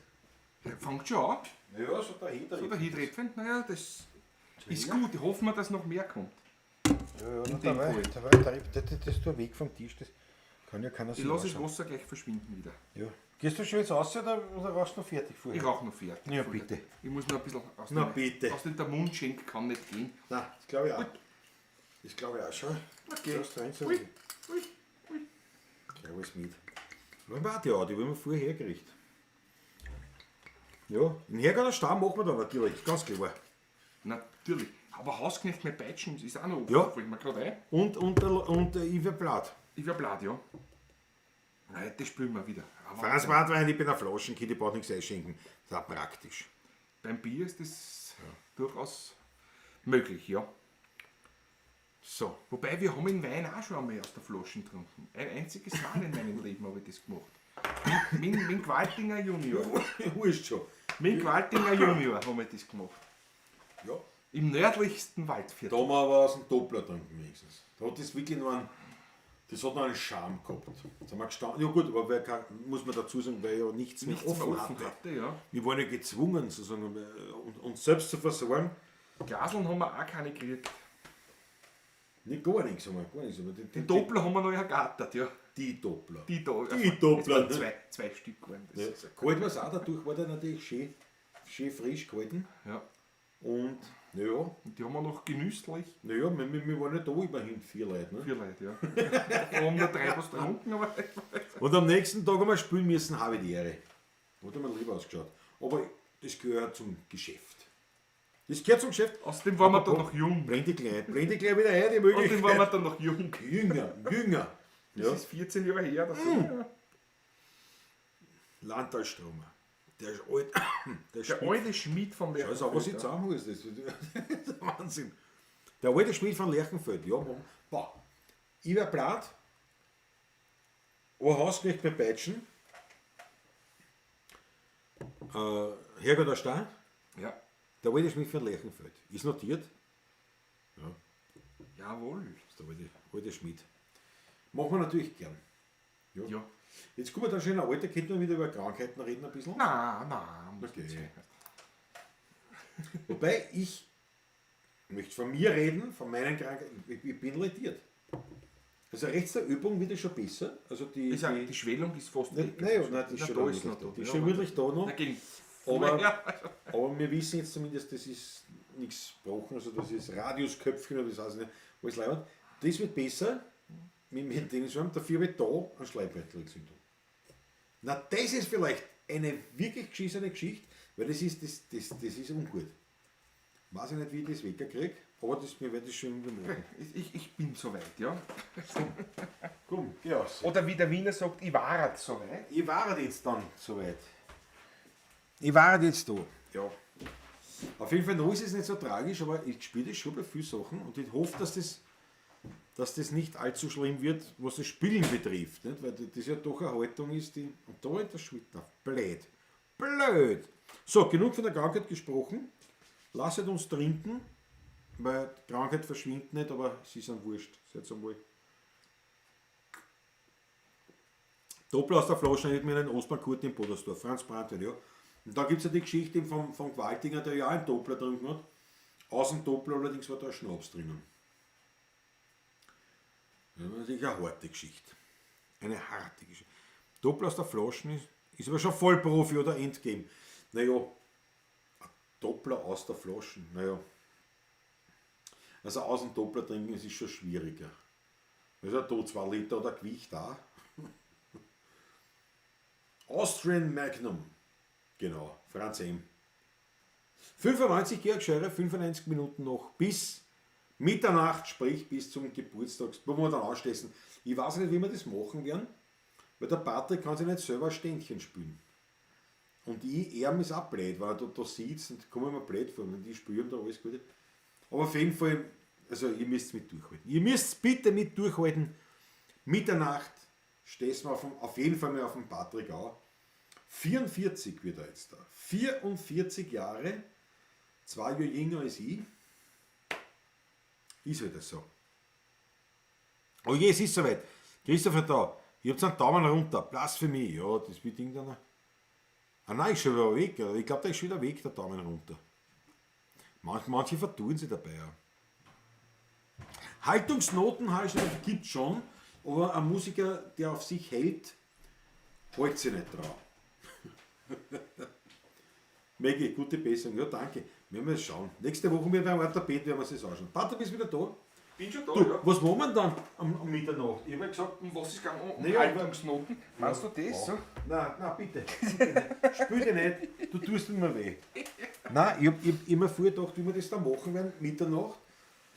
Ja, fängt schon an. Ja, so der Hinter. So der Hinterrädchen. Naja, das ist gut. Hoffen wir, dass noch mehr kommt. Ja, In na, dem dabei, Fall. dabei, dabei, das ist der Weg vom Tisch, das kann ja keiner Ich sich lasse das anschauen. Wasser gleich verschwinden wieder. Ja. Gehst du schon jetzt raus oder rauchst du noch fertig vorher? Ich rauche noch fertig. Ja, vorher. bitte. Ich muss noch ein bisschen aus Na, dem, bitte. Aus dem der Mundschenk kann nicht gehen. Nein, das glaube ich auch. Das glaube ich auch schon. Okay. Lass rein, so. Ui, ui, ui. Gleich alles mit. Wollen wir auch die Audi, die haben wir vorher hergerichtet. Ja, den Herrgott Stamm machen wir da natürlich, ganz klar. Natürlich. Aber Hausknecht mit Peitschen ist auch noch offen, Ja. fällt mir gerade ein. Und der Iver Blatt. Ich wär blatt, ja. Nein, das spülen wir wieder. Aber Franz Bratwein, ich bin ein Flaschenkind, ich brauche nichts einschenken. Das ist auch praktisch. beim Bier ist das durchaus möglich, ja. So. Wobei, wir haben den Wein auch schon einmal aus der Flasche getrunken. Ein einziges Mal in meinem Leben habe ich das gemacht. Mit Gwaltinger Junior. Wurscht schon. Mit Gwaltinger Junior haben wir das gemacht. Ja. Im nördlichsten Waldviertel. Da haben wir aber aus dem Doppler getrunken wenigstens. Da hat das wirklich nur einen, das hat noch einen Charme gehabt. Da sind wir gestanden. Ja gut, aber wer kann, muss man dazu sagen, weil ja nichts mehr Nichts mehr offen, offen hatte. hatte, ja. Wir waren ja gezwungen, sozusagen, uns selbst zu versorgen. Glaseln haben wir auch keine gekriegt. Nicht gar nichts haben wir, gar nichts. Aber die, Den Doppler haben wir noch ergattert, ja. Die Doppler. Die, da, Die Doppler, Es waren ne? zwei Stück waren das. Ja. Kalt war es auch, dadurch war der natürlich schön, schön frisch gehalten. Ja. Und naja, Und die haben wir noch genüsslich. naja, wir waren ja da immerhin 4 Leute. Ne? 4 Leute, ja. Wir haben nur 3 was getrunken, aber. Und am nächsten Tag haben wir spielen müssen, habe ich die Ehre. Hat mir lieb ausgeschaut. Aber das gehört zum Geschäft. Das gehört zum Geschäft. Außerdem waren wir dann noch jung. Blende ich gleich wieder ein, die Außerdem Möglichkeit. waren wir dann noch jung. Jünger, jünger. Das Ja. ist 14 Jahre her. Das ja. Landtalstromer. Der ist alt. Der, Der alte Schmied von Scheiß auf, was ich Lerchenfeld. zusammen ist. Das ist Wahnsinn. Der alte Schmied von Lerchenfeld. Ja, Mann. Boah. Ich wär blatt. Ein Hausknecht mit Peitschen. Herrgott der Stein. Ja. Der alte Schmied von Lerchenfeld. Ist notiert. Ja, Jawohl. ist der alte Schmied. Machen wir natürlich gern. Ja. Ja. Jetzt kommen wir dann schon in ein Alter, könnte man wieder über Krankheiten reden ein bisschen. Nein, nein. Muss Okay. nicht sein. Wobei ich möchte von mir reden, von meinen Krankheiten. Ich bin lediert. Also rechts der Übung wird es schon besser. Also die, Ich sag, die, die Schwellung ist fast Nein, weg. nein, nein, die ist Na, schon da wirklich ist noch da. da. Die ist Ja, schon wirklich da noch. Na, gegen Aber, Ja. aber wir wissen jetzt zumindest, das ist nichts gebrochen, also das ist Radiusköpfchen oder das heißt nicht, alles leibend. Das wird besser mit dem Tennisarm, dafür habe ich da eine Schleimbeutelentzündung. Na, das ist vielleicht eine wirklich geschissene Geschichte, weil das ist, das ist ungut. Weiß ich nicht, wie ich das weggekriege, aber das, wir werden das schon irgendwie machen. Ich bin soweit, ja. Komm, geh aus. Oder wie der Wiener sagt, ich war soweit. Ich war jetzt dann soweit. Ich war jetzt da. Ja. Auf jeden Fall, noch ist es nicht so tragisch, aber ich spüre das schon bei vielen Sachen und ich hoffe, dass das nicht allzu schlimm wird, was das Spielen betrifft. Nicht? Weil das ja doch eine Haltung ist, die. Und da in der Schulter. Blöd. Blöd. So, genug von der Krankheit gesprochen. Lasst uns trinken, weil die Krankheit verschwindet nicht, aber sie ist an wurscht. Seid einmal. Doppel aus der Flasche mit mir einen Ostbahnkurten in Podersdorf, Franz Brandwein, ja. Und da gibt es ja die Geschichte vom Gwaltinger, der ja auch einen Doppler getrunken hat. Aus dem Doppler allerdings war da ein Schnaps drinnen. Das ist natürlich eine harte Geschichte. Eine harte Geschichte. Doppler aus der Flasche ist aber schon Vollprofi oder Endgame. Naja, ein Doppler aus der Flasche, naja. Also aus dem Doppler trinken, es ist schon schwieriger. Also da 2 Liter oder Gewicht da. Austrian Magnum. Genau, Franz M. 95, Georg Scheurer, 95 Minuten noch bis Mitternacht, sprich bis zum Geburtstag, wo wir dann anschließen. Ich weiß nicht, wie wir das machen werden, weil der Patrick kann sich nicht selber ein Ständchen spielen. Und ich, er ist auch blöd, weil er da sitzt und komme mir blöd vor, wenn die spüren da alles Gute. Aber auf jeden Fall, also ihr müsst mit durchhalten. Ihr müsst bitte mit durchhalten. Mitternacht stehst wir auf jeden Fall mal auf den Patrick an. 44 wird er jetzt da. 44 Jahre, 2 Jahre jünger als ich. Ist halt das so. Oh je, es ist soweit. Christopher da, ich hab's einen Daumen runter. Blasphemie. Ja, das wird irgendeiner. Ah nein, ist schon wieder weg. Ich glaub, der ist schon wieder weg, der Daumen runter. Manche vertun sich dabei. Ja. Haltungsnoten gibt es schon, aber ein Musiker, der auf sich hält, hält sich nicht drauf. Maggie, gute Besserung. Ja, danke. Wir werden schauen. Nächste Woche mit beim Orthopäden werden wir es anschauen. Pater, bist wieder da? Bin schon da, Du, ja. was machen wir denn dann am Mitternacht? Ich habe ja gesagt, Um was ist gegangen? Um Naja, Haltungsnoten? Meinst du das? So? Nein, nein, bitte. Bitte nicht. Spül dich nicht, du tust mir weh. Nein, ich hab immer früher gedacht, wie wir das dann machen werden, Mitternacht.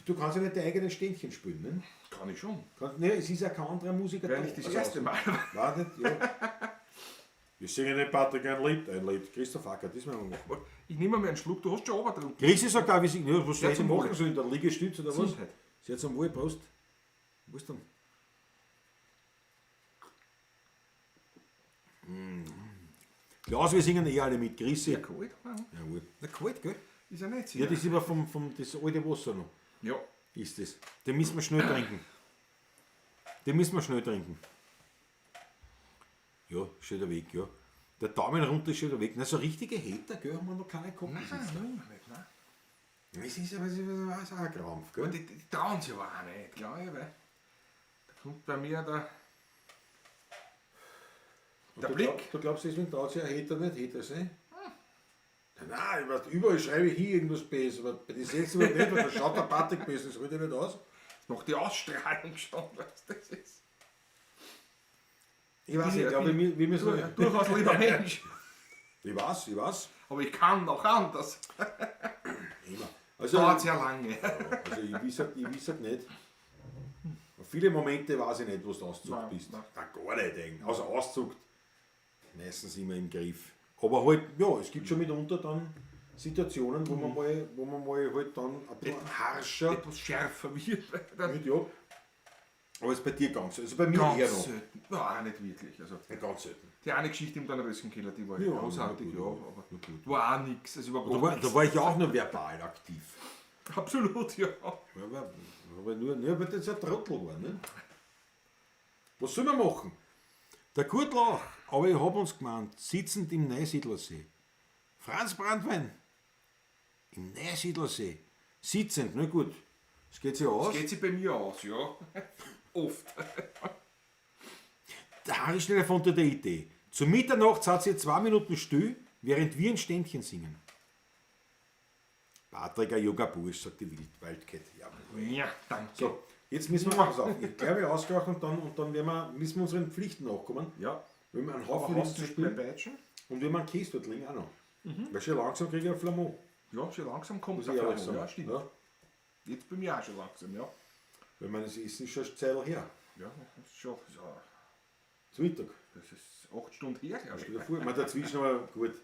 Du kannst ja nicht dein eigenes Ständchen spielen. Ne? Kann ich schon. Ne, es ist ja kein anderer Musiker Wäre da. nicht das Also erste Mal. Nein, nicht, ja. Wir singen den Patrick ein Lied, ein Lied. Christoph Acker, das werden wir machen. Ich nehme mir einen Schluck, du hast schon runtergetrunken. Christi sagt auch, wir singen, ja, was soll Sehr ich denn zum machen Wohle. sollen? Der Liegestütz oder was? Gesundheit. Sehr zum Wohl, Prost. Wo ist denn? Mm. Klaus, wir singen eh alle mit. Grüße. Ja, kalt. Ja. Jawohl. Na, kalt, gell? Ist ja nicht Ja, das ist aber vom das alte Wasser noch. Ja. Ist das. Den müssen wir schnell trinken. Den müssen wir schnell trinken. Ja, steht der Weg, ja. Der Daumen runter ist schon der Weg. Na, so richtige Hater, gell, haben wir noch keine gehabt. Nein, bis jetzt. nein, nicht, nein. Es ist aber es ist auch ein Krampf, gell? Und die trauen sich aber auch nicht, glaube ich, weil da kommt bei mir der, Und der du Blick. du glaubst, deswegen traut sich ein Hater nicht, Hater sein? Nein, nein, ich weiß, überall schreibe ich hier irgendwas besser, aber bei den sechs nicht, weil da schaut der Patrick besser, das holt er nicht aus. Das macht die Ausstrahlung schon, was das ist. Ich weiß nicht, aber wir müssen. Ein durchaus lieber Mensch. Ich weiß, ich weiß. Aber ich kann auch anders. Immer. Also, Dauert sehr lange. also ich weiß halt nicht. Viele Momente weiß ich nicht, wo du auszuckt Nein, bist. nein. Nein, gar nicht eigentlich. Also auszuckt, meistens immer im Griff. Aber halt, ja, es gibt schon mitunter dann Situationen, wo man mal halt dann ein bisschen harscher Etwas schärfer wird. Dann wird, ja. Aber ist bei dir ganz, also bei mir ganz eher noch. selten. Nein, nicht wirklich. Also, Ja, ganz selten. die eine Geschichte im Dornröschenkeller, die war Ja, großartig, na ja, gut, aber na gut. war auch nichts. Also war Da war ich ja auch nur verbal aktiv. Absolut, ja. Aber nur, ne, weil das ein Trottel war. Ne? Was soll man machen? Der Kurt Lauch, aber ich hab uns gemeint, sitzend im Neusiedlersee. Franz Brandwein, im Neusiedlersee. Sitzend, na gut. Es geht sich aus. Das geht sich bei mir aus, ja. Oft. Der Harry Schneller von der Idee. Zu Mitternacht saß sie 2 Minuten still, während wir ein Ständchen singen. Patrick, ein junger Bursch, sagt die Wildkette. Jawohl. Ja, danke. So, jetzt müssen wir, pass auf, ich glaube ausgeraucht und dann werden wir, müssen wir unseren Pflichten nachkommen. Ja. Wir haben einen Aber Haufen hast Listen du nicht mehr spielen Peitschen? und wir haben einen Käse dort liegen auch noch. Weil schon langsam kriege ich einen Flamand. Ja, schon langsam kommt Muss der ich ehrlich Flamand. sagen. Ja, stimmt. Ja. Jetzt bei mir auch schon langsam, ja. Weil meine, es ist schon eine Zeit her. Ja, das ist schon, ja, Zum Mittag. das ist 8 Stunden her, glaube ich. Stell dir vor, ich meine, dazwischen haben wir, gut,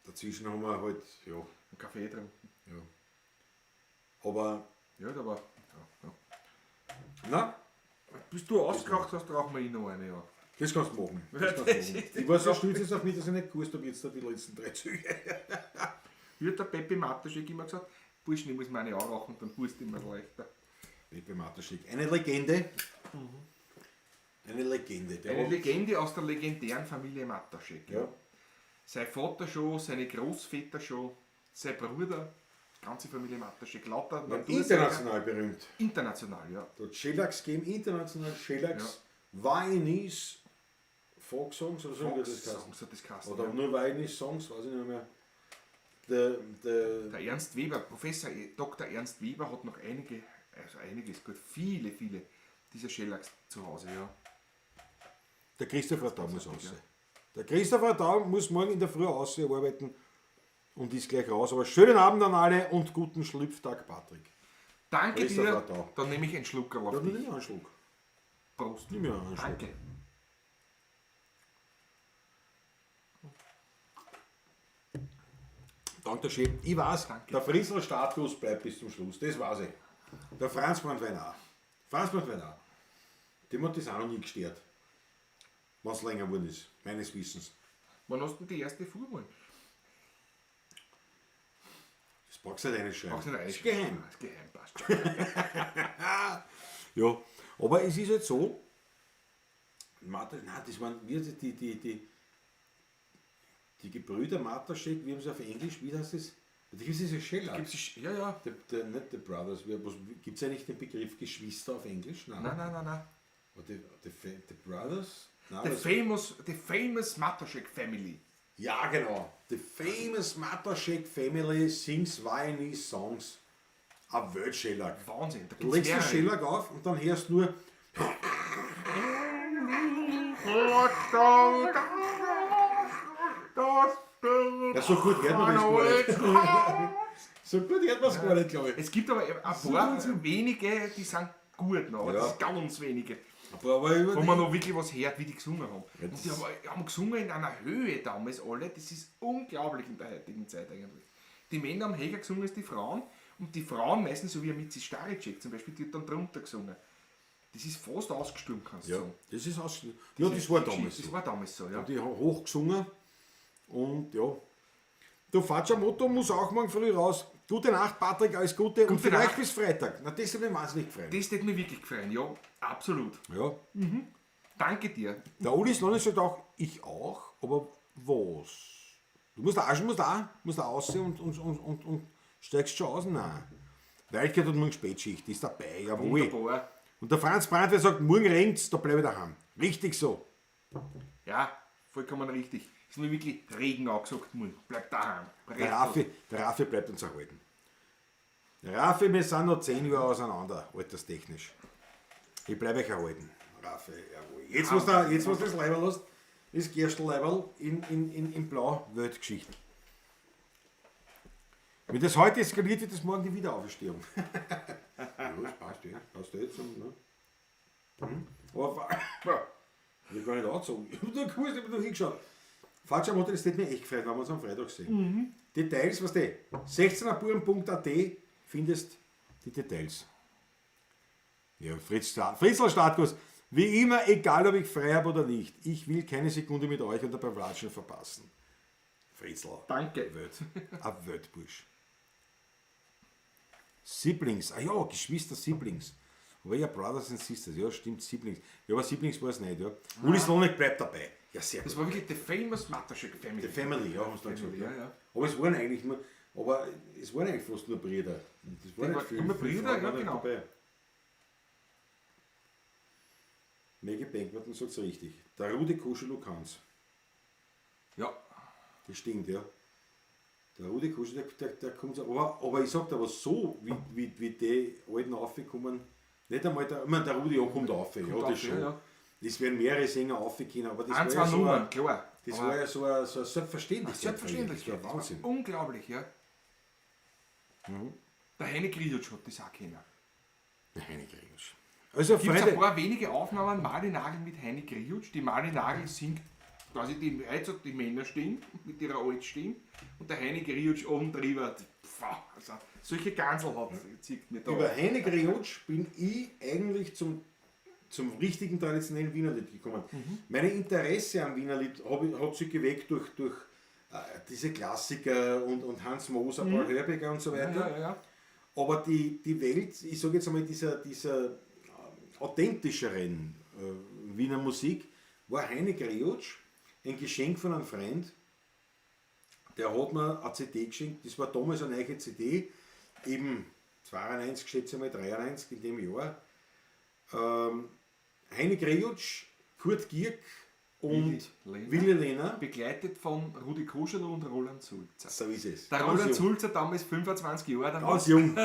dazwischen haben wir halt, ja. Einen Kaffee trinken. Ja. Aber, Ja, da war. Ja, ja. na, Bis du ausgeraucht hast, brauchen wir eh noch eine, ja. das kannst du machen. Das kannst du Das machen. ist- Ich war so stolz jetzt auf mich, dass ich nicht gewusst habe, jetzt da die letzten 3 Züge. Wie hat der Pepe Mataschek immer gesagt, Burschen, ich muss meine auch rauchen, dann hust immer leichter. Pepe Mataschek, eine Legende. Eine Legende. Der Eine hat- Legende aus der legendären Familie Mataschek. Ja. Sein Vater schon, seine Großväter schon, sein Bruder, die ganze Familie Mataschek, lauter Natursänger. International berühmt. International, ja. Der hat Shellax gegeben, international Shellax, Viennese Folk Songs oder so, wie das heißt. Songs hat das geheißen, Oder ja. nur Viennese Songs, weiß ich nicht mehr. Der Ernst Weber, Professor Dr. Ernst Weber hat noch einige, also einiges, gut, viele, viele dieser Shellacks zu Hause, ja. Der Christopher Daum muss raus. Der Christopher Daum muss morgen in der Früh raus arbeiten und ist gleich raus. Aber schönen Abend an alle und guten Schlüpftag, Patrick. Danke Christopher dir, Daum. dann nehme ich einen Schluckerl auf Ja, dich. nimm mir einen Schluck. Prost. Nimm mir einen Schluck. Danke. Danke schön. Ich weiß, Danke. der Friesel Status bleibt bis zum Schluss. Das weiß ich. Der Franz Brandwein auch. Franz Brandwein auch. Dem hat das auch noch nie gestört. Wenn es länger geworden ist, meines Wissens. Wann hast du denn die erste Fuhrwohl? Das brauchst du nicht reinschreiben. Brauchst du nicht Das ist geheim. Das ist geheim, passt schon. Ja, aber es ist halt so, Martha, nein, das waren wir, die Gebrüder Mataschek, wie haben sie auf Englisch, wie heißt das? Da gibt es diese Shellac. Gibt's die, ja, ja. Nicht The Brothers. Gibt es eigentlich den Begriff Geschwister auf Englisch? Nein, nein, nein, nein. Oder The Brothers? Nein, The famous Matuschek Family. Ja, genau. The famous Matuschek Family sings Viennese Songs. Ein Weltschellack. Wahnsinn. Da Du gibt's legst den mehrere. Schellack auf und dann hörst du nur. Ja, so gut hört man das gar nicht. So gut hört man es gar nicht, glaube ich. Es gibt aber ein paar wenige, die sind gut noch. Ja. Das sind ganz wenige. Aber Wo man noch wirklich was hört, wie die gesungen haben. Ja, Und das die haben gesungen in einer Höhe damals alle, das ist unglaublich in der heutigen Zeit eigentlich. Die Männer haben höher gesungen als die Frauen und die Frauen meistens, so wie Mitzi Staricek zum Beispiel, die hat dann drunter gesungen. Das ist fast ausgestorben, kannst du ja, sagen. das ist aus. Ja, das war damals Das so. war damals so, ja. Die haben hochgesungen und ja. Der Facciamoto muss auch morgen früh raus. Gute Nacht, Patrick, alles Gute und Gute vielleicht Nacht. bis Freitag. Na, das würde mich wahnsinnig freuen. Das hätte mich wirklich gefreut, ja, absolut. Ja. Danke dir. Der Uli Slonny sagt auch, ich auch, aber was? Du musst da auch, musst da aussehen und steigst schon aus? Nein. Weilke hat morgen Spätschicht, ist dabei, jawohl. Wunderbar. Und der Franz Brandwehr sagt, morgen regnet's, da bleib ich daheim. Richtig so. Ja, vollkommen richtig. Ist mir wirklich Regen angesagt, morgen. Bleib daheim. Der Raffi bleibt uns erhalten. Der Raffi, wir sind noch 10 Jahre auseinander, alterstechnisch. Ich bleibe euch erhalten. Raffi, jawohl. Jetzt, was das Leiberl hast, das Gerstl-Leiberl in Blau, Weltgeschichte. Wenn das heute eskaliert, wird das morgen die Wiederauferstehung. Ja, das passt ja. Passt ja jetzt. Ne? Mhm. Aber ich hab gar nicht angezogen. Ich hab nur gewusst, ich hab nur hingeschaut. Falscher Motto, das hätte mich echt gefreut, wenn wir uns am Freitag sehen. Mhm. Details, was die? 16erbuben.at findest die Details. Ja, Fritzl Startkurs. Wie immer, egal ob ich frei habe oder nicht, ich will keine Sekunde mit euch und der Bavlatschen verpassen. Fritzl. Danke. Welt. Ein Weltbursch. Siblings. Ah ja, Geschwister Siblings. Aber ja, Brothers and Sisters. Ja, stimmt, Siblings. Ja, aber Siblings war es nicht, ja. Uli Slonek bleibt dabei. Ja, sehr Das gut. war wirklich The Famous Matuschek Family. The Family, ja, haben sie dann gesagt. Family, Ja. ja, ja. Aber es waren eigentlich nur, aber es waren eigentlich fast nur Brüder. Das waren Die nicht waren viel, immer viel Brüder, Frauen ja, waren nicht genau. dabei. Maggie Bankwarten sagt es richtig. Der Rudi Kuschel, kann's. Ja. Das stimmt, ja. Der Rudi Kuschel, der kommt so. Aber ich sag dir aber so, wie die Alten raufgekommen, nicht einmal der, ich meine, der Rudi ja, kommt rauf, ja, das auf, schon. ja, ja. Es werden mehrere Sänger raufgekommen, aber das Ein, war zwei ja so Nummern, ein, klar. das Aber war ja so eine, so eine Selbstverständlichkeit. Selbstverständlich. Das war Wahnsinn. Unglaublich, ja. Der Heine Griotsch hat das auch kennen. Der Heine Griotsch. Also, Gibt es ein Freunde, paar wenige Aufnahmen Mali Nagel mit Heine Griotsch. Die Mali Nagel singt quasi die, also die Männerstimme mit ihrer Altstimme und der Heine Griotsch oben drüber. Pff, also, solche Gansel hat, zieht mir da. über Heine Griotsch bin ich eigentlich zum richtigen traditionellen Wienerlied gekommen. Meine Interesse am Wienerlied hat sich geweckt durch diese Klassiker und Hans Moser, Paul Hörbiger und so weiter. Ja, ja, ja. Aber die Welt, ich sage jetzt einmal, dieser authentischeren Wiener Musik war Heine Griotsch, ein Geschenk von einem Freund. Der hat mir eine CD geschenkt, das war damals eine neue CD, eben 92, schätze ich mal, 93 in dem Jahr. Heine Griotsch, Kurt Gierk und Willi Lehner. Willi Lehner. Begleitet von Rudi Koschelo und Roland Sulzer. So ist es. Der Ganz Roland jung. Sulzer damals 25 Jahre. Damals. Ganz jung.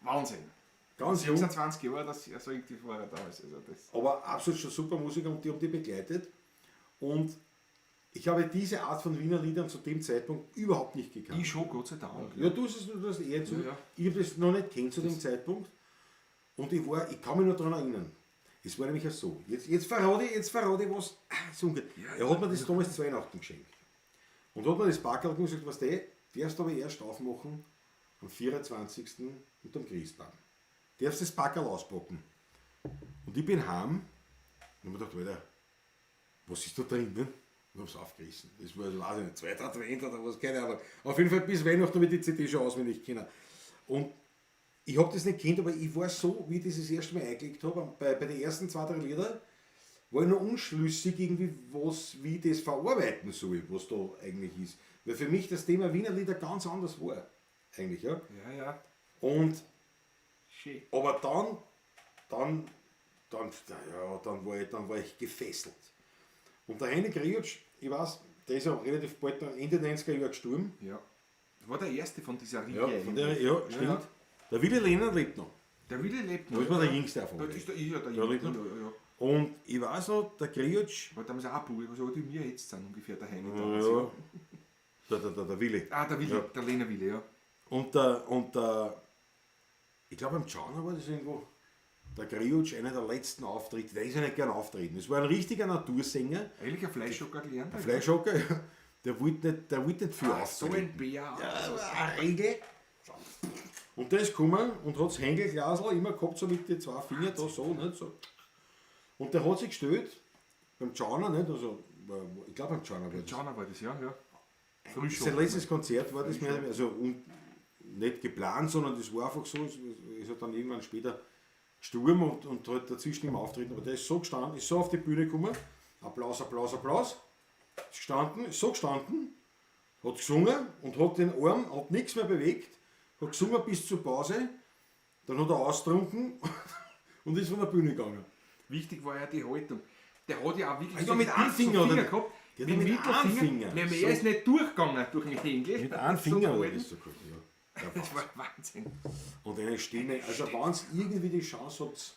Wahnsinn. Ganz jung. 26 Jahre, das also irgendwie vorher damals. Also das. Aber absolut schon super Musiker und die haben die begleitet. Und ich habe diese Art von Wiener Liedern zu dem Zeitpunkt überhaupt nicht gekannt. Ich schon, Gott sei Dank. Ja, du hast es du hast eher zu. Ja, ja. Ich habe das noch nicht kennt zu dem Zeitpunkt. Und ich kann mich noch daran erinnern. Es war nämlich ja so. Jetzt verrate ich was. So ungut. Er hat mir das damals zu Weihnachten geschenkt. Und hat mir das Packerl gegeben und gesagt, was du, darfst aber erst aufmachen am 24. unterm Christbaum. Darfst das Packerl auspacken. Und ich bin heim und hab mir gedacht, Alter, was ist da drin? Und hab's aufgerissen. Das war, weiß ich nicht, zweiter Advent oder was, keine Ahnung. Auf jeden Fall bis Weihnachten habe ich die CD schon auswendig kennen. Und ich hab das nicht gekannt, aber ich war so, wie ich das erste Mal eingelegt habe, bei den ersten 2, 3 Lieder, war ich noch unschlüssig irgendwie, was, wie ich das verarbeiten soll, was da eigentlich ist. Weil für mich das Thema Wiener Lieder ganz anders war. Eigentlich, ja. Ja, ja. Und Schön. aber dann, ja, dann war ich gefesselt. Und der Heini Kriutsch, ich weiß, der ist ja auch relativ bald dann Ende der 90er Jahre gestorben. Ja. Das war der erste von dieser Riege. Ja, von der, ja, stimmt. Ja. Der Willi Lehner lebt noch. Der Willi lebt noch. Da ist man der Jüngste davon. Das ist der, ist ja der Der Jüngste. lebt noch. Ja, ja, ja. Und ich weiß noch, der Kriutsch, War damals auch ein Bub, so alt wie wir jetzt sind ungefähr, der Heini damals. ja, der Willi. Ah, der Willi, Ja. der Lehner Willi, ja. Und der, ich glaube am Tschauner war das irgendwo, der Kriutsch, einer der letzten Auftritte, der ist ja nicht gern auftreten. Das war ein richtiger Natursänger. Eigentlich ein Fleischhocker gelernt. Ein Fleischhocker, ja. Der wollte nicht viel Ah, so auftreten. ein Bär. Ja, eine Regel. Und der ist gekommen und hat das Hängelglasl immer gehabt, so mit den zwei Fingern da so, nicht so. Und der hat sich gestellt, beim Tschauner, nicht? Also, ich glaube beim Tschauner war das. Tschauner war das, ja, ja. Früh schon. Sein letztes Konzert war das mehr, also und nicht geplant, sondern das war einfach so, es ist halt dann irgendwann später gestorben und halt dazwischen im Auftreten. Aber der ist so gestanden, ist so auf die Bühne gekommen, Applaus, Applaus, Applaus, ist gestanden, ist so gestanden, hat gesungen und hat den Arm, hat nichts mehr bewegt, hat gesungen bis zur Pause, dann hat er austrunken und ist von der Bühne gegangen. Wichtig war ja die Haltung. Der hat ja auch wirklich Ah, ja, mit so einem Finger, Finger oder? gehabt. Der Mit hat dem mit einem Mittelfinger. Finger. Nein, So. er ist nicht durchgegangen durch den Hängel. Mit einem Finger So hat er gehalten. das so gehabt, ja. Der Das war Wahnsinn. Und eine Stimme, also wenn es irgendwie die Chance habt,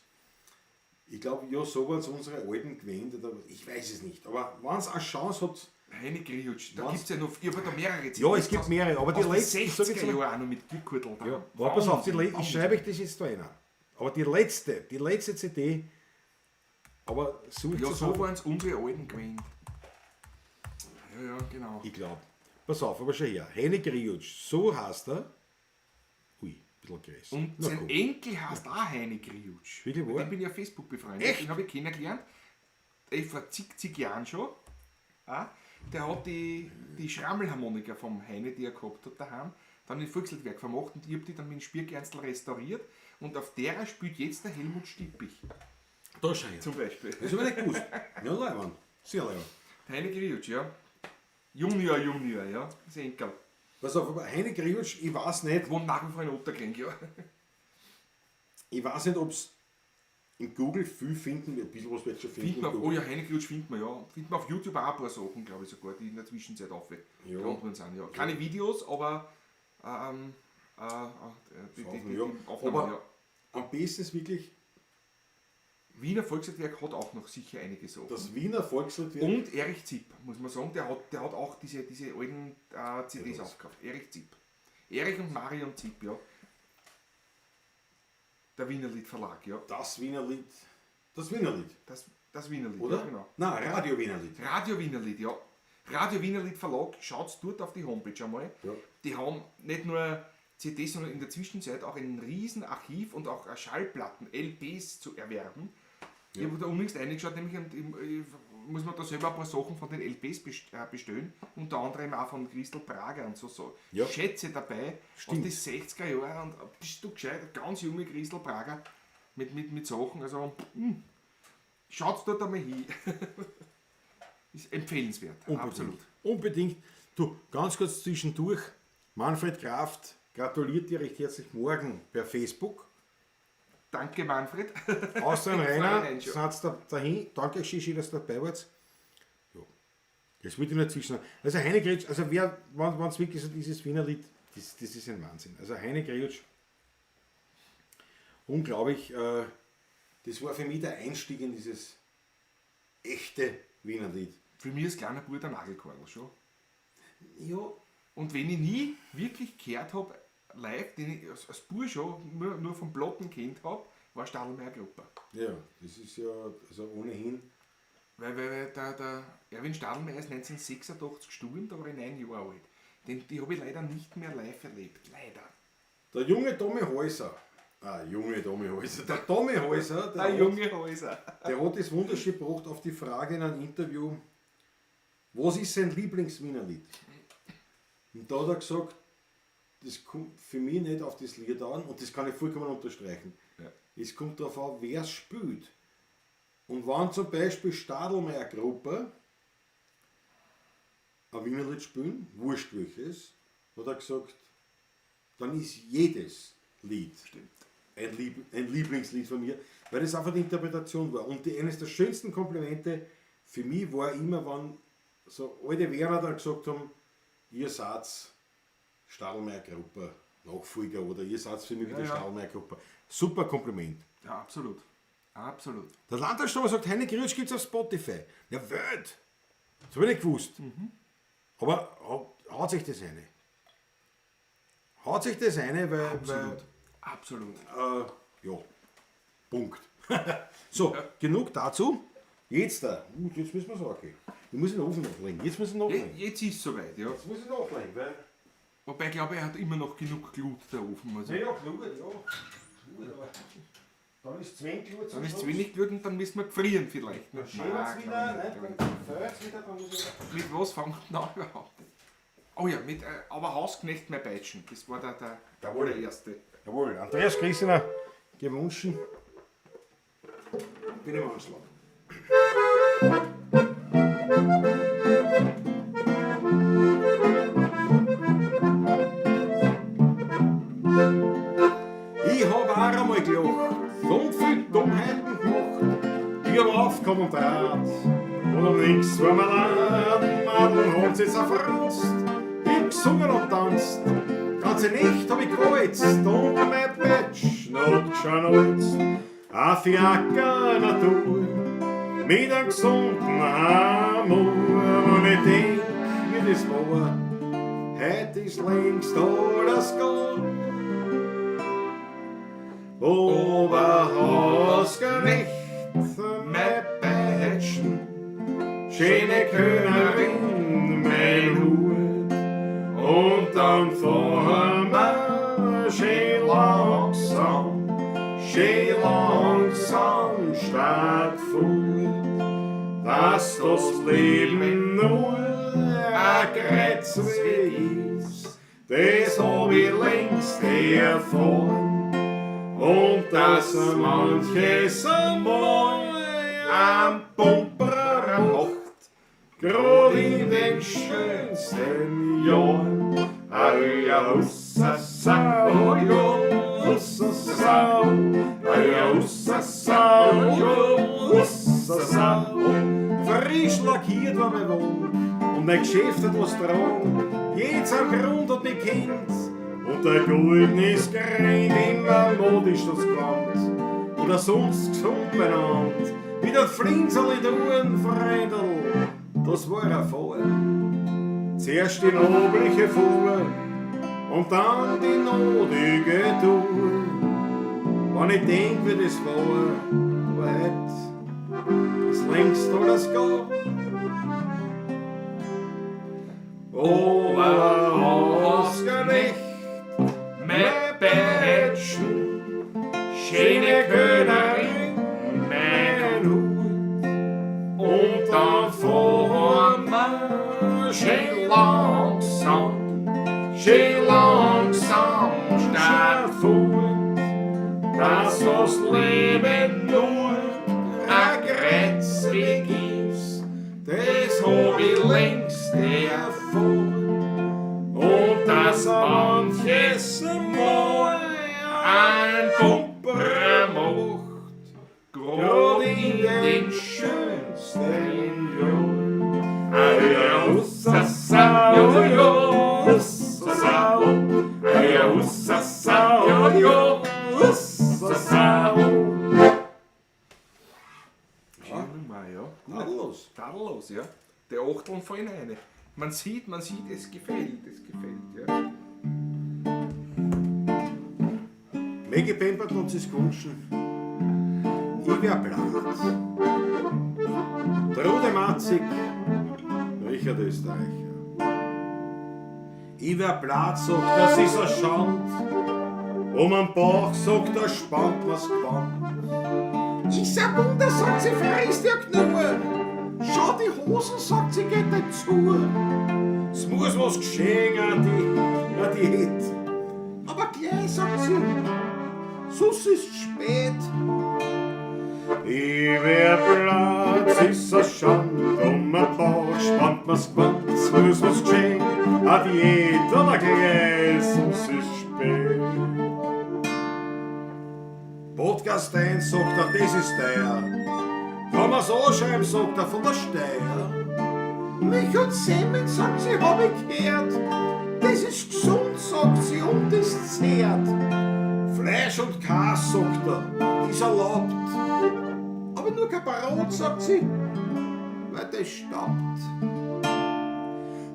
ich glaube, ja, so waren es unsere alten gewähnt, oder ich weiß es nicht, aber wenn es eine Chance habt, Heini Kriutsch, da Was? gibt es ja noch, ich habe da mehrere CDs. Ja, es gibt mehrere, aber die aus den letzte, ich sag jetzt 60er mal- Jahren auch noch mit Glückgürtel da. ja, warte, pass auf, Wahnsinn, ich Wahnsinn. schreibe euch das jetzt da rein. Aber die letzte CD, aber sucht Ja, es so auf. waren es unsere alten gewähnt. Ja, ja, genau. Ich glaube. Pass auf, aber schau her, Heini Kriutsch, so heißt er. Ui, ein bisschen größer. Und Na sein komm. Enkel heißt auch Heini Kriutsch. Wirklich Mit wahr? dem bin ich auf Facebook befreundet. Echt? Den habe ich kennengelernt. Vor zig Jahren schon. Auch. Der hat die Schrammelharmonika vom Heini, die er gehabt hat daheim, dann in Volksliedwerk vermacht und ich habe die dann mit dem Spirgernstl restauriert. Und auf der spielt jetzt der Helmut Stippich. Da schau her. Zum Beispiel. Das habe ich nicht gewusst. Ja, Leimann. Sehr Leimann. Der Heini Kriutsch, ja. Junior, Junior, ja. Das Enkel. Pass auf, aber Heini Kriutsch, ich weiß nicht, Wohnt nach wie vor in Otterkring, ja. ich weiß nicht, ob es in Google viel finden, ein bisschen was wird schon finden. Findet man, in oh Google. ja, Heini Kriutsch findet man, ja. Findet man auf YouTube auch ein paar Sachen, glaube ich sogar, die in der Zwischenzeit Ja. aufgeladen sind. Ja. Keine Videos, aber die Sachen, ja. Aufnahmen, Aber ja. am besten ist wirklich Wiener Volksliedwerk hat auch noch sicher einige Sachen. das Wiener Volkslied. Und Erich Zipp, muss man sagen, der hat auch diese alten CDs Ja, das. aufgekauft. Erich Zipp. Erich und Marion Zipp, ja. Der Wiener Lied Verlag, ja. Das Wiener Lied. Das Wiener Lied, Das Wiener Lied, oder? ja, genau. Nein, Radio Wiener Lied. Radio Wiener Lied, ja. Radio Wiener Lied Verlag, schaut dort auf die Homepage einmal. Ja. Die haben nicht nur CDs, sondern in der Zwischenzeit auch ein riesen Archiv und auch Schallplatten, LPs zu erwerben. Ich habe da unlängst reingeschaut, nämlich und ich muss man da selber ein paar Sachen von den LPs bestellen, unter anderem auch von Christel Prager und so. Ja. Schätze dabei Stimmt. aus den 60er Jahren und bist du gescheit, ganz junge Christel Prager mit Sachen, also schaut dort einmal hin. Ist empfehlenswert, Unbedingt. absolut. Unbedingt. Du, ganz kurz zwischendurch, Manfred Kraft gratuliert dir recht herzlich morgen per Facebook. Danke, Manfred. Außer Rainer, Vorhinein schon. seid da dahin. Danke, Shishi, dass du dabei wart. Ja. Das würde ich nur zwischen. Also Heini Kriutsch, also wer, wenn es wirklich so dieses Wiener Lied, das ist ein Wahnsinn. Also Heini Kriutsch, unglaublich, das war für mich der Einstieg in dieses echte Wiener Lied. Für mich ist kleiner Bruder Nagelkorl schon. Ja. Und wenn ich nie wirklich gehört habe, live, den ich als Bub schon nur vom Platten kennt habe, war Stadlmayr Gruppe. Ja, das ist ja also ohnehin. Weil der Erwin Stadlmayr ist 1986 gestorben, da war ich 9 Jahre alt. Die habe ich leider nicht mehr live erlebt. Leider. Der junge Tommy Häuser. Ah, junge Tommy Häuser. Der Tommy Häuser, der, Der junge Häuser. der hat das wunderschön gebracht auf die Frage in einem Interview, was ist sein Lieblings-Wienerlied? Und da hat er gesagt, das kommt für mich nicht auf das Lied an und das kann ich vollkommen unterstreichen. Ja. Es kommt darauf an, wer es spielt. Und wenn zum Beispiel Stadlmayr Gruppe ein Wienerlied spielen, wurscht welches, hat er gesagt, dann ist jedes Lied ein Lieblingslied von mir, weil das einfach die Interpretation war. Und eines der schönsten Komplimente für mich war immer, wenn so alte Werner dann gesagt haben, ihr seid Stadlmayr Gruppe Nachfolger oder ihr seid für mich wieder Stadlmayr Gruppe. Super Kompliment. Ja, absolut. Absolut. Der Landtagsstoffer sagt, Heine Grütsch gibt es auf Spotify. Ja, Welt! Das hab ich nicht gewusst. Aber haut sich das eine? Haut sich das eine, weil. Absolut. Absolut. Weil, ja. Punkt. So, genug dazu. Jetzt da. Jetzt müssen wir es angehen. Ich muss den Ofen nachlegen. Jetzt muss ich nachlegen. Jetzt ist es soweit, ja. Jetzt muss ich nachlegen, weil. Wobei, glaube ich, er hat immer noch genug Glut, der Ofen. Also. Ja, Glut, ja. Glut, aber dann ist zu wenig Glut. Dann ist zu wenig Glut und dann müssen wir frieren vielleicht. Dann schälert's wieder, ne? Dann fällt's wieder, dann muss ich. Mit was fangen wir an überhaupt? Oh ja, mit aber Hausknecht mehr Peitschen. Das war der allererste. Jawohl, Andreas Griesener, gewünscht. Bin im Anschlag. Ich hab auch einmal gelacht und viel Dummheiten gemacht. Ich hab aufgekommen und draht und um nichts war mir leid. Die Madeln haben sich zerfranst, ich hab gesungen und tanzt. Ganze Nacht hab ich gewalzt und mein Patch noch geschanolzt. Ein Fiaker Natur mit einem gesunden Amor. Und ich denk, wie das war, heut ist längst alles gone. Oberhausknecht, mein Peitschen, schöne Könnerin, mein Hut. Und dann fahren wir schön langsam, schön langsam statt fort, dass das Leben nur ein Kreuzweg ist, das hab ich längst erfahren. Und dass manches einmal am Pumperer macht, grad in den schönsten Jahren. Aja, hussa, sa, oh, jo, hussa, sa, oh. Aja, hussa, sa, oh, jo, hussa, sa, oh. Frisch lackiert war mein Wohn und mein Geschäft hat was dran. Jedes am Grund hat mich kennt und der Golden ist gerannt, immer modisch das Gewand. Oder sonst gesund benannt, wie der Flinserl in der Uhren, Freundl, das war ein Fall. Zuerst die nobliche Fuhr und dann die notige Tour. Wenn ich denk, wie das war, aber heut ist längst alles gone. Oberhausknecht, Mein Peitschen, schöne Könnerin, mein Hut. Und dann fahren wir schön langsam, schön langsam statt fort, dass das Leben nur ein Kreuzweg ist, das hab ich längst erfahren. Und dass manches Mal ein Pumperer macht, grad in den schönsten Jahren. Aja, hussa, sa, jo, jo, hussa, sa, oh. Aja, hussa, sa, jo, jo, hussa, sa, oh. Schöne Nummer, ja. Tadellos. Tadellos, ja. Die Achteln fallen rein. Man sieht, es gefällt, ja. Maggie Pemberton hat sich's gewünscht. Ich wär blatt. Trude Matzig, Richard Österreicher. Ich wär blatt, sagt, das ist a Schand. Um den Bauch, sagt er, spannt mir's Gewand. Ist ein Wunder, sagt sie, frisst ja genug. Schau, die Hosen, sagt sie, geht nicht zu. Es muss was geschehen, an die Diät. Aber gleich, sagt sie, sonst ist's spät. Ich wär Platz, ist a Schand, um ein Bauch spannt man's Gewand, muss man's geschenk, a Diät oder gleich, es ist spät. Podcast 1 sagt er, das ist der. Kann man's anschreiben, sagt er, von der Steyr. Milch und Semmeln, sagt sie, hab ich gehört. Das ist gesund, sagt sie, und ist zehrt. Fleisch und Käse, sagt er, ist erlaubt. Aber nur kein Brot, sagt sie, weil das staubt.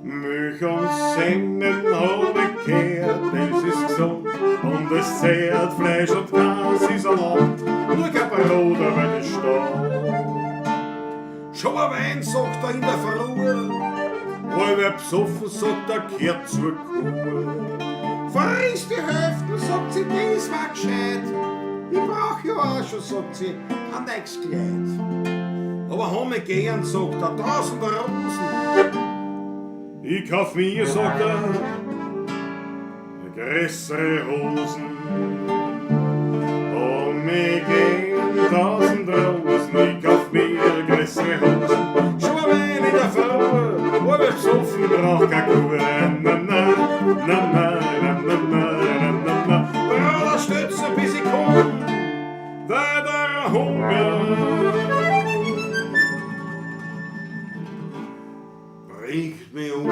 Milch und Semmeln hab ich gehört, das ist gesund und es zehrt. Fleisch und Käse ist erlaubt, nur kein Brot, aber das staubt. Schon ein Wein, sagt er in der Früh, halb besoffen, sagt er, kehrt zur Kuh. Verriss die Hälften, sagt sie, das war gescheit. Ich brauch ja auch schon, sagt sie, ein neues Kleid. Aber haben wir gern, sagt er, 1000 Rosen. Ich kauf mir, sagt er, größere Hosen. Und mir gehen 1000 Rosen, ich kauf mir größere Hosen. Schon ein in der Früh, halb besoffen, brauch kein Kur. Na, na, na, na, na, na, na, na, na. Bruder, stütze, bis ich komm, weil der Hunger bringt mich um.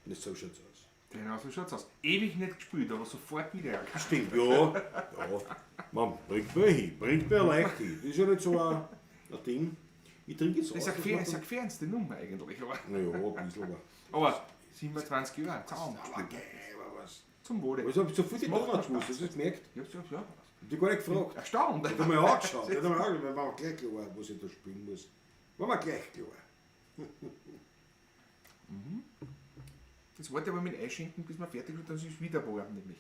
Nicht so schaut's aus. Genau, so schaut's aus. Ewig nicht gespielt, aber sofort wieder. Stimmt, ja. Ja. Man, bringt mir hin, bringt mir leicht hin. Das ist ja nicht so ein Ding. Ich trinke jetzt Das aus. ist eine gefährlichste Nummer eigentlich. Aber, Naja, ein bisschen, aber. aber 27 Jahre, Zaun. Aber geil, aber was. Zum Wohle. Aber ich hab so viel die macht Donut mir gewusst, hast du das gemerkt? Ja, ja, ja. Ich hab die gar nicht gefragt. Erstaunt. Ich hab mal angeschaut, ich hab mal angeschaut, war mir gleich klar, was ich da spielen muss. War mir gleich klar. Jetzt warte ich aber mit Einschenken, bis wir fertig sind, dann ist es wieder warm, nämlich.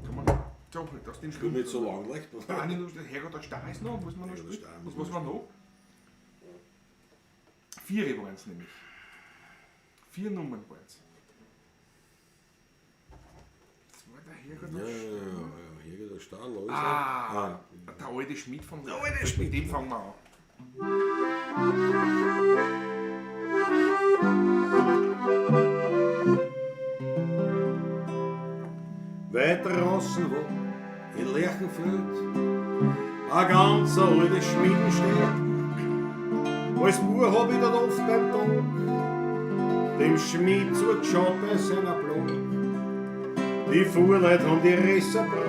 Kann man so, halt aus den Ich bin nicht so lang leicht. Nein, nicht nur, Herrgott, der Star ist noch, muss man noch Ja, der spielen. Star Was muss muss man noch? 4 waren es nämlich. 4 Nummern waren es. Das war der Herrgott, Ja, der ja, Star. ja, ja, Herrgott, der Star, los. Ah, der alte Schmied von Der alte Schmied. Mit dem fangen wir an. Weit draußen, wo in Lerchenfeld ein ganz altes Schmieden steht. Als Bub hab ich dort oft beim Tag dem Schmied zugeschaut bei seiner Plog. Die Fuhrleute haben die Risse gebracht,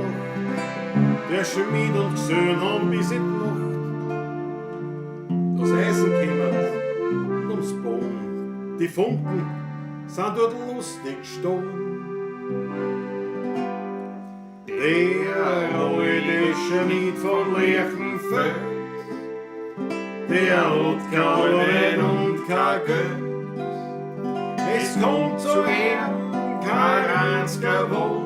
der Schmied und Gesellen haben bis in die Nacht das Eisen gekümmert und ums Boden. Die Funken sind dort lustig gestohlen. Der alte Schmied von Lerchenfeld, der hat kein Arbeit und kein Geld. Es kommt zu ihm kein einziger Wohl,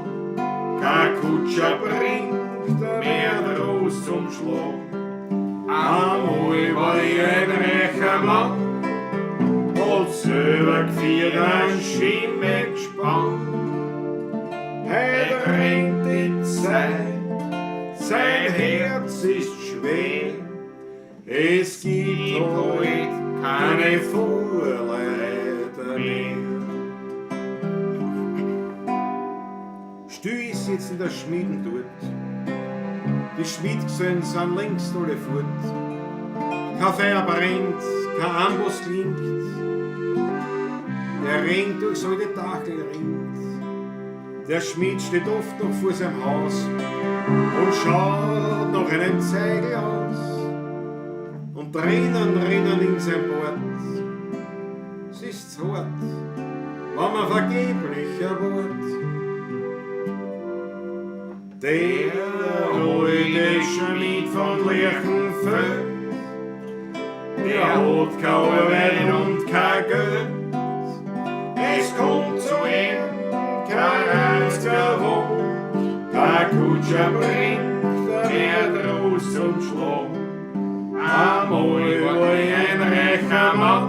kein Kutscher bringt mehr Trost zum Schlag. Einmal war ich ein reicher Mann, hat selber geführt ein Schimmelgespann. Heut rennt die Zeit, sein Herz ist schwer, es gibt heut keine Fuhrleute mehr. Still ist jetzt in der Schmieden dort, die Schmiedgesellen sind längst alle fort. Kein Feuer brennt, kein Amboss klingt, der Regen durchs alte Dachl rinnt. Der Schmied steht oft noch vor seinem Haus und schaut nach einem Zeigel aus. Und Tränen rinnen in sein Bart. Es ist hart, wenn man vergeblich erwart. Der alte Schmied von Lerchenfeld, der hat kein Arbeit und kein Geld. Es kommt zu ihm kein einziger Wunsch, kein Kutscher bringt mehr Trost zum Schlag. Einmal war ich ein reicher Mann,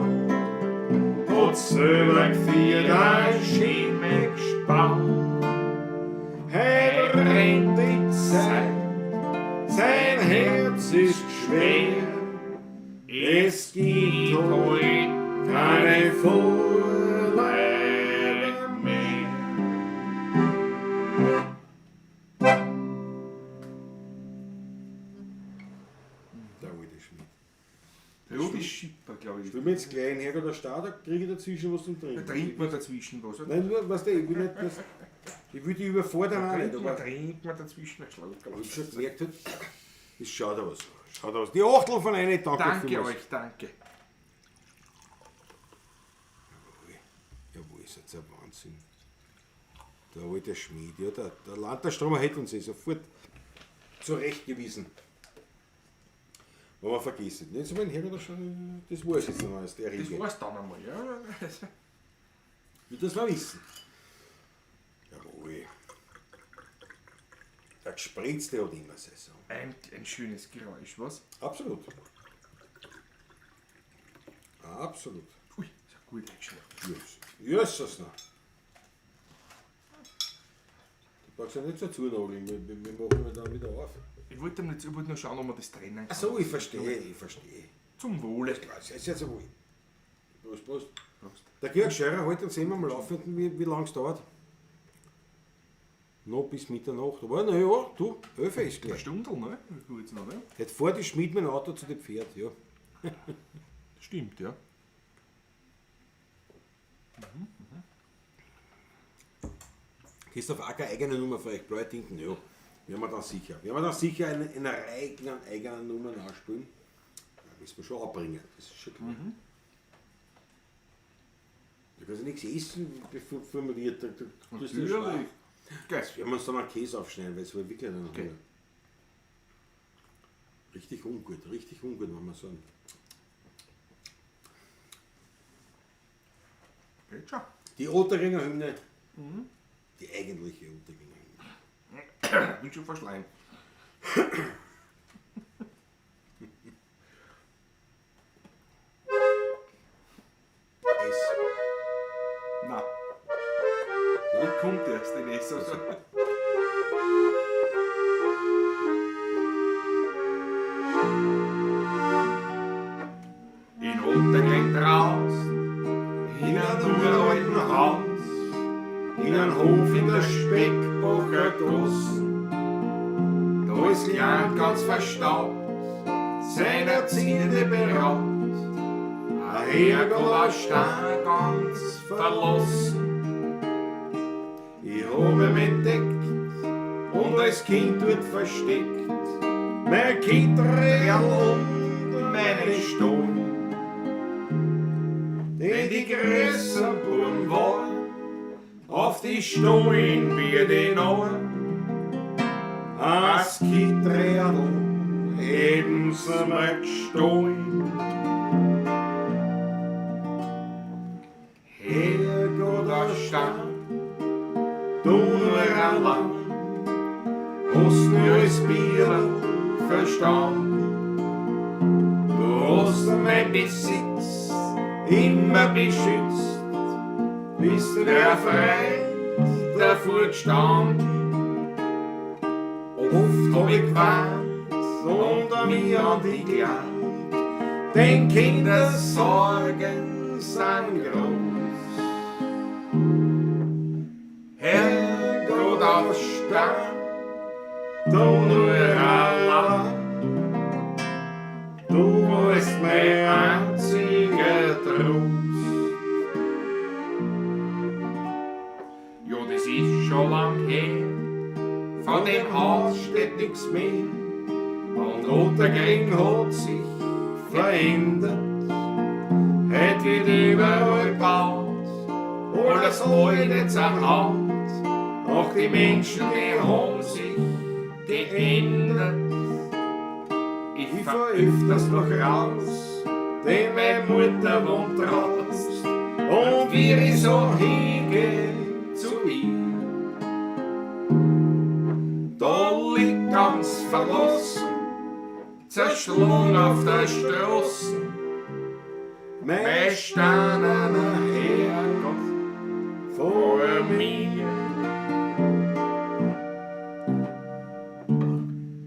hat selber geführt ein Schimmelgespann. Heut rennt die Zeit, Vorleib mehr. Der alte Schmied. Rudi Schipper, glaube ich. Spielen wir jetzt gleich ein Herr oder Stader, kriege ich dazwischen was zum Trinken. Da trinkt man dazwischen was. Oder? Nein, nur, weißt du, ich will nicht, dass, ich will die überfordern auch nicht, Trinkt man, aber trinkt man dazwischen einen Schluck. ich hab schon gemerkt, halt, es schaut aus. Schaut aus. Die Achtel von einer, danke Danke vielmals. euch, danke. Jawohl, ist jetzt ein Wahnsinn. Der alte Schmied, ja, der Landestromer hätte uns eh sofort zurechtgewiesen. Aber vergiss es nicht. So mein Herr, das war es jetzt noch als der Das Regel. war's dann einmal, ja. Wird das noch wissen. Jawohl. Der Gespritzte hat immer Saison. Ein schönes Geräusch, was? Absolut. Absolut. Ui, ist ja gut eingeschlafen. Jesus. Jesus noch. Du brauchst ja nicht so zunageln, wir machen wir dann wieder auf. Ich wollte nur schauen, ob man das trennen kann. Ach so, ich verstehe, ich verstehe. Zum Wohle. Das ist jetzt wohl. Prost, Prost. Prost. Der Georg Scheurer heute und sehen wir mal laufenden, wie lange es dauert. Noch bis Mitternacht. Aber na ja, du, 11 ist gleich. Eine Stunde, ne? Gut noch, ne? Jetzt fährt die Schmied mein Auto zu dem Pferd, ja. Stimmt, ja. Christoph Acker, eigene Nummer für euch, blaue Tinten, ja. Werden wir dann sicher. Werden wir dann sicher eine Reihe an eigenen Nummern nachspielen. Ja, müssen wir schon abbringen, das ist schon klar. Mhm. Da kannst du nichts essen, bevor formuliert. Da tust du Natürlich. Geil. Das werden wir uns dann mal Käse aufschneiden, weil es war wirklich dann Okay. Hunger. Richtig ungut, wenn man so einen. Geht schon. Die Otteringer Hymne. Die eigentliche Otteringer Hymne. Bin schon verschleimt. S. Nein. Wie kommt erst in S? Also. In Ottergring draußen, in einem uralten Haus, In einem Hof in der Speckbacher Gasse. Da ist klein ganz verstaubt, seiner Zierde beraubt, ein Herrgott Stein ganz verlassen. Ich habe mich entdeckt und als Kind wird versteckt. Mein Kittel und meine Stohlen. Denn die größeren Buben wollen auf die Stohlen wie die Neuen. Das Kittel hätten sie mir gestohlen. Herrgott, der Stein, du nur allein, hast nur als Bier verstanden. Du hast mein Besitz immer beschützt, bist der Freund davor gestanden. Oft hab ich geweint und an mir an die geahnt, denn Kindersorgen sind groß. Herrgott auf Stein, du nur allein, du bist mein einziger Trost. Ja, das ist schon lang her, von dem Haus steht nix mehr, und Ottergring hat sich verändert. Heut wird überall gebaut, alles Alte zerhaut, auch die Menschen, die haben sich geändert. Ich Ich fahr fahr öfters noch raus, denn meine Mutter wohnt raus, und wie ich so hingehe zu ihr. Da liegt ganz verlassen, zerschlungen auf der Straße, Mein mein steinerner Herrgott vor vor mir. mir.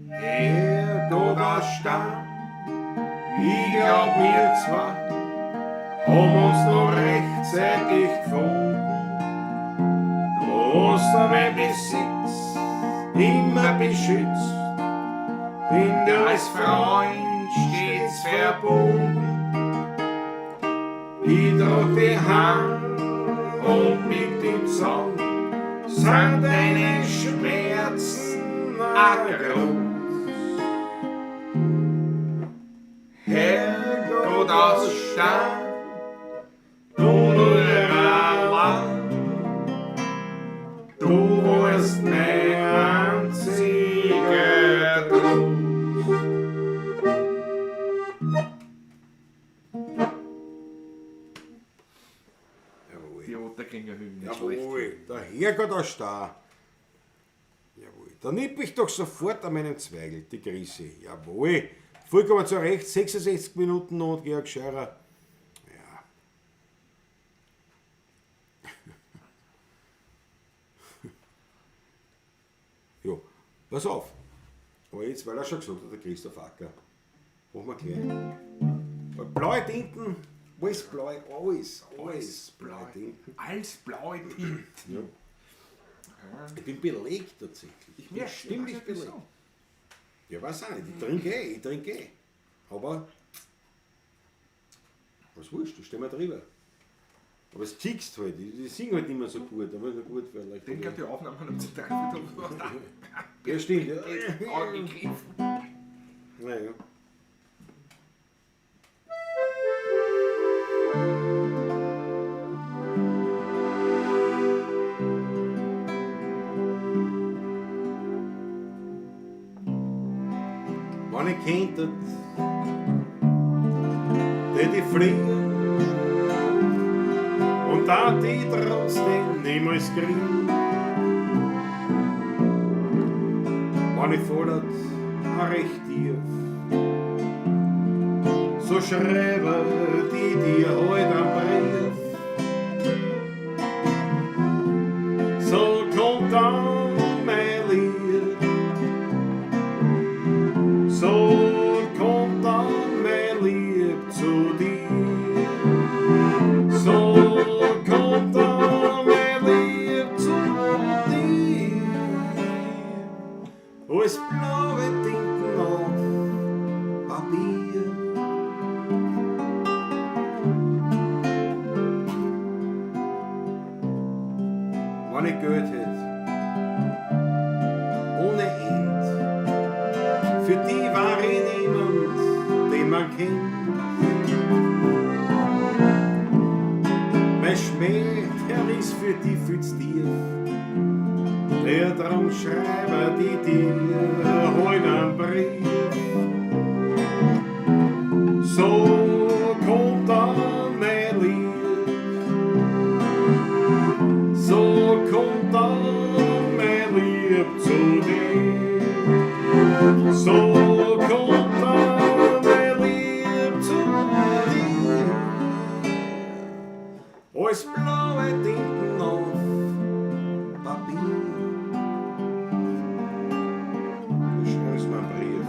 Herrgott, der Stein, ich glaub, wir zwei haben uns noch recht Hast du mein Besitz immer beschützt, bin dir als Freund stets verbunden. Ich trag die Hand und mit die Zahn, sind deine Schmerzen auch groß. Herrgott aus Stein, du nur allein, du warst mein einziger Trost. Jawohl. Die Otterkringer Hymne. Jawohl, der Herrgott aus Star. Jawohl. Da nipp ich doch sofort an meinem Zweigel, die Grüße. Jawohl. Vollkommen zu Recht, 66 Minuten noch, Georg Scheurer. Ja. Ja, pass auf. Aber jetzt, weil er schon gesagt hat, der Christoph Acker. Machen wir gleich. Weil blaue Tinten, alles blau, alles, alles blaue Tinten. Als blaue Tinte. Ja. Ich bin belegt tatsächlich. Ich bin merk's, stimmlich ich weiß nicht belegt. wieso. Ja, weiß auch nicht. Ich trinke eh, ich trinke eh. Aber was wurscht, da stehen wir drüber. Aber es kickst halt, ich singe halt nicht mehr so gut, aber nur gut vielleicht. Den kann die Aufnahme um 3 Ja, stimmt. Ja. Angegriffen. Naja. Wenn ich könnte, tät ich fliegen und da die trotzdem niemals kriegen. Wenn ich fordert, recht tief, so schreibe die dir heut am Brief. So kommt dann mein Lied, so kommt dann mein Lieb zu dir. So kommt dann mein Lieb zu dir. Alles blaue Tinten auf Papier. Wenn ich Geld hätt, ohne End, für die war ich niemand, den man kennt. Mein Schmäh, der ist für die viel zu tief, der drum schreibe die dir heut einen Brief. So kommt dann mein Lied, so kommt dann mein Lieb zu dir. So kommt dann mein Lieb zu dir. Alles blaue Tinten auf Papier. Du schreibst mir einen Brief.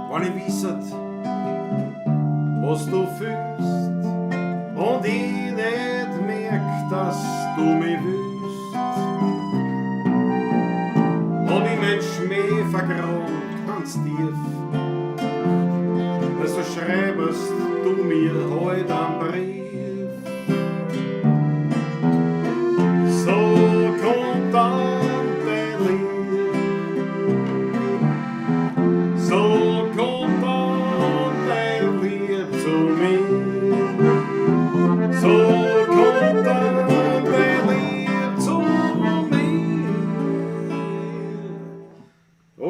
Wenn ich wisset, was du fühlst und ich nicht merk, dass du mich willst, hab ich mein Schmäh vergraben ganz tief. Also schreibest du mir heut einen Brief. So kommt dann dein Lied, so kommt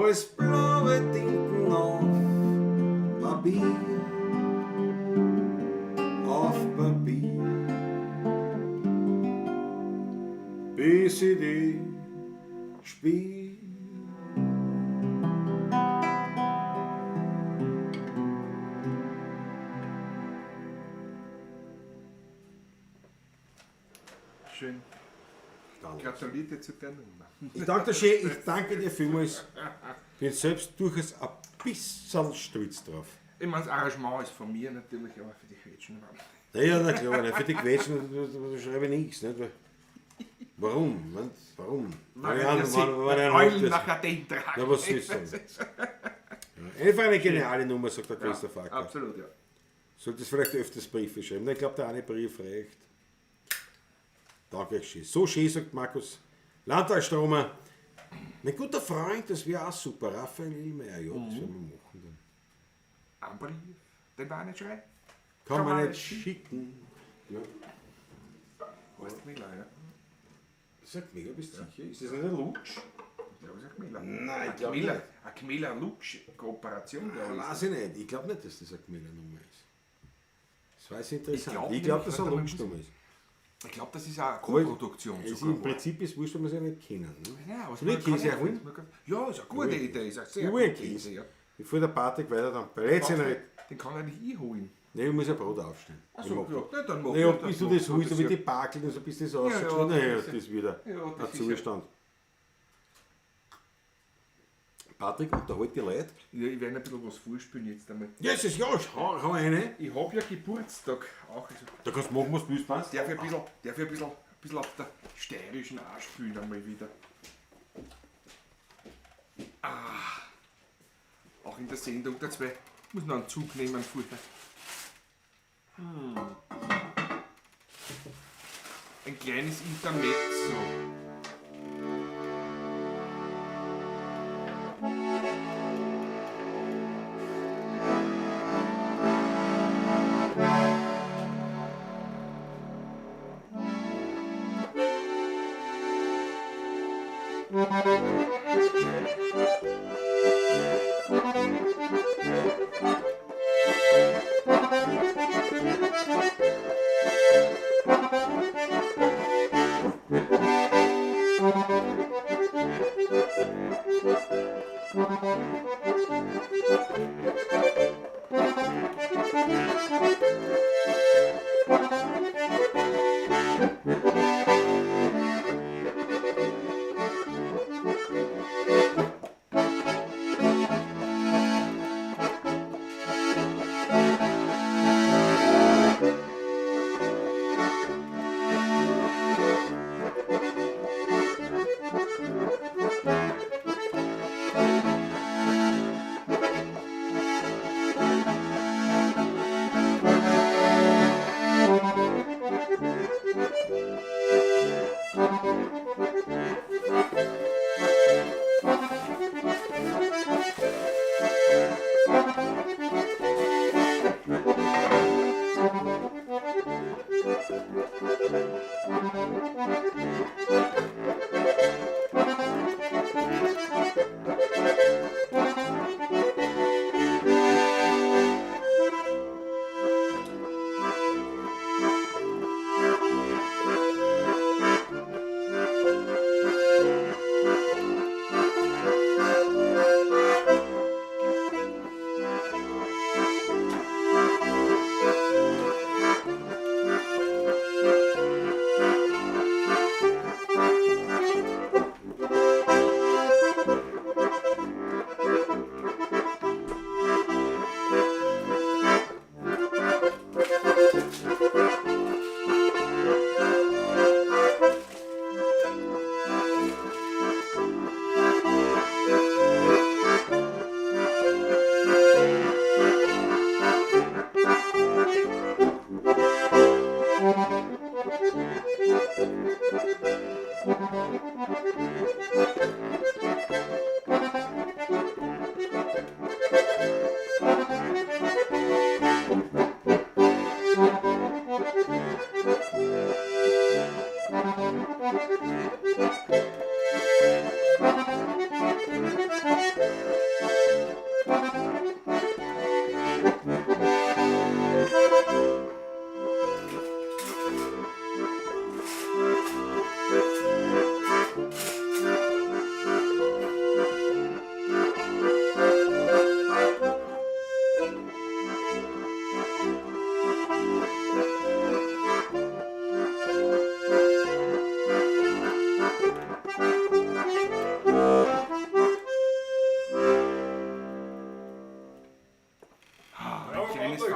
Als blaue Tinten auf Papier, auf Papier, bis ich dich spiel. Schön. Gratulierte zu der Nummer. Ich danke dir schön, ich danke dir vielmals. Bin selbst durchaus ein bisschen stolz drauf. Ich meine, das Arrangement ist von mir natürlich, aber für die Quetschen. Naja, na klar, nicht für die Quetschen da schreibe ich nichts. Nicht? Weil- Warum? Nicht? Warum? Wenn ich einen- wenn ich einen Eulen hab, das- nach Athen tragen. Na, was soll's denn? Ja, einfach eine geniale Nummer, sagt der Christoph Acker. Absolut, ja. Solltest vielleicht öfters Briefe schreiben. Ich glaube, der eine Brief reicht. Danke, schön. So schön, sagt Markus Landtagsstromer. Mein guter Freund, das wäre auch super. Raphael Illmeyer, ja, das werden wir machen dann. Ein Brief, den war nicht schreiben. Kann man nicht schicken. Ja. Weißt du, Miller, ja. Das ist ein Gmela, bist du sicher? Ist das nicht ein Lutsch? Ich glaube, es ist ein Gmela. Nein, ich glaub Gmela, nicht. Eine Gmela-Lutsch-Kooperation, glaube ich. Weiß ich nicht. Ich glaube nicht, dass das eine Gmela-Nummer ist. Das weiß ich interessant. Ich glaub Ich glaube, nämlich dass es eine nicht, Lutsch-Nummer ist. Ich glaube, das ist auch eine Co-Produktion Es ist sogar. im Prinzip ist wurscht, wenn wir sie nicht kennen. Ne? Ja, was Soll ich man kann Käse nicht- holen? man kann- Ja, ist eine gute Idee, ist eine sehr Ich hol einen gute Käse. Idee. Ja. Bevor der Patrick weiter dann Blödsinn redet. Den kann eigentlich ich holen. Nein, ich muss ja Brot aufstehen. Ach Ich so, mach ja, das. na, dann mach Naja, das, bis du mach das holst, das damit ja. die Bakel und so, bis das rausgeschaut ja, naja, das das ist wieder ja, das ein ist ja- Zustand. Patrick, unterhalt die Leute. Ja, ich werde ein bisschen was vorspielen jetzt einmal. Jesus, ja, hau eine. Ich habe ja Geburtstag auch. Also, Da kannst du machen, was du willst, passt. darf ich ein bisschen auf der steirischen auch spielen einmal wieder. Ah, auch in der Sendung der zwei. Muss noch einen Zug nehmen vorher. Ein kleines Intermezzo.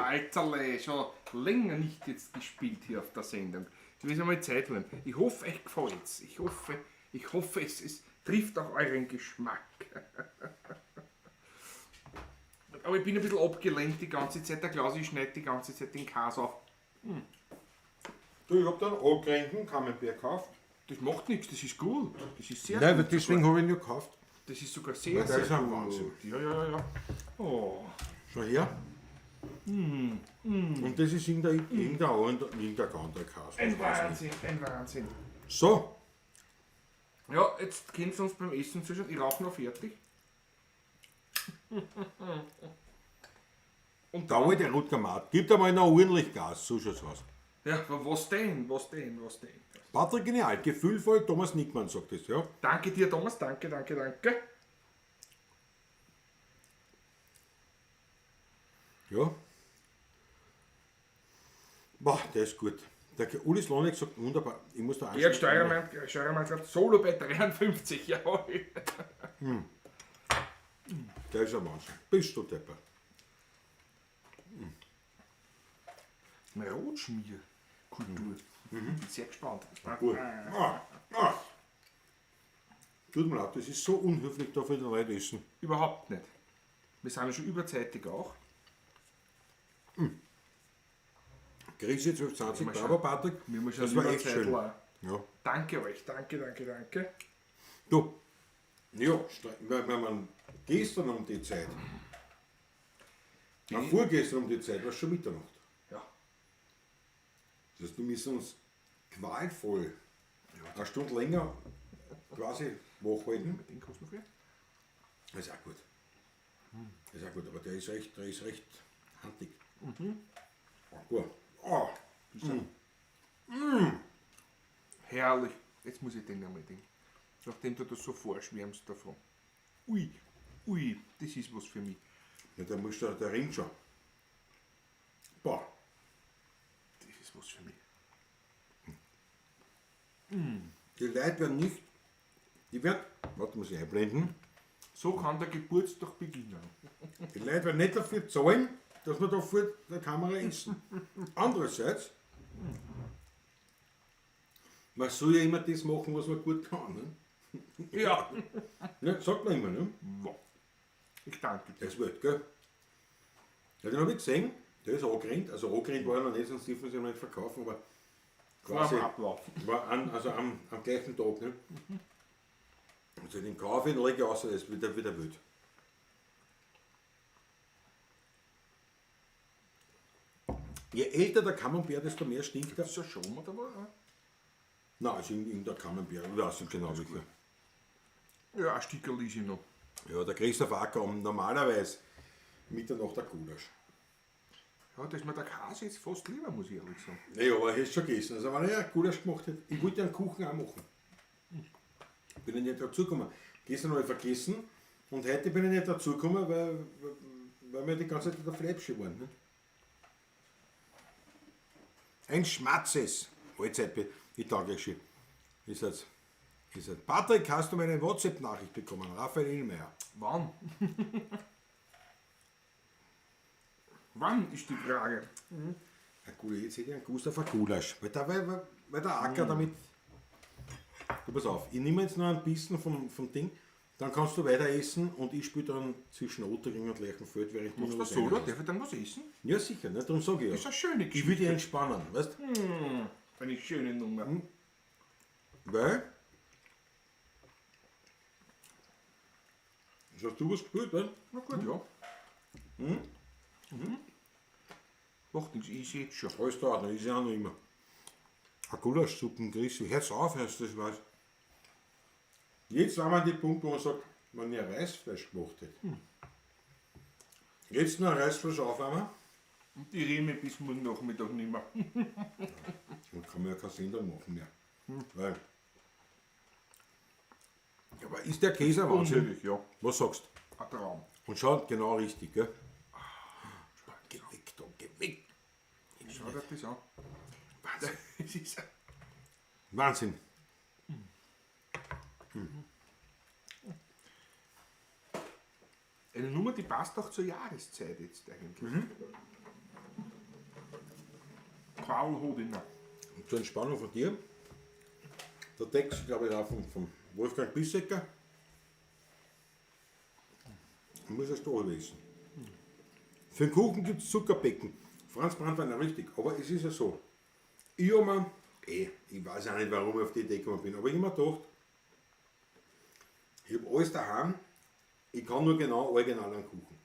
Walzerle, schon länger nicht jetzt gespielt hier auf der Sendung. Wir müssen mal Zeit nehmen. Ich hoffe, euch gefällt's. Ich hoffe, es trifft auch euren Geschmack. Aber ich bin ein bisschen abgelenkt die ganze Zeit. Der Klausi schneidet die ganze Zeit den Käse auf. Du, ich hab da einen angerenken Camembert gekauft. Das macht nichts, das ist gut. Das ist sehr Nein, gut. aber deswegen habe ich ihn ja gekauft. Das ist sogar sehr, Der sehr ist ein gut. Wahnsinn. Ja. Oh. Schau her. Und das ist irgendein anderer Käse. Ein Wahnsinn, ein Wahnsinn. So, Ja, jetzt könnt ihr uns beim Essen zuschauen. Ich rauche noch fertig. und da der Rutger Matt. Gib da mal noch ordentlich Gas, so schaut's aus. Ja, aber was denn? Was denn? Was denn? Patrick genial, gefühlvoll, Thomas Nickmann sagt das, ja. Danke dir, Thomas. Danke, danke, danke. Ja. Boah, der ist gut. Der Uli Slonek sagt wunderbar. Ich muss da Georg Steuermann sagt Solo bei 53, jawohl. Der ist ein Wahnsinn. Bist du Depper. Rotschmierkultur. Bin sehr gespannt. Gut. Ah, ah. Tut mir leid, das ist so unhöflich, da für den Leuten essen. Überhaupt nicht. Wir sind ja schon überzeitig auch. Grüße 1220, Wir bravo Patrick. Wir Das war echt schön. Ja. Danke euch, danke, danke, danke. Du, ja, weil man gestern um die Zeit, na, vorgestern um die Zeit, war es schon Mitternacht. Ja. Das heißt, wir müssen uns qualvoll eine Stunde länger quasi wach halten. Mit den kosten noch. Das ist auch gut. Das ist auch gut, aber der ist recht handig. Mhm. Oh, gut. Oh. Herrlich. Jetzt muss ich den einmal denken. Nachdem du das so vorschwärmst davon. Ui, ui, das ist was für mich. Ja, der muss da, der rinnt schon. Boah. Das ist was für mich. Die Leute werden nicht, die werden, warte, muss ich einblenden. So kann der Geburtstag beginnen. Die Leute werden nicht dafür zahlen, dass wir da vor der Kamera essen. Andererseits, man soll ja immer das machen, was man gut kann. Ne? Ja. Ne, sagt man immer, ne? Ich danke dir. Das wird, gell? Ja, den habe ich gesehen, der ist angerannt. Also angerannt war er noch nicht, sonst dürfen sie ihn noch nicht verkaufen, aber quasi Vor dem Ablauf. war an, also am gleichen Tag. Ne? Also den kaufe ich und lege ich aus, das ist wieder wild. Je älter der Camembert, desto mehr stinkt er. Ist das schon oder was? Nein, also irgendein Camembert, ich weiß nicht genau welcher. Ja, ein Stickerl ist ich noch. Ja, der Christoph Acker um normalerweise Mitternacht der Gulasch. Ja, da ist mir der Käse jetzt fast lieber, muss ich ehrlich sagen. Naja, aber ich hätte schon gegessen. Also wenn ich einen Gulasch gemacht hätte, ich wollte einen Kuchen auch machen. Bin ich nicht dazugekommen. Gestern habe ich vergessen und heute bin ich nicht dazugekommen, weil wir die ganze Zeit der Fläpsche waren. Ne? Ein Schmatzes. Allzeit, ich danke euch schön. Ist jetzt, Patrick, hast du meine WhatsApp-Nachricht bekommen? Raphael Illmeier. Wann? Wann ist die Frage? Mhm. Jetzt hätte ich einen Gustav Gulasch. Weil der Acker damit. Du, pass auf, ich nehme jetzt noch ein bisschen vom Ding, dann kannst du weiter essen und ich spiele dann zwischen Otterring und Lerchenfeld, während du Machst noch du was das so, oder? reinhast. Darf ich dann was essen? Ja, sicher, ne? Darum sage ich ja. Das ist eine schöne Ich Geschichte. will dich entspannen, weißt du? Eine schöne Nummer. Weil. Hast du was gespielt, ne? Na gut, ja. Mhm. Macht nichts, ich sehe jetzt schon. Alles da, ne? Ist ja auch noch immer. Eine Gulaschsuppen, Grüße. Hört's auf, hörst du das weiß. Jetzt waren wir an dem Punkt, wo man sagt, wenn ich ein Reisfleisch gemacht hätte. Jetzt noch ein Reisfleisch aufwärmen. Und die Reme bis morgen Nachmittag nicht mehr. Dann kann man ja keine Sendung machen mehr. Weil. Aber ist der Käse ein Wahnsinn? Unmöglich, ja. Was sagst du? Ein Traum. Und schaut genau richtig, gell? Geh weg da, geh weg. Schau dir das an. Wahnsinn. Das ist Wahnsinn. eine Nummer, die passt auch zur Jahreszeit jetzt eigentlich. Qual hat immer. Zur Entspannung von dir. Der Text, glaube ich, auch vom Wolfgang Bissecker. Muss erst lesen. Für den Kuchen gibt es Zuckerbecken. Franz Brandweiner, richtig. Aber es ist ja so. Ich habe mir, ich weiß auch nicht, warum ich auf die Idee gekommen bin, aber ich habe mir gedacht, ich habe alles daheim, ich kann nur genau original einen Kuchen.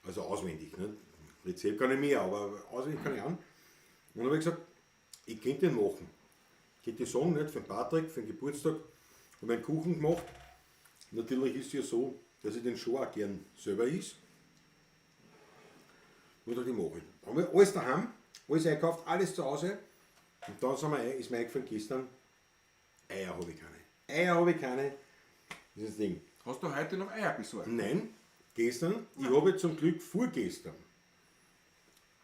Also auswendig. Ne? Rezept kann ich mehr, aber auswendig kann ich auch. Und dann habe ich gesagt, ich könnte den machen. Ich könnte sagen, nicht, für den Patrick, für den Geburtstag, habe ich einen Kuchen gemacht. Natürlich ist es ja so, dass ich den schon auch gern selber is. Und ich dachte, ich mache ihn. Dann haben wir alles daheim, alles eingekauft, alles zu Hause. Und dann sind wir, ist mir eingefallen gestern, Eier habe ich keine. Eier habe ich keine. Das ist das Ding. Hast du heute noch Eier besorgt? Nein, gestern, ich habe zum Glück vorgestern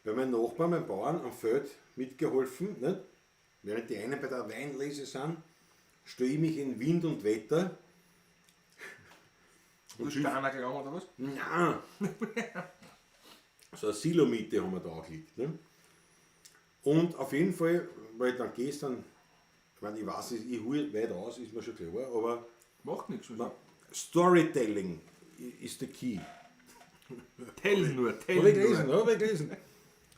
bei meinem Nachbarn, meinem Bauern am Feld mitgeholfen. Nicht? Während die einen bei der Weinlese sind, stelle ich mich in Wind und Wetter. Du hast Steiner gegangen oder was? Nein! So eine Silomiete haben wir da angelegt. Ne? Und auf jeden Fall, weil dann gestern, ich meine, ich weiß, ich hole weit aus, ist mir schon klar, aber Macht nichts. na, Storytelling ist the key. Tell nur, tell Habe ich gelesen, nur. habe ich gelesen.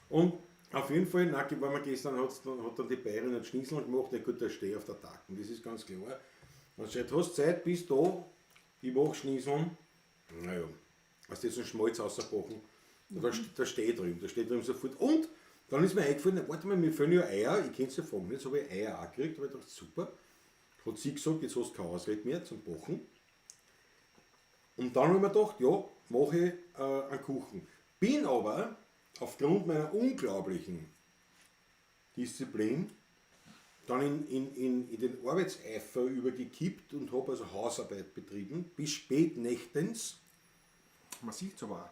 Und auf jeden Fall, nein, weil wir gestern hat dann die Bayerin einen Schnitzel gemacht, na gut, der steht auf der Tacken, das ist ganz klar. Und sagt, hast Zeit, bis da, ich mach Schnitzeln. Naja, hast du jetzt einen Schmalz rausgebrochen? Da steht drüben, da steht drüben sofort. Und dann ist mir eingefallen, na, warte mal, mir fehlen ja Eier, ich kenn's ja fragen, jetzt habe ich Eier auch gekriegt, habe ich gedacht, super. Hat sie gesagt, jetzt hast du keine Ausrede mehr zum Kochen. Und dann habe ich mir gedacht, ja, mache ich einen Kuchen. Bin aber aufgrund meiner unglaublichen Disziplin dann in den Arbeitseifer übergekippt und habe also Hausarbeit betrieben, bis spät nächtens. Man sieht's aber auch.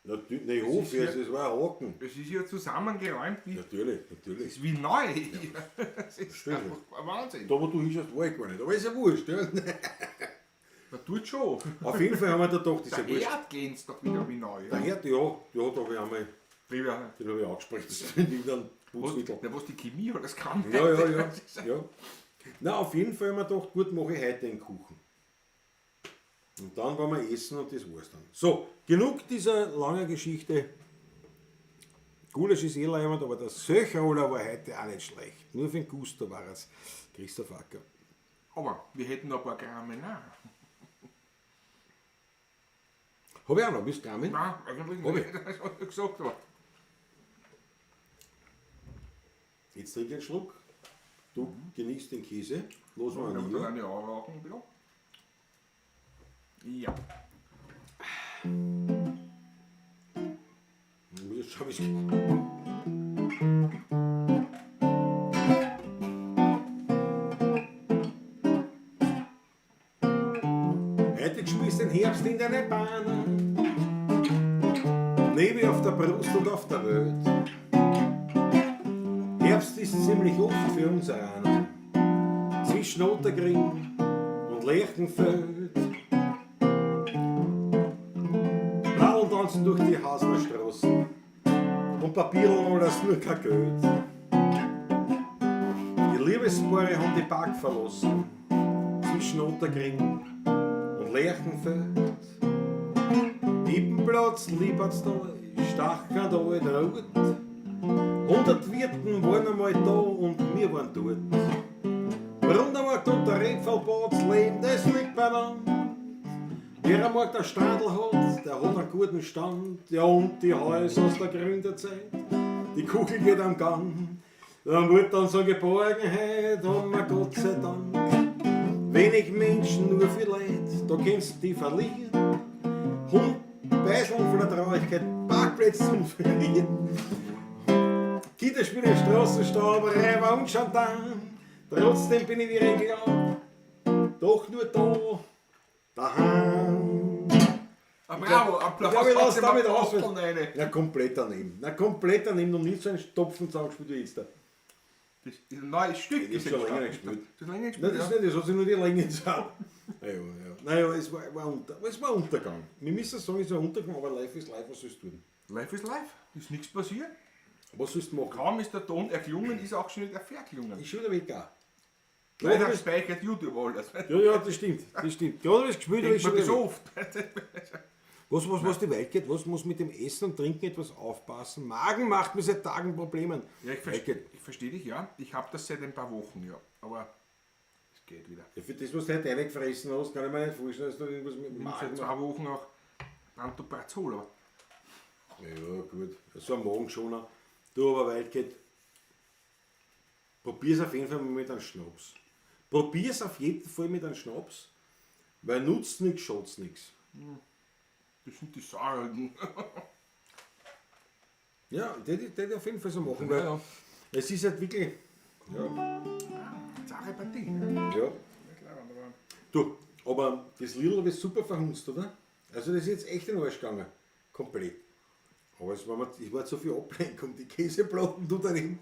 Natürlich, ne, ich hoffe, ist es war ein Haken. Es ist ja zusammengeräumt wie, Natürlich, natürlich. ist wie neu. Das ist Stimmt. einfach ein Wahnsinn. Da, wo du hinschaust, war ich gar nicht. Aber ist ja wurscht. Ja. Man tut schon. Auf jeden Fall haben wir da gedacht, ist Der ja wurscht. Herd glänzt doch wieder wie neu. Der Herd, ja, ja, da habe ich einmal, Ja. den habe ich angespritzt mit irgendeinem Putzmittel. Was, was die Chemie alles kann. Ja, ja, ja, ja. Na, auf jeden Fall haben wir gedacht, gut, mache ich heute den Kuchen. Und dann waren wir essen und das war's dann. So, genug dieser langen Geschichte. Gulasch ist eh leibend, aber der Söchroller war heute auch nicht schlecht. Nur für den Gusto war es. Christoph Acker. Aber wir hätten noch ein paar Gramm. Nein, Hab ich auch noch, bist du gegangen? nein, eigentlich Hab nicht. Das hab ich gesagt. Aber Jetzt trink ich einen Schluck. Du genießt den Käse. Los mal wir an dann die eine anrauchen. ein bisschen. Ja. Ich muss jetzt schauen, wie's geht. Heute geschmiss den Herbst in deine Bahnen, Nebel auf der Brust und auf der Welt. Herbst ist ziemlich oft für uns einer, zwischen Ottergring und Lerchenfeld. Blauen tanzen durch die Hasnerstraßen und Papierl alles nur kein Geld. Die Liebespaare haben die Park verlassen, zwischen Ottergring und Lerchenfeld. Ippenplatz, Liebertstal, Stachern da in der Rut. 100 Wirten waren einmal da und wir waren dort. Brunnermarkt und der Redfallbad, das Leben, das liegt beieinander. Wer am Markt ein Standel hat, der hat einen guten Stand. Ja, und die Häuser aus der Gründerzeit, die Kugel geht am Gang. Der Mutter so Geborgenheit haben wir Gott sei Dank. Wenig Menschen, nur viel Leid, da kannst du die verlieren. Hund, Beiseln voller Traurigkeit, Parkplätze zum Verlieren. Kinder spielen Straßenstaub, Reiber und Chantan. Trotzdem bin ich wie ein Glaub, doch nur da, daheim. Ah, bravo, Applaus. Ich glaube, ich lasse damit aus. Rein. Na, komplett daneben. Na, komplett daneben. Noch nicht so einen Stopfen zusammengespielt wie jetzt da. Das ist ein neues Stück. Ich hab schon länger nicht gespielt. Das ist länger nicht Nein, gespielt. das ja. nicht, das hat sich nur die Länge gezahlt. Naja, ja. Naja, es war Untergang. Wir müssen sagen, es war Untergang, aber life is life, was sollst du tun? Life is life. Ist nichts passiert. Was sollst du machen? Kaum ist der Ton erklungen, ist auch schon wieder verklungen. Ist schon wieder weg auch. Leider speichert YouTube alles. Ja, ja, das stimmt. Das stimmt. Gerade habe ich gespielt, aber Denkt ist man schon das wieder weg. oft. Was die Welt geht, was muss mit dem Essen und Trinken etwas aufpassen? Magen macht mir seit Tagen Probleme. Ja, ich, Waldgeht. ich verstehe dich, ja. Ich habe das seit ein paar Wochen, ja. Aber es geht wieder. Ja, für das, was du heute reingefressen hast, kann ich mir nicht vorstellen, dass du irgendwas mit dem Ich Magen seit 2 Wochen auch Pantoprazol, aber Ja, gut. So ein Magenschoner. Du, aber Waldgeht, probier's auf jeden Fall mal mit einem Schnaps. Probier's auf jeden Fall mit einem Schnaps, weil nutzt nichts, schaut's nichts. Das sind die Sorgen. Ja, das ich auf jeden Fall so machen, weil Ja, ja. es ist halt wirklich. Ja, Zahre Partie. ja. Klar, aber Du, aber das Lidl habe ich super verhunzt, oder? Also das ist jetzt echt in den Arsch gegangen. Komplett. Aber es war mir, ich war zu viel Ablenkung, die Käseplatten du daneben.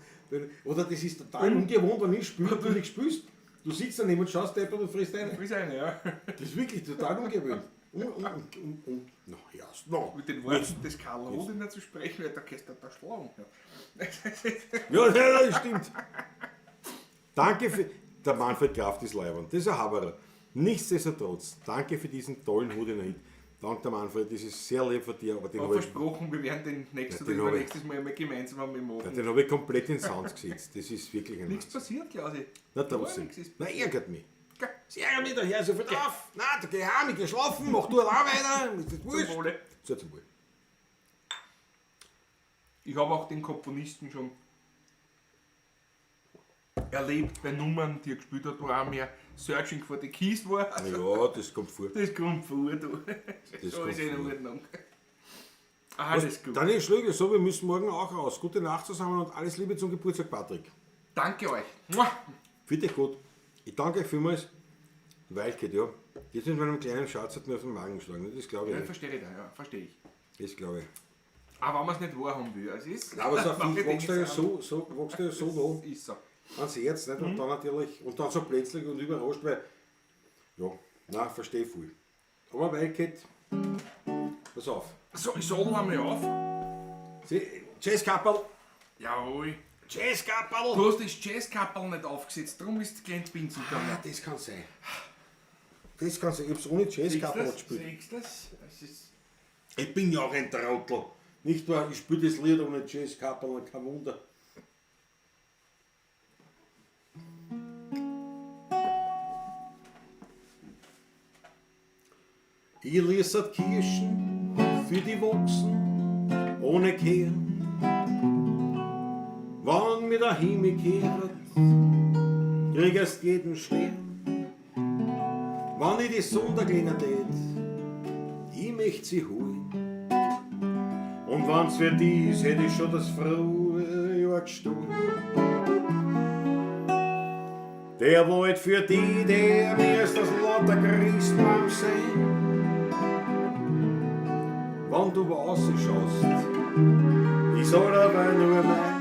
Oder das ist total ungewohnt, wenn ich spüle und du nicht spürst. Du sitzt daneben und schaust deppert und frisst eine. Friss eine, ja. Das ist wirklich total ungewöhnt. Na, ja, no. Mit den Worten des Karl Rodiner zu sprechen, weil da kannst du da schlagen. Ja. Ja, ja, das stimmt. Danke für. Der Manfred Kraft ist leiwand. Das ist ein Haberer. Nichtsdestotrotz, danke für diesen tollen Hut. Danke, der Manfred, das ist sehr lieb von dir, aber den Aber habe ich, versprochen, wir werden den nächsten Ja, den oder hab ich- übernächstes Mal einmal gemeinsam einmal machen. den hab ich komplett in den Sand gesetzt. Das ist wirklich ein Nichts Wahnsinn. passiert, Klausi. Na, Gar trotzdem. nichts ist Na, ärgert mich. Gell. Es ärgert mich, daher so viel drauf. Na, da geh heim, ich geh schlafen, mach du allein weiter. Ist das wurscht. Zum Wohle. So, zum Wohl. Ich habe auch den Komponisten schon erlebt bei Nummern, die er gespielt hat, wo auch mehr Searching for the Keys war. Ja, das kommt vor. Das kommt vor, du. Das So kommt ist eh in vor. Ordnung. Alles gut. Daniel Schlögel, so, wir müssen morgen auch raus. Gute Nacht zusammen und alles Liebe zum Geburtstag, Patrick. Danke euch. Mua. Für dich gut. Ich danke euch vielmals. Wildcat, ja. Jetzt mit meinem kleinen Schatz hat mir auf den Magen geschlagen. Das glaube ich Ja, nicht. verstehe ich da, ja, verstehe ich. Das glaube ich. Aber wenn man es nicht wahrhaben will, also ist. Nein, aber so ein Manche Viech wächst Dinge ja sind- so, wächst ja so Ist so. nah ans Herz, nicht? Und dann natürlich, und dann so plötzlich und überrascht, weil, ja, nein, verstehe ich voll. Aber Wildcat, pass auf. So, ich sadel einmal auf. Jazzkapperl! Jawohl. Jazzkapperl! Du hast das Jazzkapperl nicht aufgesetzt, darum ist das kleine Pinsel gegangen. Ah, das kann sein. Das kann sein. Ich hab's ohne Jazzkapperl gespielt. Siehst du das? Das ist Ich bin ja auch ein Trottel. Nicht wahr? Ich spiele das Lied ohne Jazzkapperl, kein Wunder. Ich ließ Kirschen für die Wachsen ohne Kehren. Wann mir der Himmel kehret, krieg erst jeden schwer. Wann ich die Sonne glänert tät, ich möcht sie holen. Und wann's für die ist, hätt ich schon das frühe Jahr gestohlen. Der Wald für die, der mir ist das lauter Christbaum sein. Wann du rausschaust, ist allerweil nur mein.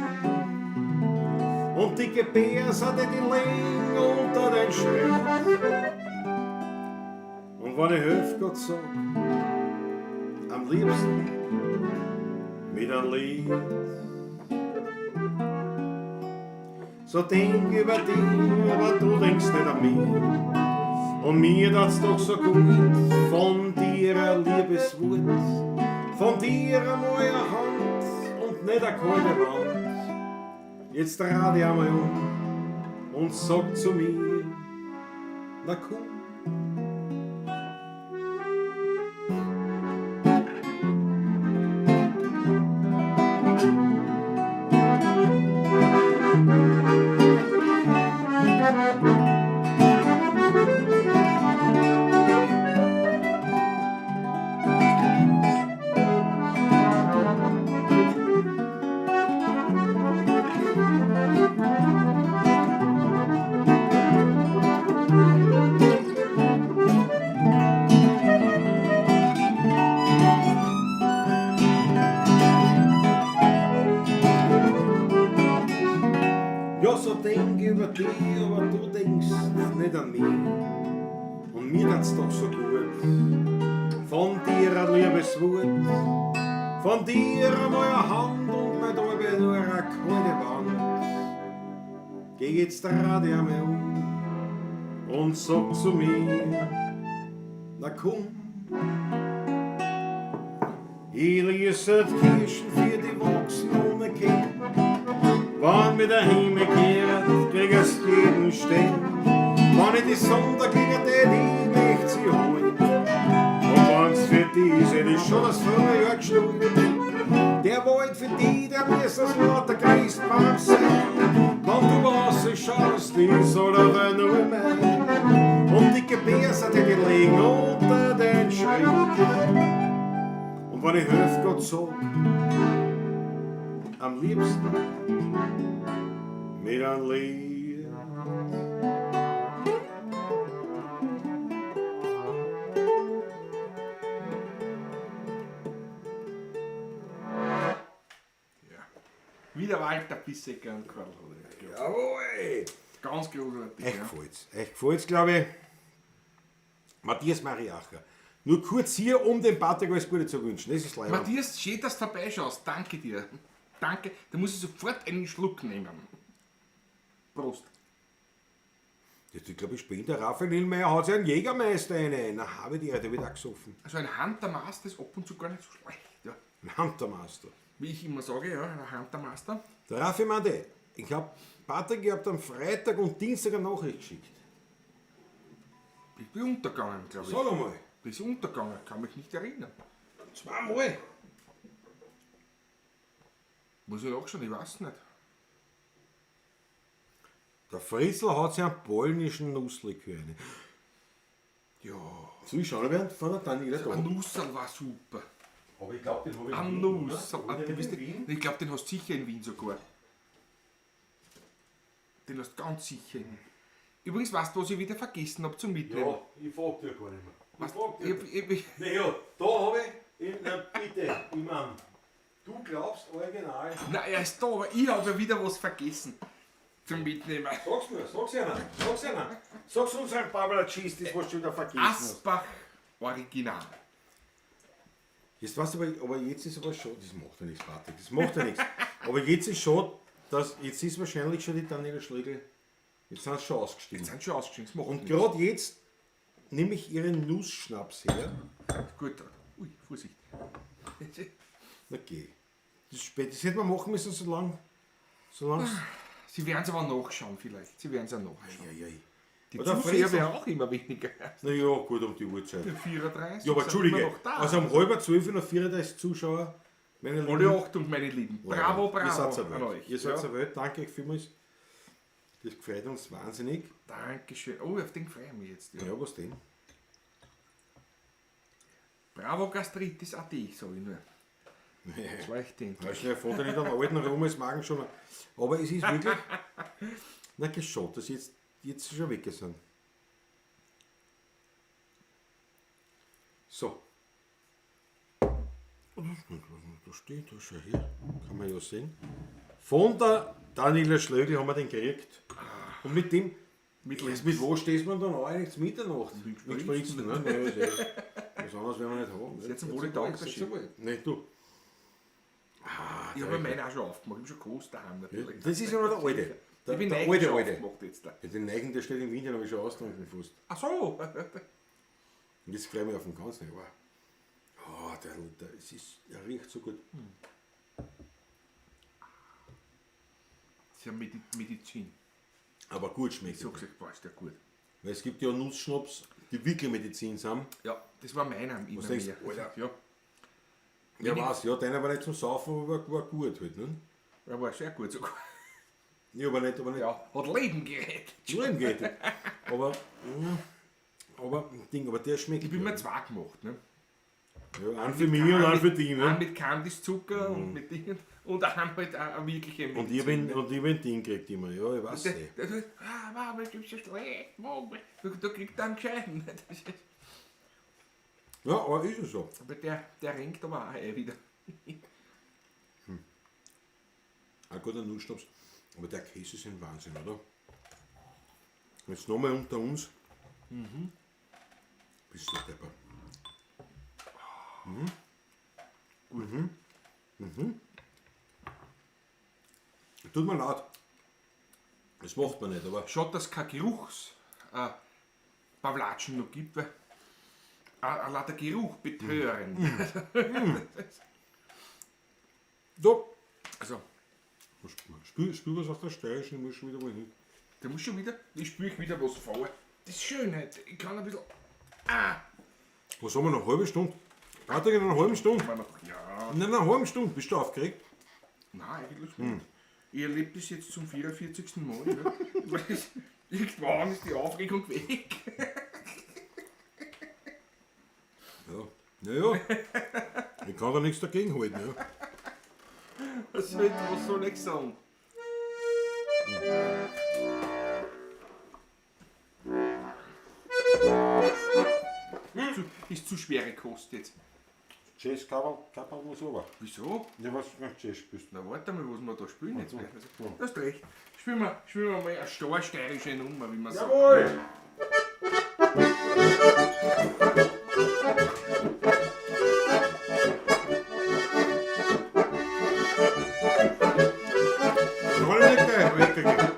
Und die Gebär sind die liegen unter den Schritt. Und wenn ich helf Gott sag, am liebsten mit einem Lied. So denk über dich, aber du denkst nicht an mich. Und mir tat's doch so gut, von dir ein liebes Wort, von dir einmal eine Hand und nicht eine kalte Wand. Jetzt dreh dich einmal um und sag zu mir, na komm. Ja, so denk über dich, aber du denkst nicht an mich. Und mir tat's doch so gut, von dir ein liebes Wort, Von dir einmal eine Hand und mein Arbeit nur eine kalte Wand. Geh jetzt dreh dich einmal um und sag zu mir, na komm. Ich lese die Kirschen für die Wachsen ohne Kind. Wann mir der Himmel kehrt, kriegst jeden Stern. Wann ich die Sonne kriege, die möcht sie holen. Und wenn's für die ist, hätt ich schon das Frühjahr geschlungen. Der Wald für die, der muss das lauter Christbaum sein. Wenn du was schaust, die soll aber nur mein. Und die Gebärse, die liegen unter den Schritt. Und wenn ich helf Gott sag, am liebsten mit einem Lied. Ja. Wieder Walter Bissecker und Karl Hodek. Jawohl! Ganz großartig. Echt ja. gefällt's. Echt gefällt's, glaube ich. Matthias Mariacher. Nur kurz hier, um dem Patrick alles Gute zu wünschen. Das ist leider. Matthias, schön, dass du vorbeischaust. Danke dir. Danke. Da muss ich sofort einen Schluck nehmen. Prost. Das, ich glaube, ich bin der Raphael Nillmeier hat sich einen Jägermeister rein. Na, habe die, der wird auch gesoffen. Also ein Hunter Master ist ab und zu gar nicht so schlecht. Ja. Ein Hunter Master. Wie ich immer sage, ja, ein Hunter Master. Der Raffi meinte, ich hab Patrick, ihr habt am Freitag und Dienstag eine Nachricht geschickt. Ich bin untergegangen, glaube ich. Sag einmal. Das ist untergegangen, kann mich nicht erinnern. Zweimal. Muss ich nachschauen, ich weiß nicht. Der Fritzl hat sich einen polnischen Nusslikör rein. Ja, Soll ich schauen, während von der Daniela da. ein Nusserl war super. Aber ich glaube, den habe ich Ein Nusserl. Ah, du bist ich glaube, den hast du sicher in Wien sogar. Den hast du ganz sicher in Wien. Übrigens, weißt du, was ich wieder vergessen habe zum Mitnehmen? Ja, ich frag dir gar nicht mehr. Ich Weißt, frag dir. ich, Naja, da habe ich, na bitte, ich mein, du glaubst original. nein, er ist da, aber ich habe ja wieder was vergessen zum Mitnehmen. Sag's mir, sag's einer, sag's einer. Sag's uns ein Pablo Cheese, das was du wieder vergessen hast. Asbach Original. Jetzt weißt du, aber jetzt ist aber schon, das macht ja nichts, Patrick, das macht ja nichts. Aber jetzt ist schon, dass, jetzt ist wahrscheinlich schon die Daniela Schlegel, jetzt sind sie schon ausgestiegen. Jetzt sind schon ausgestiegen, das macht Und nichts. gerade jetzt nehme ich ihren Nussschnaps her. Gut, ui, Vorsicht. Na geh. Das ist spät, das hätte man machen müssen, solange. Solange. Sie werden es aber nachschauen vielleicht. Sie werden es ja nachschauen. Ei, ei, ei. Die Oder Zuseher Fräser. werden auch immer weniger. Na ja, gut, um die Uhrzeit. 34. Ja, aber sind Entschuldige, immer noch da. also um 11:30 noch 34 Zuschauer. Meine Alle lieben, Achtung, meine Lieben. Bravo, bravo Ihr seid eine an Welt. euch. Ihr seid ja. eine Welt, danke euch vielmals. Das gefreut uns wahnsinnig. Dankeschön. Oh, auf den freue ich mich jetzt. Ja. Ja, was denn? Bravo Gastritis AD, sag ich nur. Schleicht den. Da ist der Vater nicht am alten rum, ist Magen schon. Aber es ist wirklich. Na, geschaut, dass jetzt, jetzt schon weg sind. So. Da steht, da schau her. Kann man ja sehen. Von der Daniela Schlögl haben wir den gekriegt. Und mit dem. Mit Mit was stehst man dann auch eigentlich zur Mitternacht? Mit Mit Spritzen, ne? Nein, ist eh- Was anderes werden wir nicht haben. Jetzt wohl die Tag, der Chef. Nein, du. Ich habe meine auch schon aufgemacht. Ich habe schon groß daheim natürlich. Das ist ja noch der alte. Der, Ich bin der neu alte, schon alte. aufgemacht jetzt. Da. Ja, den Neigen, der steht im Wien, den habe ich schon ausgetrunken fast. Ach so. Und jetzt freue ich mich auf den ganzen. Aber, oh, der, es ist, der riecht so gut. Das ist ja Medizin. Aber gut schmeckt. Ich sag gesagt, boah, ist der gut. Weil es gibt ja Nussschnaps, die wirklich Medizin sind. Ja, das war meiner immer Was denkst mehr. du, Alter? Ja, Ja, weiß, ja, deiner war nicht zum Saufen, aber war gut halt, ne? er war sehr gut sogar. Ja, aber nicht, aber nicht. Ja, hat Leben gerettet. Nur im geht. Aber, ja, aber, Ding, aber der schmeckt. Ich bin mir gut. zwei gemacht, ne? Ja, einen für mich und einen für dich, Einen ne? mit Kandiszucker und mit Dingen und einen halt auch eine wirkliche Und ich Medizin, hab ihn, und ich hab ein Ding gekriegt immer, ja, ich weiß Der, eh. der, der, ah, Mama, du bist so schlecht, Mama. Da kriegt er einen gescheiten. Das ist- Ja, aber ist es so. Aber der renkt aber auch eh wieder. Ein guter Nussschnaps. Aber der Käse ist ein Wahnsinn, oder? Jetzt nochmal unter uns. Mhm. Bist du depper. Mhm. Gut. Mhm. Tut mir leid. Das macht man nicht, aber Schaut, dass es kein Geruchs Pavlatschen noch gibt, weil allein der Geruch betörend. Da, Also, spül was aus der Steirischen, ich muss schon wieder mal hin. da muss schon wieder, ich spüre ich wieder was vor. Das ist schön heute. Ich kann ein bisschen. Was haben wir noch? Eine halbe Stunde? Patrick, in einer halben Stunde. Mal noch, ja. In einer halben Stunde bist du aufgeregt. Nein, eigentlich nicht. Ich erlebe das jetzt zum 44. Mal. Ja. Weil irgendwann ist die Aufregung weg. Ja. Naja, ich kann da nichts dagegen halten. Ja. Was soll ich sagen? Ist zu schwere Kost jetzt. Jazz Kapperl muss aber. Wieso? Ja, was du Jazz spielst. Na warte mal, was wir da spielen jetzt. Also, du hast recht. Spielen wir mal eine starsteirische Nummer, wie man sagt. Jawohl! Rolle nicht gleich weitergehen.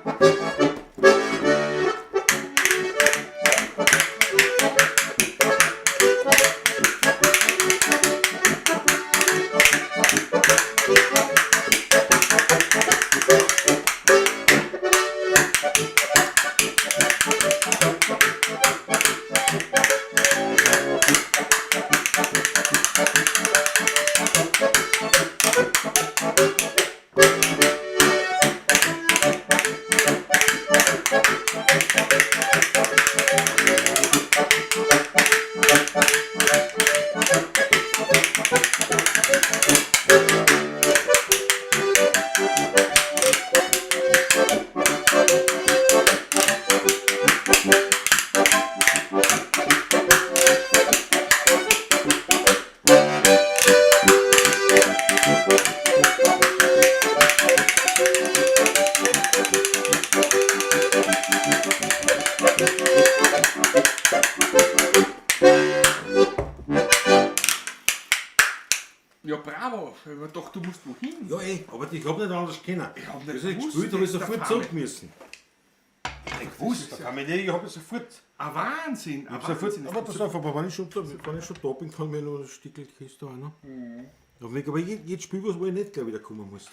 Ja, bravo. Ich hab gedacht, du musst wohin. Ja, ey, aber ich hab nicht anders können. Ich hab nicht Das ich gewusst, gespielt, hab ich der sofort Fahne. zurück müssen. Ich wusste. Da kann ich nicht, ich hab sofort. Ein Wahnsinn. Ein Ich hab sofort, Wahnsinn. aber pass auf, aber wenn ich schon da, wenn ich schon da bin, kann ich mir noch ein Stickel Kiste auch noch. Mhm. Aber jetzt spiel was, wo ich nicht gleich wieder kommen muss.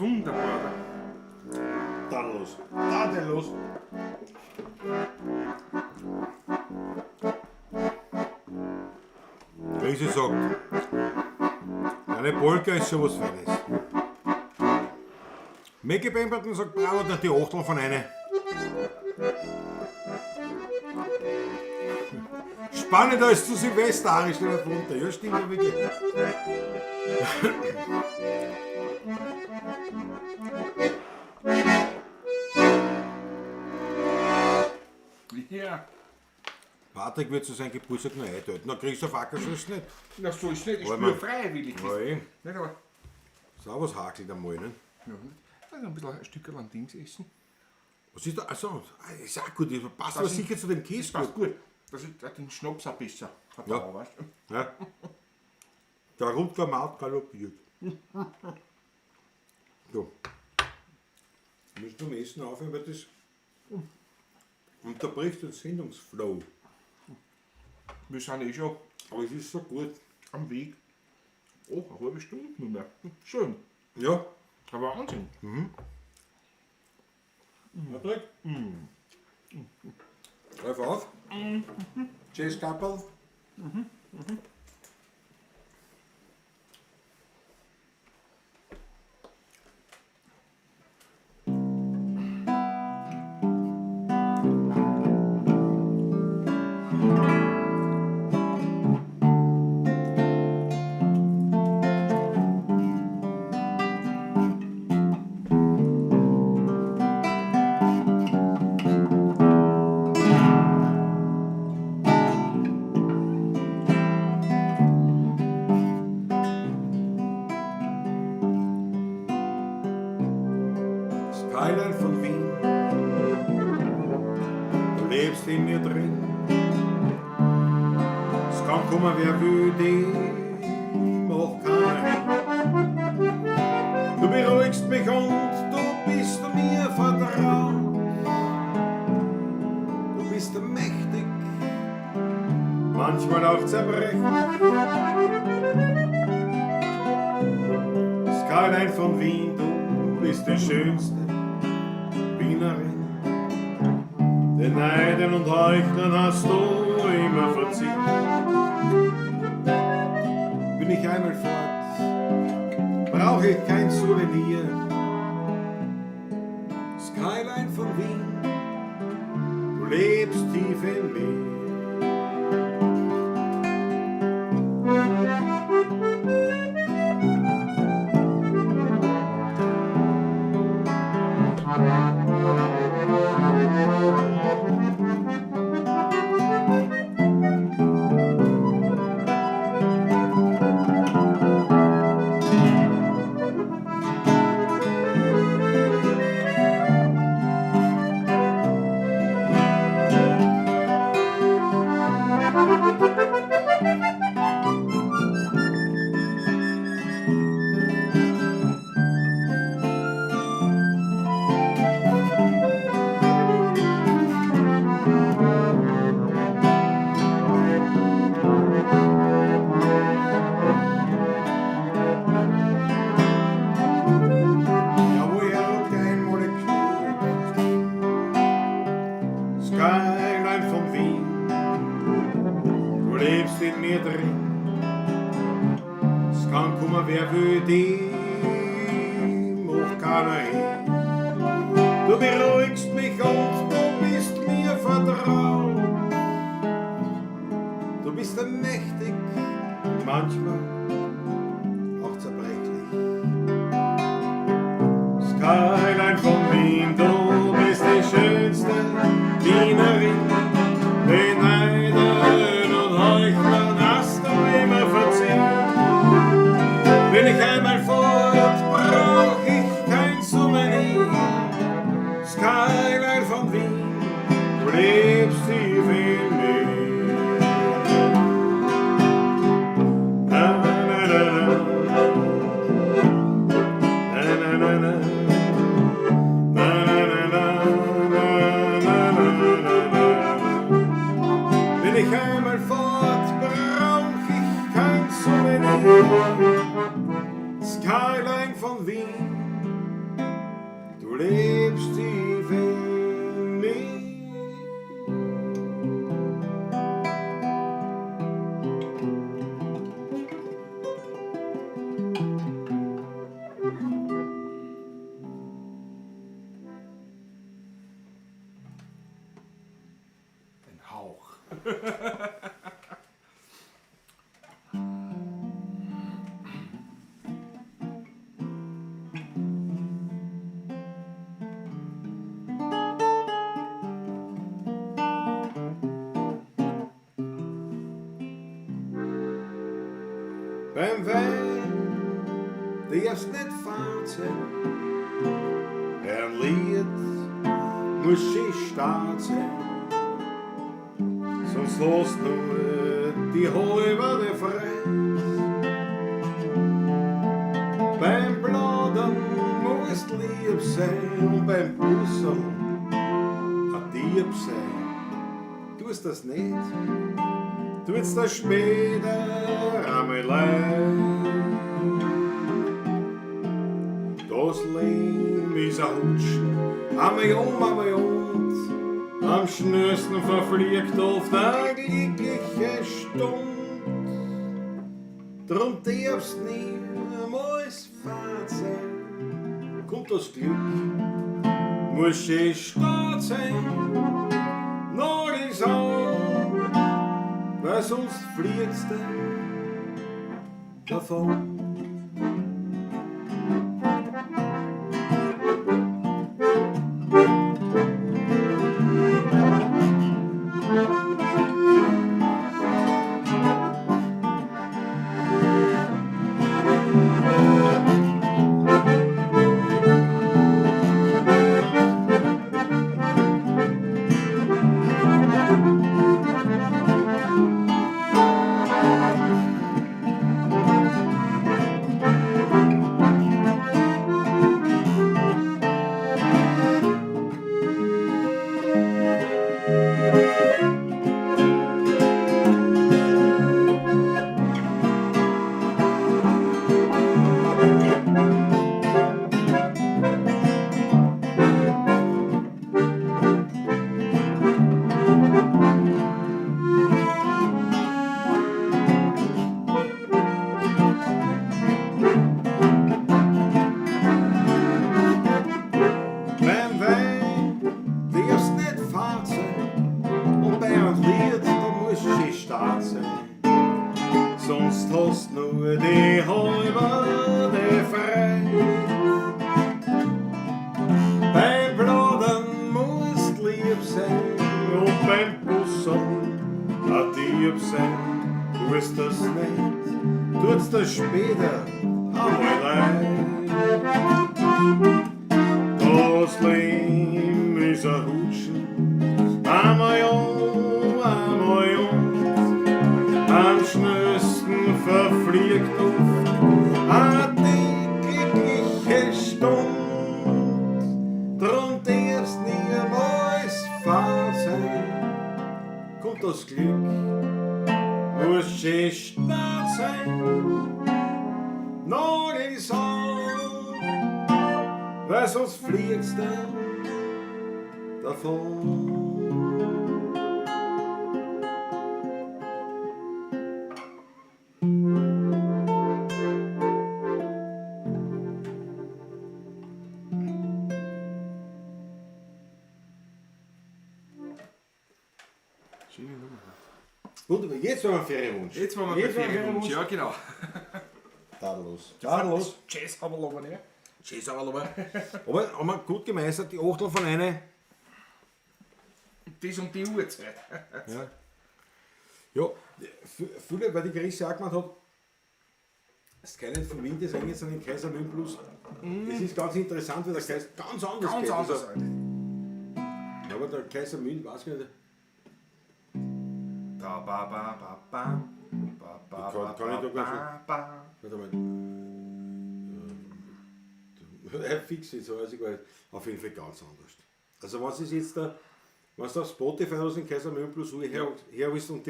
Wunderbar. Tadellos. Tadellos. Riese sagt, eine Polka ist schon was Feines. Mickey Pemberton sagt, bravo, dass die Achtel von einer. Spannender als zu Silvester, Ari, steht da drunter. Ja, stimmt ja wirklich. Ja. Patrick wird zu seinem Geburtstag noch eindeuten. Na, Christoph Acker soll's nicht. Na, so ist nicht. Ich Wollen wir- spüre freiwillig. Ja, eh. Nicht, aber Ist auch was hakelt einmal, ne? ja, also ein bisschen ein Stückchen an Dings essen. Was ist da? Achso, ist auch gut. Das passt aber sicher zu dem Käse. Das passt gut. gut. Das ist den Schnaps auch besser. Hat Ja. er auch, weißt du? Ja. Der Rutger Maut galoppiert. So. Wir müssen zum Essen aufhören, weil das unterbricht den Sendungsflow. Wir sind eh schon Aber es ist so gut. am Weg. Oh, eine halbe Stunde nur mehr. Schön. Ja. Aber Wahnsinn. Patrick? Greif auf. Cheers, Kappel. Skyline von Wien. Du lebst in mir drin. Es kann kommen, wer will, die macht keiner hin. Du beruhigst mich und du bist mir vertraut. Du bist mächtig, manchmal auch zerbrechlich. Skyline von Wien, du bist die schönste Wienerin. Den Neiden und Heuchlern hast du immer verziehen. Bin ich einmal fort, brauch ich kein Souvenir. Skyline von Wien, du lebst tief in mir. Jawohl, er hat einmalig gespielt. Skyline von Wien, du lebst in mir drin. Es kann kommen, wer will, die macht keiner hin. Du beruhigst mich und du bist mir vertraut. Du bist mächtig, manchmal auch zerbrechlich. Skyline von Wien, du bist die schönste Wienerin. Den Neidern und Heuchlern hast du immer verziehen. Bin ich einmal fort, brauch ich kein Souvenir. Skyline von Wien, du lebst tief in mir. Na, na, na, na. Na, na, na, na. Na, na, na, na, na, na, na, na, na. Bin ich einmal fort, brauch ich kein Souvenir. Skyline von Wien, lebst tief in mir. Ein Hauch. Beim Wein darfst nicht fad sein, ein Lied muss schön stark sein, sonst hast nur die halbe Fresse. Beim Plaudern musst lieb sein und beim Busseln ein Dieb sein. Tust das nicht, tut's das später einmal leid. Das Leben ist ein Hutschen, einmal um, einmal und. Am schnellsten verfliegt oft eine glückliche Stund. Drum darfst niemals fad sein. Kommt das Glück, muss schön stark sein. Nagels an, weil sonst fliegst du davon. Beim Wein darfst nicht fad sein und bei einem Lied, da musst du schön stark sein. Sonst hast nur die halbe Freude. Beim Plaudern musst lieb sein und beim Busseln ein Dieb sein. Tust das nicht, tut's das später einmal leid. Das Leben ist ein Hutschen, einmal um, einmal und. Am schnellsten verfliegt oft eine glückliche Stund. Drum darfst niemals fad sein, kommt das Glück, muss schön stark sein. Nagels an, weil sonst fliegst du davon. Schöne Nummer. Wunderbar, jetzt haben wir einen Ferienwunsch. Jetzt waren wir bei Ferienwunsch. Ja, genau. Tadellos. Tadellos. Jazz haben wir aber nicht. Jazz haben wir aber. Aber haben wir gut gemeistert, die Achtel von einer. Das um die Uhrzeit. Ja. Ja, viele, weil die Chris ja auch gemeint hat, Skyline von Wien, das eigentlich an den Kaisermühlen Plus. Das ist ganz interessant, weil der Kaiser ganz anders Ganz geht. anders. Also, ja, aber der Kaisermühlen, weiß gar nicht. Da ba ba ba ba. Ba ba Kann- ba kann ich da ba gar ba ba. Warte mal. Fix jetzt, weiß ich gar nicht. Auf jeden Fall ganz anders. Also was ist jetzt da, wenn du auf Spotify aus den Kaisermühlen Plus herholst und,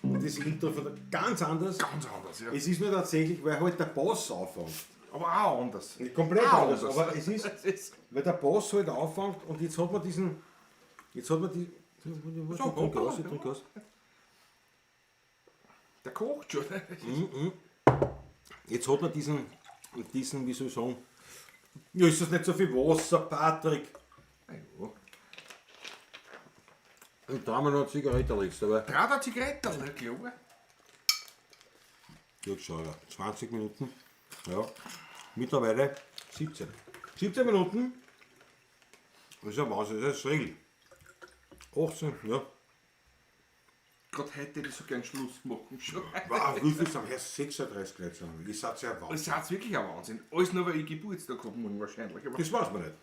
und das Intro von der, ganz anders. Ganz anders, ja. Es ist nur tatsächlich, weil halt der Bass anfängt. Aber auch anders. Komplett Auch anders, aber es ist, Es ist weil der Bass halt anfängt und jetzt hat man diesen, jetzt hat man die, So, trink aus, ich ja. trink aus. Der kocht schon. Jetzt hat man diesen, wie soll ich sagen, ja, ist das nicht so viel Wasser, Patrick? Ah, ja. Und da haben wir noch eine Zigarette legst, aber Trau da Zigaretten, glaube ja, schau, ja, 20 Minuten, ja, mittlerweile 17. 17 Minuten, das ist ja Wahnsinn, das ist schräg. 18, ja. Gerade heute hätte ich so gern Schluss machen schon. Wow, wie viel sind her? 36 Leute sind. Ich sag's ja Wahnsinn. Das ist wirklich ein Wahnsinn. Alles nur, weil ich Geburtstag habe morgen wahrscheinlich. Aber Das weiß man nicht.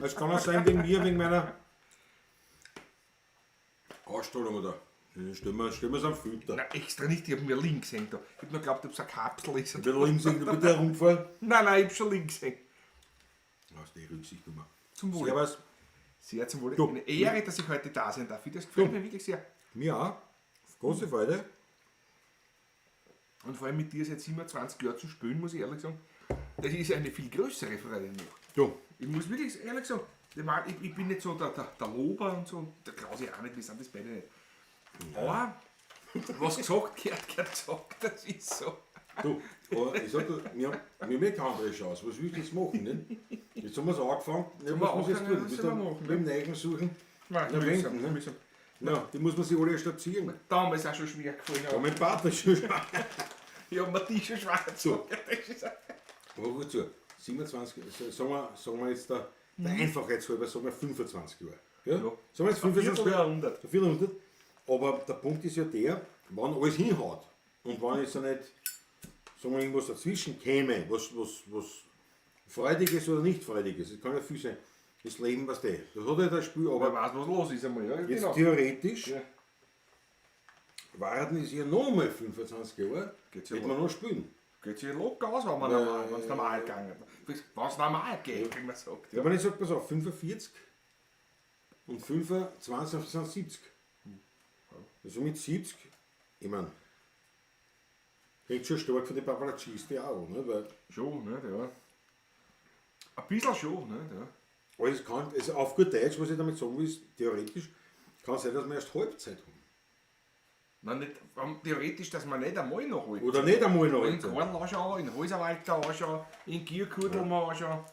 Es kann auch sein, wegen mir, wegen meiner Ausstrahlung oder. Stellen wir es am Filter. Nein, extra nicht, ich hab mir links hängt da. Ich hab nur geglaubt, ob es eine Kapsel ist. Ich bin links irgendwie bitte herumgefahren. Nein, nein, ich hab schon links hängt. Aus der Rücksicht nochmal. Zum Wohl. Servus. Sehr zum Wohl. Du. Eine Ehre, dass ich heute da sein darf. Das gefällt mir wirklich sehr. Mir auch. Große Freude. Und vor allem mit dir seit 27 Jahren zu spielen, muss ich ehrlich sagen, das ist eine viel größere Freude noch. Du, Ich muss wirklich ehrlich sagen, ich, mein, ich bin nicht so der Lober und so, der Klausi auch nicht, wir sind das beide nicht. Aber was gesagt gehört, gehört gesagt, das ist so. du, aber ich sag dir, wir haben eh keine andere Chance. Was willst du jetzt machen? Ne? Jetzt haben wir es angefangen. Ja, was wir muss ich jetzt angefangen, tun? was Bist sollen du wir machen, Mit dem Neigen suchen? Nein, Na, mühsam, wenden, ne? mühsam. Na, die muss man sich alle erst erziehen. Damals auch schon schwer gefallen. Ja, Aber mein Partner schon. ich hab mir die schon schwer So. Das ist auch- Aber gut so, 27, sagen wir jetzt der Einfachheitshalber, sagen wir 25 Jahre. Ja? Ja. Sagen wir jetzt 25 Jahre. Vierteljahrhundert. Ein Vierteljahrhundert. Aber der Punkt ist ja der, wenn alles hinhaut und wenn jetzt ja nicht, sagen wir, irgendwas dazwischen käme, was Freudiges oder nicht Freudiges, es kann ja viel sein, das Leben, was der, das hat ja das Spiel, Wer aber weiß, was los ist einmal. Ja, jetzt genau. theoretisch Ja. warten ist ja nochmal 25 Jahre, Geht's ja wird man noch spielen. Geht sich locker aus, wenn man normal, wenn's normal gegangen wäre. Wenn es normal geht, wie man sagt. Ja. Wenn ich sage, pass auf, 45 und 25 sind 70. Also mit 70, ich meine, hängt schon stark von den Paparazzi die auch an, ne? Weil Schon, nicht, ja. Ein bisschen schon, nicht, ja. alles kann, also auf gut Deutsch, was ich damit sagen will, ist, theoretisch kann es sein, dass wir erst Halbzeit haben. Nein, nicht, theoretisch, dass man nicht einmal noch holt. Oder nicht einmal noch In Halbzeit. Korn anschauen, in Häuserwalter anschauen, in Gierkurdel mal anschauen.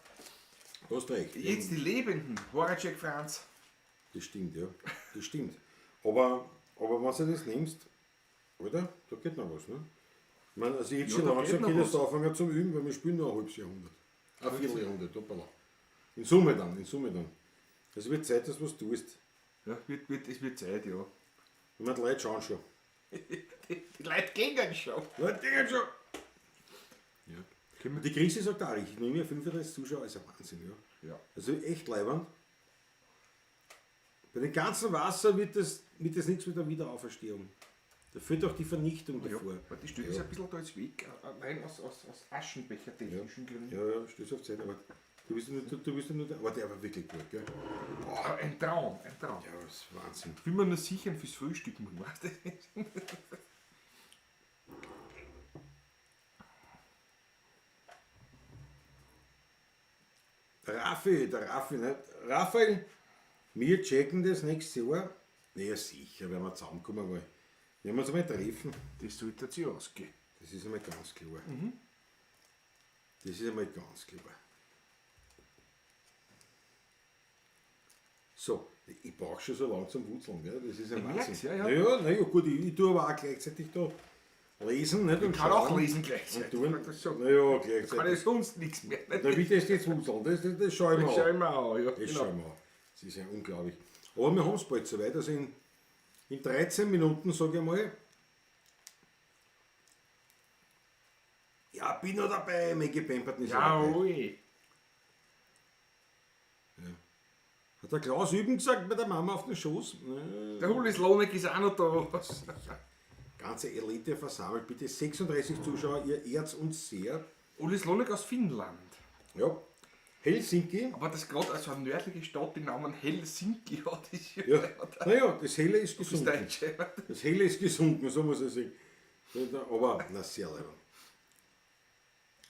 Du hast recht. Jetzt die Lebenden, Horacek Franz. Das stimmt, ja. Das stimmt. Aber wenn du das nimmst, oder? Da geht noch was, ne? Ich meine, also jetzt Ja, schon da langsam geht noch geht es was. anfangen zum Üben, weil wir spielen noch ein halbes Jahrhundert. Ein Vierteljahrhundert, hoppala. In Summe dann, in Summe dann. Es wird Zeit, dass du was tust. Ja, es wird Zeit, ja. Ich meine, die Leute schauen schon. Die Leute gehen schon. Die Leute gehen schon! Ja. Die Krise sagt auch, ich nehme ja 35 Zuschauer, ist ja Wahnsinn, ja. Ja. Also echt leiwand. Bei dem ganzen Wasser wird das nichts mit der Wiederauferstehung. Da fehlt auch die Vernichtung Ja, davor. aber die Stelle ist ein bisschen da jetzt weg, allein aus Aschenbecher technischen Gründen. Ja, ja, stößt auf Zeit, aber du bist ja nur, du bist ja nur der, aber der war wirklich gut, gell? Boah, ein Traum, ein Traum. Ja, das ist Wahnsinn. Will man nur sichern fürs Frühstück machen, weißt du? Der Raffi, ne? Raphael, wir checken das nächstes Jahr. Naja, sicher, werden wir zusammenkommen, weil wenn wir uns einmal treffen, Das sollte sich ausgehen. das ist einmal ganz klar. Das ist einmal ganz klar. So, ich brauche schon so lange zum Wutzeln, gell? Das ist ein Ich Wahnsinn. merk's, ja, ja. Naja, naja, gut, ich tue aber auch gleichzeitig da lesen. Nicht? Und Ich kann auch schauen lesen Und gleichzeitig. tun. Das so. Naja, Kann ich gleichzeitig. sonst nichts mehr. Nicht? Na, wie das jetzt wutzeln, das schaue ich mir Das schau an. ich mir an, ja. Das genau. schauen wir an. Das ist ja unglaublich. Aber wir haben es bald soweit. Also in 13 Minuten, sage ich mal. Ja, bin noch dabei, Maggie Pemperton ist auch Ja, dabei. ui. Hat der Klaus Üben gesagt bei der Mama auf den Schoß? Ne. Der Uli Slonek ist auch noch da. Ganze Elite versammelt. Bitte 36 Zuschauer, ihr ehrt uns sehr. Uli Slonek aus Finnland. Ja. Helsinki. Aber das gerade also eine nördliche Stadt, den Namen Helsinki hat, ist ja, Ja. Naja, das Helle ist das gesunken. Deutsche. Das Helle ist gesunken, so muss ich sagen. Aber, na, sehr leibend.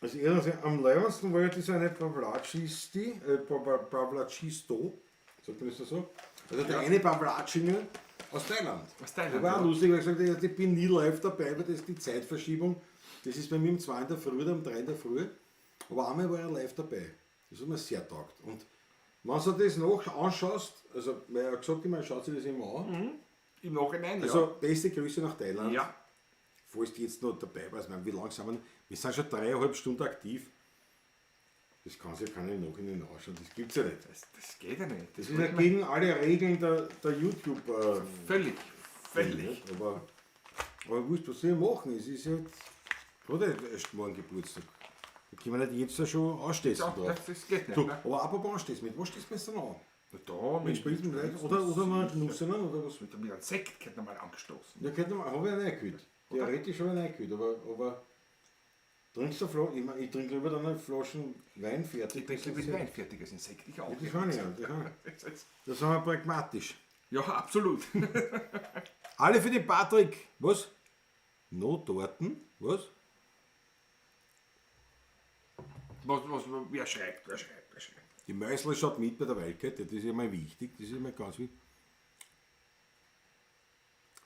Also ehrlich, am leibendsten war ja dieser eine Pavlacisti, Pavlacisto, sagt man das so? Also der eine Pavlacinger aus Thailand. Aus Thailand, Der war auch ja. lustig, weil ich gesagt habe, ich bin nie live dabei, weil das ist die Zeitverschiebung. Das ist bei mir um 2 in der Früh oder um 3 in der Früh. Aber einmal war er live dabei. Das hat mir sehr taugt. Und wenn du das noch anschaust, also weil er hat gesagt immer, schaut sich das immer an. Im Nachhinein, Also beste Grüße nach Thailand. ja. Ja. Falls du jetzt noch dabei warst, ich meine, wie lange sind wir? Wir sind schon 3,5 Stunden aktiv. Das kann sich ja keiner im Nachhinein anschauen, das gibt's ja nicht. Das geht ja nicht. Das ist ja gegen alle Regeln der YouTube. Völlig. Völlig. Nicht? Aber wurscht, was soll ich machen? Es ist halt gerade erst morgen Geburtstag. Da können wir nicht jetzt ja schon anstessen Ja, drauf. das geht nicht. Du, Ne? aber apropos anstessen, mit was stehst du jetzt denn an? Na da, Mit Spritzen gleich? Oder mal Nussenen oder was? Mit einem Sekt könnte man mal angestoßen. Ja, könnte man, habe ich reingekühlt. Theoretisch habe ich reingekühlt, aber trinkst du Flasche? Ich, mein, ich trinke lieber dann eine Flasche Wein fertig. Ich trinke lieber Wein fertig als ein Sekt. Ich auch. Ja, das kann ich ja. Das, kann ich. Das ist- Das sind wir pragmatisch. Ja, absolut. Alle für den Patrick. Was? No Torten? Was? Wer schreibt? Wer schreibt? Wer schreibt? Die Mäusle schaut mit bei der Wildkette, das ist immer wichtig, das ist immer ganz wichtig.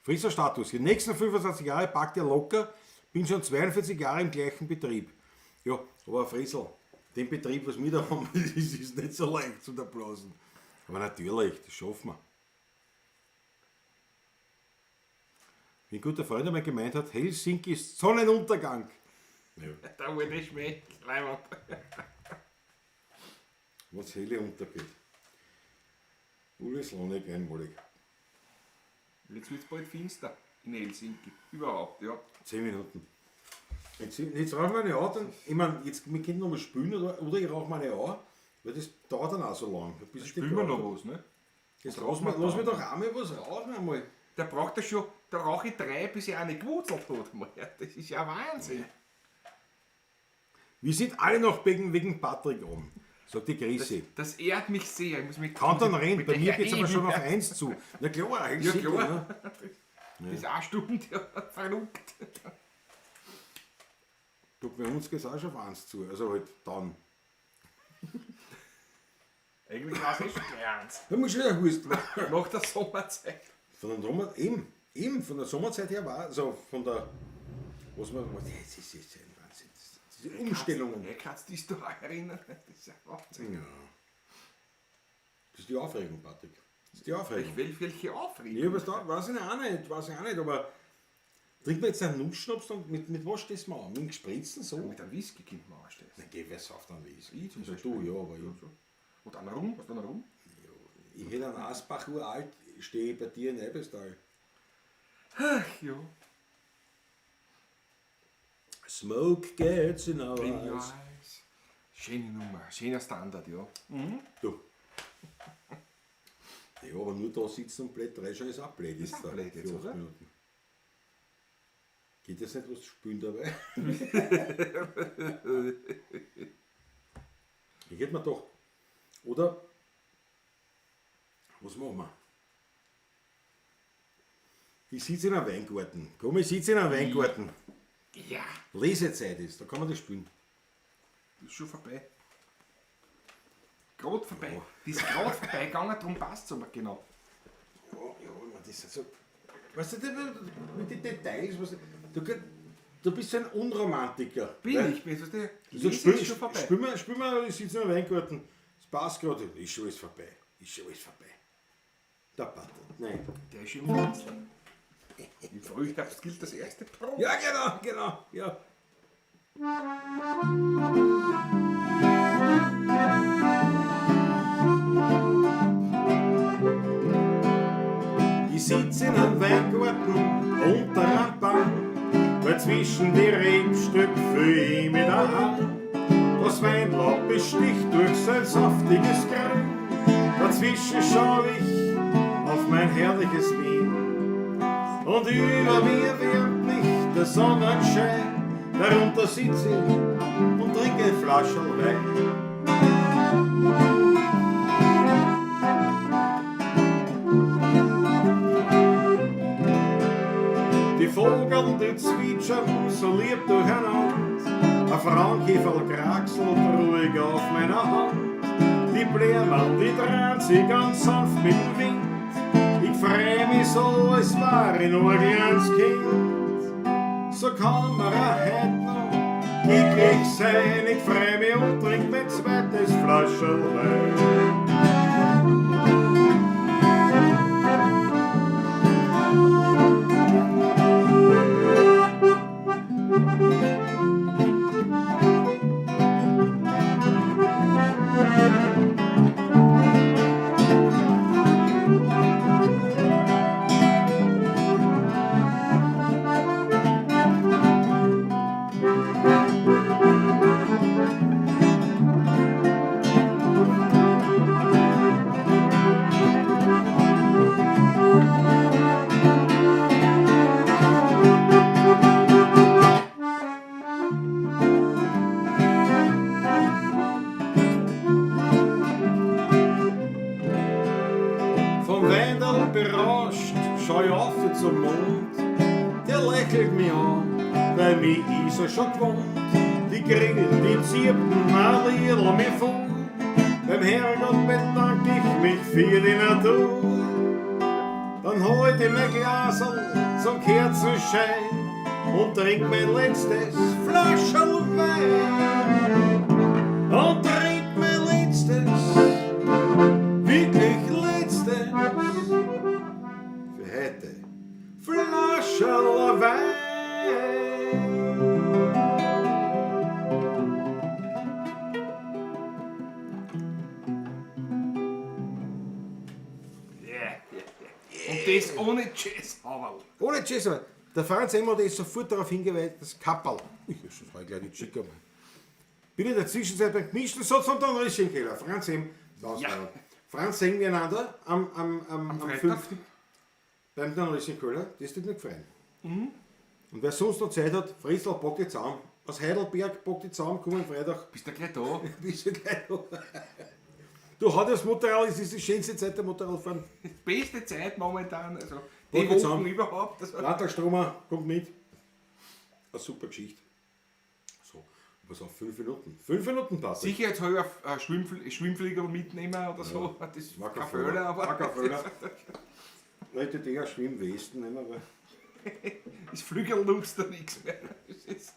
Frisser Status. Die nächsten 25 Jahre packt er locker, bin schon 42 Jahre im gleichen Betrieb. Ja, aber Frissel, den Betrieb, was wir da haben, das ist nicht so leicht zu erblasen. Aber natürlich, das schaffen wir. Wie ein guter Freund einmal gemeint hat, Helsinki ist Sonnenuntergang. Ja. Da wurde ich schmeckt. Leiband. Was helle untergeht. Uli Slonek einmalig. Jetzt wird es bald finster in Helsinki. Überhaupt, ja. 10 Minuten. Jetzt rauchen wir eine an. Dann, ich meine, jetzt, wir können noch mal spülen oder ich rauche mal eine an, weil das dauert dann auch so lang. Bis ich die Spülen wir noch geraucht was, ne? hab. Jetzt lass mir doch einmal was rauchen einmal. Der braucht ja schon, da rauche ich 3, bis ich eine gewurzelt hat. Mal. Das ist ja Wahnsinn. Wir sind alle noch wegen Patrick an, sagt die Grisi. Das ehrt mich sehr. Ich muss mich Kann dann rennen, bei mit mir geht's aber schon auf Ja, 1 zu. Na klar, ja, Helsinki, klar. ne? Das ist auch Stunde, ja, verrückt. Du, bei uns geht's auch schon auf 1 zu, also halt dann. Eigentlich war es eh schon gleich 1. Da muss ich wieder husten. Nach der Sommerzeit. Von der Sommer, eben, von der Sommerzeit her war, also von der, was man, was, das ist jetzt ein Wahnsinn, diese Umstellungen. Ja, kannst du dich da auch erinnern? Das ist ja Wahnsinn. Ja. Das ist die Aufregung, Patrick. Das ist die Aufregung. Welche Aufregung? Ja, was da, weiß ich auch nicht, weiß ich auch nicht, aber trinkt man jetzt einen Nussschnaps dann, mit was stehst du an? Mit dem Gespritzten so? Mit einem Whisky könnte man anstehen. Na geh, wer sauft einen Whisky? Ich zum Also Beispiel. du, ja, aber ich, So. Oder einen Rum? Hast du einen Rum? ich hätte einen Asbach uralt, stehe bei dir in Eibestal. Ach ja. Smoke gets in our In your eyes. eyes. Schöne Nummer, schöner Standard, ja. Du. Ja, aber nur da sitzen und blöd reinschauen ist auch blöd. Ist auch blöd jetzt, für acht oder? Minuten. Geht das nicht was zu spülen dabei? Ich hätte mir doch. Oder was machen wir? Ich sitze in einem Weingarten. Komm, ich sitze in einem Weingarten. Ja. Lesezeit ist, da kann man das spielen. Ist schon vorbei. Gerade vorbei. Ja. Die ist gerade vorbeigegangen, darum passt es aber genau. Ja, ja, ich meine, das ist so. Weißt du, mit den Details, was, du bist ein Unromantiker. Bin ich, weißt du, Du sagst, ist schon vorbei. Spiel mal, ich sitze im Weingarten, es passt gerade, ist schon alles vorbei. Ist schon alles vorbei. Der Patrick, nein. Der ist schon im Kanzler. Im Frühherbst gilt das erste Pro. Ja, genau, ja. Ich sitz in einem Weingarten unter einem Baum, weil zwischen die Rebstöcke fühl ich mich daheim. Das Weinlaub besticht durch sein saftiges Grün, dazwischen schau ich auf mein herrliches Wien. Und über mir wärmt mich der Sonnenschein, darunter sitz ich und trinke ein Flascherl Wein. Die Vogeln, die zwitschern so lieb durcheinander, Ein Frauenkäferl kraxelt ruhig auf meiner Hand. Die Blärmerl, die drehen sich ganz sanft mit dem Wind. Ich freu mich so, als war ich nur ein kleines Kind. So kann man auch heut noch glücklich sein. Ich freu mich und trink mein zweites Flascherl Wein. Vom Weinderl berauscht schau ich auf zum Mond. Der lächelt mich an, weil mich ist er schon gewohnt. Die Grillen, die zirpen, ein Liedl mir vor. Beim Herrgott bedank ich mich für die Natur. Dann halt ich mein Glasl zum Kerzenschein und trink mein letztes Flascherl Wein. Und trink mein letztes, wirklich letztes, für heute Flascherl Wein. Yeah, yeah, yeah. Und das ohne Jazz-Haberl. Ohne Jazz, aber der Franz Emmer, der ist sofort darauf hingeweist, das Kapperl. Ich das war gleich nicht schicker. Bin in der Zwischenzeit beim gemischten Satz und dann Röschenkeller. Franz M. Ja. Franz singen wir einander am Freitag. 5. Beim Dornröschenkeller. Das tut mir gefallen. Und wer sonst noch Zeit hat, Fritzl, packt die zusammen. Aus Heidelberg, packt die zusammen, komm am Freitag. Bist du gleich da? Bist du gleich da. Du hast das Motorrad, es ist die schönste Zeit der Motorradfahren. Die beste Zeit momentan. Also die Pack die Wochen zusammen. überhaupt. Also, Landtagstromer kommt mit. Eine super Geschichte. So, pass auf, 5 Minuten. 5 Minuten, Patrick. sicher, jetzt habe ich einen Schwimmflieger mitnehmen oder so. Das ist War kein kein Fehler, aber War kein Fehler. Leute, die ja Schwimmwesten nehmen, aber das Flügel nutzt da nichts mehr. Das ist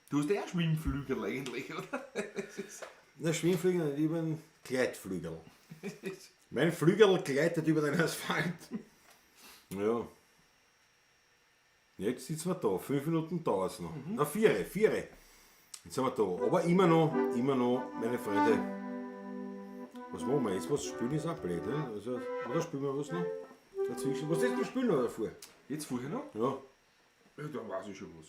du hast ja auch Schwimmflügel eigentlich, oder? Das ist, Na, Schwimmflügel nicht, über einen Gleitflügel. das ist, Mein Flügel gleitet über den Asphalt. Ja. Jetzt sitzen wir da. 5 Minuten dauert es noch. Na, 4. Jetzt sind wir da. Aber immer noch, meine Freunde. Was machen wir jetzt? Was spielen ist auch blöd, ne? Also, oder spielen wir was noch? Dazwischen. Was ist denn spielen noch davor? jetzt vorher noch? Ja. Ja, dann weiß ich schon was.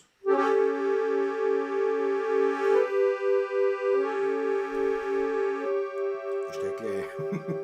Ich steig gleich ein.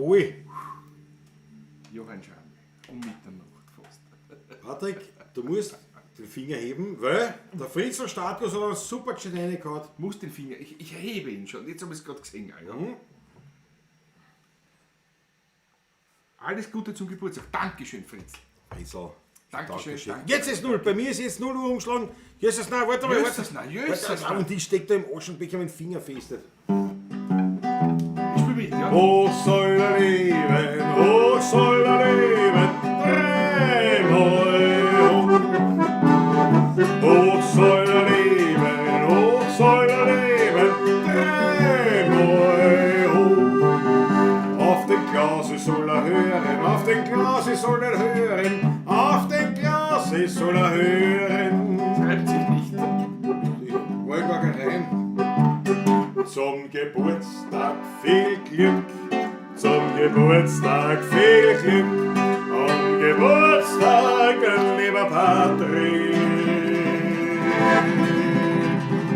Jawohl. Johann Schramm, um Mitternacht fast. Patrick, du musst den Finger heben, weil der Fritzl Status hat einen super Chat reingehauen. Muss den Finger, ich erhebe ihn schon, jetzt habe ich es gerade gesehen. Ja. Alles Gute zum Geburtstag. Dankeschön, Fritzl. Fritzl. Dankeschön, danke. Jetzt ist 0, bei mir ist jetzt 0 Uhr umgeschlagen. Jesus, nein, warte mal, Jösses, warte. nein, Jösses, Warte, nein. Und ich steck da im Aschenbecher mit dem Finger fest. Ich spiele mit, ja. Hoch soll er leben, hoch soll er leben, dreimal hoch. Hoch soll er leben, hoch soll er leben, dreimal hoch. Auf den Glase soll er hören, auf den Glase soll er hören, auf den Glase soll er hören. Reibt sich nicht. Ich wollte gar kein rein. Zum Geburtstag viel Glück, zum Geburtstag viel Glück, am Geburtstag, lieber Patrick.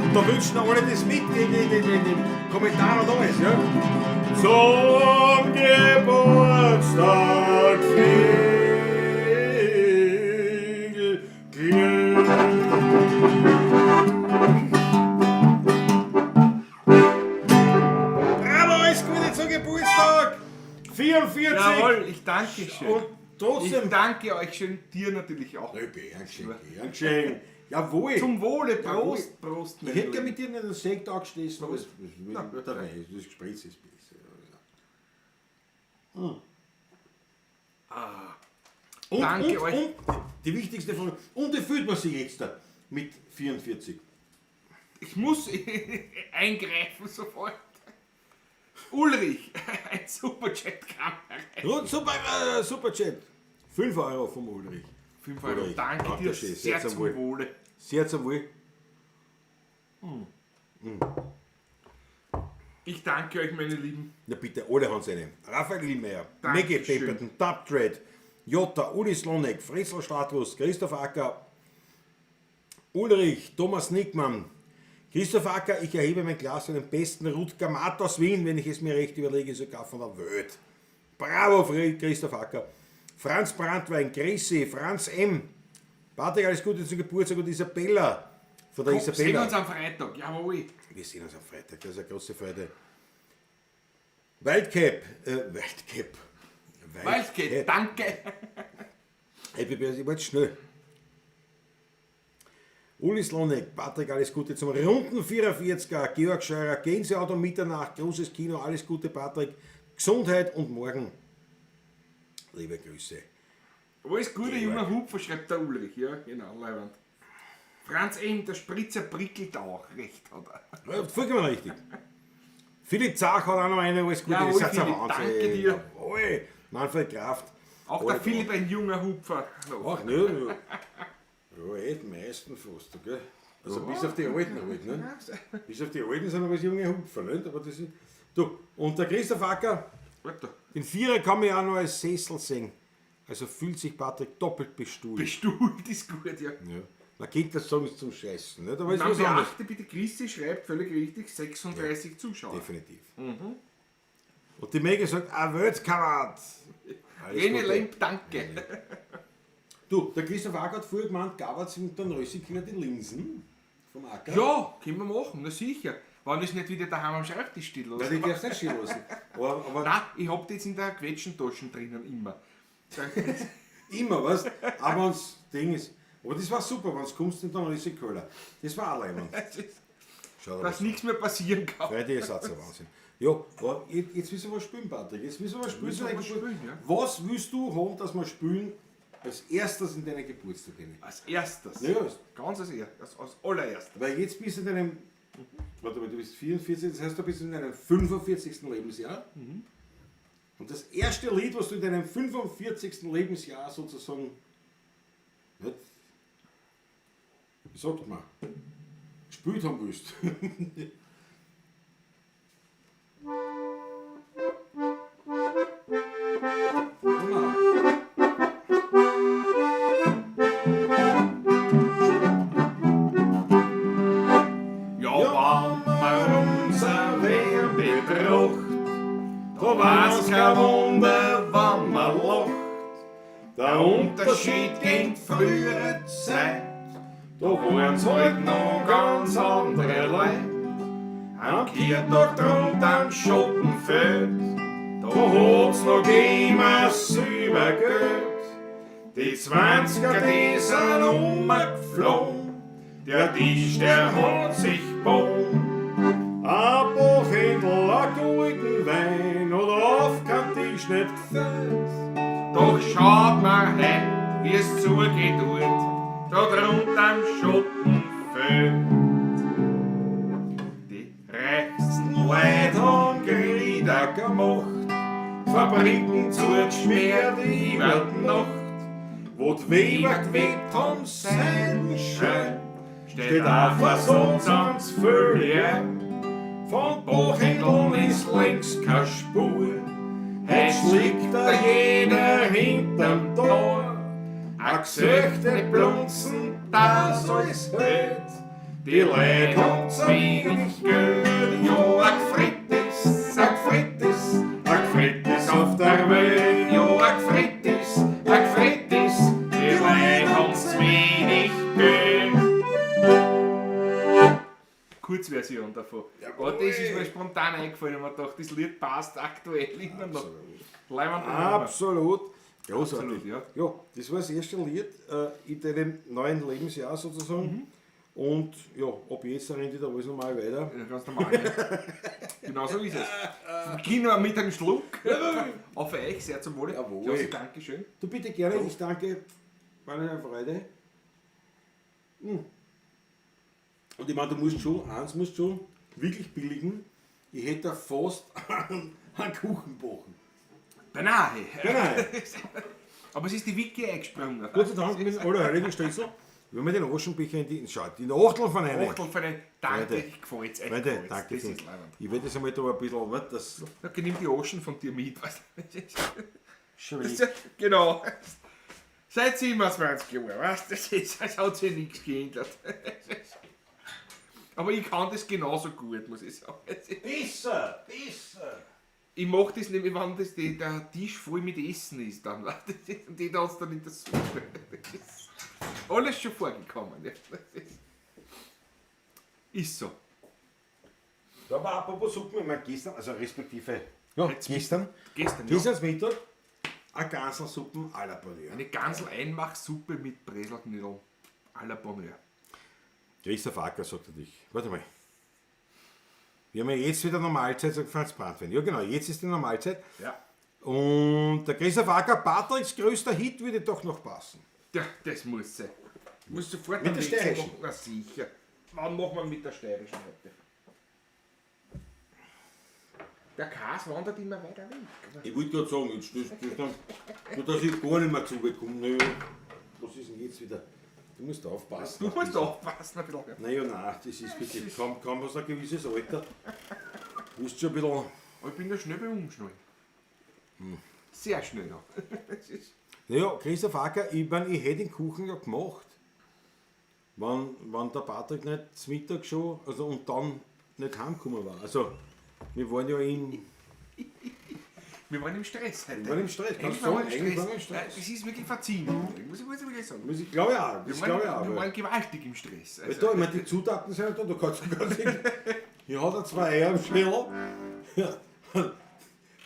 Und da wünschen alle das mit in den Kommentaren und alles, ja? Zum Geburtstag viel Glück. Bravo, alles Gute zum Geburtstag! 44! Jawohl, ich danke schön. Und trotzdem. Ich danke euch schön, dir natürlich auch. Ja, gern geschehen, gern geschehen. Jawohl! Zum Wohle, Jawohl. Prost, Prost. Ich hätte gerne mit dir einen Sekt angestoßen, aber das, Na, das, das Gespräch ist besser. Und, Danke und, euch. Und die wichtigste Frage, und wie fühlt man sich jetzt da mit 44? Ich muss eingreifen sofort. Ulrich, ein Superchat kam herein. Und super, super Chat. 5 Euro vom Ulrich. 5 Euro, Ulrich, danke dir Dankeschön, sehr sehr zum zum Wohl. Wohle. Sehr zum Wohl. Ich danke euch, meine Lieben. Na bitte, alle haben seine. Raphael Illmeier, Maggie Dankeschön. Pemberton, Dubdread, Jota, Uli Slonek, Fritzl Status, Christoph Acker, Ulrich, Thomas Nickmann, Christoph Acker, ich erhebe mein Glas für den besten Rutger Matt aus Wien, wenn ich es mir recht überlege, sogar von der Welt. Bravo, Christoph Acker. Franz Brandwein, Chrissy, Franz M. Patrick, alles Gute zum Geburtstag und Isabella. Von der Komm, sehen wir Isabella. uns am Freitag, jawohl. Wir sehen uns am Freitag, das ist eine große Freude. Wildcap, Wildcap. Wildcat, danke. Happy Birthday, ich war jetzt schnell. Uli Slonek, Patrick, alles Gute zum runden 44er, Georg Scheurer, Gänsehaut um Mitternacht, großes Kino, alles Gute, Patrick, Gesundheit und morgen. Liebe Grüße. Alles Gute, Georg. junger Hupfer, schreibt der Ulrich. Ja, genau, Leiwand. Franz M., der Spritzer prickelt auch, recht hat er. Ja, vollkommen richtig. Philipp Zach hat auch noch eine, alles Gute. Jawohl, Das ist ein Philipp, Wahnsinn. danke dir. Jawohl. Manfred Kraft. Auch Alle der Philipp, ein junger Hupfer. Ach, ne? Ja, eh, die meisten fast, gell? Also bis auf die Alten halt, ne? Bis auf die Alten sind aber junge Hupfer, nicht? Aber das ist. Du, und der Christoph Acker, Warte, den Vierer kann man ja auch noch als Sessel sehen. Also fühlt sich Patrick doppelt bestuhlt. bestuhlt ist gut, ja. Ja. Man kennt das sagen zum Scheißen, nicht? Aber ist Man was anderes. beachte bitte, Christi schreibt völlig richtig, 36 Zuschauer. Definitiv. Und die Maggie sagt, a Weltkamerad! Alles René Gute. Lemp, danke. Du, der Christoph Acker hat vorher gemeint, Gabatz und dann Rössigkinder die Linsen vom Acker. Ja, können wir machen, na sicher. Wenn ich nicht wieder daheim am Schreibtisch still Nein, die darfst du nicht stehen lassen. Aber Nein, ich hab die jetzt in der Quetschentasche drinnen immer. immer, weißt du? Aber wenn's Ding ist. Aber das war super, wenn's kommst in den Rössigköller. Das war auch leibend. Das ist- Schau dir Dass was. nichts mehr passieren kann. Freitag ist auch ein Wahnsinn. Ja, aber jetzt müssen wir was spielen, Patrick. Jetzt müssen wir was spielen. Müssen wir was spielen, ja. Was willst du haben, dass wir spielen als erstes in deinem Geburtstag? René? Als erstes. Ja, Ganz als erstes. Als allererstes. Weil jetzt bist du in deinem, warte mal, du bist 44, das heißt, du bist in deinem 45. Lebensjahr. Und das erste Lied, was du in deinem 45. Lebensjahr sozusagen, nicht, wie sagt man, gespielt haben willst. Genau. Ja, Ja, wenn man unser Wehr betracht, da war's kein Wunder, wann man lacht. Der Unterschied gegen frühere Zeit, da waren's halt noch ganz andere Leute. Am Kirtag drunter am Schottenfeld, da hat's noch immer selber Geld. Die 20er, die sind umgeflogen, der Tisch, der hat sich gebogen. Ein Bochendl, ein guten Wein oder auf kein Tisch nicht gefällt. Doch schaut mal heut, wie es zugeht tut, da drunter am Schottenfeld. Die reichsten Leute haben Grieder gemacht, Fabriken zugeschmiert über die Nacht, wo die Weber gewebt haben, sein schön, steht auch vor sonst völlig. Von Buchhändeln ist längst keine Spur, heut schlägt da jeder hinterm Tor. A Gesichte blunzen, das alles hält. Die Leute haben zu wenig Geld. Ja, a Gfritt ist, a Gfritt ist, a Gfritt ist auf der Welt. Ja, a Gfritt ist, a Gfritt ist, die Leute haben zu wenig Geld. Kurzversion davon. Jawohl. Aber das ist mir spontan eingefallen und mir gedacht, das Lied passt aktuell immer noch. Leibend Absolut. Großartig. Absolut, ja. Ja, das war das erste Lied in deinem neuen Lebensjahr sozusagen. Mhm. Und ja, ab jetzt rennt wieder alles normal weiter. Ja, ganz normal. Ja. Genau so ist es. Beginnen wir mit einem Schluck. Auf euch, sehr zum Wohle. Jawohl. Josi, Dankeschön. Du bitte gerne, ich danke. War eine Freude. Mm. Und ich meine, du musst schon, eins musst schon wirklich billigen. Ich hätte da fast einen Kuchen gebacken. Beinahe. Beinahe. Aber es ist die Wiki eingesprungen. Gott sei Dank mit dem Allerheiligen Striezel. Wenn wir den Aschenbecher in die, schaut, in der Achtel von einer. Achtel von einem. Danke, Freunde. ich gefällt's. Echt Freunde, gefällt's. danke Das schön. ist leibend. Ich werde das einmal da ein bisschen, warte, das Okay, nimm die Aschen von dir mit. Weißt du? schon Das ist ja, genau. Seit 27 Jahren, weißt du, das, ist, das hat sich nichts geändert. Aber ich kann das genauso gut, muss ich sagen. Besser, besser. Ich mach das nämlich, wenn das der Tisch voll mit Essen ist, dann, weißt du, und die hat's dann in der Suppe. Das ist alles schon vorgekommen. Ja. Das ist so. Da aber apropos Suppen, ich meine, gestern, also respektive, ja, gestern, Gestern, ja. gestern Mittag, eine Ganselsuppen à la Bonheur. Eine Gansel-Einmachsuppe mit Breselknödel à la Bonheur. Christoph Acker sagt er dich. Warte mal. Wir haben ja jetzt wieder Normalzeit, sagt Franz Brandwein. Ja genau, jetzt ist die Normalzeit. Ja. Und der Christoph Acker, Patricks größter Hit, würde doch noch passen. Ja, das muss sein. Muss sofort Mit am der nächsten steirischen? machen. Na sicher. Wann machen wir mit der steirischen heute? Der Kas wandert immer weiter weg. Ich wollte gerade sagen, jetzt das, das dann, nur dass ich gar nicht mehr zubekomme. Nö. Was ist denn jetzt wieder? Du musst aufpassen. Du musst aufpassen ein bisschen. Naja, nein, das ist wirklich, kaum, kaum hast du ein gewisses Alter. Du musst schon ein bisschen. Aber ich bin ja schnell beim Umschnallen. Sehr schnell noch. Das ist Naja, Christoph Acker, ich, mein, ich hätte den Kuchen ja gemacht. Wenn der Patrick nicht zum Mittag schon, also und dann nicht heimgekommen war. Also, wir waren ja in. wir waren im Stress heute. Wir waren im Stress, kannst Eigentlich du waren wir sagen, im eigentlich Stress. waren wir im Stress. Nein, das ist wirklich verziehen. Muss ich wirklich sagen. Muss ich glaube ich auch, das Wir glaube ich waren, auch. wir weil- waren gewaltig im Stress. Weil Also, da, ich meine, die Zutaten sind ja da, da kannst du ganz Hier hat er 2 Eier im Schädel,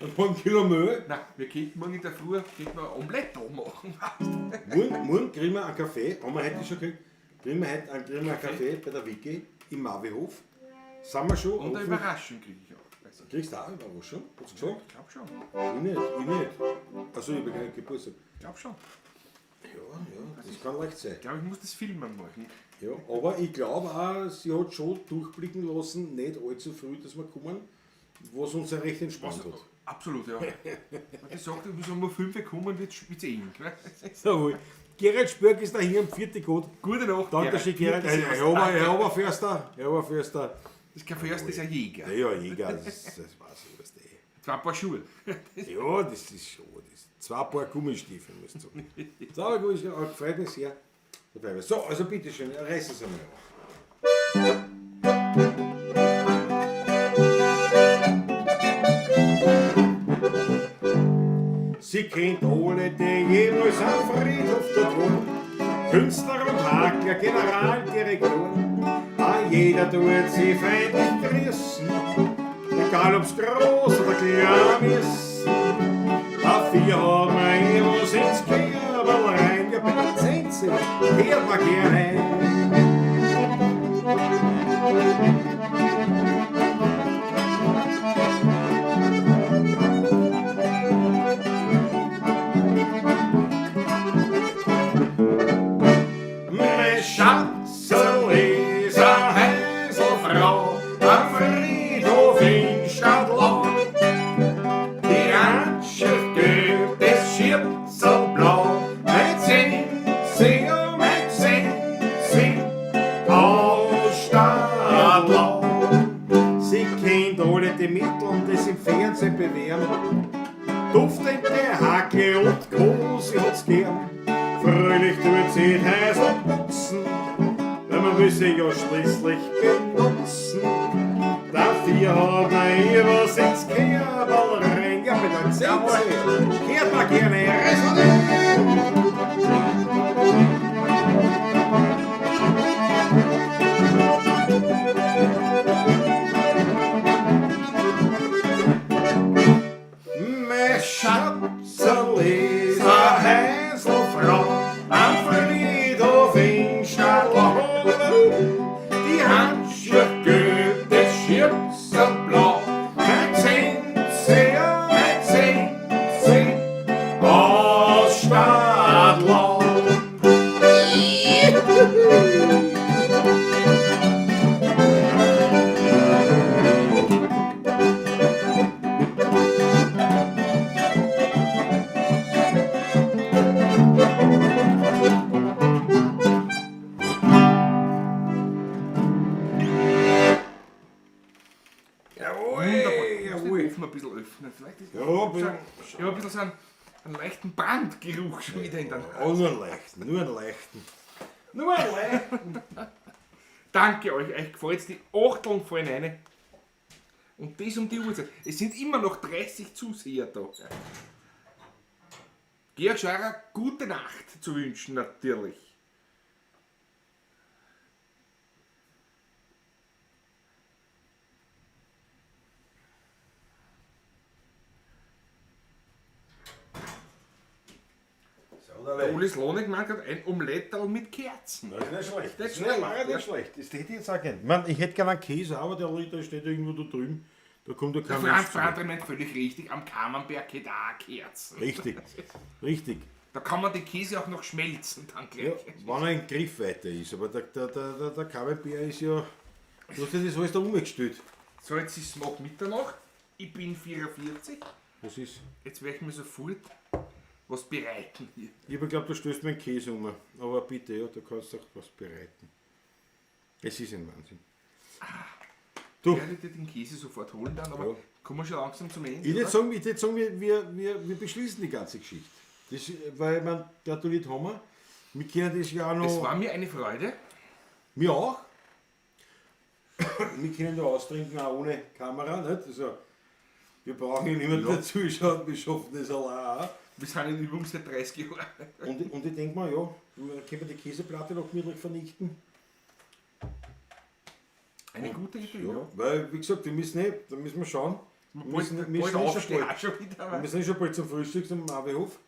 ein paar Kilo Mehl. nein, wir könnten morgen in der Früh könnten wir Omelette da machen. Morgen kriegen wir einen Kaffee, haben wir heute schon gekriegt, kriegen wir heute einen, kriegen wir einen Kaffee bei der Vicky im Mavihof. Sind wir schon Und eine offen. Überraschung kriege ich auch. Also, Kriegst du auch eine Überraschung? Hast du gesagt? ich glaube schon. Ich nicht, ich nicht. Achso, ich habe keinen Geburtstag. Ich glaube schon. Ja, ja, das kann leicht sein. Ich glaube, ich muss das filmen morgen. Ja, aber ich glaube auch, sie hat schon durchblicken lassen, nicht allzu früh, dass wir kommen, was uns ja recht entspannt hat. Absolut, ja. Und ich sagte, wir sollen um 5 Uhr kommen, wird es eng. Ne? Jawohl. Gerald Spörk ist da hier am 4. Gut. Gute Nacht. Danke schön, Gerald. Herr Oberförster. Herr Oberförster. Das ist kein Förster, das ist ein Jäger. Ja, ja, Jäger, das weiß ich, was der. Zwei Paar Schuhe. Ja, das ist schon. Das 2 Paar Gummistiefel, musst du sagen. 2 Paar Gummistiefel, aber freut mich sehr. Dabei. So, also bitteschön, reiß es einmal auf. kennt alle, die jemals am Friedhof dort wohnen. Künstler und Hakler, Generaldirektoren, ah, jeder tut sie feindlich grüßen, egal ob's groß oder klein ist. Dafür hat man eh was ins Kerberl rein, ja bei der Zenze hört man gern ein. Mein Schatzel ist eine Häuselfrau am Friedhof in Stadlau. Die Handschrift gibt es Schürzelblau. Mein Zenzi, oh mein Zenzi, aus Stadlau. Sie kennt alle die Mittel, die sie im Fernsehen bewähren. Duftende Hacke und Co., sie hat's gern. Fröhlich tut sie die Häusl putzen, weil man will sie ja schließlich benutzen. Dafür hat man ihr was ins Kerberl rein. Ja, bei der Zenzi kehrt man gerne rein. Mein Schatzel ist eine Häuselfrau am Friedhof in Stadlau. Die Handschuhe gibt es Schürzenblau. Mein Zenzi, mein Zenzi aus Stadlau. Jawohl, Wunderbar. Ich muss den jawohl. Ofen ein bisschen öffnen. Vielleicht ist Ja, ich hab bin- so einen- ich hab ein bisschen so einen leichten Brandgeruch schon wieder in der Nase. Oh, nur einen leichten, nur einen leichten. Nur einen leichten. Danke euch, euch gefällt's. Die Achteln fallen rein. Und das um die Uhrzeit. Es sind immer noch 30 Zuseher da. Georg Scheurer, gute Nacht zu wünschen natürlich. Der Uli Slonek meint gerade ein Omeletterl mit Kerzen. Das ist nicht schlecht. Das Das ist ist nicht, schlecht, nicht schlecht. Das hätte ich jetzt auch gern. Ich, mein, ich hätte gerne einen Käse, aber der Liter steht irgendwo da drüben. Da kommt ja Der kein Franz Mensch zu. Brandl meint völlig richtig, am Kamernberg hätte auch Kerzen. Richtig, richtig. Da kann man den Käse auch noch schmelzen dann Ja, gleich. wenn er in Griffweite ist, aber der Camembert ist ja. Du hast ja das alles da umgestellt. So, jetzt ist es nach Mitternacht. Ich bin 44. Was ist? Jetzt werde ich mir sofort was bereiten hier. Ich hab geglaubt, du stößt meinen Käse um. Aber bitte, ja, da kannst du auch was bereiten. Es ist ein Wahnsinn. Du, Ich werde dir den Käse sofort holen dann, aber Ja. kommen wir schon langsam zum Ende. ich würde oder? sagen, ich würd sagen wir beschließen die ganze Geschichte. Das, weil man gratuliert haben wir. Wir können das ja auch noch. Es war mir eine Freude. Mir auch. Wir können da austrinken, auch ohne Kamera. Nicht? Also, wir brauchen ja niemanden, der zuschaut, wir schaffen das allein auch. Wir sind in Übung seit 30 Jahren. Und ich denke mal, ja, können wir die Käseplatte noch gemütlich vernichten. Eine gute Idee, Ja, ja. weil, wie gesagt, wir müssen eh, da müssen wir schauen. Wir müssen, Bald, wir bald müssen, eh schon aufstehen bald, auch schon wieder. wir müssen eh schon bald zum Frühstück zum AW-Hof.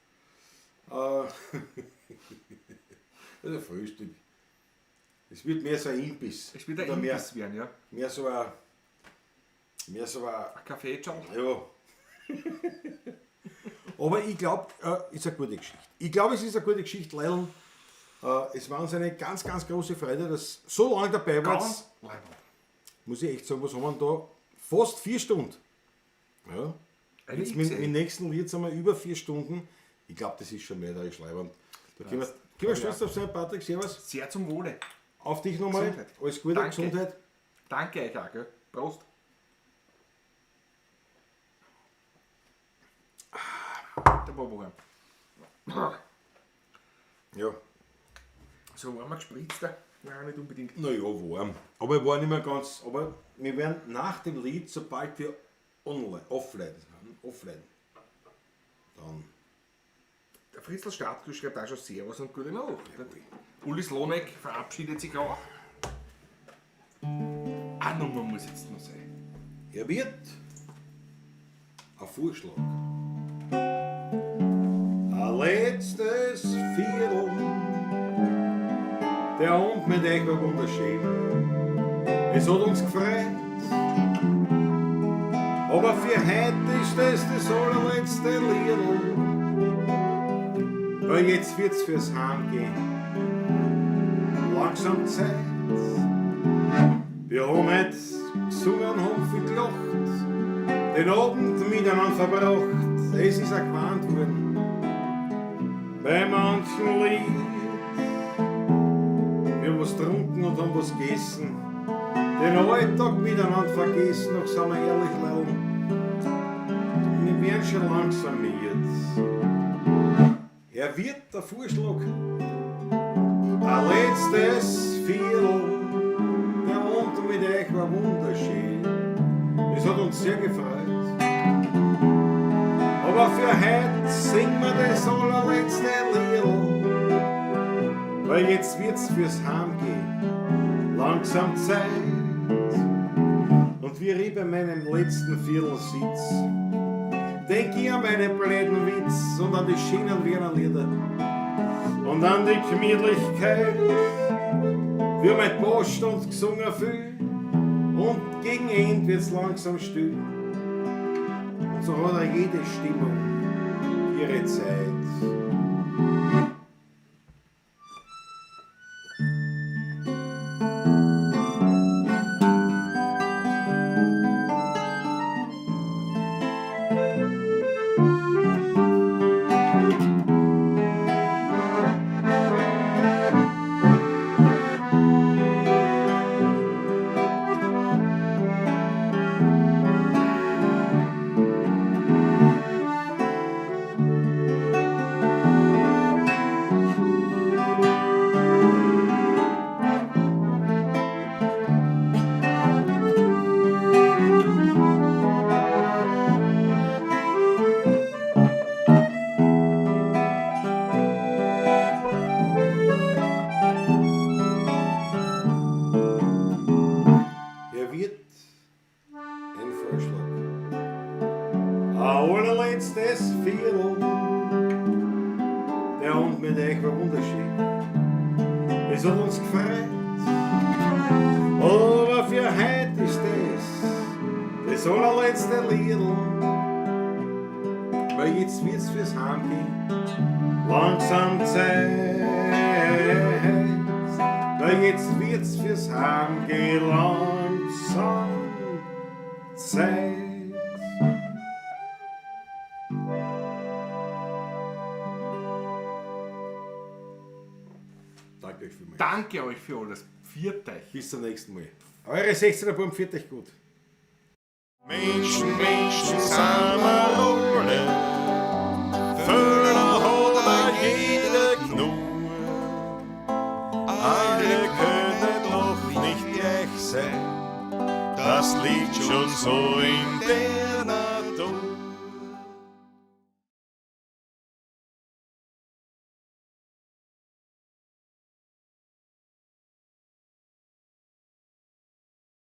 Also Frühstück. Es wird mehr so ein Imbiss. Es wird ein Oder mehr, Imbiss werden, ja. mehr so ein. Mehr so ein. Ein Kaffee schon. Ja. Aber ich glaube, ist eine gute Geschichte. Ich glaube, es ist eine gute Geschichte, Leil. Es war uns eine ganz, ganz große Freude, dass so lange dabei wart. Ganz leibend. Muss ich echt sagen, was haben wir denn da? Fast 4 Stunden. Ja. Eine Jetzt mit, XL. mit dem nächsten Lied sind wir über 4 Stunden. Ich glaube, das ist schon mehr, da ist leibend. Da können wir stolz drauf sein, Patrick. Servus. Sehr zum Wohle. Auf dich nochmal. Gesundheit. Alles Gute, Danke. Gesundheit. Danke euch auch, gell? Prost. Der war warm. Ja. So warm gespritzter? Nein, nicht unbedingt. Naja, warm. Aber war nicht mehr ganz. Aber wir werden nach dem Lied, sobald wir online, offline sind, offline, dann Der Fritzl Stadtkuh schreibt auch schon Servus und gute Nacht. Uli Slonek verabschiedet sich auch. Eine Nummer muss jetzt noch sein. Er wird ein Vorschlag. Ein letztes Viertel. Der Abend mit euch war wunderschön. Es hat uns gefreut. Aber für heute ist das das allerletzte Liedl. Weil jetzt wird's fürs Heimgehen langsam Zeit. Wir haben heute gesungen, haben viel gelacht, den Abend miteinander verbracht. Es ist auch gewarnt worden bei manchen Lied. Wir haben was getrunken und haben was gegessen, den Alltag miteinander vergessen, doch sind wir ehrlich, Leute, wir werden schon langsam müde. Er wird der Vorschlag, ein letztes Viertel, der Abend mit euch war wunderschön. Es hat uns sehr gefreut. Aber für heute singen wir das allerletzte Liedl, weil jetzt wird's fürs Heimgehen langsam Zeit. Und wie ich bei meinem letzten Viertel sitz, denk ich an meine blöden Witz und an die schönen Wiener Lieder und an die Gemütlichkeit. Wir haben mit Post und gesungen viel und gegen Ende wird's langsam still. Und so hat auch jede Stimmung ihre Zeit. Er wird ein Vorschlag. Ein allerletztes Viertel. Der Abend mit euch war wunderschön. Es hat uns gefreut. Aber für heute ist das allerletzte Liedl. Weil jetzt wird's fürs Heimgehen langsam Zeit. Weil jetzt wird's fürs Heimgehen langsam Zeit. Danke euch vielmals. Danke euch für alles. Pfiat euch. Bis zum nächsten Mal. Eure 16er Buben, pfiat euch gut. Menschen, Menschen sind wir alle. Fehler hat auch jeder genug. Alle können doch nicht gleich sein. Das liegt schon so in der Natur.